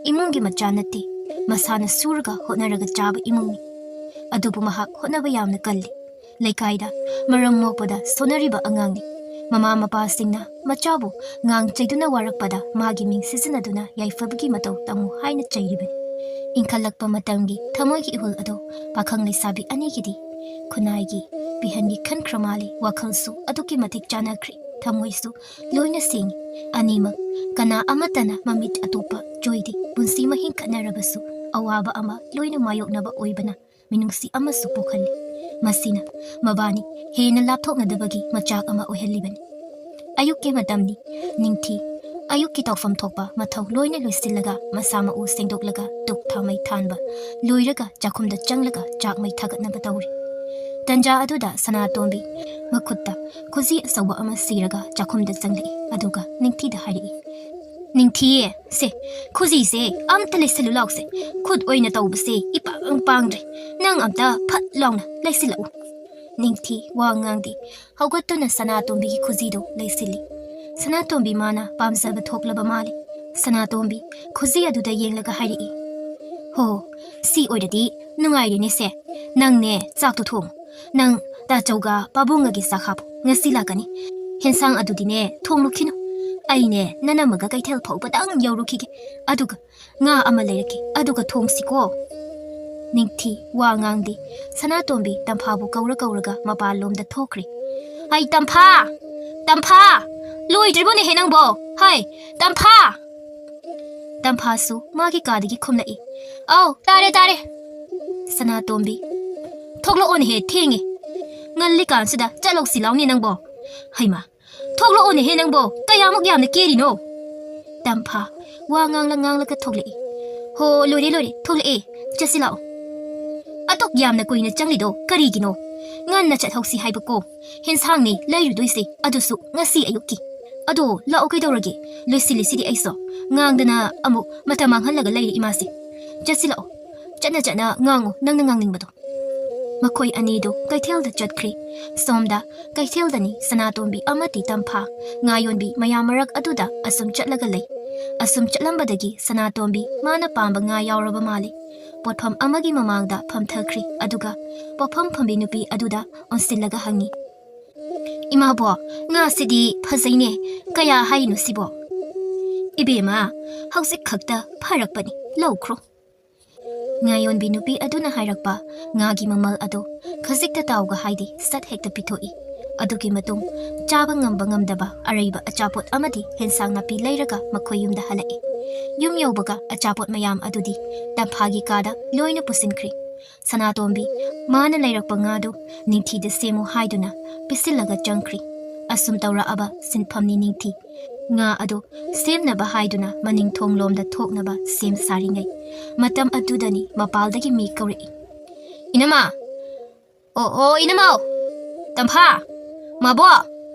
ꯏꯃꯨꯡꯒꯤ ꯃꯆꯥ ꯅꯠꯇꯦ꯫ ꯃꯁꯥꯅ ꯁꯨꯔꯒ ꯍꯣꯠꯅꯔꯒ ꯆꯥꯕ ꯏꯃꯨꯡꯅꯤ꯫ ꯑꯗꯨꯕꯨ ꯃꯍꯥꯛ ꯍꯣꯠꯅꯕ ꯌꯥꯝꯅ ꯀꯜꯂꯤ꯫ ꯂꯩꯀꯥꯏꯗ ꯃꯔꯝ ꯃꯣꯛꯄꯗ ꯁꯣꯟꯅꯔꯤꯕ ꯑꯉꯥꯡꯅꯤ꯫ ꯃꯃꯥ ꯃꯄꯥꯁꯤꯡꯅ ꯃꯆꯥꯕꯨ ꯉꯥꯡ ꯆꯩꯗꯨꯅ ꯋꯥꯔꯛꯄꯗ ꯃꯥꯒꯤ ꯃꯤꯡ ꯁꯤꯖꯤꯟꯅꯗꯨꯅ ꯌꯥꯏꯐꯕꯒꯤ ꯃꯇꯧ ꯇꯝꯃꯨ ꯍꯥꯏꯅ ꯆꯩꯔꯤꯕꯅꯤ꯫ ꯏꯟꯈꯠꯂꯛꯄ ꯃꯇꯝꯒꯤ ꯊꯃꯣꯏꯒꯤ ꯏꯍꯨꯜ ꯑꯗꯣ ꯄꯥꯈꯪ ꯂꯩꯁꯥꯕꯤ ꯑꯅꯤꯒꯤꯗꯤ ꯈꯨꯟꯅꯥꯏꯒꯤ ꯄꯤꯍꯟꯒꯤ ꯈꯟꯈ꯭ꯔ ꯃꯥꯜꯂꯤ꯫ ꯋꯥꯈꯜꯁꯨ ꯑꯗꯨꯛꯀꯤ ꯃꯇꯤꯛ ꯆꯥꯟꯅꯈ꯭ꯔꯦ꯫ ꯊꯃꯣꯏꯁꯨ ꯂꯣꯏꯅ ꯁꯦꯡꯉꯤ꯫ ꯑꯅꯤꯃꯛ ꯀꯅꯥ ꯑꯃꯠꯇꯅ ꯃꯃꯤꯠ ꯑꯇꯣꯞꯄ ꯆꯣꯏꯗꯦ꯫ ꯄꯨꯟꯁꯤ ꯃꯍꯤꯡ ꯈꯠꯅꯔꯕꯁꯨ ꯑꯋꯥꯕ ꯑꯃ ꯂꯣꯏꯅ ꯃꯥꯌꯣꯛꯅꯕ ꯑꯣꯏꯕꯅ ꯃꯤꯅꯨꯡꯁꯤ ꯑꯃꯁꯨ ꯄꯣꯛꯍꯜꯂꯤ꯫ ꯃꯁꯤꯅ ꯃꯕꯥꯅꯤ ꯍꯦꯟꯅ ꯂꯥꯞꯊꯣꯛꯅꯗꯕꯒꯤ ꯃꯆꯥꯛ ꯑꯃ ꯑꯣꯏꯍꯜꯂꯤꯕꯅꯤ꯫ ꯑꯌꯨꯛꯀꯤ ꯃꯇꯝꯅꯤ꯫ ꯅꯤꯡꯊꯤ ꯑꯌꯨꯛꯀꯤ ꯇꯧꯐꯝ ꯊꯣꯛꯄ ꯃꯊꯧ ꯂꯣꯏꯅ ꯂꯣꯏꯁꯤꯜꯂꯒ ꯃꯁꯥ ꯃꯎ ꯁꯦꯡꯗꯣꯛꯂꯒ ꯙꯨꯞ ꯊꯥꯎꯃꯩ ꯊꯥꯟꯕ ꯂꯣꯏꯔꯒ ꯆꯥꯛꯈꯨꯝꯗ ꯆꯪꯂꯒ ꯆꯥꯛ ꯃꯩ ꯊꯥꯒꯠꯅꯕ ꯇꯧꯔꯤ꯫ ꯇꯟꯖꯥ ꯑꯗꯨꯗ ꯁꯅꯥꯇꯣꯝꯕꯤ ꯃꯈꯨꯠꯇ ꯈꯨꯖꯤ ꯑꯆꯧꯕ ꯑꯃ ꯁꯤꯔꯒ ꯆꯥꯛꯈꯨꯝꯗ ꯆꯪꯂꯛꯏ꯫ ꯑꯗꯨꯒ ꯅꯤꯡꯊꯤꯗ ꯍꯥꯏꯔꯛꯏ, "ꯅꯤꯡꯊꯤꯌꯦ, ꯁꯦ, ꯈꯨꯖꯤꯁꯦ ꯑꯝꯇ ꯂꯩꯁꯜꯂꯨ ꯂꯥꯎꯁꯦ꯫ ꯈꯨꯠ ꯑꯣꯏꯅ ꯇꯧꯕꯁꯦ ꯏꯄꯥꯡ ꯄꯥꯡꯗ꯭ꯔꯦ꯫ ꯅꯪ ꯑꯝꯇ ꯐꯠ ꯂꯥꯎꯅ ꯂꯩꯁꯤꯜꯂꯛꯎ꯫" ꯅꯤꯡꯊꯤ ꯋꯥ ꯉꯥꯡꯗꯦ꯫ ꯍꯧꯒꯠꯇꯨꯅ ꯁꯅꯥꯇꯣꯝꯕꯤꯒꯤ ꯈꯨꯖꯤꯗꯨ ꯂꯩꯁꯤꯜꯂꯤ꯫ ꯁꯅꯥꯇꯣꯝꯕꯤ ꯃꯥꯅ ꯄꯥꯝꯖꯕ ꯊꯣꯛꯂꯕ ꯃꯥꯜꯂꯤ꯫ ꯁꯅꯥꯇꯣꯝꯕꯤ ꯈꯨꯖꯤ ꯑꯗꯨꯗ ꯌꯦꯡꯂꯒ ꯍꯥꯏꯔꯛꯏ, "ꯍꯣ, ꯁꯤ ꯑꯣꯏꯔꯗꯤ ꯅꯨꯡꯉꯥꯏꯔꯦꯅꯦ ꯁꯦ꯫ ꯅꯪꯅꯦ ꯆꯥꯛꯇꯣ ꯊꯣꯡꯉꯨ꯫ ꯅꯪ ꯇꯥꯆꯧꯒ ꯄꯥꯕꯨꯡꯒꯒꯤ ꯆꯥꯛ ꯍꯥꯞꯄꯨ꯫ ꯉꯁꯤ ꯂꯥꯛꯀꯅꯤ꯫ ꯍꯦꯟꯁꯥꯡ ꯑꯗꯨꯗꯤꯅꯦ ꯊꯣꯡꯂꯨꯈꯤꯅꯨ꯫ ꯑꯩꯅꯦ ꯅꯅꯝꯃꯒ ꯀꯩꯊꯦꯜ ꯐꯥꯎꯕꯗꯪ ꯌꯧꯔꯨꯈꯤꯒꯦ꯫ ꯑꯗꯨꯒ ꯉꯥ ꯑꯃ ꯂꯩꯔꯛꯀꯦ꯫ ꯑꯗꯨꯒ ꯊꯣꯡꯁꯤꯀꯣ꯫" ꯅꯤꯡꯊꯤ ꯋꯥ ꯉꯥꯡꯗꯦ꯫ ꯁꯅꯥꯇꯣꯝꯕꯤ ꯇꯝꯐꯥꯕꯨ ꯀꯧꯔ ꯀꯧꯔꯒ ꯃꯄꯥꯟꯂꯣꯝꯗ ꯊꯣꯛꯈ꯭ꯔꯦ꯫ "ꯍꯩ, ꯇꯝꯐꯥ! ꯇꯝꯐꯥ! ꯂꯣꯏꯗ꯭ꯔꯤꯕꯣꯅꯦꯍꯦ ꯅꯪꯕꯣ? ꯍꯩ, ꯇꯝꯐꯥ!" ꯇꯝꯐꯥꯁꯨ ꯃꯥꯒꯤ ꯀꯥꯗꯒꯤ ꯈꯨꯝꯂꯛꯏ꯫ "ꯑꯧ, ꯇꯥꯔꯦ, ꯇꯥꯔꯦ꯫" ꯁꯅꯥꯇꯣꯝꯕꯤ, "ꯊꯣꯛꯂꯛꯑꯣꯅꯦꯍꯦ, ꯊꯦꯡꯉꯦ꯫ ꯉꯜꯂꯤꯀꯥꯟꯁꯤꯗ ꯆꯠꯂꯧꯁꯤ ꯂꯥꯎꯅꯦ ꯅꯪꯕꯣ꯫ ꯍꯩꯃꯥ, ꯊꯣꯛꯂꯛꯑꯣꯅꯦꯍꯦ ꯅꯪꯕꯣ, ꯀꯌꯥꯃꯨꯛ ꯌꯥꯝꯅ ꯀꯦꯔꯤꯅꯣ?" ꯇꯝꯐꯥ ꯋꯥ ꯉꯥꯡꯂ ꯉꯥꯡꯂꯒ ꯊꯣꯛꯂꯛꯏ꯫ "ꯍꯣ, ꯂꯣꯏꯔꯦ, ꯂꯣꯏꯔꯦ, ꯊꯣꯛꯂꯛꯑꯦ, ꯆꯠꯁꯤ ꯂꯥꯛꯑꯣ꯫" "ꯑꯗꯨꯛ ꯌꯥꯝꯅ ꯀꯨꯏꯅ ꯆꯪꯂꯤꯗꯣ ꯀꯔꯤꯒꯤꯅꯣ? ꯉꯟꯅ ꯆꯠꯍꯧꯁꯤ ꯍꯥꯏꯕꯀꯣ꯫ ꯍꯦꯟꯁꯥꯡꯅꯦ ꯂꯩꯔꯨꯗꯣꯏꯁꯦ, ꯑꯗꯨꯁꯨ ꯉꯁꯤ ꯑꯌꯨꯛꯀꯤ꯫ "ꯑꯗꯣ ꯂꯥꯛꯑꯣ, ꯀꯩꯗꯧꯔꯒꯦ? ꯂꯣꯏꯁꯤꯜꯂꯤꯁꯤꯗꯤ ꯑꯩꯁꯨ꯫ ꯉꯥꯡꯗꯅ ꯑꯃꯨꯛ ꯃꯇꯝ ꯃꯥꯡꯍꯜꯂꯒ ꯂꯩꯔꯦ ꯏꯃꯥꯁꯦ꯫ ꯆꯠꯁꯤꯜꯂꯛꯑꯣ, ꯆꯠꯅ ꯆꯠꯅ ꯉꯥꯡꯉꯨ ꯅꯪꯅ ꯉꯥꯡꯅꯤꯡꯕꯗꯣ"꯫ ꯃꯈꯣꯏ ꯑꯅꯤꯗꯨ ꯀꯩꯊꯦꯜꯗ ꯆꯠꯈ꯭ꯔꯤ꯫ ꯁꯣꯝꯗ ꯀꯩꯊꯦꯜꯗꯅꯤ ꯁꯅꯥꯇꯣꯝꯕꯤ ꯑꯃꯗꯤ ꯇꯝꯐꯥ, ꯉꯥ ꯌꯣꯟꯕꯤ ꯃꯌꯥꯝ ꯃꯔꯛ ꯑꯗꯨꯗ ꯑꯁꯨꯝ ꯆꯠꯂꯒ ꯂꯩ꯫ ꯑꯁꯨꯝ ꯆꯠꯂꯝꯕꯗꯒꯤ ꯁꯅꯥꯇꯣꯝꯕꯤ ꯃꯥꯅ ꯄꯥꯝꯕ ꯉꯥ ꯌꯥꯎꯔꯕ ꯃꯥꯜꯂꯤ꯫ ꯄꯣꯠꯐꯝ ꯑꯃꯒꯤ ꯃꯃꯥꯡꯗ ꯐꯝꯊꯈ꯭ꯔꯤ꯫ ꯑꯗꯨꯒ ꯄꯣꯠꯐꯝ ꯐꯝꯕꯤ ꯅꯨꯄꯤ ꯑꯗꯨꯗ ꯑꯣꯟꯁꯤꯜꯂꯒ ꯍꯪꯉꯤ, "ꯏꯃꯥꯕꯣ, ꯉꯥꯁꯤꯗꯤ ꯐꯖꯩꯅꯦ, ꯀꯌꯥ ꯍꯥꯏꯅꯣ ꯁꯤꯕꯣ?" "ꯏꯕꯦꯝꯃ, ꯍꯧꯖꯤꯛ ꯈꯛꯇ ꯐꯔꯛꯄꯅꯤ, ꯂꯧꯈ꯭ꯔꯣ"꯫ ꯉꯥ ꯌꯣꯟꯕꯤ ꯅꯨꯄꯤ ꯑꯗꯨꯅ ꯍꯥꯏꯔꯛꯄ ꯉꯥꯒꯤ ꯃꯃꯜ ꯑꯗꯨ ꯈꯖꯤꯛꯇ ꯇꯥꯎꯒ ꯍꯥꯏꯗꯦ, ꯁꯠ ꯍꯦꯛꯇ ꯄꯤꯊꯣꯛꯏ꯫ ꯑꯗꯨꯒꯤ ꯃꯇꯨꯡ ꯆꯥꯕ ꯉꯝꯕ ꯉꯝꯗꯕ ꯑꯔꯩꯕ ꯑꯆꯥꯄꯣꯠ ꯑꯃꯗꯤ ꯍꯦꯟꯁꯥꯡ ꯅꯥꯄꯤ ꯂꯩꯔꯒ ꯃꯈꯣꯏ ꯌꯨꯝꯗ ꯍꯜꯂꯛꯏ꯫ ꯌꯨꯝ ꯌꯧꯕꯒ ꯑꯆꯥꯄꯣꯠ ꯃꯌꯥꯝ ꯑꯗꯨꯗꯤ ꯇꯝꯐꯥꯒꯤ ꯀꯥꯗ ꯂꯣꯏꯅ ꯄꯨꯁꯤꯟꯈ꯭ꯔꯤ꯫ ꯁꯅꯥꯇꯣꯝꯕꯤ ꯃꯥꯅ ꯂꯩꯔꯛꯄ ꯉꯥꯗꯨ ꯅꯤꯡꯊꯤꯗ ꯁꯦꯝꯃꯨ ꯍꯥꯏꯗꯨꯅ ꯄꯤꯁꯤꯜꯂꯒ ꯆꯪꯈ꯭ꯔꯤ꯫ ꯑꯁꯨꯝ ꯇꯧꯔꯛꯑꯕ ꯁꯤꯟꯐꯝꯅꯤ ꯅꯤꯡꯊꯤ꯫ ꯉꯥ ꯑꯗꯨ ꯁꯦꯝꯅꯕ ꯍꯥꯏꯗꯨꯅ ꯃꯅꯤꯡ ꯊꯣꯡꯂꯣꯝꯗ ꯊꯣꯛꯅꯕ ꯁꯦꯝ ꯁꯥꯔꯤꯉꯩ ꯃꯇꯝ ꯑꯗꯨꯗꯅꯤ ꯃꯄꯥꯜꯗꯒꯤ ꯃꯤ ꯀꯧꯔꯛꯏ, "ꯏꯅꯝꯃ!" "ꯑꯣ, ꯑꯣ, ꯏꯅꯝꯃꯧ! ꯇꯝꯐꯥ! ꯃꯥꯕꯣꯛ!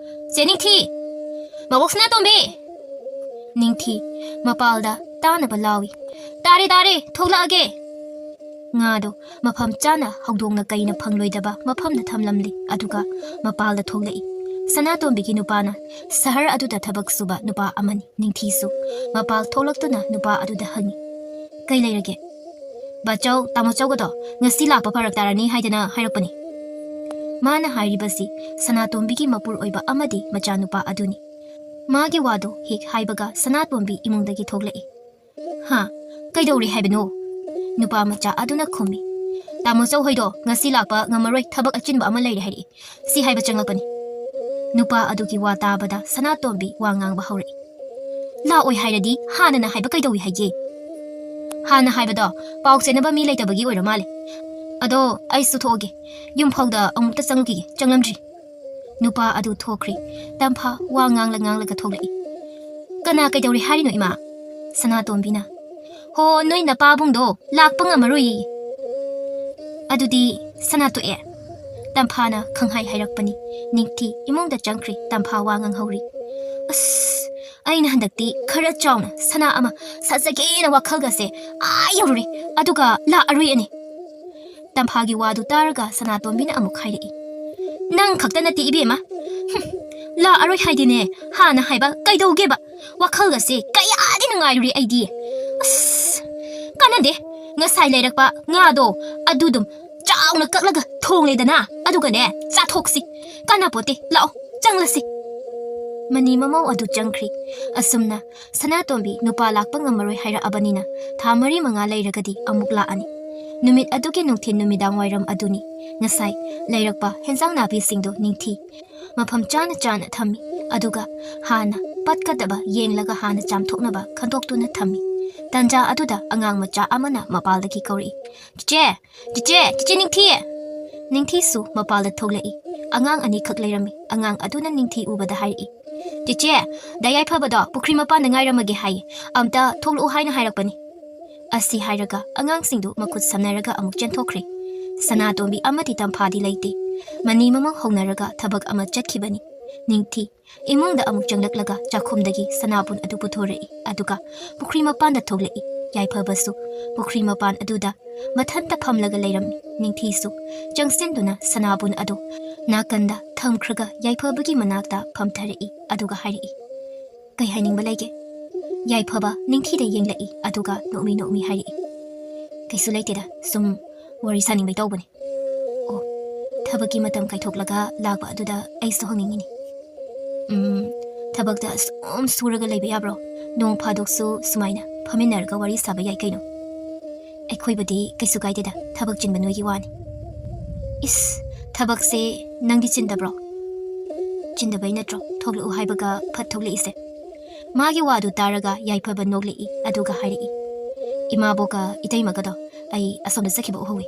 ꯆꯦ ꯅꯤꯡꯊꯤ! ꯃꯥꯕꯣꯛ ꯁꯅꯥꯇꯣꯝꯕꯤ!" ꯅꯤꯡꯊꯤ ꯃꯄꯥꯜꯗ ꯇꯥꯅꯕ ꯂꯥꯎꯏ, "ꯇꯥꯔꯦ, ꯇꯥꯔꯦ, ꯊꯣꯛꯂꯛꯑꯒꯦ!" ꯉꯥꯗꯣ ꯃꯐꯝ ꯆꯥꯅ ꯍꯧꯗꯣꯡꯅ ꯀꯩꯅ ꯐꯪꯂꯣꯏꯗꯕ ꯃꯐꯝꯗ ꯊꯝꯂꯝꯂꯤ꯫ ꯑꯗꯨꯒ ꯃꯄꯥꯜꯗ ꯊꯣꯛꯂꯛꯏ꯫ ꯁꯅꯥꯇꯣꯝꯕꯤꯒꯤ ꯅꯨꯄꯥꯅ ꯁꯍꯔ ꯑꯗꯨꯗ ꯊꯕꯛ ꯁꯨꯕ ꯅꯨꯄꯥ ꯑꯃꯅꯤ꯫ ꯅꯤꯡꯊꯤꯁꯨ ꯃꯄꯥꯜ ꯊꯣꯛꯂꯛꯇꯨꯅ ꯅꯨꯄꯥ ꯑꯗꯨꯗ ꯍꯪꯉꯤ, "ꯀꯩ ꯂꯩꯔꯒꯦ?" "ꯕꯥꯆꯧ, ꯇꯥꯃꯣꯆꯧꯒꯗꯣ ꯉꯁꯤ ꯂꯥꯛꯄ ꯐꯔꯛ ꯇꯥꯔꯅꯤ ꯍꯥꯏꯗꯅ ꯍꯥꯏꯔꯛꯄꯅꯤ"꯫ ꯃꯥꯅ ꯍꯥꯏꯔꯤꯕꯁꯤ ꯁꯅꯥꯇꯣꯝꯕꯤꯒꯤ ꯃꯄꯨꯔꯣꯏꯕ ꯑꯃꯗꯤ ꯃꯆꯥꯅꯨꯄꯥ ꯑꯗꯨꯅꯤ꯫ ꯃꯥꯒꯤ ꯋꯥꯗꯨ ꯍꯦꯛ ꯍꯥꯏꯕꯒ ꯁꯅꯥꯇꯣꯝꯕꯤ ꯏꯃꯨꯡꯗꯒꯤ ꯊꯣꯛꯂꯛꯏ꯫ "ꯍꯥ? ꯀꯩꯗꯧꯔꯦ ꯍꯥꯏꯕꯅꯣ?" ꯅꯨꯄꯥ ꯃꯆꯥ ꯑꯗꯨꯅ ꯈꯨꯝꯃꯤ, "ꯇꯥꯃꯣꯆꯧ ꯍꯣꯏꯗꯣ ꯉꯁꯤ ꯂꯥꯛꯄ ꯉꯝꯃꯔꯣꯏ, ꯊꯕꯛ ꯑꯆꯤꯟꯕ ꯑꯃ ꯂꯩꯔꯦ ꯍꯥꯏꯔꯛꯏ, ꯁꯤ ꯍꯥꯏꯕ ꯆꯪꯂꯛꯄꯅꯤ"꯫ ꯅꯨꯄꯥ ꯑꯗꯨꯒꯤ ꯋꯥ ꯇꯥꯕꯗ ꯁꯅꯥꯇꯣꯝꯕꯤ ꯋꯥ ꯉꯥꯡꯕ ꯍꯧꯔꯛꯏ꯫ "ꯂꯥꯛꯑꯣꯏ ꯍꯥꯏꯔꯗꯤ ꯍꯥꯟꯅꯅ ꯍꯥꯏꯕ ꯀꯩꯗꯧꯏ ꯍꯥꯏꯒꯦ?" "ꯍꯥꯟꯅ ꯍꯥꯏꯕꯗꯣ ꯄꯥꯎ ꯆꯦꯟꯅꯕ ꯃꯤ ꯂꯩꯇꯕꯒꯤ ꯑꯣꯏꯔ ꯃꯥꯜꯂꯦ꯫ ꯑꯗꯣ ꯑꯩꯁꯨ ꯊꯣꯛꯑꯒꯦ, ꯌꯨꯝꯐꯥꯎꯗ ꯑꯃꯨꯛꯇ ꯆꯪꯉꯛꯈꯤꯒꯦ, ꯆꯪꯂꯝꯗ꯭ꯔꯤ"꯫ ꯅꯨꯄꯥ ꯑꯗꯨ ꯊꯣꯛꯈ꯭ꯔꯦ꯫ ꯇꯝꯐꯥ ꯋꯥ ꯉꯥꯡꯂ ꯉꯥꯡꯂꯒ ꯊꯣꯛꯂꯛꯏ꯫ "ꯀꯅꯥ ꯀꯩꯗꯧꯔꯦ ꯍꯥꯏꯔꯤꯅꯣ ꯏꯃꯥ?" ꯁꯅꯥꯇꯣꯝꯕꯤꯅ꯫ "ꯍꯣ, ꯅꯣꯏ ꯅꯄꯥꯕꯨꯡꯗꯣ ꯂꯥꯛꯄ ꯉꯝꯃꯔꯣꯏꯌꯦ"꯫ "ꯑꯗꯨꯗꯤ ꯁꯅꯥ ꯇꯣꯛꯑꯦ"꯫ ꯇꯝꯐꯥꯅ ꯈꯪꯍꯥꯏ ꯍꯥꯏꯔꯛꯄꯅꯤ꯫ ꯅꯤꯡꯊꯤ ꯏꯃꯨꯡꯗ ꯆꯪꯈ꯭ꯔꯦ꯫ ꯇꯝꯐꯥ ꯋꯥ ꯉꯥꯡꯍꯧꯔꯤ꯫ ꯑꯁ, ꯑꯩꯅ ꯍꯟꯗꯛꯇꯤ ꯈꯔ ꯆꯥꯎꯅ ꯁꯅꯥ ꯑꯃ ꯁꯥꯖꯒꯦꯅ ꯋꯥꯈꯜꯒꯁꯦ ꯑꯥ ꯌꯧꯔꯨꯔꯦ, ꯑꯗꯨꯒ ꯂꯥꯛꯑꯔꯣꯏ ꯑꯅꯤ꯫ ꯇꯝꯐꯥꯒꯤ ꯋꯥꯗꯨ ꯇꯥꯔꯒ ꯁꯅꯥꯇꯣꯝꯕꯤꯅ ꯑꯃꯨꯛ ꯍꯥꯏꯔꯛꯏ, "ꯅꯪ ꯈꯛꯇ ꯅꯠꯇꯦ ꯏꯕꯦꯝꯃ, ꯍꯨꯝ, ꯂꯥꯛꯑꯔꯣꯏ ꯍꯥꯏꯗꯤꯅꯦ, ꯍꯥꯟꯅ ꯍꯥꯏꯕ ꯀꯩꯗꯧꯒꯦꯕ? ꯋꯥꯈꯜꯒꯁꯦ ꯀꯌꯥꯗꯤ ꯅꯨꯡꯉꯥꯏꯔꯨꯔꯦ ꯑꯩꯗꯤ꯫ ꯑꯁ, ꯀꯥꯟꯅꯗꯦ, ꯉꯁꯥꯏ ꯂꯩꯔꯛꯄ ꯉꯥꯗꯣ ꯑꯗꯨꯗꯨꯝ ꯆꯥꯎꯅ ꯀꯛꯂꯒ ꯊꯣꯡꯂꯦꯗꯅ, ꯑꯗꯨꯒꯅꯦ ꯆꯥꯊꯣꯛꯁꯤ꯫ ꯀꯥꯟꯅꯄꯣꯠꯇꯦ, ꯂꯥꯛꯑꯣ, ꯆꯪꯂꯁꯤ꯫" ꯃꯅꯤ ꯃꯃꯧ ꯑꯗꯨ ꯆꯪꯈ꯭ꯔꯤ꯫ ꯑꯁꯨꯝꯅ ꯁꯅꯥꯇꯣꯝꯕꯤ ꯅꯨꯄꯥ ꯂꯥꯛꯄ ꯉꯝꯃꯔꯣꯏ ꯍꯥꯏꯔꯛꯑꯕꯅꯤꯅ ꯊꯥ ꯃꯔꯤ ꯃꯉꯥ ꯂꯩꯔꯒꯗꯤ ꯑꯃꯨꯛ ꯂꯥꯛꯑꯅꯤ꯫ ꯅꯨꯃꯤꯠ ꯑꯗꯨꯒꯤ ꯅꯨꯡꯊꯤꯟ ꯅꯨꯃꯤꯗꯥꯡ ꯋꯥꯏꯔꯝ ꯑꯗꯨꯅꯤ ꯉꯁꯥꯏ ꯂꯩꯔꯛꯄ ꯍꯦꯟꯖꯥꯡ ꯅꯥꯄꯤꯁꯤꯡꯗꯨ ꯅꯤꯡꯊꯤ ꯃꯐꯝ ꯆꯥꯅ ꯆꯥꯅ ꯊꯝꯃꯤ꯫ ꯑꯗꯨꯒ ꯍꯥꯟꯅ ꯄꯠꯀꯗꯕ ꯌꯦꯡꯂꯒ ꯍꯥꯟꯅ ꯆꯥꯝꯊꯣꯛꯅꯕ ꯈꯟꯗꯣꯛꯇꯨꯅ ꯊꯝꯃꯤ꯫ ꯇꯟꯖꯥ ꯑꯗꯨꯗ ꯑꯉꯥꯡ ꯃꯆꯥ ꯑꯃꯅ ꯃꯄꯥꯜꯗꯒꯤ ꯀꯧꯔꯛꯏ, "ꯆꯤꯆꯦ, ꯆꯤꯆꯦ, ꯆꯤꯆꯦ ꯅꯤꯡꯊꯤ!" ꯅꯤꯡꯊꯤꯁꯨ ꯃꯄꯥꯜꯗ ꯊꯣꯛꯂꯛꯏ꯫ ꯑꯉꯥꯡ ꯑꯅꯤꯈꯛ ꯂꯩꯔꯝꯃꯤ꯫ ꯑꯉꯥꯡ ꯑꯗꯨꯅ ꯅꯤꯡꯊꯤ ꯎꯕꯗ ꯍꯥꯏꯔꯛꯏ, "ꯆꯤꯆꯦ, ꯗꯥ ꯌꯥꯏꯐꯕꯗꯣ ꯄꯨꯈ꯭ꯔꯤ ꯃꯄꯥꯟꯗ ꯉꯥꯏꯔꯝꯃꯒꯦ ꯍꯥꯏꯌꯦ, ꯑꯝꯇ ꯊꯣꯛꯂꯛꯎ ꯍꯥꯏꯅ ꯍꯥꯏꯔꯛꯄꯅꯤ꯫" ꯑꯁꯤ ꯍꯥꯏꯔꯒ ꯑꯉꯥꯡꯁꯤꯡꯗꯨ ꯃꯈꯨꯠ ꯁꯝꯅꯔꯒ ꯑꯃꯨꯛ ꯆꯦꯟꯊꯣꯛꯈ꯭ꯔꯦ꯫ ꯁꯅꯥꯇꯣꯝꯕꯤ ꯑꯃꯗꯤ ꯇꯝꯐꯥꯗꯤ ꯂꯩꯇꯦ꯫ ꯃꯅꯤ ꯃꯃꯧ ꯍꯧꯅꯔꯒ ꯊꯕꯛ ꯑꯃ ꯆꯠꯈꯤꯕꯅꯤ꯫ ꯅꯤꯡꯊꯤ ꯏꯃꯨꯡꯗ ꯑꯃꯨꯛ ꯆꯪꯂꯛꯂꯒ ꯆꯥꯛꯈꯨꯝꯗꯒꯤ ꯁꯅꯥꯕꯨꯟ ꯑꯗꯨ ꯄꯨꯊꯣꯔꯛꯏ, ꯑꯗꯨꯒ ꯄꯨꯈ꯭ꯔꯤ ꯃꯄꯥꯟꯗ ꯊꯣꯛꯂꯛꯏ꯫ ꯌꯥꯏꯐꯕꯁꯨ ꯄꯨꯈ꯭ꯔꯤ ꯃꯄꯥꯟ ꯑꯗꯨꯗ ꯃꯊꯟꯇ ꯐꯝꯂꯒ ꯂꯩꯔꯝꯃꯤ꯫ ꯅꯤꯡꯊꯤꯁꯨ ꯆꯪꯁꯤꯟꯗꯨꯅ ꯁꯅꯥꯕꯨꯟ ꯑꯗꯨ ꯅꯥꯀꯟꯗ ꯊꯝꯈ꯭ꯔꯒ ꯌꯥꯏꯐꯕꯒꯤ ꯃꯅꯥꯛꯇ ꯐꯝꯊꯔꯛꯏ, ꯑꯗꯨꯒ ꯍꯥꯏꯔꯛꯏ, "ꯀꯩ ꯍꯥꯏꯅꯤꯡꯕ ꯂꯩꯒꯦ?" ꯌꯥꯏꯐꯕ ꯅꯤꯡꯊꯤꯗ ꯌꯦꯡꯂꯛꯏ, ꯑꯗꯨꯒ ꯅꯣꯛꯃꯤ ꯅꯣꯛꯃꯤ ꯍꯥꯏꯔꯛꯏ, "ꯀꯩꯁꯨ ꯂꯩꯇꯦꯗ, ꯁꯨꯝ ꯋꯥꯔꯤ ꯁꯥꯅꯤꯡꯕꯩ ꯇꯧꯕꯅꯦ꯫" "ꯑꯣ, ꯊꯕꯛꯀꯤ ꯃꯇꯝ ꯀꯥꯏꯊꯣꯛꯂꯒ ꯂꯥꯛꯄ ꯑꯗꯨꯗ ꯑꯩꯁꯨ ꯍꯪꯅꯤꯡꯉꯤꯅꯤ꯫ ꯎꯝ, ꯊꯕꯛꯇ ꯑꯁꯨꯝ ꯁꯨꯔꯒ ꯂꯩꯕ ꯌꯥꯕ꯭ꯔꯣ? ꯅꯣꯡ ꯐꯥꯗꯣꯛꯁꯨ ꯁꯨꯃꯥꯏꯅ ꯐꯝꯃꯤꯟꯅꯔꯒ ꯋꯥꯔꯤ ꯁꯥꯕ ꯌꯥꯏ ꯀꯩꯅꯣ꯫ ꯑꯩꯈꯣꯏꯕꯨꯗꯤ ꯀꯩꯁꯨ ꯀꯥꯏꯗꯦꯗ, ꯊꯕꯛ ꯆꯤꯟꯕ ꯅꯣꯏꯒꯤ ꯋꯥꯅꯤ꯫" "ꯏꯁ, ꯊꯕꯛꯁꯦ ꯅꯪꯗꯤ ꯆꯤꯟꯗꯕ꯭ꯔꯣ?" "ꯆꯤꯟꯗꯕꯩ ꯅꯠꯇ꯭ꯔꯣ ꯊꯣꯛꯂꯛꯎ ꯍꯥꯏꯕꯒ ꯐꯠ ꯊꯣꯛꯂꯛꯏꯁꯦ?" ꯃꯥꯒꯤ ꯋꯥꯗꯨ ꯇꯥꯔꯒ ꯌꯥꯏꯐꯕ ꯅꯣꯛꯂꯛꯏ, ꯑꯗꯨꯒ ꯍꯥꯏꯔꯛꯏ, "ꯏꯃꯥꯕꯣꯛꯀ ꯏꯇꯩꯃꯒꯗꯣ ꯑꯩ ꯑꯁꯣꯝꯗ ꯆꯠꯈꯤꯕ ꯎꯍꯧꯋꯤ꯫"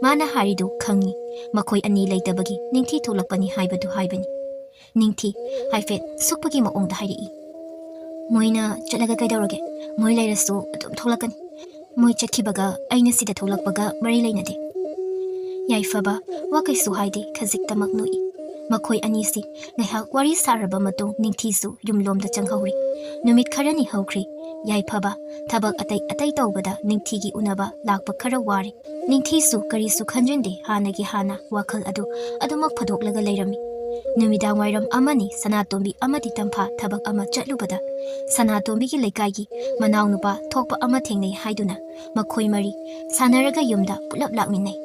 ꯃꯥꯅ ꯍꯥꯏꯔꯤꯗꯨ ꯈꯪꯉꯤ꯫ ꯃꯈꯣꯏ ꯑꯅꯤ ꯂꯩꯇꯕꯒꯤ ꯅꯤꯡꯊꯤ ꯊꯣꯛꯂꯛꯄꯅꯤ ꯍꯥꯏꯕꯗꯨ ꯍꯥꯏꯕꯅꯤ꯫ ꯅꯤꯡꯊꯤ ꯍꯥꯏꯐꯦꯠ ꯁꯨꯛꯄꯒꯤ ꯃꯑꯣꯡꯗ ꯍꯥꯏꯔꯛꯏ, "ꯃꯣꯏꯅ ꯆꯠꯂꯒ ꯀꯩꯗꯧꯔꯒꯦ? ꯃꯣꯏ ꯂꯩꯔꯁꯨ ꯑꯗꯨꯝ ꯊꯣꯛꯂꯛꯀꯅꯤ꯫ ꯃꯣꯏ ꯆꯠꯈꯤꯕꯒ ꯑꯩꯅ ꯁꯤꯗ ꯊꯣꯛꯂꯛꯄꯒ ꯃꯔꯤ ꯂꯩꯅꯗꯦ꯫" ꯌꯥꯏꯐꯕ ꯋꯥ ꯀꯩꯁꯨ ꯍꯥꯏꯗꯦ, ꯈꯖꯤꯛꯇꯃꯛ ꯅꯣꯛꯏ꯫ ꯃꯈꯣꯏ ꯑꯅꯤꯁꯤ ꯉꯥꯏꯍꯥꯛ ꯋꯥꯔꯤ ꯁꯥꯔꯕ ꯃꯇꯨꯡ ꯅꯤꯡꯊꯤꯁꯨ ꯌꯨꯝꯂꯣꯝꯗ ꯆꯪꯍꯧꯔꯤ꯫ ꯅꯨꯃꯤꯠ ꯈꯔꯅꯤ ꯍꯧꯈ꯭ꯔꯤ꯫ ꯌꯥꯏꯐꯕ ꯊꯕꯛ ꯑꯇꯩ ꯑꯇꯩ ꯇꯧꯕꯗ ꯅꯤꯡꯊꯤꯒꯤ ꯎꯅꯕ ꯂꯥꯛꯄ ꯈꯔ ꯋꯥꯔꯦ꯫ ꯅꯤꯡꯊꯤꯁꯨ ꯀꯔꯤꯁꯨ ꯈꯟꯖꯤꯟꯗꯦ, ꯍꯥꯟꯅꯒꯤ ꯍꯥꯟꯅ ꯋꯥꯈꯜ ꯑꯗꯨ ꯑꯗꯨꯃꯛ ꯐꯥꯗꯣꯛꯂꯒ ꯂꯩꯔꯝꯃꯤ꯫ ꯅꯨꯃꯤꯗꯥꯡ ꯋꯥꯏꯔꯝ ꯑꯃꯅꯤ ꯁꯅꯥꯇꯣꯝꯕꯤ ꯑꯃꯗꯤ ꯇꯝꯐꯥ ꯊꯕꯛ ꯑꯃ ꯆꯠꯂꯨꯕꯗ ꯁꯅꯥꯇꯣꯝꯕꯤꯒꯤ ꯂꯩꯀꯥꯏꯒꯤ ꯃꯅꯥꯎꯅꯨꯄꯥ ꯊꯣꯛꯄ ꯑꯃ ꯊꯦꯡꯅꯩ ꯍꯥꯏꯗꯨꯅ ꯃꯈꯣꯏ ꯃꯔꯤ ꯁꯥꯟꯅꯔꯒ ꯌꯨꯝꯗ ꯄꯨꯂꯞ ꯂꯥꯛꯃꯤꯟꯅꯩ꯫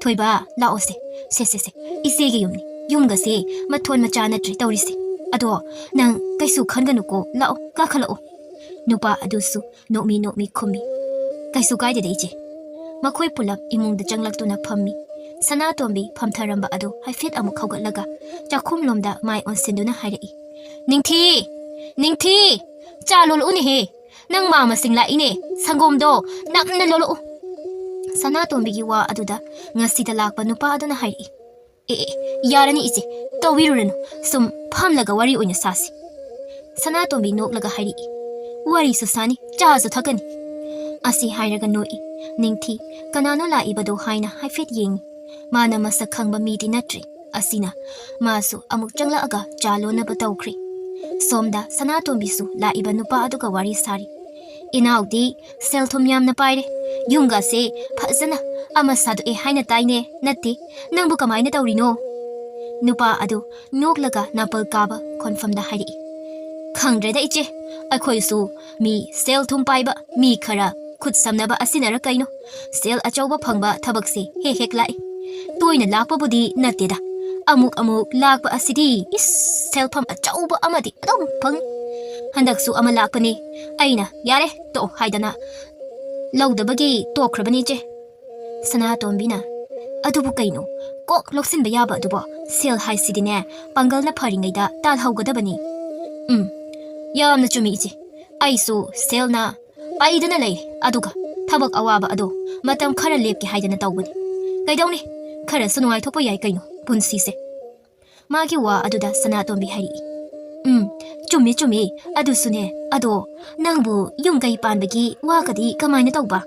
"ꯊꯣꯏꯕ, ꯂꯥꯛꯑꯣꯁꯦ, ꯁꯦ, ꯁꯦ, ꯁꯦ, ꯏꯆꯦꯒꯤ ꯌꯨꯝꯅꯤ꯫ ꯌꯨꯝꯒꯁꯦ ꯃꯊꯣꯟ ꯃꯆꯥ ꯅꯠꯇ꯭ꯔꯦ ꯇꯧꯔꯤꯁꯦ꯫ ꯑꯗꯣ ꯅꯪ ꯀꯩꯁꯨ ꯈꯟꯒꯅꯨꯀꯣ, ꯂꯥꯛꯑꯣ, ꯀꯥꯈꯠꯂꯛꯑꯣ꯫" ꯅꯨꯄꯥ ꯑꯗꯨꯁꯨ ꯅꯣꯛꯃꯤ ꯅꯣꯛꯃꯤ ꯈꯨꯝꯃꯤ, "ꯀꯩꯁꯨ ꯀꯥꯏꯗꯦꯗ ꯏꯆꯦ꯫" ꯃꯈꯣꯏ ꯄꯨꯂꯞ ꯏꯃꯨꯡꯗ ꯆꯪꯂꯛꯇꯨꯅ ꯐꯝꯃꯤ꯫ ꯁꯅꯥꯇꯣꯝꯕꯤ ꯐꯝꯊꯔꯝꯕ ꯑꯗꯨ ꯍꯥꯏꯐꯦꯠ ꯑꯃꯨꯛ ꯍꯧꯒꯠꯂꯒ ꯆꯥꯛꯈꯨꯝꯂꯣꯝꯗ ꯃꯥꯏ ꯑꯣꯟꯁꯤꯟꯗꯨꯅ ꯍꯥꯏꯔꯛꯏ, "ꯅꯤꯡꯊꯤ! ꯅꯤꯡꯊꯤ! ꯆꯥ ꯂꯣꯜꯂꯛꯎꯅꯦꯍꯦ! ꯅꯪ ꯃꯥ ꯃꯁꯤꯡ ꯂꯥꯛꯏꯅꯦ, ꯁꯪꯒꯣꯝꯗꯣ ꯅꯝꯅ ꯂꯣꯜꯂꯛꯎ꯫" ꯁꯅꯥꯇꯣꯝꯕꯤꯒꯤ ꯋꯥ ꯑꯗꯨꯗ ꯉꯁꯤꯗ ꯂꯥꯛꯄ ꯅꯨꯄꯥ ꯑꯗꯨꯅ ꯍꯥꯏꯔꯛꯏ, "ꯑꯦ, ꯑꯦ, ꯌꯥꯔꯅꯤ ꯏꯆꯦ, ꯇꯧꯕꯤꯔꯨꯔꯅꯨ, ꯁꯨꯝ ꯐꯝꯂꯒ ꯋꯥꯔꯤ ꯑꯣꯏꯅ ꯁꯥꯁꯤ꯫" ꯁꯅꯥꯇꯣꯝꯕꯤ ꯅꯣꯛꯂꯒ ꯍꯥꯏꯔꯛꯏ, "ꯋꯥꯔꯤꯁꯨ ꯁꯥꯅꯤ, ꯆꯥꯁꯨ ꯊꯛꯀꯅꯤ꯫" ꯑꯁꯤ ꯍꯥꯏꯔꯒ ꯅꯣꯛꯏ꯫ ꯅꯤꯡꯊꯤ ꯀꯅꯥꯅꯣ ꯂꯥꯛꯏꯕꯗꯣ ꯍꯥꯏꯅ ꯍꯥꯏꯐꯦꯠ ꯌꯦꯡꯏ꯫ ꯃꯥꯅ ꯃꯁꯛ ꯈꯪꯕ ꯃꯤꯗꯤ ꯅꯠꯇ꯭ꯔꯦ꯫ ꯑꯁꯤꯅ ꯃꯥꯁꯨ ꯑꯃꯨꯛ ꯆꯪꯂꯛꯑꯒ ꯆꯥ ꯂꯣꯟꯅꯕ ꯇꯧꯈ꯭ꯔꯦ꯫ ꯁꯣꯝꯗ ꯁꯅꯥꯇꯣꯝꯕꯤꯁꯨ ꯂꯥꯛꯏꯕ ꯅꯨꯄꯥ ꯑꯗꯨꯒ ꯋꯥꯔꯤ ꯁꯥꯔꯤ꯫ "ꯏꯅꯥꯎꯗꯤ ꯁꯦꯜ ꯊꯨꯝ ꯌꯥꯝꯅ ꯄꯥꯏꯔꯦ, ꯌꯨꯝꯒꯁꯦ ꯐꯖꯅ ꯑꯃ ꯁꯥꯗꯣꯛꯑꯦ ꯍꯥꯏꯅ ꯇꯥꯏꯅꯦ, ꯅꯠꯇꯦ, ꯅꯪꯕꯨ ꯀꯃꯥꯏꯅ ꯇꯧꯔꯤꯅꯣ?" ꯅꯨꯄꯥ ꯑꯗꯨ ꯅꯣꯛꯂꯒ ꯅꯥꯄꯜ ꯀꯥꯕ ꯈꯣꯟꯐꯝꯗ ꯍꯥꯏꯔꯛꯏ, "ꯈꯪꯗ꯭ꯔꯦꯗ ꯏꯆꯦ, ꯑꯩꯈꯣꯏꯁꯨ ꯃꯤ ꯁꯦꯜ ꯊꯨꯝ ꯄꯥꯏꯕ ꯃꯤ ꯈꯔ ꯈꯨꯠ ꯁꯝꯅꯕ ꯑꯁꯤꯅꯔ ꯀꯩꯅꯣ, ꯁꯦꯜ ꯑꯆꯧꯕ ꯐꯪꯕ ꯊꯕꯛꯁꯦ ꯍꯦꯛ ꯍꯦꯛ ꯂꯥꯛꯏ꯫ ꯇꯣꯏꯅ ꯂꯥꯛꯄꯕꯨꯗꯤ ꯅꯠꯇꯦꯗ, ꯑꯃꯨꯛ ꯑꯃꯨꯛ ꯂꯥꯛꯄ ꯑꯁꯤꯗꯤ ꯏꯁ, ꯁꯦꯜꯐꯝ ꯑꯆꯧꯕ ꯑꯃꯗꯤ ꯑꯗꯨꯝ ꯐꯪꯏ꯫ ꯍꯟꯗꯛꯁꯨ ꯑꯃ ꯂꯥꯛꯄꯅꯤ, ꯑꯩꯅ ꯌꯥꯔꯦ ꯇꯣꯛꯑꯣ ꯍꯥꯏꯗꯅ ꯂꯧꯗꯕꯒꯤ ꯇꯣꯛꯈ꯭ꯔꯕꯅꯤ ꯏꯆꯦ꯫" ꯁꯅꯥꯇꯣꯝꯕꯤꯅ, "ꯑꯗꯨꯕꯨ ꯀꯩꯅꯣ ꯀꯣꯛ ꯂꯧꯁꯤꯟꯕ ꯌꯥꯕ ꯑꯗꯨꯕꯣ? ꯁꯦꯜ ꯍꯥꯏꯁꯤꯗꯤꯅꯦ, ꯄꯥꯡꯒꯜꯅ ꯐꯔꯤꯉꯩꯗ ꯇꯥꯜꯍꯧꯒꯗꯕꯅꯤ꯫" "ꯎꯝ, ꯌꯥꯝꯅ ꯆꯨꯝꯃꯤ ꯏꯆꯦ꯫ ꯑꯩꯁꯨ ꯁꯦꯜꯅ ꯄꯥꯏꯗꯨꯅ ꯂꯩ, ꯑꯗꯨꯒ ꯊꯕꯛ ꯑꯋꯥꯕ ꯑꯗꯣ ꯃꯇꯝ ꯈꯔ ꯂꯦꯞꯀꯦ ꯍꯥꯏꯗꯅ ꯇꯧꯕꯅꯤ꯫ ꯀꯩꯗꯧꯅꯤ, ꯈꯔꯁꯨ ꯅꯨꯡꯉꯥꯏꯊꯣꯛꯄ ꯌꯥꯏ ꯀꯩꯅꯣ ꯄꯨꯟꯁꯤꯁꯦ꯫" ꯃꯥꯒꯤ ꯋꯥ ꯑꯗꯨꯗ ꯁꯅꯥꯇꯣꯝꯕꯤ ꯍꯥꯏꯔꯛꯏ, "ꯎꯝ, ꯆꯨꯝꯃꯤ, ꯆꯨꯝꯃꯤ꯫ ꯑꯗꯨꯁꯨꯅꯦ, ꯑꯗꯣ ꯅꯪꯕꯨ ꯌꯨꯝ ꯀꯩ ꯄꯥꯟꯕꯒꯤ ꯋꯥꯒꯗꯤ ꯀꯃꯥꯏꯅ ꯇꯧꯕ?"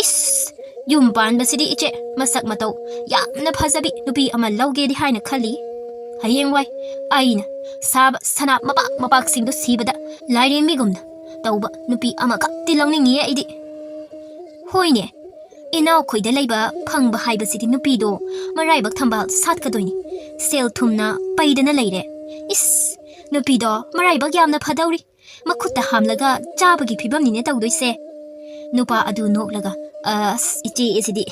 "ꯏꯁ, ꯌꯨꯝ ꯄꯥꯟꯕꯁꯤꯗꯤ ꯏꯆꯦ, ꯃꯁꯛ ꯃꯇꯧ ꯌꯥꯝꯅ ꯐꯖꯕꯤ ꯅꯨꯄꯤ ꯑꯃ ꯂꯧꯒꯦꯗꯤ ꯍꯥꯏꯅ ꯈꯜꯂꯤ꯫ ꯍꯌꯦꯡꯋꯥꯏ ꯑꯩꯅ ꯁꯥꯕ ꯁꯅꯥ ꯃꯄꯥꯛ ꯃꯄꯥꯛꯁꯤꯡꯗꯨ ꯁꯤꯕꯗ ꯂꯥꯏꯔꯦꯝꯕꯤꯒꯨꯝꯅ ꯇꯧꯕ ꯅꯨꯄꯤ ꯑꯃꯈꯛꯇꯤ ꯂꯧꯅꯤꯡꯉꯤꯌꯦ ꯑꯩꯗꯤ꯫ ꯍꯣꯏꯅꯦ, ꯏꯅꯥꯎꯈꯣꯏꯗ ꯂꯩꯕ ꯐꯪꯕ ꯍꯥꯏꯕꯁꯤꯗꯤ ꯅꯨꯄꯤꯗꯣ ꯃꯔꯥꯏꯕꯛ ꯊꯝꯕꯥꯜ ꯁꯥꯠꯀꯗꯣꯏꯅꯤ꯫ ꯁꯦꯜ ꯊꯨꯝꯅ ꯄꯩꯗꯅ ꯂꯩꯔꯦ꯫ ꯏꯁ, ꯅꯨꯄꯤꯗꯣ ꯃꯔꯥꯏꯕꯛ ꯌꯥꯝꯅ ꯐꯗꯧꯔꯤ꯫ ꯃꯈꯨꯠꯇ ꯍꯥꯝꯂꯒ ꯆꯥꯕꯒꯤ ꯐꯤꯕꯝꯅꯤꯅꯦ ꯇꯧꯗꯣꯏꯁꯦ꯫ ꯅꯨꯄꯥ ꯑꯗꯨ ꯅꯣꯛꯂꯒ, "ꯑꯁ, ꯏꯆꯦ ꯑꯁꯤꯗꯤ!"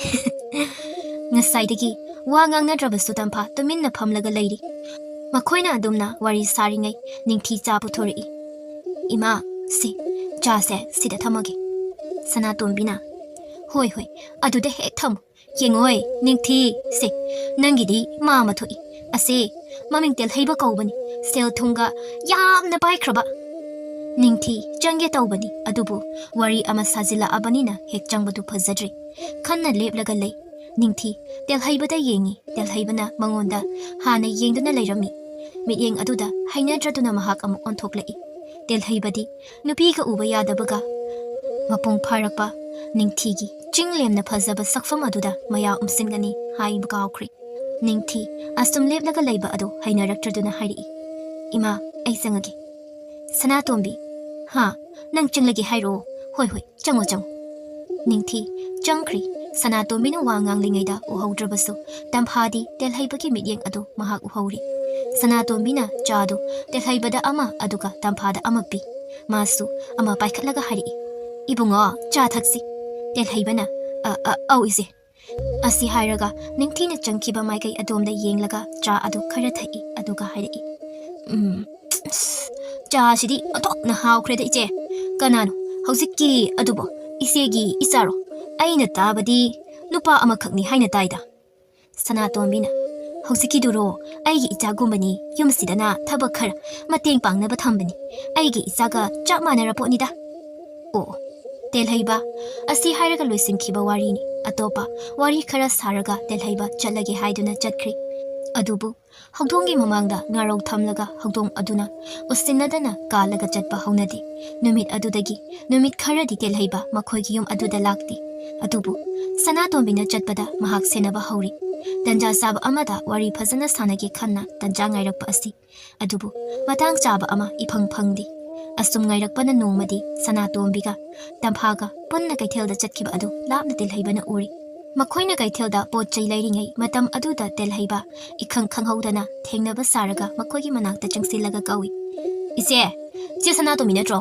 ꯉꯁꯥꯏꯗꯒꯤ ꯋꯥ ꯉꯥꯡꯅꯗ꯭ꯔꯕꯁꯨ ꯇꯝꯐꯥ ꯇꯨꯃꯤꯟꯅ ꯐꯝꯂꯒ ꯂꯩꯔꯤ꯫ ꯃꯈꯣꯏꯅ ꯑꯗꯨꯝꯅ ꯋꯥꯔꯤ ꯁꯥꯔꯤꯉꯩ ꯅꯤꯡꯊꯤ ꯆꯥ ꯄꯨꯊꯣꯔꯛꯏ꯫ "ꯏꯃꯥ, ꯁꯤ ꯆꯥꯁꯦ ꯁꯤꯗ ꯊꯝꯃꯒꯦ꯫" ꯁꯅꯥꯇꯣꯝꯕꯤꯅ, "ꯍꯣꯏ, ꯍꯣꯏ, ꯑꯗꯨꯗ ꯍꯦꯛ ꯊꯝꯃꯨ꯫ ꯌꯦꯡꯉꯣꯏ, ꯅꯤꯡꯊꯤ, ꯁꯦ, ꯅꯪꯒꯤꯗꯤ ꯃꯥ ꯑꯃ ꯊꯣꯛꯏ꯫ ꯑꯁꯦ, ꯃꯃꯤꯡ ꯇꯦꯜꯍꯩꯕ ꯀꯧꯕꯅꯤ꯫ ꯁꯦꯜ ꯊꯨꯝꯒ ꯌꯥꯝꯅ ꯄꯥꯏꯈ꯭ꯔꯕ꯫" ꯅꯤꯡꯊꯤ ꯆꯪꯒꯦ ꯇꯧꯕꯅꯤ, ꯑꯗꯨꯕꯨ ꯋꯥꯔꯤ ꯑꯃ ꯁꯥꯖꯤꯜꯂꯛꯑꯕꯅꯤꯅ ꯍꯦꯛ ꯆꯪꯕꯗꯨ ꯐꯖꯗ꯭ꯔꯦ꯫ ꯈꯟꯅ ꯂꯦꯞꯂꯒ ꯂꯩ꯫ ꯅꯤꯡꯊꯤ ꯇꯦꯜꯍꯩꯕꯗ ꯌꯦꯡꯉꯤ꯫ ꯇꯦꯜꯍꯩꯕꯅ ꯃꯉꯣꯟꯗ ꯍꯥꯟꯅ ꯌꯦꯡꯗꯨꯅ ꯂꯩꯔꯝꯃꯤ꯫ ꯃꯤꯠꯌꯦꯡ ꯑꯗꯨꯗ ꯍꯩꯅꯗ꯭ꯔꯗꯨꯅ ꯃꯍꯥꯛ ꯑꯃꯨꯛ ꯑꯣꯟꯊꯣꯛꯂꯛꯏ꯫ ꯇꯦꯜꯍꯩꯕꯗꯤ ꯅꯨꯄꯤꯒ ꯎꯕ ꯌꯥꯗꯕꯒ ꯃꯄꯨꯡ ꯐꯥꯔꯛꯄ ꯅꯤꯡꯊꯤꯒꯤ ꯆꯤꯡ ꯂꯦꯝꯅ ꯐꯖꯕ ꯁꯛꯐꯝ ꯑꯗꯨꯗ ꯃꯌꯥ ꯎꯝꯁꯤꯟꯒꯅꯤ ꯍꯥꯏꯕ ꯀꯥꯎꯈ꯭ꯔꯦ꯫ ꯅꯤꯡꯊꯤ ꯑꯁꯨꯝ ꯂꯦꯞꯂꯒ ꯂꯩꯕ ꯑꯗꯨ ꯍꯩꯅꯔꯛꯇ꯭ꯔꯗꯨꯅ ꯍꯥꯏꯔꯛꯏ, "ꯏꯃꯥ, ꯑꯩ ꯆꯪꯉꯒꯦ꯫" ꯁꯅꯥꯇꯣꯝꯕꯤ, "ꯍꯥ? ꯅꯪ ꯆꯪꯂꯒꯦ ꯍꯥꯏꯔꯣ? ꯍꯣꯏ, ꯍꯣꯏ, ꯆꯪꯉꯣ, ꯆꯪꯉꯣ꯫" ꯅꯤꯡꯊꯤ ꯆꯪꯈ꯭ꯔꯤ꯫ ꯁꯅꯥꯇꯣꯝꯕꯤꯅ ꯋꯥ ꯉꯥꯡꯂꯤꯉꯩꯗ ꯎꯍꯧꯗ꯭ꯔꯕꯁꯨ ꯇꯝꯐꯥꯗꯤ ꯇꯦꯜꯍꯩꯕꯒꯤ ꯃꯤꯠꯌꯦꯡ ꯑꯗꯨ ꯃꯍꯥꯛ ꯎꯍꯧꯔꯤ꯫ ꯁꯅꯥꯇꯣꯝꯕꯤꯅ ꯆꯥꯗꯨ ꯇꯦꯜꯍꯩꯕꯗ ꯑꯃ ꯑꯗꯨꯒ ꯇꯝꯐꯥꯗ ꯑꯃ ꯄꯤ꯫ ꯃꯥꯁꯨ ꯑꯃ ꯄꯥꯏꯈꯠꯂꯒ ꯍꯥꯏꯔꯛꯏ, "ꯏꯕꯨꯡꯉꯣ, ꯆꯥ ꯊꯛꯁꯤ꯫" ꯇꯦꯜꯍꯩꯕꯅ, "ꯑ, ꯑ, ꯑꯧ, ꯏꯆꯦ꯫" ꯑꯁꯤ ꯍꯥꯏꯔꯒ ꯅꯤꯡꯊꯤꯅ ꯆꯪꯈꯤꯕ ꯃꯥꯏꯀꯩ ꯑꯗꯣꯝꯗ ꯌꯦꯡꯂꯒ ꯆꯥ ꯑꯗꯨ ꯈꯔ ꯊꯛꯏ, ꯑꯗꯨꯒ ꯍꯥꯏꯔꯛꯏ, "ꯎꯝ, ꯑꯁ, ꯆꯥꯁꯤꯗꯤ ꯑꯣꯟꯊꯣꯛꯅ ꯍꯥꯎꯈ꯭ꯔꯦꯗ, ꯏꯆꯦ꯫ ꯀꯅꯥꯅꯣ ꯍꯧꯖꯤꯛꯀꯤ ꯑꯗꯨꯕꯣ? ꯏꯆꯦꯒꯤ ꯏꯆꯥꯔꯣ? ꯑꯩꯅ ꯇꯥꯕꯗꯤ ꯅꯨꯄꯥ ꯑꯃꯈꯛꯅꯤ ꯍꯥꯏꯅ ꯇꯥꯏꯗ꯫" ꯁꯅꯥꯇꯣꯝꯕꯤꯅ, "ꯍꯧꯖꯤꯛꯀꯤꯗꯨꯔꯣ? ꯑꯩꯒꯤ ꯏꯆꯥꯒꯨꯝꯕꯅꯤ, ꯌꯨꯝꯁꯤꯗꯅ ꯊꯕꯛ ꯈꯔ ꯃꯇꯦꯡ ꯄꯥꯡꯅꯕ ꯊꯝꯕꯅꯤ꯫ ꯑꯩꯒꯤ ꯏꯆꯥꯒ ꯆꯞ ꯃꯥꯟꯅꯔ ꯄꯣꯠꯅꯤꯗ꯫" ꯑꯣ, ꯇꯦꯜꯍꯩꯕ꯫ ꯑꯁꯤ ꯍꯥꯏꯔꯒ ꯂꯣꯏꯁꯤꯟꯈꯤꯕ ꯋꯥꯔꯤꯅꯤ꯫ ꯑꯇꯣꯞꯄ ꯋꯥꯔꯤ ꯈꯔ ꯁꯥꯔꯒ ꯇꯦꯜꯍꯩꯕ ꯆꯠꯂꯒꯦ ꯍꯥꯏꯗꯨꯅ ꯆꯠꯈ꯭ꯔꯤ꯫ ꯑꯗꯨꯕꯨ ꯍꯧꯗꯣꯡꯒꯤ ꯃꯃꯥꯡꯗ ꯉꯥꯔꯧ ꯊꯝꯂꯒ ꯍꯧꯗꯣꯡ ꯑꯗꯨꯅ ꯎꯁꯤꯟꯅꯗꯅ ꯀꯥꯜꯂꯒ ꯆꯠꯄ ꯍꯧꯅꯗꯦ꯫ ꯅꯨꯃꯤꯠ ꯑꯗꯨꯗꯒꯤ ꯅꯨꯃꯤꯠ ꯈꯔꯗꯤ ꯇꯦꯜꯍꯩꯕ ꯃꯈꯣꯏꯒꯤ ꯌꯨꯝ ꯑꯗꯨꯗ ꯂꯥꯛꯇꯦ꯫ ꯑꯗꯨꯕꯨ ꯁꯅꯥꯇꯣꯝꯕꯤꯅ ꯆꯠꯄꯗ ꯃꯍꯥꯛ ꯁꯦꯟꯅꯕ ꯍꯧꯔꯤ꯫ ꯇꯟꯖꯥ ꯆꯥꯕ ꯑꯃꯗ ꯋꯥꯔꯤ ꯐꯖꯅ ꯁꯥꯟꯅꯒꯦ ꯈꯟꯅ ꯇꯟꯖꯥ ꯉꯥꯏꯔꯛꯄ ꯑꯁꯤ, ꯑꯗꯨꯕꯨ ꯃꯇꯥꯡ ꯆꯥꯕ ꯑꯃ ꯏꯐꯪ ꯐꯪꯗꯦ꯫ ꯑꯁꯨꯝ ꯉꯥꯏꯔꯛꯄꯅ ꯅꯣꯡꯃꯗꯤ ꯁꯅꯥꯇꯣꯝꯕꯤꯒ ꯇꯝꯐꯥꯒ ꯄꯨꯟꯅ ꯀꯩꯊꯦꯜꯗ ꯆꯠꯈꯤꯕ ꯑꯗꯨ ꯂꯥꯞꯅ ꯇꯦꯜꯍꯩꯕꯅ ꯎꯔꯤ꯫ ꯃꯈꯣꯏꯅ ꯀꯩꯊꯦꯜꯗ ꯄꯣꯠ ꯆꯩ ꯂꯩꯔꯤꯉꯩ ꯃꯇꯝ ꯑꯗꯨꯗ ꯇꯦꯜꯍꯩꯕ ꯏꯈꯪ ꯈꯪꯍꯧꯗꯅ ꯊꯦꯡꯅꯕ ꯁꯥꯔꯒ ꯃꯈꯣꯏꯒꯤ ꯃꯅꯥꯛꯇ ꯆꯪꯁꯤꯜꯂꯒ ꯀꯧꯏ, "ꯏꯆꯦ, ꯆꯦ ꯁꯅꯥꯇꯣꯝꯕꯤ ꯅꯠꯇ꯭ꯔꯣ?"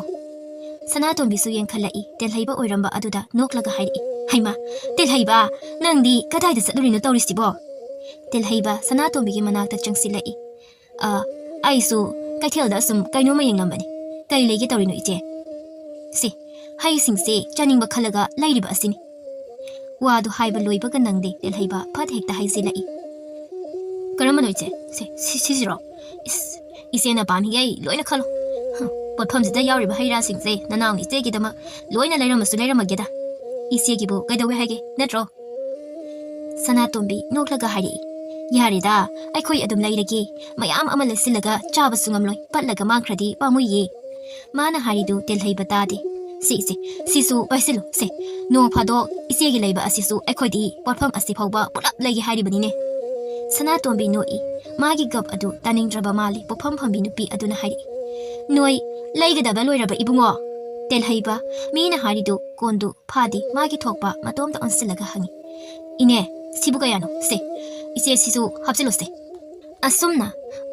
ꯁꯅꯥꯇꯣꯝꯕꯤꯁꯨ ꯌꯦꯡꯈꯠꯂꯛꯏ꯫ ꯇꯦꯜꯍꯩꯕ ꯑꯣꯏꯔꯝꯕ ꯑꯗꯨꯗ ꯅꯣꯛꯂꯒ ꯍꯥꯏꯔꯛꯏ, "ꯍꯩꯃꯥ, ꯇꯦꯜꯍꯩꯕ, ꯅꯪꯗꯤ ꯀꯗꯥꯏꯗ ꯆꯠꯂꯨꯔꯤꯅꯣ ꯇꯧꯔꯤꯁꯤꯕꯣ?" ꯇꯦꯜꯍꯩꯕ ꯁꯅꯥꯇꯣꯝꯕꯤꯒꯤ ꯃꯅꯥꯛꯇ ꯆꯪꯁꯤꯜꯂꯛꯏ꯫ "ꯑ, ꯑꯩꯁꯨ ꯀꯩꯊꯦꯜꯗ ꯑꯁꯨꯝ ꯀꯩꯅꯣꯝꯃ ꯌꯦꯡꯂꯝꯕꯅꯤ꯫ ꯀꯔꯤ ꯂꯩꯒꯦ ꯇꯧꯔꯤꯅꯣ ꯏꯆꯦ?" "ꯁꯤ, ꯍꯩꯁꯤꯡꯁꯦ ꯆꯥꯅꯤꯡꯕ ꯈꯜꯂꯒ ꯂꯩꯔꯤꯕ ꯑꯁꯤꯅꯤ꯫" ꯋꯥꯗꯨ ꯍꯥꯏꯕ ꯂꯣꯏꯕꯒ ꯅꯪꯗꯦ ꯇꯦꯜꯍꯩꯕ ꯐꯠ ꯍꯦꯛꯇ ꯍꯥꯏꯖꯤꯜꯂꯛꯏ꯫ "ꯀꯔꯝꯕꯅꯣ ꯏꯆꯦ? ꯁꯦ, ꯁꯤ-, ꯁꯤꯁꯤꯔꯣ? ꯏꯁ, ꯏꯆꯦꯅ ꯄꯥꯝꯃꯤꯈꯩ ꯂꯣꯏꯅ ꯈꯜꯂꯣ꯫ ꯍꯝ, ꯄꯣꯠꯐꯝꯁꯤꯗ ꯌꯥꯎꯔꯤꯕ ꯍꯩ ꯔꯥꯁꯤꯡꯁꯦ ꯅꯅꯥꯎꯅ ꯏꯆꯦꯒꯤꯗꯃꯛ ꯂꯣꯏꯅ ꯂꯩꯔꯝꯃꯁꯨ ꯂꯩꯔꯝꯃꯒꯦꯗ꯫ ꯏꯆꯦꯒꯤꯕꯨ ꯀꯩꯗꯧꯋꯦ ꯍꯥꯏꯒꯦ, ꯅꯠꯇ꯭ꯔꯣ?" ꯁꯅꯥꯇꯣꯝꯕꯤ ꯅꯣꯛꯂꯒ ꯍꯥꯏꯔꯛꯏ, "ꯌꯥꯔꯦꯗ, ꯑꯩꯈꯣꯏ ꯑꯗꯨꯝ ꯂꯩꯔꯒꯦ꯫ ꯃꯌꯥꯝ ꯑꯃ ꯂꯩꯁꯤꯜꯂꯒ ꯆꯥꯕꯁꯨ ꯉꯝꯂꯣꯏ, ꯄꯠꯂꯒ ꯃꯥꯡꯈ꯭ꯔꯗꯤ ꯄꯥꯝꯃꯨꯏꯌꯦ꯫" ꯃꯥꯅ ꯍꯥꯏꯔꯤꯗꯨ ꯇꯦꯜꯍꯩꯕ ꯇꯥꯗꯦ꯫ "ꯁꯤ ꯏꯆꯦ, ꯁꯤꯁꯨ ꯄꯥꯏꯁꯤꯜꯂꯨ꯫ ꯁꯦ, ꯅꯣꯡ ꯐꯥꯗꯣꯛ ꯏꯆꯦꯒꯤ ꯂꯩꯕ ꯑꯁꯤꯁꯨ ꯑꯩꯈꯣꯏꯗꯤ ꯄꯣꯠꯐꯝ ꯑꯁꯤ ꯐꯥꯎꯕ ꯄꯨꯂꯞ ꯂꯩꯒꯦ ꯍꯥꯏꯔꯤꯕꯅꯤꯅꯦ꯫" ꯁꯅꯥꯇꯣꯝꯕꯤ ꯅꯣꯛꯏ꯫ ꯃꯥꯒꯤ ꯒꯞ ꯑꯗꯨ ꯇꯥꯅꯤꯡꯗ꯭ꯔꯕ ꯃꯥꯜꯂꯤ꯫ ꯄꯣꯠꯐꯝ ꯐꯝꯕꯤ ꯅꯨꯄꯤ ꯑꯗꯨꯅ ꯍꯥꯏꯔꯛꯏ, "ꯅꯣꯏ ꯂꯩꯒꯗꯕ ꯂꯣꯏꯔꯕ ꯏꯕꯨꯡꯉꯣ?" ꯇꯦꯜꯍꯩꯕ, ꯃꯤꯅ ꯍꯥꯏꯔꯤꯗꯨ ꯀꯣꯟꯗꯨ ꯐꯥꯗꯦ, ꯃꯥꯒꯤ ꯊꯣꯛꯄ ꯃꯇꯣꯝꯇ ꯑꯣꯟꯁꯤꯜꯂꯒ ꯍꯪꯉꯤ꯫ "ꯏꯅꯦ, ꯁꯤꯕꯨ ꯀꯌꯥꯅꯣ? ꯁꯦ, ꯏꯆꯦ, ꯁꯤꯁꯨ ꯍꯥꯞꯆꯤꯜꯂꯨꯁꯦ꯫" ꯑꯁꯨꯝꯅ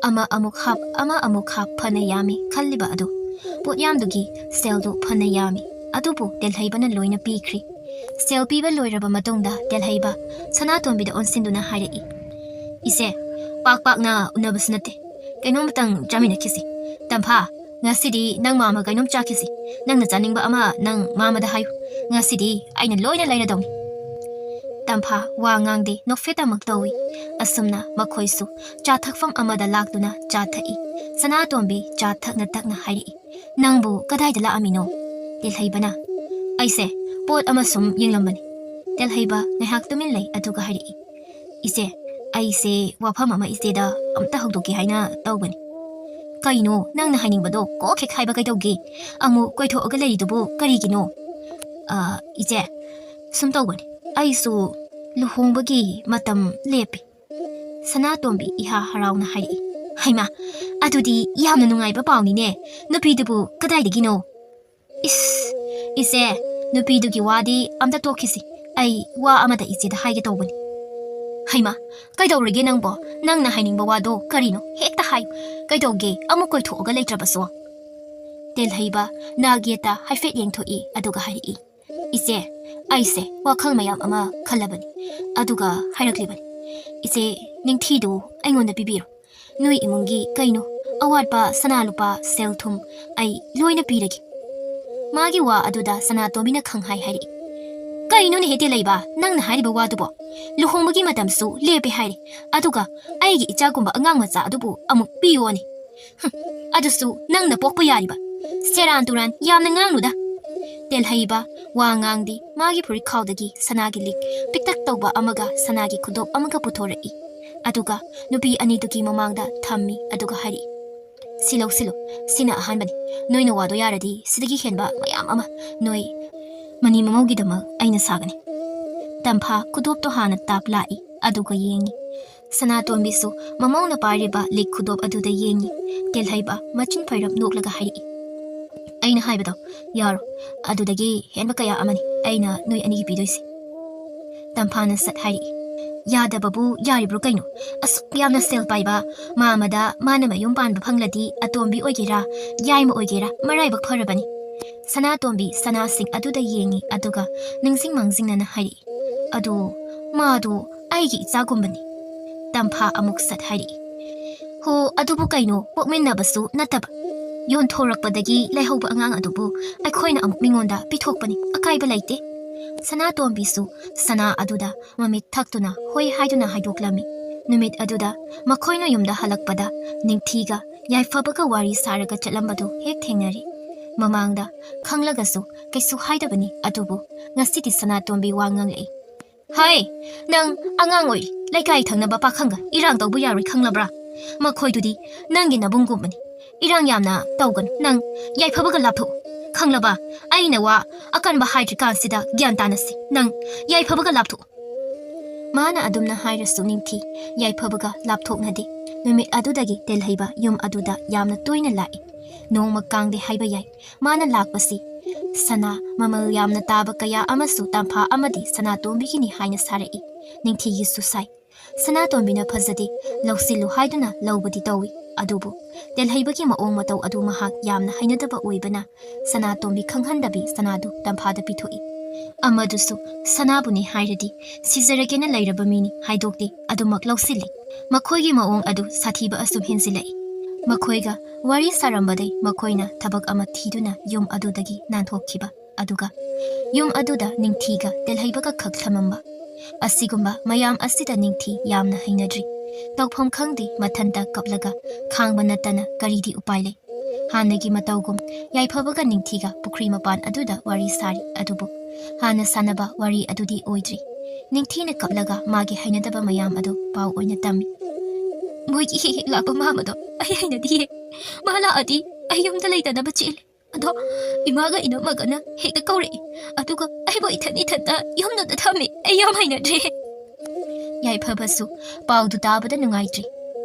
ꯑꯃ ꯑꯃꯨꯛ ꯍꯥꯞ, ꯑꯃ ꯑꯃꯨꯛ ꯍꯥꯞ ꯐꯅ ꯌꯥꯝꯃꯤ ꯈꯜꯂꯤꯕ ꯑꯗꯨ ꯄꯣꯠꯌꯥꯝꯗꯨꯒꯤ ꯁꯦꯜꯗꯨ ꯐꯅ ꯌꯥꯝꯃꯤ꯫ ꯑꯗꯨꯕꯨ ꯇꯦꯜꯍꯩꯕꯅ ꯂꯣꯏꯅ ꯄꯤꯈ꯭ꯔꯤ꯫ ꯁꯦꯜ ꯄꯤꯕ ꯂꯣꯏꯔꯕ ꯃꯇꯨꯡꯗ ꯇꯦꯜꯍꯩꯕ ꯁꯅꯥꯇꯣꯝꯕꯤꯗ ꯑꯣꯟꯁꯤꯟꯗꯨꯅ ꯍꯥꯏꯔꯛꯏ, "ꯏꯆꯦ, ꯄꯥꯛ ꯄꯥꯛꯅ ꯎꯅꯕꯁꯨ ꯅꯠꯇꯦ꯫ ꯀꯩꯅꯣꯝꯇꯪ ꯆꯥꯃꯤꯟꯅꯈꯤꯁꯤ꯫ ꯇꯝꯐꯥ, ꯉꯁꯤꯗꯤ ꯅꯪ ꯃꯥꯃ ꯀꯩꯅꯣꯝ ꯆꯥꯈꯤꯁꯤ꯫ ꯅꯪꯅ ꯆꯥꯅꯤꯡꯕ ꯑꯃ ꯅꯪ ꯃꯥꯃꯗ ꯍꯥꯏꯌꯨ꯫ ꯉꯁꯤꯗꯤ ꯑꯩꯅ ꯂꯣꯏꯅ ꯂꯩꯔꯗꯧꯅꯤ꯫" ꯇꯝꯐꯥ ꯋꯥ ꯉꯥꯡꯗꯦ, ꯅꯣꯛꯐꯦꯠ ꯑꯃꯨꯛ ꯇꯧꯏ꯫ ꯑꯁꯨꯝꯅ ꯃꯈꯣꯏꯁꯨ ꯆꯥ ꯊꯛꯐꯝ ꯑꯃꯗ ꯂꯥꯛꯇꯨꯅ ꯆꯥ ꯊꯛꯏ꯫ ꯁꯅꯥꯇꯣꯝꯕꯤ ꯆꯥ ꯊꯛꯅ ꯊꯛꯅ ꯍꯥꯏꯔꯛꯏ, "ꯅꯪꯕꯨ ꯀꯗꯥꯏꯗ ꯂꯥꯛꯑꯝꯃꯤꯅꯣ?" ꯇꯦꯜꯍꯩꯕꯅ, "ꯑꯩꯁꯦ ꯄꯣꯠ ꯑꯃ ꯁꯨꯝ ꯌꯦꯡꯂꯝꯕꯅꯤ꯫" ꯇꯦꯜꯍꯩꯕ ꯉꯥꯏꯍꯥꯛ ꯇꯨꯃꯤꯟ ꯂꯩ, ꯑꯗꯨꯒ ꯍꯥꯏꯔꯛꯏ, "ꯏꯆꯦ, ꯑꯩꯁꯦ ꯋꯥꯐꯝ ꯑꯃ ꯏꯆꯦꯗ ꯑꯝꯇ ꯍꯧꯗꯣꯛꯀꯦ ꯍꯥꯏꯅ ꯇꯧꯕꯅꯤ꯫" "ꯀꯩꯅꯣ ꯅꯪꯅ ꯍꯥꯏꯅꯤꯡꯕꯗꯣ? ꯀꯣꯛ ꯍꯦꯛ ꯍꯥꯏꯕ ꯀꯩꯗꯧꯒꯦ? ꯑꯃꯨꯛ ꯀꯣꯏꯊꯣꯛꯑꯒ ꯂꯩꯔꯤꯗꯨꯕꯨ ꯀꯔꯤꯒꯤꯅꯣ?" "ꯑ, ꯏꯆꯦ, ꯁꯨꯝ ꯇꯧꯕꯅꯤ, ꯑꯩꯁꯨ ꯂꯨꯍꯣꯡꯕꯒꯤ ꯃꯇꯝ ꯂꯦꯞꯄꯤ꯫ ꯁꯅꯥꯇꯣꯝꯕꯤ ꯏꯍꯥ ꯍꯔꯥꯎꯅ ꯍꯥꯏꯔꯛꯏ꯫ "ꯍꯩꯃꯥ, ꯑꯗꯨꯗꯤ ꯌꯥꯝꯅ ꯅꯨꯡꯉꯥꯏꯕ ꯄꯥꯎꯅꯤꯅꯦ꯫ ꯅꯨꯄꯤꯗꯨꯕꯨ ꯀꯗꯥꯏꯗꯒꯤꯅꯣ?" "ꯏꯁ, ꯏꯆꯦ, ꯅꯨꯄꯤꯗꯨꯒꯤ ꯋꯥꯗꯤ ꯑꯝꯇ ꯇꯣꯛꯈꯤꯁꯤ꯫ ꯑꯩ ꯋꯥ ꯑꯃꯗ ꯏꯆꯦꯗ ꯍꯥꯏꯒꯦ ꯇꯧꯕꯅꯤ꯫" "ꯍꯩꯃꯥ, ꯀꯩꯗꯧꯔꯒꯦ ꯅꯪꯕꯣ? ꯅꯪꯅ ꯍꯥꯏꯅꯤꯡꯕ ꯋꯥꯗꯣ ꯀꯔꯤꯅꯣ? ꯍꯦꯛꯇ ꯍꯥꯏꯌꯨ꯫ ꯀꯩꯗꯧꯒꯦ, ꯑꯃꯨꯛ ꯀꯣꯏꯊꯣꯛꯑꯒ ꯂꯩꯇ꯭ꯔꯕꯁꯨ?" ꯇꯦꯜꯍꯩꯕ ꯅꯥꯒꯦꯠꯇ ꯍꯥꯏꯐꯦꯠ ꯌꯦꯡꯊꯣꯛꯏ, ꯑꯗꯨꯒ ꯍꯥꯏꯔꯛꯏ, "ꯏꯆꯦ, ꯑꯩꯁꯦ ꯋꯥꯈꯜ ꯃꯌꯥꯝ ꯑꯃ ꯈꯜꯂꯕꯅꯤ, ꯑꯗꯨꯒ ꯍꯥꯏꯔꯛꯂꯤꯕꯅꯤ꯫ ꯏꯆꯦ, ꯅꯤꯡꯊꯤꯗꯨ ꯑꯩꯉꯣꯟꯗ ꯄꯤꯕꯤꯔꯣ꯫ ꯅꯣꯏ ꯏꯃꯨꯡꯒꯤ ꯀꯩꯅꯣ, ꯑꯋꯥꯠꯄ ꯁꯅꯥ ꯂꯨꯄꯥ, ꯁꯦꯜ ꯊꯨꯝ ꯑꯩ ꯂꯣꯏꯅ ꯄꯤꯔꯒꯦ꯫" ꯃꯥꯒꯤ ꯋꯥ ꯑꯗꯨꯗ ꯁꯅꯥꯇꯣꯝꯕꯤꯅ ꯈꯪꯍꯥꯏ ꯍꯥꯏꯔꯛꯏ꯫ "ꯀꯩꯅꯣꯅꯦꯍꯦ ꯇꯦꯜꯍꯩꯕ, ꯅꯪꯅ ꯍꯥꯏꯔꯤꯕ ꯋꯥꯗꯨꯕꯣ? ꯂꯨꯍꯣꯡꯕꯒꯤ ꯃꯇꯝꯁꯨ ꯂꯦꯞꯄꯦ ꯍꯥꯏꯔꯦ, ꯑꯗꯨꯒ ꯑꯩꯒꯤ ꯏꯆꯥꯒꯨꯝꯕ ꯑꯉꯥꯡ ꯃꯆꯥ ꯑꯗꯨꯕꯨ ꯑꯃꯨꯛ ꯄꯤꯌꯣꯅꯦ꯫ ꯍꯨꯝ, ꯑꯗꯨꯁꯨ ꯅꯪꯅ ꯄꯣꯛꯄ ꯌꯥꯔꯤꯕ꯫ ꯁꯦꯔꯥꯟ ꯇꯨꯔꯥꯟ ꯌꯥꯝꯅ ꯉꯥꯡꯅꯨꯗ꯫" ꯇꯦꯜꯍꯩꯕ ꯋꯥ ꯉꯥꯡꯗꯦ꯫ ꯃꯥꯒꯤ ꯐꯨꯔꯤꯠꯈꯥꯎꯗꯒꯤ ꯁꯅꯥꯒꯤ ꯂꯤꯛ ꯄꯤꯛꯇꯛ ꯇꯧꯕ ꯑꯃꯒ ꯁꯅꯥꯒꯤ ꯈꯨꯗꯣꯞ ꯑꯃꯒ ꯄꯨꯊꯣꯔꯛꯏ꯫ ꯑꯗꯨꯒ ꯅꯨꯄꯤ ꯑꯅꯤꯗꯨꯒꯤ ꯃꯃꯥꯡꯗ ꯊꯝꯃꯤ, ꯑꯗꯨꯒ ꯍꯥꯏꯔꯛꯏ, "ꯁꯤ ꯂꯧꯁꯤꯜꯂꯨ, ꯁꯤꯅ ꯑꯍꯥꯟꯕꯅꯤ꯫ ꯅꯣꯏꯅ ꯋꯥꯗꯣ ꯌꯥꯔꯗꯤ ꯁꯤꯗꯒꯤ ꯍꯦꯟꯕ ꯃꯌꯥꯝ ꯑꯃ ꯅꯣꯏ ꯃꯅꯤ ꯃꯃꯧꯒꯤꯗꯃꯛ ꯑꯩꯅ ꯁꯥꯒꯅꯤ꯫" ꯇꯝꯐꯥ ꯈꯨꯗꯣꯞꯇꯣ ꯍꯥꯟꯅ ꯇꯥꯞ ꯂꯥꯛꯏ, ꯑꯗꯨꯒ ꯌꯦꯡꯉꯤ꯫ ꯁꯅꯥꯇꯣꯝꯕꯤꯁꯨ ꯃꯃꯧꯅ ꯄꯥꯏꯔꯤꯕ ꯂꯤꯛ ꯈꯨꯗꯣꯞ ꯑꯗꯨꯗ ꯌꯦꯡꯉꯤ꯫ ꯇꯦꯜꯍꯩꯕ ꯃꯆꯤꯟ ꯐꯩꯔꯞ ꯅꯣꯛꯂꯒ ꯍꯥꯏꯔꯛꯏ, "ꯑꯩꯅ ꯍꯥꯏꯕꯗꯣ ꯌꯥꯔꯣ꯫ ꯑꯗꯨꯗꯒꯤ ꯍꯦꯟꯕ ꯀꯌꯥ ꯑꯃꯅꯤ ꯑꯩꯅ ꯅꯣꯏ ꯑꯅꯤꯒꯤ ꯄꯤꯗꯣꯏꯁꯦ꯫" ꯇꯝꯐꯥꯅ ꯁꯠ ꯍꯥꯏꯔꯛꯏ, "ꯌꯥꯗꯕꯕꯨ ꯌꯥꯔꯤꯕ꯭ꯔꯣ ꯀꯩꯅꯣ? ꯑꯁꯨꯛ ꯌꯥꯝꯅ ꯁꯦꯜ ꯄꯥꯏꯕ ꯃꯥꯃꯗ ꯃꯥꯅ ꯃꯌꯨꯝ ꯄꯥꯟꯕ ꯐꯪꯂꯗꯤ ꯑꯇꯣꯝꯕꯤ ꯑꯣꯏꯒꯦꯔꯥ, ꯌꯥꯏꯃ ꯑꯣꯏꯒꯦꯔꯥ, ꯃꯔꯥꯏꯕꯛ ꯐꯔꯕꯅꯤ꯫" ꯁꯅꯥꯇꯣꯝꯕꯤ ꯁꯅꯥꯁꯤꯡ ꯑꯗꯨꯗ ꯌꯦꯡꯉꯤ, ꯑꯗꯨꯒ ꯅꯤꯡꯁꯤꯡ ꯃꯥꯡꯖꯤꯡꯅꯅ ꯍꯥꯏꯔꯛꯏ, "ꯑꯗꯨ ꯃꯥꯗꯨ ꯑꯩꯒꯤ ꯏꯆꯥꯒꯨꯝꯕꯅꯤ꯫" ꯇꯝꯐꯥ ꯑꯃꯨꯛ ꯁꯠ ꯍꯥꯏꯔꯛꯏ, "ꯍꯣ, ꯑꯗꯨꯕꯨ ꯀꯩꯅꯣ, ꯄꯣꯛꯃꯤꯟꯅꯕꯁꯨ ꯅꯠꯇꯕ꯫ ꯌꯣꯟꯊꯣꯔꯛꯄꯗꯒꯤ ꯂꯩꯍꯧꯕ ꯑꯉꯥꯡ ꯑꯗꯨꯕꯨ ꯑꯩꯈꯣꯏꯅ ꯑꯃꯨꯛ ꯃꯤꯉꯣꯟꯗ ꯄꯤꯊꯣꯛꯄꯅꯤ, ꯑꯀꯥꯏꯕ ꯂꯩꯇꯦ꯫" ꯁꯅꯥꯇꯣꯝꯕꯤꯁꯨ ꯁꯅꯥ ꯑꯗꯨꯗ ꯃꯃꯤꯠ ꯊꯛꯇꯨꯅ ꯍꯣꯏ ꯍꯥꯏꯗꯨꯅ ꯍꯥꯏꯗꯣꯛꯂꯝꯃꯤ꯫ ꯅꯨꯃꯤꯠ ꯑꯗꯨꯗ ꯃꯈꯣꯏꯅ ꯌꯨꯝꯗ ꯍꯜꯂꯛꯄꯗ ꯅꯤꯡꯊꯤꯒ ꯌꯥꯏꯐꯕꯒ ꯋꯥꯔꯤ ꯁꯥꯔꯒ ꯆꯠꯂꯝꯕꯗꯨ ꯍꯦꯛ ꯊꯦꯡꯅꯔꯦ꯫ ꯃꯃꯥꯡꯗ ꯈꯪꯂꯒꯁꯨ ꯀꯩꯁꯨ ꯍꯥꯏꯗꯕꯅꯤ, ꯑꯗꯨꯕꯨ ꯉꯁꯤꯗꯤ ꯁꯅꯥꯇꯣꯝꯕꯤ ꯋꯥ ꯉꯥꯡꯂꯛꯏ꯫ "ꯍꯥꯏ, ꯅꯪ ꯑꯉꯥꯡ ꯑꯣꯏꯔꯤ, ꯂꯩꯀꯥꯏ ꯊꯪꯅꯕ ꯄꯥꯈꯪꯒ ꯏꯔꯥꯡ ꯇꯧꯕ ꯌꯥꯔꯣꯏ ꯈꯪꯂꯕ꯭ꯔꯥ? ꯃꯈꯣꯏꯗꯨꯗꯤ ꯅꯪꯒꯤ ꯅꯕꯨꯡꯒꯨꯝꯕꯅꯤ꯫ ꯏꯔꯥꯡ ꯌꯥꯝꯅ ꯇꯧꯒꯅꯨ, ꯅꯪ ꯌꯥꯏꯐꯕꯒ ꯂꯥꯞꯊꯣꯛꯎ꯫" "ꯈꯪꯂꯕ? ꯑꯩꯅ ꯋꯥ ꯑꯀꯟꯕ ꯍꯥꯏꯗ꯭ꯔꯤꯀꯥꯟꯁꯤꯗ ꯒ꯭ꯌꯥꯟ ꯇꯥꯅꯁꯤ꯫ ꯅꯪ ꯌꯥꯏꯐꯕꯒ ꯂꯥꯞꯊꯣꯛꯎ꯫" ꯃꯥꯅ ꯑꯗꯨꯝꯅ ꯍꯥꯏꯔꯁꯨ ꯅꯤꯡꯊꯤ ꯌꯥꯏꯐꯕꯒ ꯂꯥꯞꯊꯣꯛꯅꯗꯦ꯫ ꯅꯨꯃꯤꯠ ꯑꯗꯨꯗꯒꯤ ꯇꯦꯜꯍꯩꯕ ꯌꯨꯝ ꯑꯗꯨꯗ ꯌꯥꯝꯅ ꯇꯣꯏꯅ ꯂꯥꯛꯏ꯫ ꯅꯣꯡꯃ ꯀꯥꯡꯗꯦ ꯍꯥꯏꯕ ꯌꯥꯏ꯫ ꯃꯥꯅ ꯂꯥꯛꯄꯁꯤ ꯁꯅꯥ ꯃꯃꯜ ꯌꯥꯝꯅ ꯇꯥꯕ ꯀꯌꯥ ꯑꯃꯁꯨ ꯇꯝꯐꯥ ꯑꯃꯗꯤ ꯁꯅꯥꯇꯣꯝꯕꯤꯒꯤꯅꯤ ꯍꯥꯏꯅ ꯁꯥꯔꯛꯏ꯫ ꯅꯤꯡꯊꯤꯒꯤꯁꯨ ꯁꯥꯏ꯫ ꯁꯅꯥꯇꯣꯝꯕꯤꯅ ꯐꯖꯗꯦ, ꯂꯧꯁꯤꯜꯂꯨ ꯍꯥꯏꯗꯨꯅ ꯂꯧꯕꯗꯤ ꯇꯧꯏ, ꯑꯗꯨꯕꯨ ꯇꯦꯜꯍꯩꯕꯒꯤ ꯃꯑꯣꯡ ꯃꯇꯧ ꯑꯗꯨ ꯃꯍꯥꯛ ꯌꯥꯝꯅ ꯍꯩꯅꯗꯕ ꯑꯣꯏꯕꯅ ꯁꯅꯥꯇꯣꯝꯕꯤ ꯈꯪꯍꯟꯗꯕꯤ ꯁꯅꯥꯗꯨ ꯇꯝꯐꯥꯗ ꯄꯤꯊꯣꯛꯏ꯫ ꯑꯃꯗꯨꯁꯨ ꯁꯅꯥꯕꯨꯅꯤ ꯍꯥꯏꯔꯗꯤ ꯁꯤꯖꯔꯒꯦꯅ ꯂꯩꯔꯕ ꯃꯤꯅꯤ ꯍꯥꯏꯗꯣꯛꯇꯦ, ꯑꯗꯨꯃꯛ ꯂꯧꯁꯤꯜꯂꯤ꯫ ꯃꯈꯣꯏꯒꯤ ꯃꯑꯣꯡ ꯑꯗꯨ ꯁꯥꯊꯤꯕ ꯑꯁꯨꯝ ꯍꯦꯟꯖꯤꯜꯂꯛꯏ꯫ ꯃꯈꯣꯏꯒ ꯋꯥꯔꯤ ꯁꯥꯔꯝꯕꯗꯩ ꯃꯈꯣꯏꯅ ꯊꯕꯛ ꯑꯃ ꯊꯤꯗꯨꯅ ꯌꯨꯝ ꯑꯗꯨꯗꯒꯤ ꯅꯥꯟꯊꯣꯛꯈꯤꯕ꯫ ꯑꯗꯨꯒ ꯌꯨꯝ ꯑꯗꯨꯗ ꯅꯤꯡꯊꯤꯒ ꯇꯦꯜꯍꯩꯕꯒ ꯈꯛ ꯊꯝꯃꯝꯕ꯫ ꯑꯁꯤꯒꯨꯝꯕ ꯃꯌꯥꯝ ꯑꯁꯤꯗ ꯅꯤꯡꯊꯤ ꯌꯥꯝꯅ ꯍꯩꯅꯗ꯭ꯔꯤ꯫ ꯇꯧꯐꯝ ꯈꯪꯗꯦ, ꯃꯊꯟꯇ ꯀꯞꯂꯒ ꯈꯥꯡꯕ ꯅꯠꯇꯅ ꯀꯔꯤꯗꯤ ꯎꯄꯥꯏ ꯂꯩ? ꯍꯥꯟꯅꯒꯤ ꯃꯇꯧꯒꯨꯝ ꯌꯥꯏꯐꯕꯒ ꯅꯤꯡꯊꯤꯒ ꯄꯨꯈ꯭ꯔꯤ ꯃꯄꯥꯟ ꯑꯗꯨꯗ ꯋꯥꯔꯤ ꯁꯥꯔꯤ, ꯑꯗꯨꯕꯨ ꯍꯥꯟꯅ ꯁꯥꯟꯅꯕ ꯋꯥꯔꯤ ꯑꯗꯨꯗꯤ ꯑꯣꯏꯗ꯭ꯔꯤ꯫ ꯅꯤꯡꯊꯤꯅ ꯀꯞꯂꯒ ꯃꯥꯒꯤ ꯍꯩꯅꯗꯕ ꯃꯌꯥꯝ ꯑꯗꯨ ꯄꯥꯎ ꯑꯣꯏꯅ ꯇꯝꯃꯤ꯫ "ꯃꯣꯏꯒꯤ ꯍꯦꯛ ꯍꯦꯛ ꯂꯥꯛꯄ ꯃꯥꯝꯃꯗꯣ ꯑꯩ ꯍꯩꯅꯗꯤꯌꯦ꯫ ꯃꯥ ꯂꯥꯛꯑꯗꯤ ꯑꯩ ꯌꯨꯝꯗ ꯂꯩꯇꯅꯕ ꯆꯦꯜꯂꯤ꯫ ꯑꯗꯣ ꯏꯃꯥꯒ ꯏꯅꯝꯃꯒꯅ ꯍꯦꯛꯇ ꯀꯧꯔꯛꯏ, ꯑꯗꯨꯒ ꯑꯩꯕꯨ ꯏꯊꯟ ꯏꯊꯟꯇ ꯌꯨꯝꯗꯨꯗ ꯊꯝꯃꯤ꯫ ꯑꯩ ꯌꯥꯝ ꯍꯩꯅꯗ꯭ꯔꯦ꯫" ꯌꯥꯏꯐꯕꯁꯨ ꯄꯥꯎꯗꯨ ꯇꯥꯕꯗ ꯅꯨꯡꯉꯥꯏꯇ꯭ꯔꯤ꯫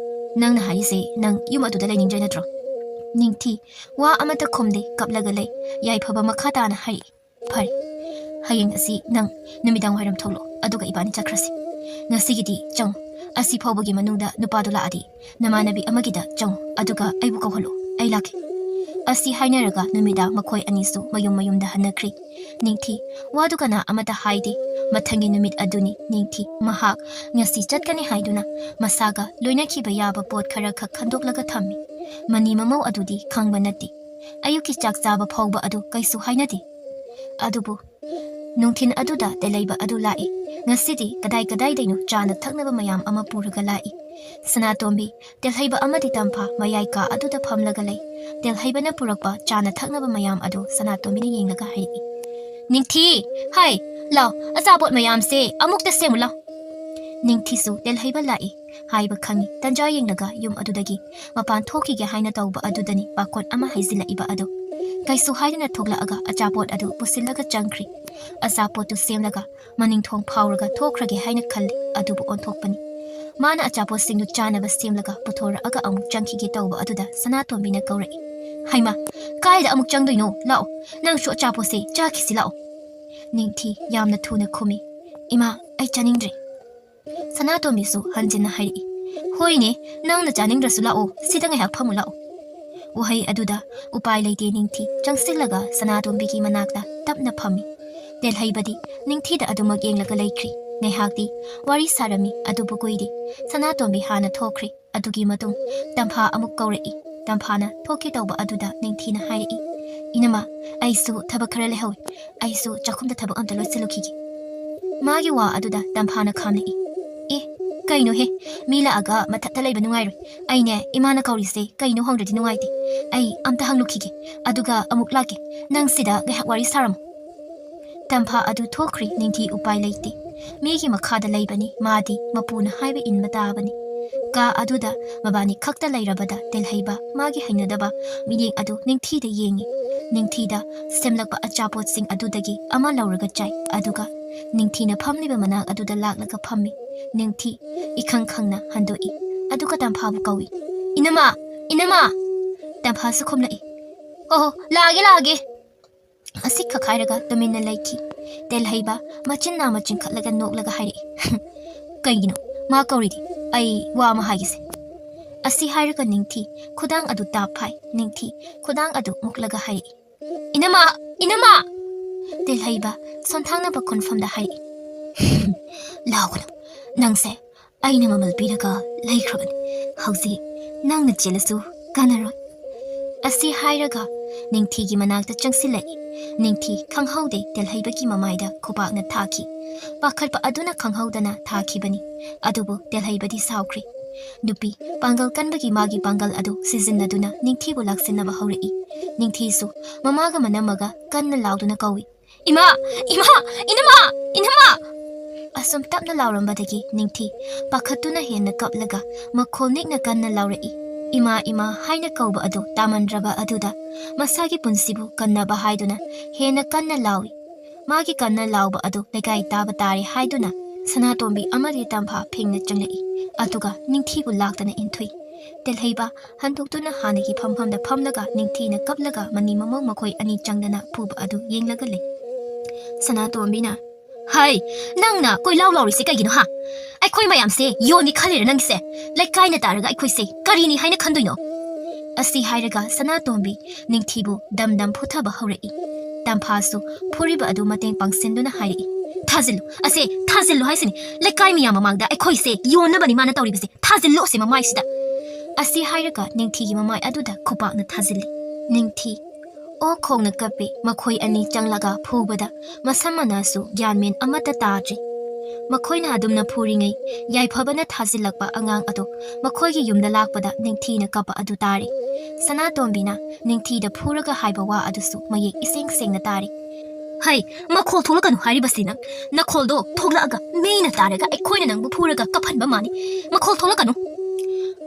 "ꯅꯪꯅ ꯍꯥꯏꯔꯤꯁꯦ ꯅꯪ ꯌꯨꯝ ꯑꯗꯨꯗ ꯂꯩꯅꯤꯡꯗ꯭ꯔꯦ ꯅꯠꯇ꯭ꯔꯣ?" ꯅꯤꯡꯊꯤ ꯋꯥ ꯑꯃꯠꯇ ꯈꯨꯝꯗꯦ, ꯀꯞꯂꯒ ꯂꯩ꯫ ꯌꯥꯏꯐꯕ ꯃꯈꯥ ꯇꯥꯅ ꯍꯥꯏꯔꯛꯏ, "ꯐꯔꯦ, ꯍꯌꯦꯡ ꯑꯁꯤ ꯅꯪ ꯅꯨꯃꯤꯗꯥꯡ ꯋꯥꯏꯔꯝ ꯊꯣꯛꯂꯛꯑꯣ, ꯑꯗꯨꯒ ꯏꯕꯥꯅꯤ ꯆꯠꯈ꯭ꯔꯁꯤ꯫ ꯉꯁꯤꯒꯤꯗꯤ ꯆꯪꯉꯨ꯫ ꯑꯁꯤ ꯐꯥꯎꯕꯒꯤ ꯃꯅꯨꯡꯗ ꯅꯨꯄꯥꯗꯨ ꯂꯥꯛꯑꯗꯤ ꯅꯃꯥꯟꯅꯕꯤ ꯑꯃꯒꯤꯗ ꯆꯪꯉꯨ, ꯑꯗꯨꯒ ꯑꯩꯕꯨ ꯀꯧꯍꯜꯂꯛꯑꯣ, ꯑꯩ ꯂꯥꯛꯀꯦ꯫" ꯑꯁꯤ ꯍꯥꯏꯅꯔꯒ ꯅꯨꯃꯤꯗꯥꯡ ꯃꯈꯣꯏ ꯑꯅꯤꯁꯨ ꯃꯌꯨꯝ ꯃꯌꯨꯝꯗ ꯍꯟꯅꯈ꯭ꯔꯤ꯫ ꯅꯤꯡꯊꯤ ꯋꯥꯗꯨ ꯀꯅꯥ ꯑꯃꯠꯇ ꯍꯥꯏꯗꯦ꯫ ꯃꯊꯪꯒꯤ ꯅꯨꯃꯤꯠ ꯑꯗꯨꯅꯤ ꯅꯤꯡꯊꯤ ꯃꯍꯥꯛ ꯉꯁꯤ ꯆꯠꯀꯅꯤ ꯍꯥꯏꯗꯨꯅ ꯃꯁꯥꯒ ꯂꯣꯏꯅꯈꯤꯕ ꯌꯥꯕ ꯄꯣꯠ ꯈꯔ ꯈꯛ ꯈꯟꯗꯣꯛꯂꯒ ꯊꯝꯃꯤ꯫ ꯃꯅꯤ ꯃꯃꯧ ꯑꯗꯨꯗꯤ ꯈꯪꯕ ꯅꯠꯇꯦ꯫ ꯑꯌꯨꯛꯀꯤ ꯆꯥꯛ ꯆꯥꯕ ꯐꯥꯎꯕ ꯑꯗꯨ ꯀꯩꯁꯨ ꯍꯥꯏꯅꯗꯦ꯫ ꯑꯗꯨꯕꯨ ꯅꯨꯡꯊꯤꯜ ꯑꯗꯨꯗ ꯇꯦꯜꯍꯩꯕ ꯑꯗꯨ ꯂꯥꯛꯏ꯫ ꯉꯁꯤꯗꯤ ꯀꯗꯥꯏ ꯀꯗꯥꯏꯗꯩꯅꯣ ꯆꯥꯅ ꯊꯛꯅꯕ ꯃꯌꯥꯝ ꯑꯃ ꯄꯨꯔꯒ ꯂꯥꯛꯏ꯫ ꯁꯅꯥꯇꯣꯝꯕꯤ ꯇꯦꯜꯍꯩꯕ ꯑꯃꯗꯤ ꯇꯝꯐꯥ ꯃꯌꯥꯏ ꯀꯥ ꯑꯗꯨꯗ ꯐꯝꯂꯒ ꯂꯩ꯫ ꯇꯦꯜꯍꯩꯕꯅ ꯄꯨꯔꯛꯄ ꯆꯥꯅ ꯊꯛꯅꯕ ꯃꯌꯥꯝ ꯑꯗꯨ ꯁꯅꯥꯇꯣꯝꯕꯤꯅ ꯌꯦꯡꯂꯒ ꯍꯥꯏꯔꯛꯏ, "ꯅꯤꯡꯊꯤ, ꯍꯥꯏ, ꯂꯥꯎ, ꯑꯆꯥꯄꯣꯠ ꯃꯌꯥꯝꯁꯦ ꯑꯃꯨꯛꯇ ꯁꯦꯝꯃꯨ ꯂꯥꯎ꯫" ꯅꯤꯡꯊꯤꯁꯨ ꯇꯦꯜꯍꯩꯕ ꯂꯥꯛꯏ ꯍꯥꯏꯕ ꯈꯪꯏ꯫ ꯇꯟꯖꯥ ꯌꯦꯡꯂꯒ ꯌꯨꯝ ꯑꯗꯨꯗꯒꯤ ꯃꯄꯥꯟ ꯊꯣꯛꯈꯤꯒꯦ ꯍꯥꯏꯅ ꯇꯧꯕ ꯑꯗꯨꯗꯅꯤ ꯄꯥꯈꯣꯟ ꯑꯃ ꯍꯩꯖꯤꯜꯂꯛꯏꯕ ꯑꯗꯨ꯫ ꯀꯩꯁꯨ ꯍꯥꯏꯗꯅ ꯊꯣꯛꯂꯛꯑꯒ ꯑꯆꯥꯄꯣꯠ ꯑꯗꯨ ꯄꯨꯁꯤꯜꯂꯒ ꯆꯪꯈ꯭ꯔꯤ꯫ ꯑꯆꯥꯄꯣꯠꯇꯨ ꯁꯦꯝꯂꯒ ꯃꯅꯤꯡꯊꯣꯡ ꯐꯥꯎꯔꯒ ꯊꯣꯛꯈ꯭ꯔꯒꯦ ꯍꯥꯏꯅ ꯈꯜꯂꯤ, ꯑꯗꯨꯕꯨ ꯑꯣꯟꯊꯣꯛꯄꯅꯤ꯫ ꯃꯥꯅ ꯑꯆꯥꯄꯣꯠꯁꯤꯡꯗꯨ ꯆꯥꯅꯕ ꯁꯦꯝꯂꯒ ꯄꯨꯊꯣꯔꯛꯑꯒ ꯑꯃꯨꯛ ꯆꯪꯈꯤꯒꯦ ꯇꯧꯕ ꯑꯗꯨꯗ ꯁꯅꯥꯇꯣꯝꯕꯤꯅ ꯀꯧꯔꯛꯏ, "ꯍꯩꯃꯥ, ꯀꯥꯏꯗ ꯑꯃꯨꯛ ꯆꯪꯗꯣꯏꯅꯣ? ꯂꯥꯛꯑꯣ, ꯅꯪꯁꯨ ꯑꯆꯥꯄꯣꯠꯁꯦ ꯆꯥꯈꯤꯁꯤ ꯂꯥꯛꯑꯣ꯫" ꯅꯤꯡꯊꯤ ꯌꯥꯝꯅ ꯊꯨꯅ ꯈꯨꯝꯃꯤ, "ꯏꯃꯥ, ꯑꯩ ꯆꯥꯅꯤꯡꯗ꯭ꯔꯦ꯫" ꯁꯅꯥꯇꯣꯝꯕꯤꯁꯨ ꯍꯟꯖꯤꯟꯅ ꯍꯥꯏꯔꯛꯏ, "ꯍꯣꯏꯅꯦ, ꯅꯪꯅ ꯆꯥꯅꯤꯡꯗ꯭ꯔꯁꯨ ꯂꯥꯛꯑꯣ, ꯁꯤꯗ ꯉꯥꯏꯍꯥꯛ ꯐꯝꯃꯨ ꯂꯥꯛꯑꯣ꯫" ꯋꯥꯍꯩ ꯑꯗꯨꯗ ꯎꯄꯥꯏ ꯂꯩꯇꯦ ꯅꯤꯡꯊꯤ ꯆꯪꯁꯤꯜꯂꯒ ꯁꯅꯥꯇꯣꯝꯕꯤꯒꯤ ꯃꯅꯥꯛꯇ ꯇꯞꯅ ꯐꯝꯃꯤ꯫ ꯇꯦꯜꯍꯩꯕꯗꯤ ꯅꯤꯡꯊꯤꯗ ꯑꯗꯨꯃꯛ ꯌꯦꯡꯂꯒ ꯂꯩꯈ꯭ꯔꯤ꯫ ꯉꯥꯏꯍꯥꯛꯇꯤ ꯋꯥꯔꯤ ꯁꯥꯔꯝꯃꯤ, ꯑꯗꯨꯕꯨ ꯀꯨꯏꯗꯦ꯫ ꯁꯅꯥꯇꯣꯝꯕꯤ ꯍꯥꯟꯅ ꯊꯣꯛꯈ꯭ꯔꯤ꯫ ꯑꯗꯨꯒꯤ ꯃꯇꯨꯡ ꯇꯝꯐꯥ ꯑꯃꯨꯛ ꯀꯧꯔꯛꯏ꯫ ꯇꯝꯐꯥꯅ ꯊꯣꯛꯀꯦ ꯇꯧꯕ ꯑꯗꯨꯗ ꯅꯤꯡꯊꯤꯅ ꯍꯥꯏꯔꯛꯏ, "ꯏꯅꯝꯃ, ꯑꯩꯁꯨ ꯊꯕꯛ ꯈꯔ ꯂꯩꯍꯧꯏ꯫ ꯑꯩꯁꯨ ꯆꯥꯛꯈꯨꯝꯗ ꯊꯕꯛ ꯑꯝꯇ ꯂꯣꯏꯁꯤꯜꯂꯨꯈꯤꯒꯦ꯫" ꯃꯥꯒꯤ ꯋꯥ ꯑꯗꯨꯗ ꯇꯝꯐꯥꯅ ꯈꯥꯝꯂꯛꯏ꯫ "ꯑꯦ, ꯀꯩꯅꯣꯍꯦ? ꯃꯤ ꯂꯥꯛꯑꯒ ꯃꯊꯛꯇ ꯂꯩꯕ ꯅꯨꯡꯉꯥꯏꯔꯣꯏ꯫ ꯑꯩꯅꯦ, ꯏꯃꯥꯅ ꯀꯧꯔꯤꯁꯦ ꯀꯩꯅꯣ ꯍꯪꯗ꯭ꯔꯗꯤ ꯅꯨꯡꯉꯥꯏꯇꯦ꯫ ꯑꯩ ꯑꯝꯇ ꯍꯪꯂꯨꯈꯤꯒꯦ, ꯑꯗꯨꯒ ꯑꯃꯨꯛ ꯂꯥꯛꯀꯦ꯫ ꯅꯪ ꯁꯤꯗ ꯉꯥꯏꯍꯥꯛ ꯋꯥꯔꯤ ꯁꯥꯔꯝꯃꯨ꯫" ꯇꯝꯐꯥ ꯑꯗꯨ ꯊꯣꯛꯈ꯭ꯔꯤ꯫ ꯅꯤꯡꯊꯤ ꯎꯄꯥꯏ ꯂꯩꯇꯦ꯫ ꯃꯤꯒꯤ ꯃꯈꯥꯗ ꯂꯩꯕꯅꯤ꯫ ꯃꯥꯗꯤ ꯃꯄꯨꯅ ꯍꯥꯏꯕ ꯏꯟꯕ ꯇꯥꯕꯅꯤ꯫ ꯀꯥ ꯑꯗꯨꯗ ꯃꯕꯥꯅꯤ ꯈꯛꯇ ꯂꯩꯔꯕꯗ ꯇꯦꯜꯍꯩꯕ ꯃꯥꯒꯤ ꯍꯩꯅꯗꯕ ꯃꯤꯠꯌꯦꯡ ꯑꯗꯨ ꯅꯤꯡꯊꯤꯗ ꯌꯦꯡꯉꯤ꯫ ꯅꯤꯡꯊꯤꯗ ꯁꯦꯝꯂꯛꯄ ꯑꯆꯥꯄꯣꯠꯁꯤꯡ ꯑꯗꯨꯗꯒꯤ ꯑꯃ ꯂꯧꯔꯒ ꯆꯥꯏ꯫ ꯑꯗꯨꯒ ꯅꯤꯡꯊꯤꯅ ꯐꯝꯂꯤꯕ ꯃꯅꯥꯛ ꯑꯗꯨꯗ ꯂꯥꯛꯂꯒ ꯐꯝꯃꯤ꯫ ꯅꯤꯡꯊꯤ ꯏꯈꯪ ꯈꯪꯅ ꯍꯟꯗꯣꯛꯏ꯫ ꯑꯗꯨꯒ ꯇꯝꯐꯥꯕꯨ ꯀꯧꯏ, "ꯏꯅꯝꯃ! ꯏꯅꯝꯃ!" ꯇꯝꯐꯥꯁꯨ ꯈꯨꯝꯂꯛꯏ, "ꯍꯣ ꯍꯣ, ꯂꯥꯛꯑꯒꯦ, ꯂꯥꯛꯑꯒꯦ꯫" ꯑꯁꯤ ꯈꯛ ꯍꯥꯏꯔꯒ ꯇꯨꯃꯤꯟꯅ ꯂꯩꯈꯤ꯫ ꯇꯦꯜꯍꯩꯕ ꯃꯆꯤꯟ ꯅꯥ ꯃꯆꯤꯟ ꯈꯠꯂꯒ ꯅꯣꯛꯂꯒ ꯍꯥꯏꯔꯛꯏ, "ꯀꯩꯒꯤꯅꯣ? ꯃꯥ ꯀꯧꯔꯤꯗꯤ꯫ ꯑꯩ ꯋꯥ ꯑꯃ ꯍꯥꯏꯒꯦꯁꯦ꯫" ꯑꯁꯤ ꯍꯥꯏꯔꯒ ꯅꯤꯡꯊꯤ ꯈꯨꯗꯥꯡ ꯑꯗꯨ ꯇꯥꯞ ꯐꯥꯏ꯫ ꯅꯤꯡꯊꯤ ꯈꯨꯗꯥꯡ ꯑꯗꯨ ꯃꯨꯛꯂꯒ ꯍꯥꯏꯔꯛꯏ, "ꯏꯅꯝꯃ! ꯏꯅꯝꯃ!" ꯇꯦꯜꯍꯩꯕ ꯁꯣꯟꯊꯥꯡꯅꯕ ꯈꯣꯟꯐꯝꯗ ꯍꯥꯏꯔꯛꯏ, "ꯂꯥꯎꯒꯅꯨ꯫ ꯅꯪꯁꯦ ꯑꯩꯅ ꯃꯃꯜ ꯄꯤꯔꯒ ꯂꯩꯈ꯭ꯔꯕꯅꯤ꯫ ꯍꯧꯖꯤꯛ ꯅꯪꯅ ꯆꯦꯜꯂꯁꯨ ꯀꯥꯟꯅꯔꯣꯏ꯫" ꯑꯁꯤ ꯍꯥꯏꯔꯒ ꯅꯤꯡꯊꯤꯒꯤ ꯃꯅꯥꯛꯇ ꯆꯪꯁꯤꯜꯂꯛꯏ꯫ ꯅꯤꯡꯊꯤ ꯈꯪꯍꯧꯗꯦ ꯇꯦꯜꯍꯩꯕꯒꯤ ꯃꯃꯥꯏꯗ ꯈꯨꯕꯥꯛꯅ ꯊꯥꯈꯤ꯫ ꯄꯥꯈꯠꯄ ꯑꯗꯨꯅ ꯈꯪꯍꯧꯗꯅ ꯊꯥꯈꯤꯕꯅꯤ꯫ ꯑꯗꯨꯕꯨ ꯇꯦꯜꯍꯩꯕꯗꯤ ꯁꯥꯎꯈ꯭ꯔꯤ꯫ ꯅꯨꯄꯤ ꯄꯥꯡꯒꯜ ꯀꯟꯕꯒꯤ ꯃꯥꯒꯤ ꯄꯥꯡꯒꯜ ꯑꯗꯨ ꯁꯤꯖꯤꯟꯅꯗꯨꯅ ꯅꯤꯡꯊꯤꯕꯨ ꯂꯥꯛꯁꯤꯟꯅꯕ ꯍꯧꯔꯛꯏ꯫ ꯅꯤꯡꯊꯤꯁꯨ ꯃꯃꯥꯒ ꯃꯅꯝꯃꯒ ꯀꯟꯅ ꯂꯥꯎꯗꯨꯅ ꯀꯧꯏ, "ꯏꯃꯥ! ꯏꯃꯥ! ꯏꯅꯝꯃ! ꯏꯅꯝꯃ!" ꯑꯁꯨꯝ ꯇꯞꯅ ꯂꯥꯎꯔꯝꯕꯗꯒꯤ ꯅꯤꯡꯊꯤ ꯄꯥꯈꯠꯇꯨꯅ ꯍꯦꯟꯅ ꯀꯞꯂꯒ ꯃꯈꯣꯜ ꯅꯤꯛꯅ ꯀꯟꯅ ꯂꯥꯎꯔꯛꯏ꯫ "ꯏꯃꯥ, ꯏꯃꯥ" ꯍꯥꯏꯅ ꯀꯧꯕ ꯑꯗꯨ ꯇꯥꯃꯟꯗ꯭ꯔꯕ ꯑꯗꯨꯗ ꯃꯁꯥꯒꯤ ꯄꯨꯟꯁꯤꯕꯨ ꯀꯟꯅꯕ ꯍꯥꯏꯗꯨꯅ ꯍꯦꯟꯅ ꯀꯟꯅ ꯂꯥꯎꯏ꯫ ꯃꯥꯒꯤ ꯀꯟꯅ ꯂꯥꯎꯕ ꯑꯗꯨ ꯂꯩꯀꯥꯏ ꯇꯥꯕ ꯇꯥꯔꯦ ꯍꯥꯏꯗꯨꯅ ꯁꯅꯥꯇꯣꯝꯕꯤ ꯑꯃꯗꯤ ꯇꯝꯐꯥ ꯐꯦꯡꯅ ꯆꯪꯂꯛꯏ꯫ ꯑꯗꯨꯒ ꯅꯤꯡꯊꯤꯕꯨ ꯂꯥꯛꯇꯅ ꯏꯟꯊꯨꯏ꯫ ꯇꯦꯜꯍꯩꯕ ꯍꯟꯗꯣꯛꯇꯨꯅ ꯍꯥꯟꯅꯒꯤ ꯐꯝꯐꯝꯗ ꯐꯝꯂꯒ ꯅꯤꯡꯊꯤꯅ ꯀꯞꯂꯒ ꯃꯅꯤ ꯃꯃꯧ ꯃꯈꯣꯏ ꯑꯅꯤ ꯆꯪꯗꯅ ꯐꯨꯕ ꯑꯗꯨ ꯌꯦꯡꯂꯒ ꯂꯩ꯫ ꯁꯅꯥꯇꯣꯝꯕꯤꯅ, "ꯍꯩ, ꯅꯪꯅ ꯀꯣꯏꯂꯥꯎ ꯂꯥꯎꯔꯤꯁꯦ ꯀꯩꯒꯤꯅꯣ, ꯍꯥ? ꯑꯩꯈꯣꯏ ꯃꯌꯥꯝꯁꯦ ꯌꯣꯟꯅꯤ ꯈꯜꯂꯤꯔ ꯅꯪꯒꯤꯁꯦ? ꯂꯩꯀꯥꯏꯅ ꯇꯥꯔꯒ ꯑꯩꯈꯣꯏꯁꯦ ꯀꯔꯤꯅꯤ ꯍꯥꯏꯅ ꯈꯟꯗꯣꯏꯅꯣ?" ꯑꯁꯤ ꯍꯥꯏꯔꯒ ꯁꯅꯥꯇꯣꯝꯕꯤ ꯅꯤꯡꯊꯤꯕꯨ ꯗꯝ ꯗꯝ ꯐꯨꯊꯕ ꯍꯧꯔꯛꯏ꯫ ꯇꯝꯐꯥꯁꯨ ꯐꯨꯔꯤꯕ ꯑꯗꯨ ꯃꯇꯦꯡ ꯄꯥꯡꯁꯤꯟꯗꯨꯅ ꯍꯥꯏꯔꯛꯏ, "ꯊꯥꯖꯤꯜꯂꯨ, ꯑꯁꯦ ꯊꯥꯖꯤꯜꯂꯨ ꯍꯥꯏꯁꯤꯅꯤ꯫ ꯂꯩꯀꯥꯏ ꯃꯤꯌꯥꯝ ꯃꯃꯥꯡꯗ ꯑꯩꯈꯣꯏꯁꯦ ꯌꯣꯟꯅꯕꯅꯤ ꯃꯥꯅ ꯇꯧꯔꯤꯕꯁꯦ꯫ ꯊꯥꯖꯤꯜꯂꯨ ꯑꯁꯤ ꯃꯃꯥꯏꯁꯤꯗ"꯫ ꯑꯁꯤ ꯍꯥꯏꯔꯒ ꯅꯤꯡꯊꯤꯒꯤ ꯃꯃꯥꯏ ꯑꯗꯨꯗ ꯈꯨꯄꯥꯛꯅ ꯊꯥꯖꯤꯜꯂꯤ꯫ ꯅꯤꯡꯊꯤ ꯑꯣ ꯈꯣꯡꯅ ꯀꯞꯄꯤ꯫ ꯃꯈꯣꯏ ꯑꯅꯤ ꯆꯪꯂꯒ ꯐꯨꯕꯗ ꯃꯁꯝ ꯃꯅꯥꯁꯨ ꯒ꯭ꯌꯥꯟ ꯃꯦꯟ ꯑꯃꯠꯇ ꯇꯥꯗ꯭ꯔꯤ꯫ ꯃꯈꯣꯏꯅ ꯑꯗꯨꯝꯅ ꯐꯨꯔꯤꯉꯩ ꯌꯥꯏꯐꯕꯅ ꯊꯥꯖꯤꯜꯂꯛꯄ ꯑꯉꯥꯡ ꯑꯗꯨ ꯃꯈꯣꯏꯒꯤ ꯌꯨꯝꯗ ꯂꯥꯛꯄꯗ ꯅꯤꯡꯊꯤꯅ ꯀꯞꯄ ꯑꯗꯨ ꯇꯥꯔꯤ꯫ ꯁꯅꯥꯇꯣꯝꯕꯤꯅ ꯅꯤꯡꯊꯤꯗ ꯐꯨꯔꯒ ꯍꯥꯏꯕ ꯋꯥ ꯑꯗꯨꯁꯨ ꯃꯌꯦꯛ ꯏꯁꯦꯡ ꯁꯦꯡꯅ ꯇꯥꯔꯤ꯫ "ꯍꯩ, ꯃꯈꯣꯜ ꯊꯣꯛꯂꯛꯀꯅꯨ ꯍꯥꯏꯔꯤꯕꯁꯤ ꯅꯪ꯫ ꯅꯈꯣꯜꯗꯣ ꯊꯣꯛꯂꯛꯑꯒ ꯃꯤꯅ ꯇꯥꯔꯒ ꯑꯩꯈꯣꯏꯅ ꯅꯪꯕꯨ ꯐꯨꯔꯒ ꯀꯞꯍꯟꯕ ꯃꯥꯅꯤ꯫ ꯃꯈꯣꯜ ꯊꯣꯛꯂꯛꯀꯅꯨ!"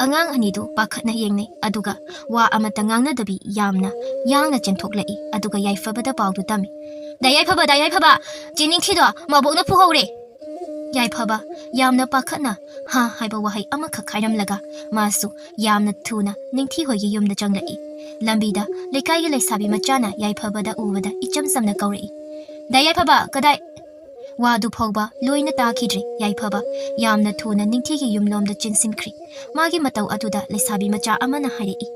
ꯑꯉꯥꯡ ꯑꯅꯤꯗꯨ ꯄꯥꯈꯠꯅ ꯌꯦꯡꯅꯩ, ꯑꯗꯨꯒ ꯋꯥ ꯑꯃꯠꯇ ꯉꯥꯡꯅꯗꯕꯤ ꯌꯥꯝꯅ ꯌꯥꯡꯅ ꯆꯦꯟꯊꯣꯛꯂꯛꯏ, ꯑꯗꯨꯒ ꯌꯥꯏꯐꯕꯗ ꯄꯥꯎꯗꯨ ꯇꯝꯃꯤ꯫ "ꯗꯥ ꯌꯥꯏꯐꯕ, ꯗꯥ ꯌꯥꯏꯐꯕ, ꯆꯦ ꯅꯤꯡꯊꯤꯗꯣ ꯃꯕꯣꯛꯅ ꯐꯨꯍꯧꯔꯦ!" ꯌꯥꯏꯐꯕ ꯌꯥꯝꯅ ꯄꯥꯈꯠꯅ "ꯍꯥ" ꯍꯥꯏꯕ ꯋꯥꯍꯩ ꯑꯃꯈꯛ ꯍꯥꯏꯔꯝꯂꯒ ꯃꯥꯁꯨ ꯌꯥꯝꯅ ꯊꯨꯅ ꯅꯤꯡꯊꯤ ꯍꯣꯏꯒꯤ ꯌꯨꯝꯗ ꯆꯪꯂꯛꯏ꯫ ꯂꯝꯕꯤꯗ ꯂꯩꯀꯥꯏꯒꯤ ꯂꯩꯁꯥꯕꯤ ꯃꯆꯥꯅ ꯌꯥꯏꯐꯕꯗ ꯎꯕꯗ ꯏꯆꯝ ꯆꯝꯅ ꯀꯧꯔꯛꯏ, "ꯗꯥ ꯌꯥꯏꯐꯕ, ꯀꯗꯥꯏ?" ꯋꯥꯗꯨ ꯐꯥꯎꯕ ꯂꯣꯏꯅ ꯇꯥꯈꯤꯗ꯭ꯔꯤ꯫ ꯌꯥꯏꯐꯕ ꯌꯥꯝꯅ ꯊꯨꯅ ꯅꯤꯡꯊꯤꯒꯤ ꯌꯨꯝꯂꯣꯝꯗ ꯆꯦꯟꯁꯤꯟꯈ꯭ꯔꯤ꯫ ꯃꯥꯒꯤ ꯃꯇꯧ ꯑꯗꯨꯗ ꯂꯩꯁꯥꯕꯤ ꯃꯆꯥ ꯑꯃꯅ ꯍꯥꯏꯔꯛꯏ,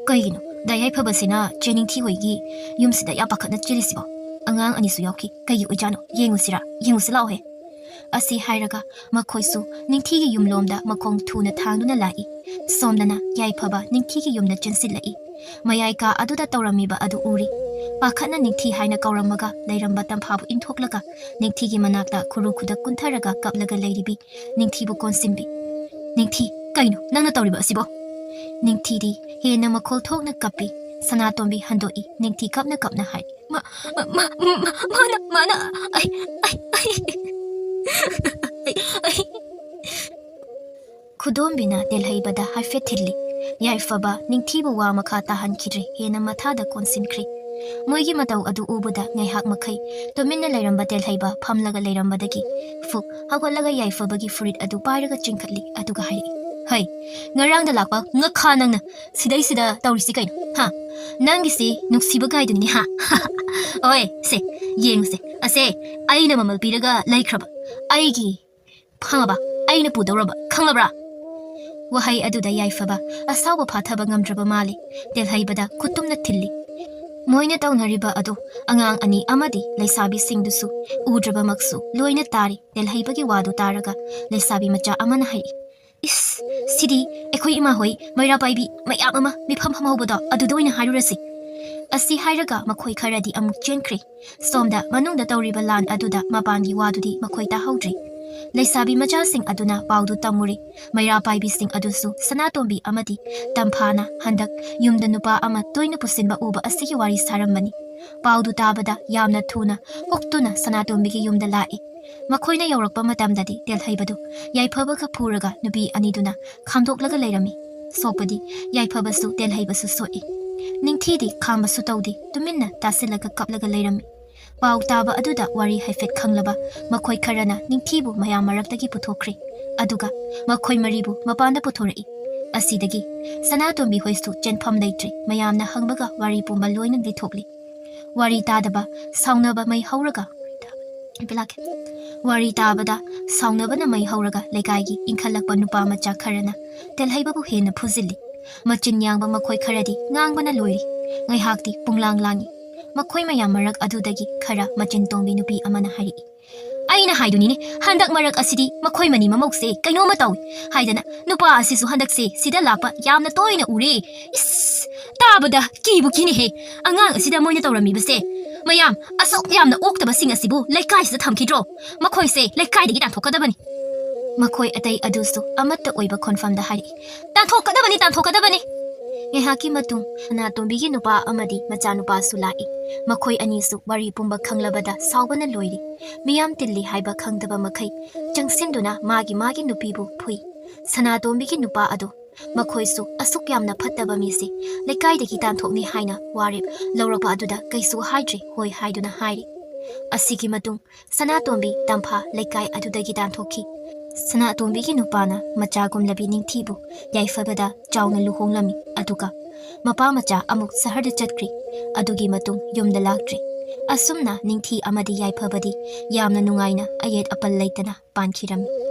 "ꯀꯩꯒꯤꯅꯣ ꯗꯥ ꯌꯥꯏꯐꯕꯁꯤꯅ ꯆꯦ ꯅꯤꯡꯊꯤ ꯍꯣꯏꯒꯤ ꯌꯨꯝꯁꯤꯗ ꯌꯥꯝ ꯄꯥꯈꯠꯅ ꯆꯦꯜꯂꯤꯁꯤꯕꯣ? ꯑꯉꯥꯡ ꯑꯅꯤꯁꯨ ꯌꯥꯎꯈꯤ꯫ ꯀꯩꯒꯤ ꯑꯣꯏꯖꯥꯠꯅꯣ? ꯌꯦꯡꯉꯨꯁꯤꯔꯥ? ꯌꯦꯡꯉꯨꯁꯤ ꯂꯥꯛꯑꯣꯍꯦ!" ꯑꯁꯤ ꯍꯥꯏꯔꯒ ꯃꯈꯣꯏꯁꯨ ꯅꯤꯡꯊꯤꯒꯤ ꯌꯨꯝꯂꯣꯝꯗ ꯃꯈꯣꯡ ꯊꯨꯅ ꯊꯥꯡꯗꯨꯅ ꯂꯥꯛꯏ꯫ ꯁꯣꯝꯗꯅ ꯌꯥꯏꯐꯕ ꯅꯤꯡꯊꯤꯒꯤ ꯌꯨꯝꯗ ꯆꯦꯟꯁꯤꯜꯂꯛꯏ꯫ ꯃꯌꯥꯏ ꯀꯥ ꯑꯗꯨꯗ ꯇꯧꯔꯝꯃꯤꯕ ꯑꯗꯨ ꯎꯔꯤ꯫ ꯄꯥꯈꯠꯅ ꯅꯤꯡꯊꯤ ꯍꯥꯏꯅ ꯀꯧꯔꯝꯃꯒ ꯂꯩꯔꯝꯕ ꯇꯝꯐꯥꯕꯨ ꯏꯟꯊꯣꯛꯂꯒ ꯅꯤꯡꯊꯤꯒꯤ ꯃꯅꯥꯛꯇ ꯈꯨꯔꯨ ꯈꯨꯗꯛ ꯀꯨꯟꯊꯔꯒ ꯀꯞꯂꯒ ꯂꯩꯔꯤꯕꯤ ꯅꯤꯡꯊꯤꯕꯨ ꯀꯣꯟꯁꯤꯟꯕꯤ꯫ "ꯅꯤꯡꯊꯤ, ꯀꯩꯅꯣ ꯅꯪꯅ ꯇꯧꯔꯤꯕ ꯑꯁꯤꯕꯣ?" ꯅꯤꯡꯊꯤꯗꯤ ꯍꯦꯟꯅ ꯃꯈꯣꯜ ꯊꯣꯛꯅ ꯀꯞꯄꯤ꯫ ꯁꯅꯥꯇꯣꯝꯕꯤ ꯍꯟꯗꯣꯛꯏ꯫ ꯅꯤꯡꯊꯤ ꯀꯞꯅ ꯀꯞꯅ ꯍꯥꯏ, "ꯃꯥ, ꯃꯥ, ꯃꯥ, ꯃꯥꯅ, ꯃꯥꯅ, ꯑꯩ, ꯑꯩ, ꯑꯩ, ꯑꯩ, ꯑꯩ." ꯈꯨꯗꯣꯝꯕꯤꯅ ꯇꯦꯜꯍꯩꯕꯗ ꯍꯥꯏꯐꯦꯠ ꯊꯤꯜꯂꯤ꯫ ꯌꯥꯏꯐꯕ ꯅꯤꯡꯊꯤꯕ ꯋꯥ ꯃꯈꯥ ꯇꯥꯍꯟꯈꯤꯗ꯭ꯔꯦ, ꯍꯦꯟꯅ ꯃꯊꯥꯗ ꯀꯣꯟꯁꯤꯟꯈ꯭ꯔꯦ꯫ ꯃꯣꯏꯒꯤ ꯃꯇꯧ ꯑꯗꯨ ꯎꯕꯗ ꯉꯥꯏꯍꯥꯛ ꯃꯈꯩ ꯇꯨꯃꯤꯟꯅ ꯂꯩꯔꯝꯕ ꯇꯦꯜꯍꯩꯕ ꯐꯝꯂꯒ ꯂꯩꯔꯝꯕꯗꯒꯤ ꯐꯨꯛ ꯍꯧꯒꯠꯂꯒ ꯌꯥꯏꯐꯕꯒꯤ ꯐꯨꯔꯤꯠ ꯑꯗꯨ ꯄꯥꯏꯔꯒ ꯆꯤꯡꯈꯠꯂꯤ, ꯑꯗꯨꯒ ꯍꯥꯏꯔꯛꯏ, "ꯍꯩ, ꯉꯔꯥꯡꯗ ꯂꯥꯛꯄ ꯉꯈꯥ ꯅꯪꯅ ꯁꯤꯗꯩꯁꯤꯗ ꯇꯧꯔꯤꯁꯤ ꯀꯩꯅꯣ? ꯍꯥ? ꯅꯪꯒꯤꯁꯤ ꯅꯨꯡꯁꯤꯕ ꯒꯥꯏꯗꯨꯅꯤꯅꯦ, ꯍꯥ?" "ꯑꯣꯏ, ꯁꯦ, ꯌꯦꯡꯉꯨꯁꯦ, ꯑꯁꯦ ꯑꯩꯅ ꯃꯃꯜ ꯄꯤꯔꯒ ꯂꯩꯈ꯭ꯔꯕ, ꯑꯩꯒꯤ ꯈꯪꯉꯕ? ꯑꯩꯅ ꯄꯨꯗꯧꯔꯕ, ꯈꯪꯉꯕ꯭ꯔꯥ?" ꯋꯥꯍꯩ ꯑꯗꯨꯗ ꯌꯥꯏꯐꯕ ꯑꯁꯥꯎꯕ ꯐꯥꯊꯕ ꯉꯝꯗ꯭ꯔꯕ ꯃꯥꯜꯂꯤ꯫ ꯇꯦꯜꯍꯩꯕꯗ ꯈꯨꯠꯇꯨꯝꯅ ꯊꯤꯜꯂꯤ꯫ ꯃꯣꯏꯅ ꯇꯧꯅꯔꯤꯕ ꯑꯗꯨ ꯑꯉꯥꯡ ꯑꯅꯤ ꯑꯃꯗꯤ ꯂꯩꯁꯥꯕꯤꯁꯤꯡꯗꯨꯁꯨ ꯎꯗ꯭ꯔꯕꯃꯛꯁꯨ ꯂꯣꯏꯅ ꯇꯥꯔꯤ꯫ ꯇꯦꯜꯍꯩꯕꯒꯤ ꯋꯥꯗꯨ ꯇꯥꯔꯒ ꯂꯩꯁꯥꯕꯤ ꯃꯆꯥ ꯑꯃꯅ ꯍꯥꯏꯔꯛꯏ, "ꯏꯁ, ꯁꯤꯗꯤ ꯑꯩꯈꯣꯏ ꯏꯃꯥ ꯍꯣꯏ ꯃꯩꯔꯥ ꯄꯥꯏꯕꯤ ꯃꯌꯥꯝ ꯑꯃ ꯃꯤꯐꯝ ꯐꯝꯍꯧꯕꯗꯣ ꯑꯗꯨꯗ ꯑꯣꯏꯅ ꯍꯥꯏꯔꯨꯔꯁꯤ꯫" ꯑꯁꯤ ꯍꯥꯏꯔꯒ ꯃꯈꯣꯏ ꯈꯔꯗꯤ ꯑꯃꯨꯛ ꯆꯦꯟꯈ꯭ꯔꯦ꯫ ꯁꯣꯝꯗ ꯃꯅꯨꯡꯗ ꯇꯧꯔꯤꯕ ꯂꯥꯟ ꯑꯗꯨꯗ ꯃꯄꯥꯟꯒꯤ ꯋꯥꯗꯨꯗꯤ ꯃꯈꯣꯏ ꯇꯥꯍꯧꯗ꯭ꯔꯤ꯫ ꯂꯩꯁꯥꯕꯤ ꯃꯆꯥꯁꯤꯡ ꯑꯗꯨꯅ ꯄꯥꯎꯗꯨ ꯇꯝꯃꯨꯔꯤ꯫ ꯃꯩꯔꯥ ꯄꯥꯏꯕꯤꯁꯤꯡ ꯑꯗꯨꯁꯨ ꯁꯅꯥꯇꯣꯝꯕꯤ ꯑꯃꯗꯤ ꯇꯝꯐꯥꯅ ꯍꯟꯗꯛ ꯌꯨꯝꯗ ꯅꯨꯄꯥ ꯑꯃ ꯇꯣꯏꯅ ꯄꯨꯁꯤꯟꯕ ꯎꯕ ꯑꯁꯤꯒꯤ ꯋꯥꯔꯤ ꯁꯥꯔꯝꯕꯅꯤ꯫ ꯄꯥꯎꯗꯨ ꯇꯥꯕꯗ ꯌꯥꯝꯅ ꯊꯨꯅ ꯍꯨꯛꯇꯨꯅ ꯁꯅꯥꯇꯣꯝꯕꯤꯒꯤ ꯌꯨꯝꯗ ꯂꯥꯛꯏ꯫ ꯃꯈꯣꯏꯅ ꯌꯧꯔꯛꯄ ꯃꯇꯝꯗꯗꯤ ꯇꯦꯜꯍꯩꯕꯗꯨ ꯌꯥꯏꯐꯕꯒ ꯐꯨꯔꯒ ꯅꯨꯄꯤ ꯑꯅꯤꯗꯨꯅ ꯈꯥꯝꯗꯣꯛꯂꯒ ꯂꯩꯔꯝꯃꯤ꯫ ꯁꯣꯛꯄꯗꯤ ꯌꯥꯏꯐꯕꯁꯨ ꯇꯦꯜꯍꯩꯕꯁꯨ ꯁꯣꯛꯏ꯫ ꯅꯤꯡꯊꯤꯗꯤ ꯈꯥꯝꯕꯁꯨ ꯇꯧꯗꯦ, ꯇꯨꯃꯤꯟꯅ ꯇꯥꯁꯤꯜꯂꯒ ꯀꯞꯂꯒ ꯂꯩꯔꯝꯃꯤ꯫ ꯄꯥꯎ ꯇꯥꯕ ꯑꯗꯨꯗ ꯋꯥꯔꯤ ꯍꯥꯏꯐꯦꯠ ꯈꯪꯂꯕ ꯃꯈꯣꯏ ꯈꯔꯅ ꯅꯤꯡꯊꯤꯕꯨ ꯃꯌꯥꯝ ꯃꯔꯛꯇꯒꯤ ꯄꯨꯊꯣꯛꯈ꯭ꯔꯦ꯫ ꯑꯗꯨꯒ ꯃꯈꯣꯏ ꯃꯔꯤꯕꯨ ꯃꯄꯥꯟꯗ ꯄꯨꯊꯣꯔꯛꯏ꯫ ꯑꯁꯤꯗꯒꯤ ꯁꯅꯥꯇꯣꯝꯕꯤ ꯍꯣꯏꯁꯨ ꯆꯦꯟꯐꯝ ꯂꯩꯇ꯭ꯔꯦ꯫ ꯃꯌꯥꯝꯅ ꯍꯪꯕꯒ ꯋꯥꯔꯤ ꯄꯨꯝꯕ ꯂꯣꯏꯅ ꯂꯤꯊꯣꯛꯂꯤ꯫ ꯋꯥꯔꯤ ꯇꯥꯗꯕ ꯁꯥꯎꯅꯕ ꯃꯩ ꯍꯧꯔꯒ ꯄꯤꯂꯥꯛꯀꯦ꯫ ꯋꯥꯔꯤ ꯇꯥꯕꯗ ꯁꯥꯎꯅꯕꯅ ꯃꯩ ꯍꯧꯔꯒ ꯂꯩꯀꯥꯏꯒꯤ ꯏꯟꯈꯠꯂꯛꯄ ꯅꯨꯄꯥ ꯃꯆꯥ ꯈꯔꯅ ꯇꯦꯜꯍꯩꯕꯕꯨ ꯍꯦꯟꯅ ꯐꯨꯖꯤꯜꯂꯤ꯫ ꯃꯆꯤꯟ ꯌꯥꯡꯕ ꯃꯈꯣꯏ ꯈꯔꯗꯤ ꯉꯥꯡꯕꯅ ꯂꯣꯏꯔꯤ꯫ ꯉꯥꯏꯍꯥꯛꯇꯤ ꯄꯨꯡꯂꯥꯡ ꯂꯥꯡꯉꯤ꯫ ꯃꯈꯣꯏ ꯃꯌꯥꯝ ꯃꯔꯛ ꯑꯗꯨꯗꯒꯤ ꯈꯔ ꯃꯆꯤꯟ ꯇꯣꯡꯕꯤ ꯅꯨꯄꯤ ꯑꯃꯅ ꯍꯥꯏꯔꯛꯏ, "ꯑꯩꯅ ꯍꯥꯏꯗꯨꯅꯤꯅꯦ, ꯍꯟꯗꯛ ꯃꯔꯛ ꯑꯁꯤꯗꯤ ꯃꯈꯣꯏ ꯃꯅꯤ ꯃꯃꯧꯁꯦ ꯀꯩꯅꯣꯝꯃ ꯇꯧꯏ ꯍꯥꯏꯗꯅ ꯅꯨꯄꯥ ꯑꯁꯤꯁꯨ ꯍꯟꯗꯛꯁꯦ ꯁꯤꯗ ꯂꯥꯛꯄ ꯌꯥꯝꯅ ꯇꯣꯏꯅ ꯎꯔꯦ꯫ ꯏꯁ, ꯇꯥꯕꯗ ꯀꯤꯕꯨ ꯀꯤꯅꯦꯍꯦ꯫ ꯑꯉꯥꯡ ꯑꯁꯤꯗ ꯃꯣꯏꯅ ꯇꯧꯔꯝꯃꯤꯕꯁꯦ꯫ ꯃꯌꯥꯝ ꯑꯁꯨꯛ ꯌꯥꯝꯅ ꯑꯣꯛꯇꯕꯁꯤꯡ ꯑꯁꯤꯕꯨ ꯂꯩꯀꯥꯏꯁꯤꯗ ꯊꯝꯈꯤꯗ꯭ꯔꯣ? ꯃꯈꯣꯏꯁꯦ ꯂꯩꯀꯥꯏꯗꯒꯤ ꯇꯥꯟꯊꯣꯛꯀꯗꯕꯅꯤ꯫" ꯃꯈꯣꯏ ꯑꯇꯩ ꯑꯗꯨꯁꯨ ꯑꯃꯠꯇ ꯑꯣꯏꯕ ꯈꯣꯟꯐꯝꯗ ꯍꯥꯏꯔꯛꯏ, "ꯇꯥꯟꯊꯣꯛꯀꯗꯕꯅꯤ, ꯇꯥꯟꯊꯣꯛꯀꯗꯕꯅꯤ!" ꯉꯥꯏꯍꯥꯛꯀꯤ ꯃꯇꯨꯡ ꯁꯅꯥꯇꯣꯝꯕꯤꯒꯤ ꯅꯨꯄꯥ ꯑꯃꯗꯤ ꯃꯆꯥꯅꯨꯄꯥꯁꯨ ꯂꯥꯛꯏ꯫ ꯃꯈꯣꯏ ꯑꯅꯤꯁꯨ ꯋꯥꯔꯤ ꯄꯨꯝꯕ ꯈꯪꯂꯕꯗ ꯁꯥꯎꯕꯅ ꯂꯣꯏꯔꯤ꯫ ꯃꯤꯌꯥꯝ ꯇꯤꯜꯂꯤ ꯍꯥꯏꯕ ꯈꯪꯗꯕ ꯃꯈꯩ ꯆꯪꯁꯤꯟꯗꯨꯅ ꯃꯥꯒꯤ ꯃꯥꯒꯤ ꯅꯨꯄꯤꯕꯨ ꯐꯨꯏ꯫ ꯁꯅꯥꯇꯣꯝꯕꯤꯒꯤ ꯅꯨꯄꯥ ꯑꯗꯨ ꯃꯈꯣꯏꯁꯨ ꯑꯁꯨꯛ ꯌꯥꯝꯅ ꯐꯠꯇꯕ ꯃꯤꯁꯤ ꯂꯩꯀꯥꯏꯗꯒꯤ ꯇꯥꯟꯊꯣꯛꯅꯤ ꯍꯥꯏꯅ ꯋꯥꯔꯦꯞ ꯂꯧꯔꯛꯄ ꯑꯗꯨꯗ ꯀꯩꯁꯨ ꯍꯥꯏꯗ꯭ꯔꯤ, ꯍꯣꯏ ꯍꯥꯏꯗꯨꯅ ꯍꯥꯏꯔꯤ꯫ ꯑꯁꯤꯒꯤ ꯃꯇꯨꯡ ꯁꯅꯥꯇꯣꯝꯕꯤ ꯇꯝꯐꯥ ꯂꯩꯀꯥꯏ ꯑꯗꯨꯗꯒꯤ ꯇꯥꯟꯊꯣꯛꯈꯤ꯫ ꯁꯅꯥꯇꯣꯝꯕꯤꯒꯤ ꯅꯨꯄꯥꯅ ꯃꯆꯥꯒꯨꯝꯂꯕꯤ ꯅꯤꯡꯊꯤꯕꯨ ꯌꯥꯏꯐꯕꯗ ꯆꯥꯎꯅ ꯂꯨꯍꯣꯡꯂꯝꯃꯤ, ꯑꯗꯨꯒ ꯃꯄꯥ ꯃꯆꯥ ꯑꯃꯨꯛ ꯁꯍꯔꯗ ꯆꯠꯈ꯭ꯔꯤ꯫ ꯑꯗꯨꯒꯤ ꯃꯇꯨꯡ ꯌꯨꯝꯗ ꯂꯥꯛꯇ꯭ꯔꯤ꯫ ꯑꯁꯨꯝꯅ ꯅꯤꯡꯊꯤ ꯑꯃꯗꯤ ꯌꯥꯏꯐꯕꯗꯤ ꯌꯥꯝꯅ ꯅꯨꯡꯉꯥꯏꯅ ꯑꯌꯦꯠ ꯑꯄꯟ ꯂꯩꯇꯅ ꯄꯥꯟꯈꯤꯔꯝꯃꯤ꯫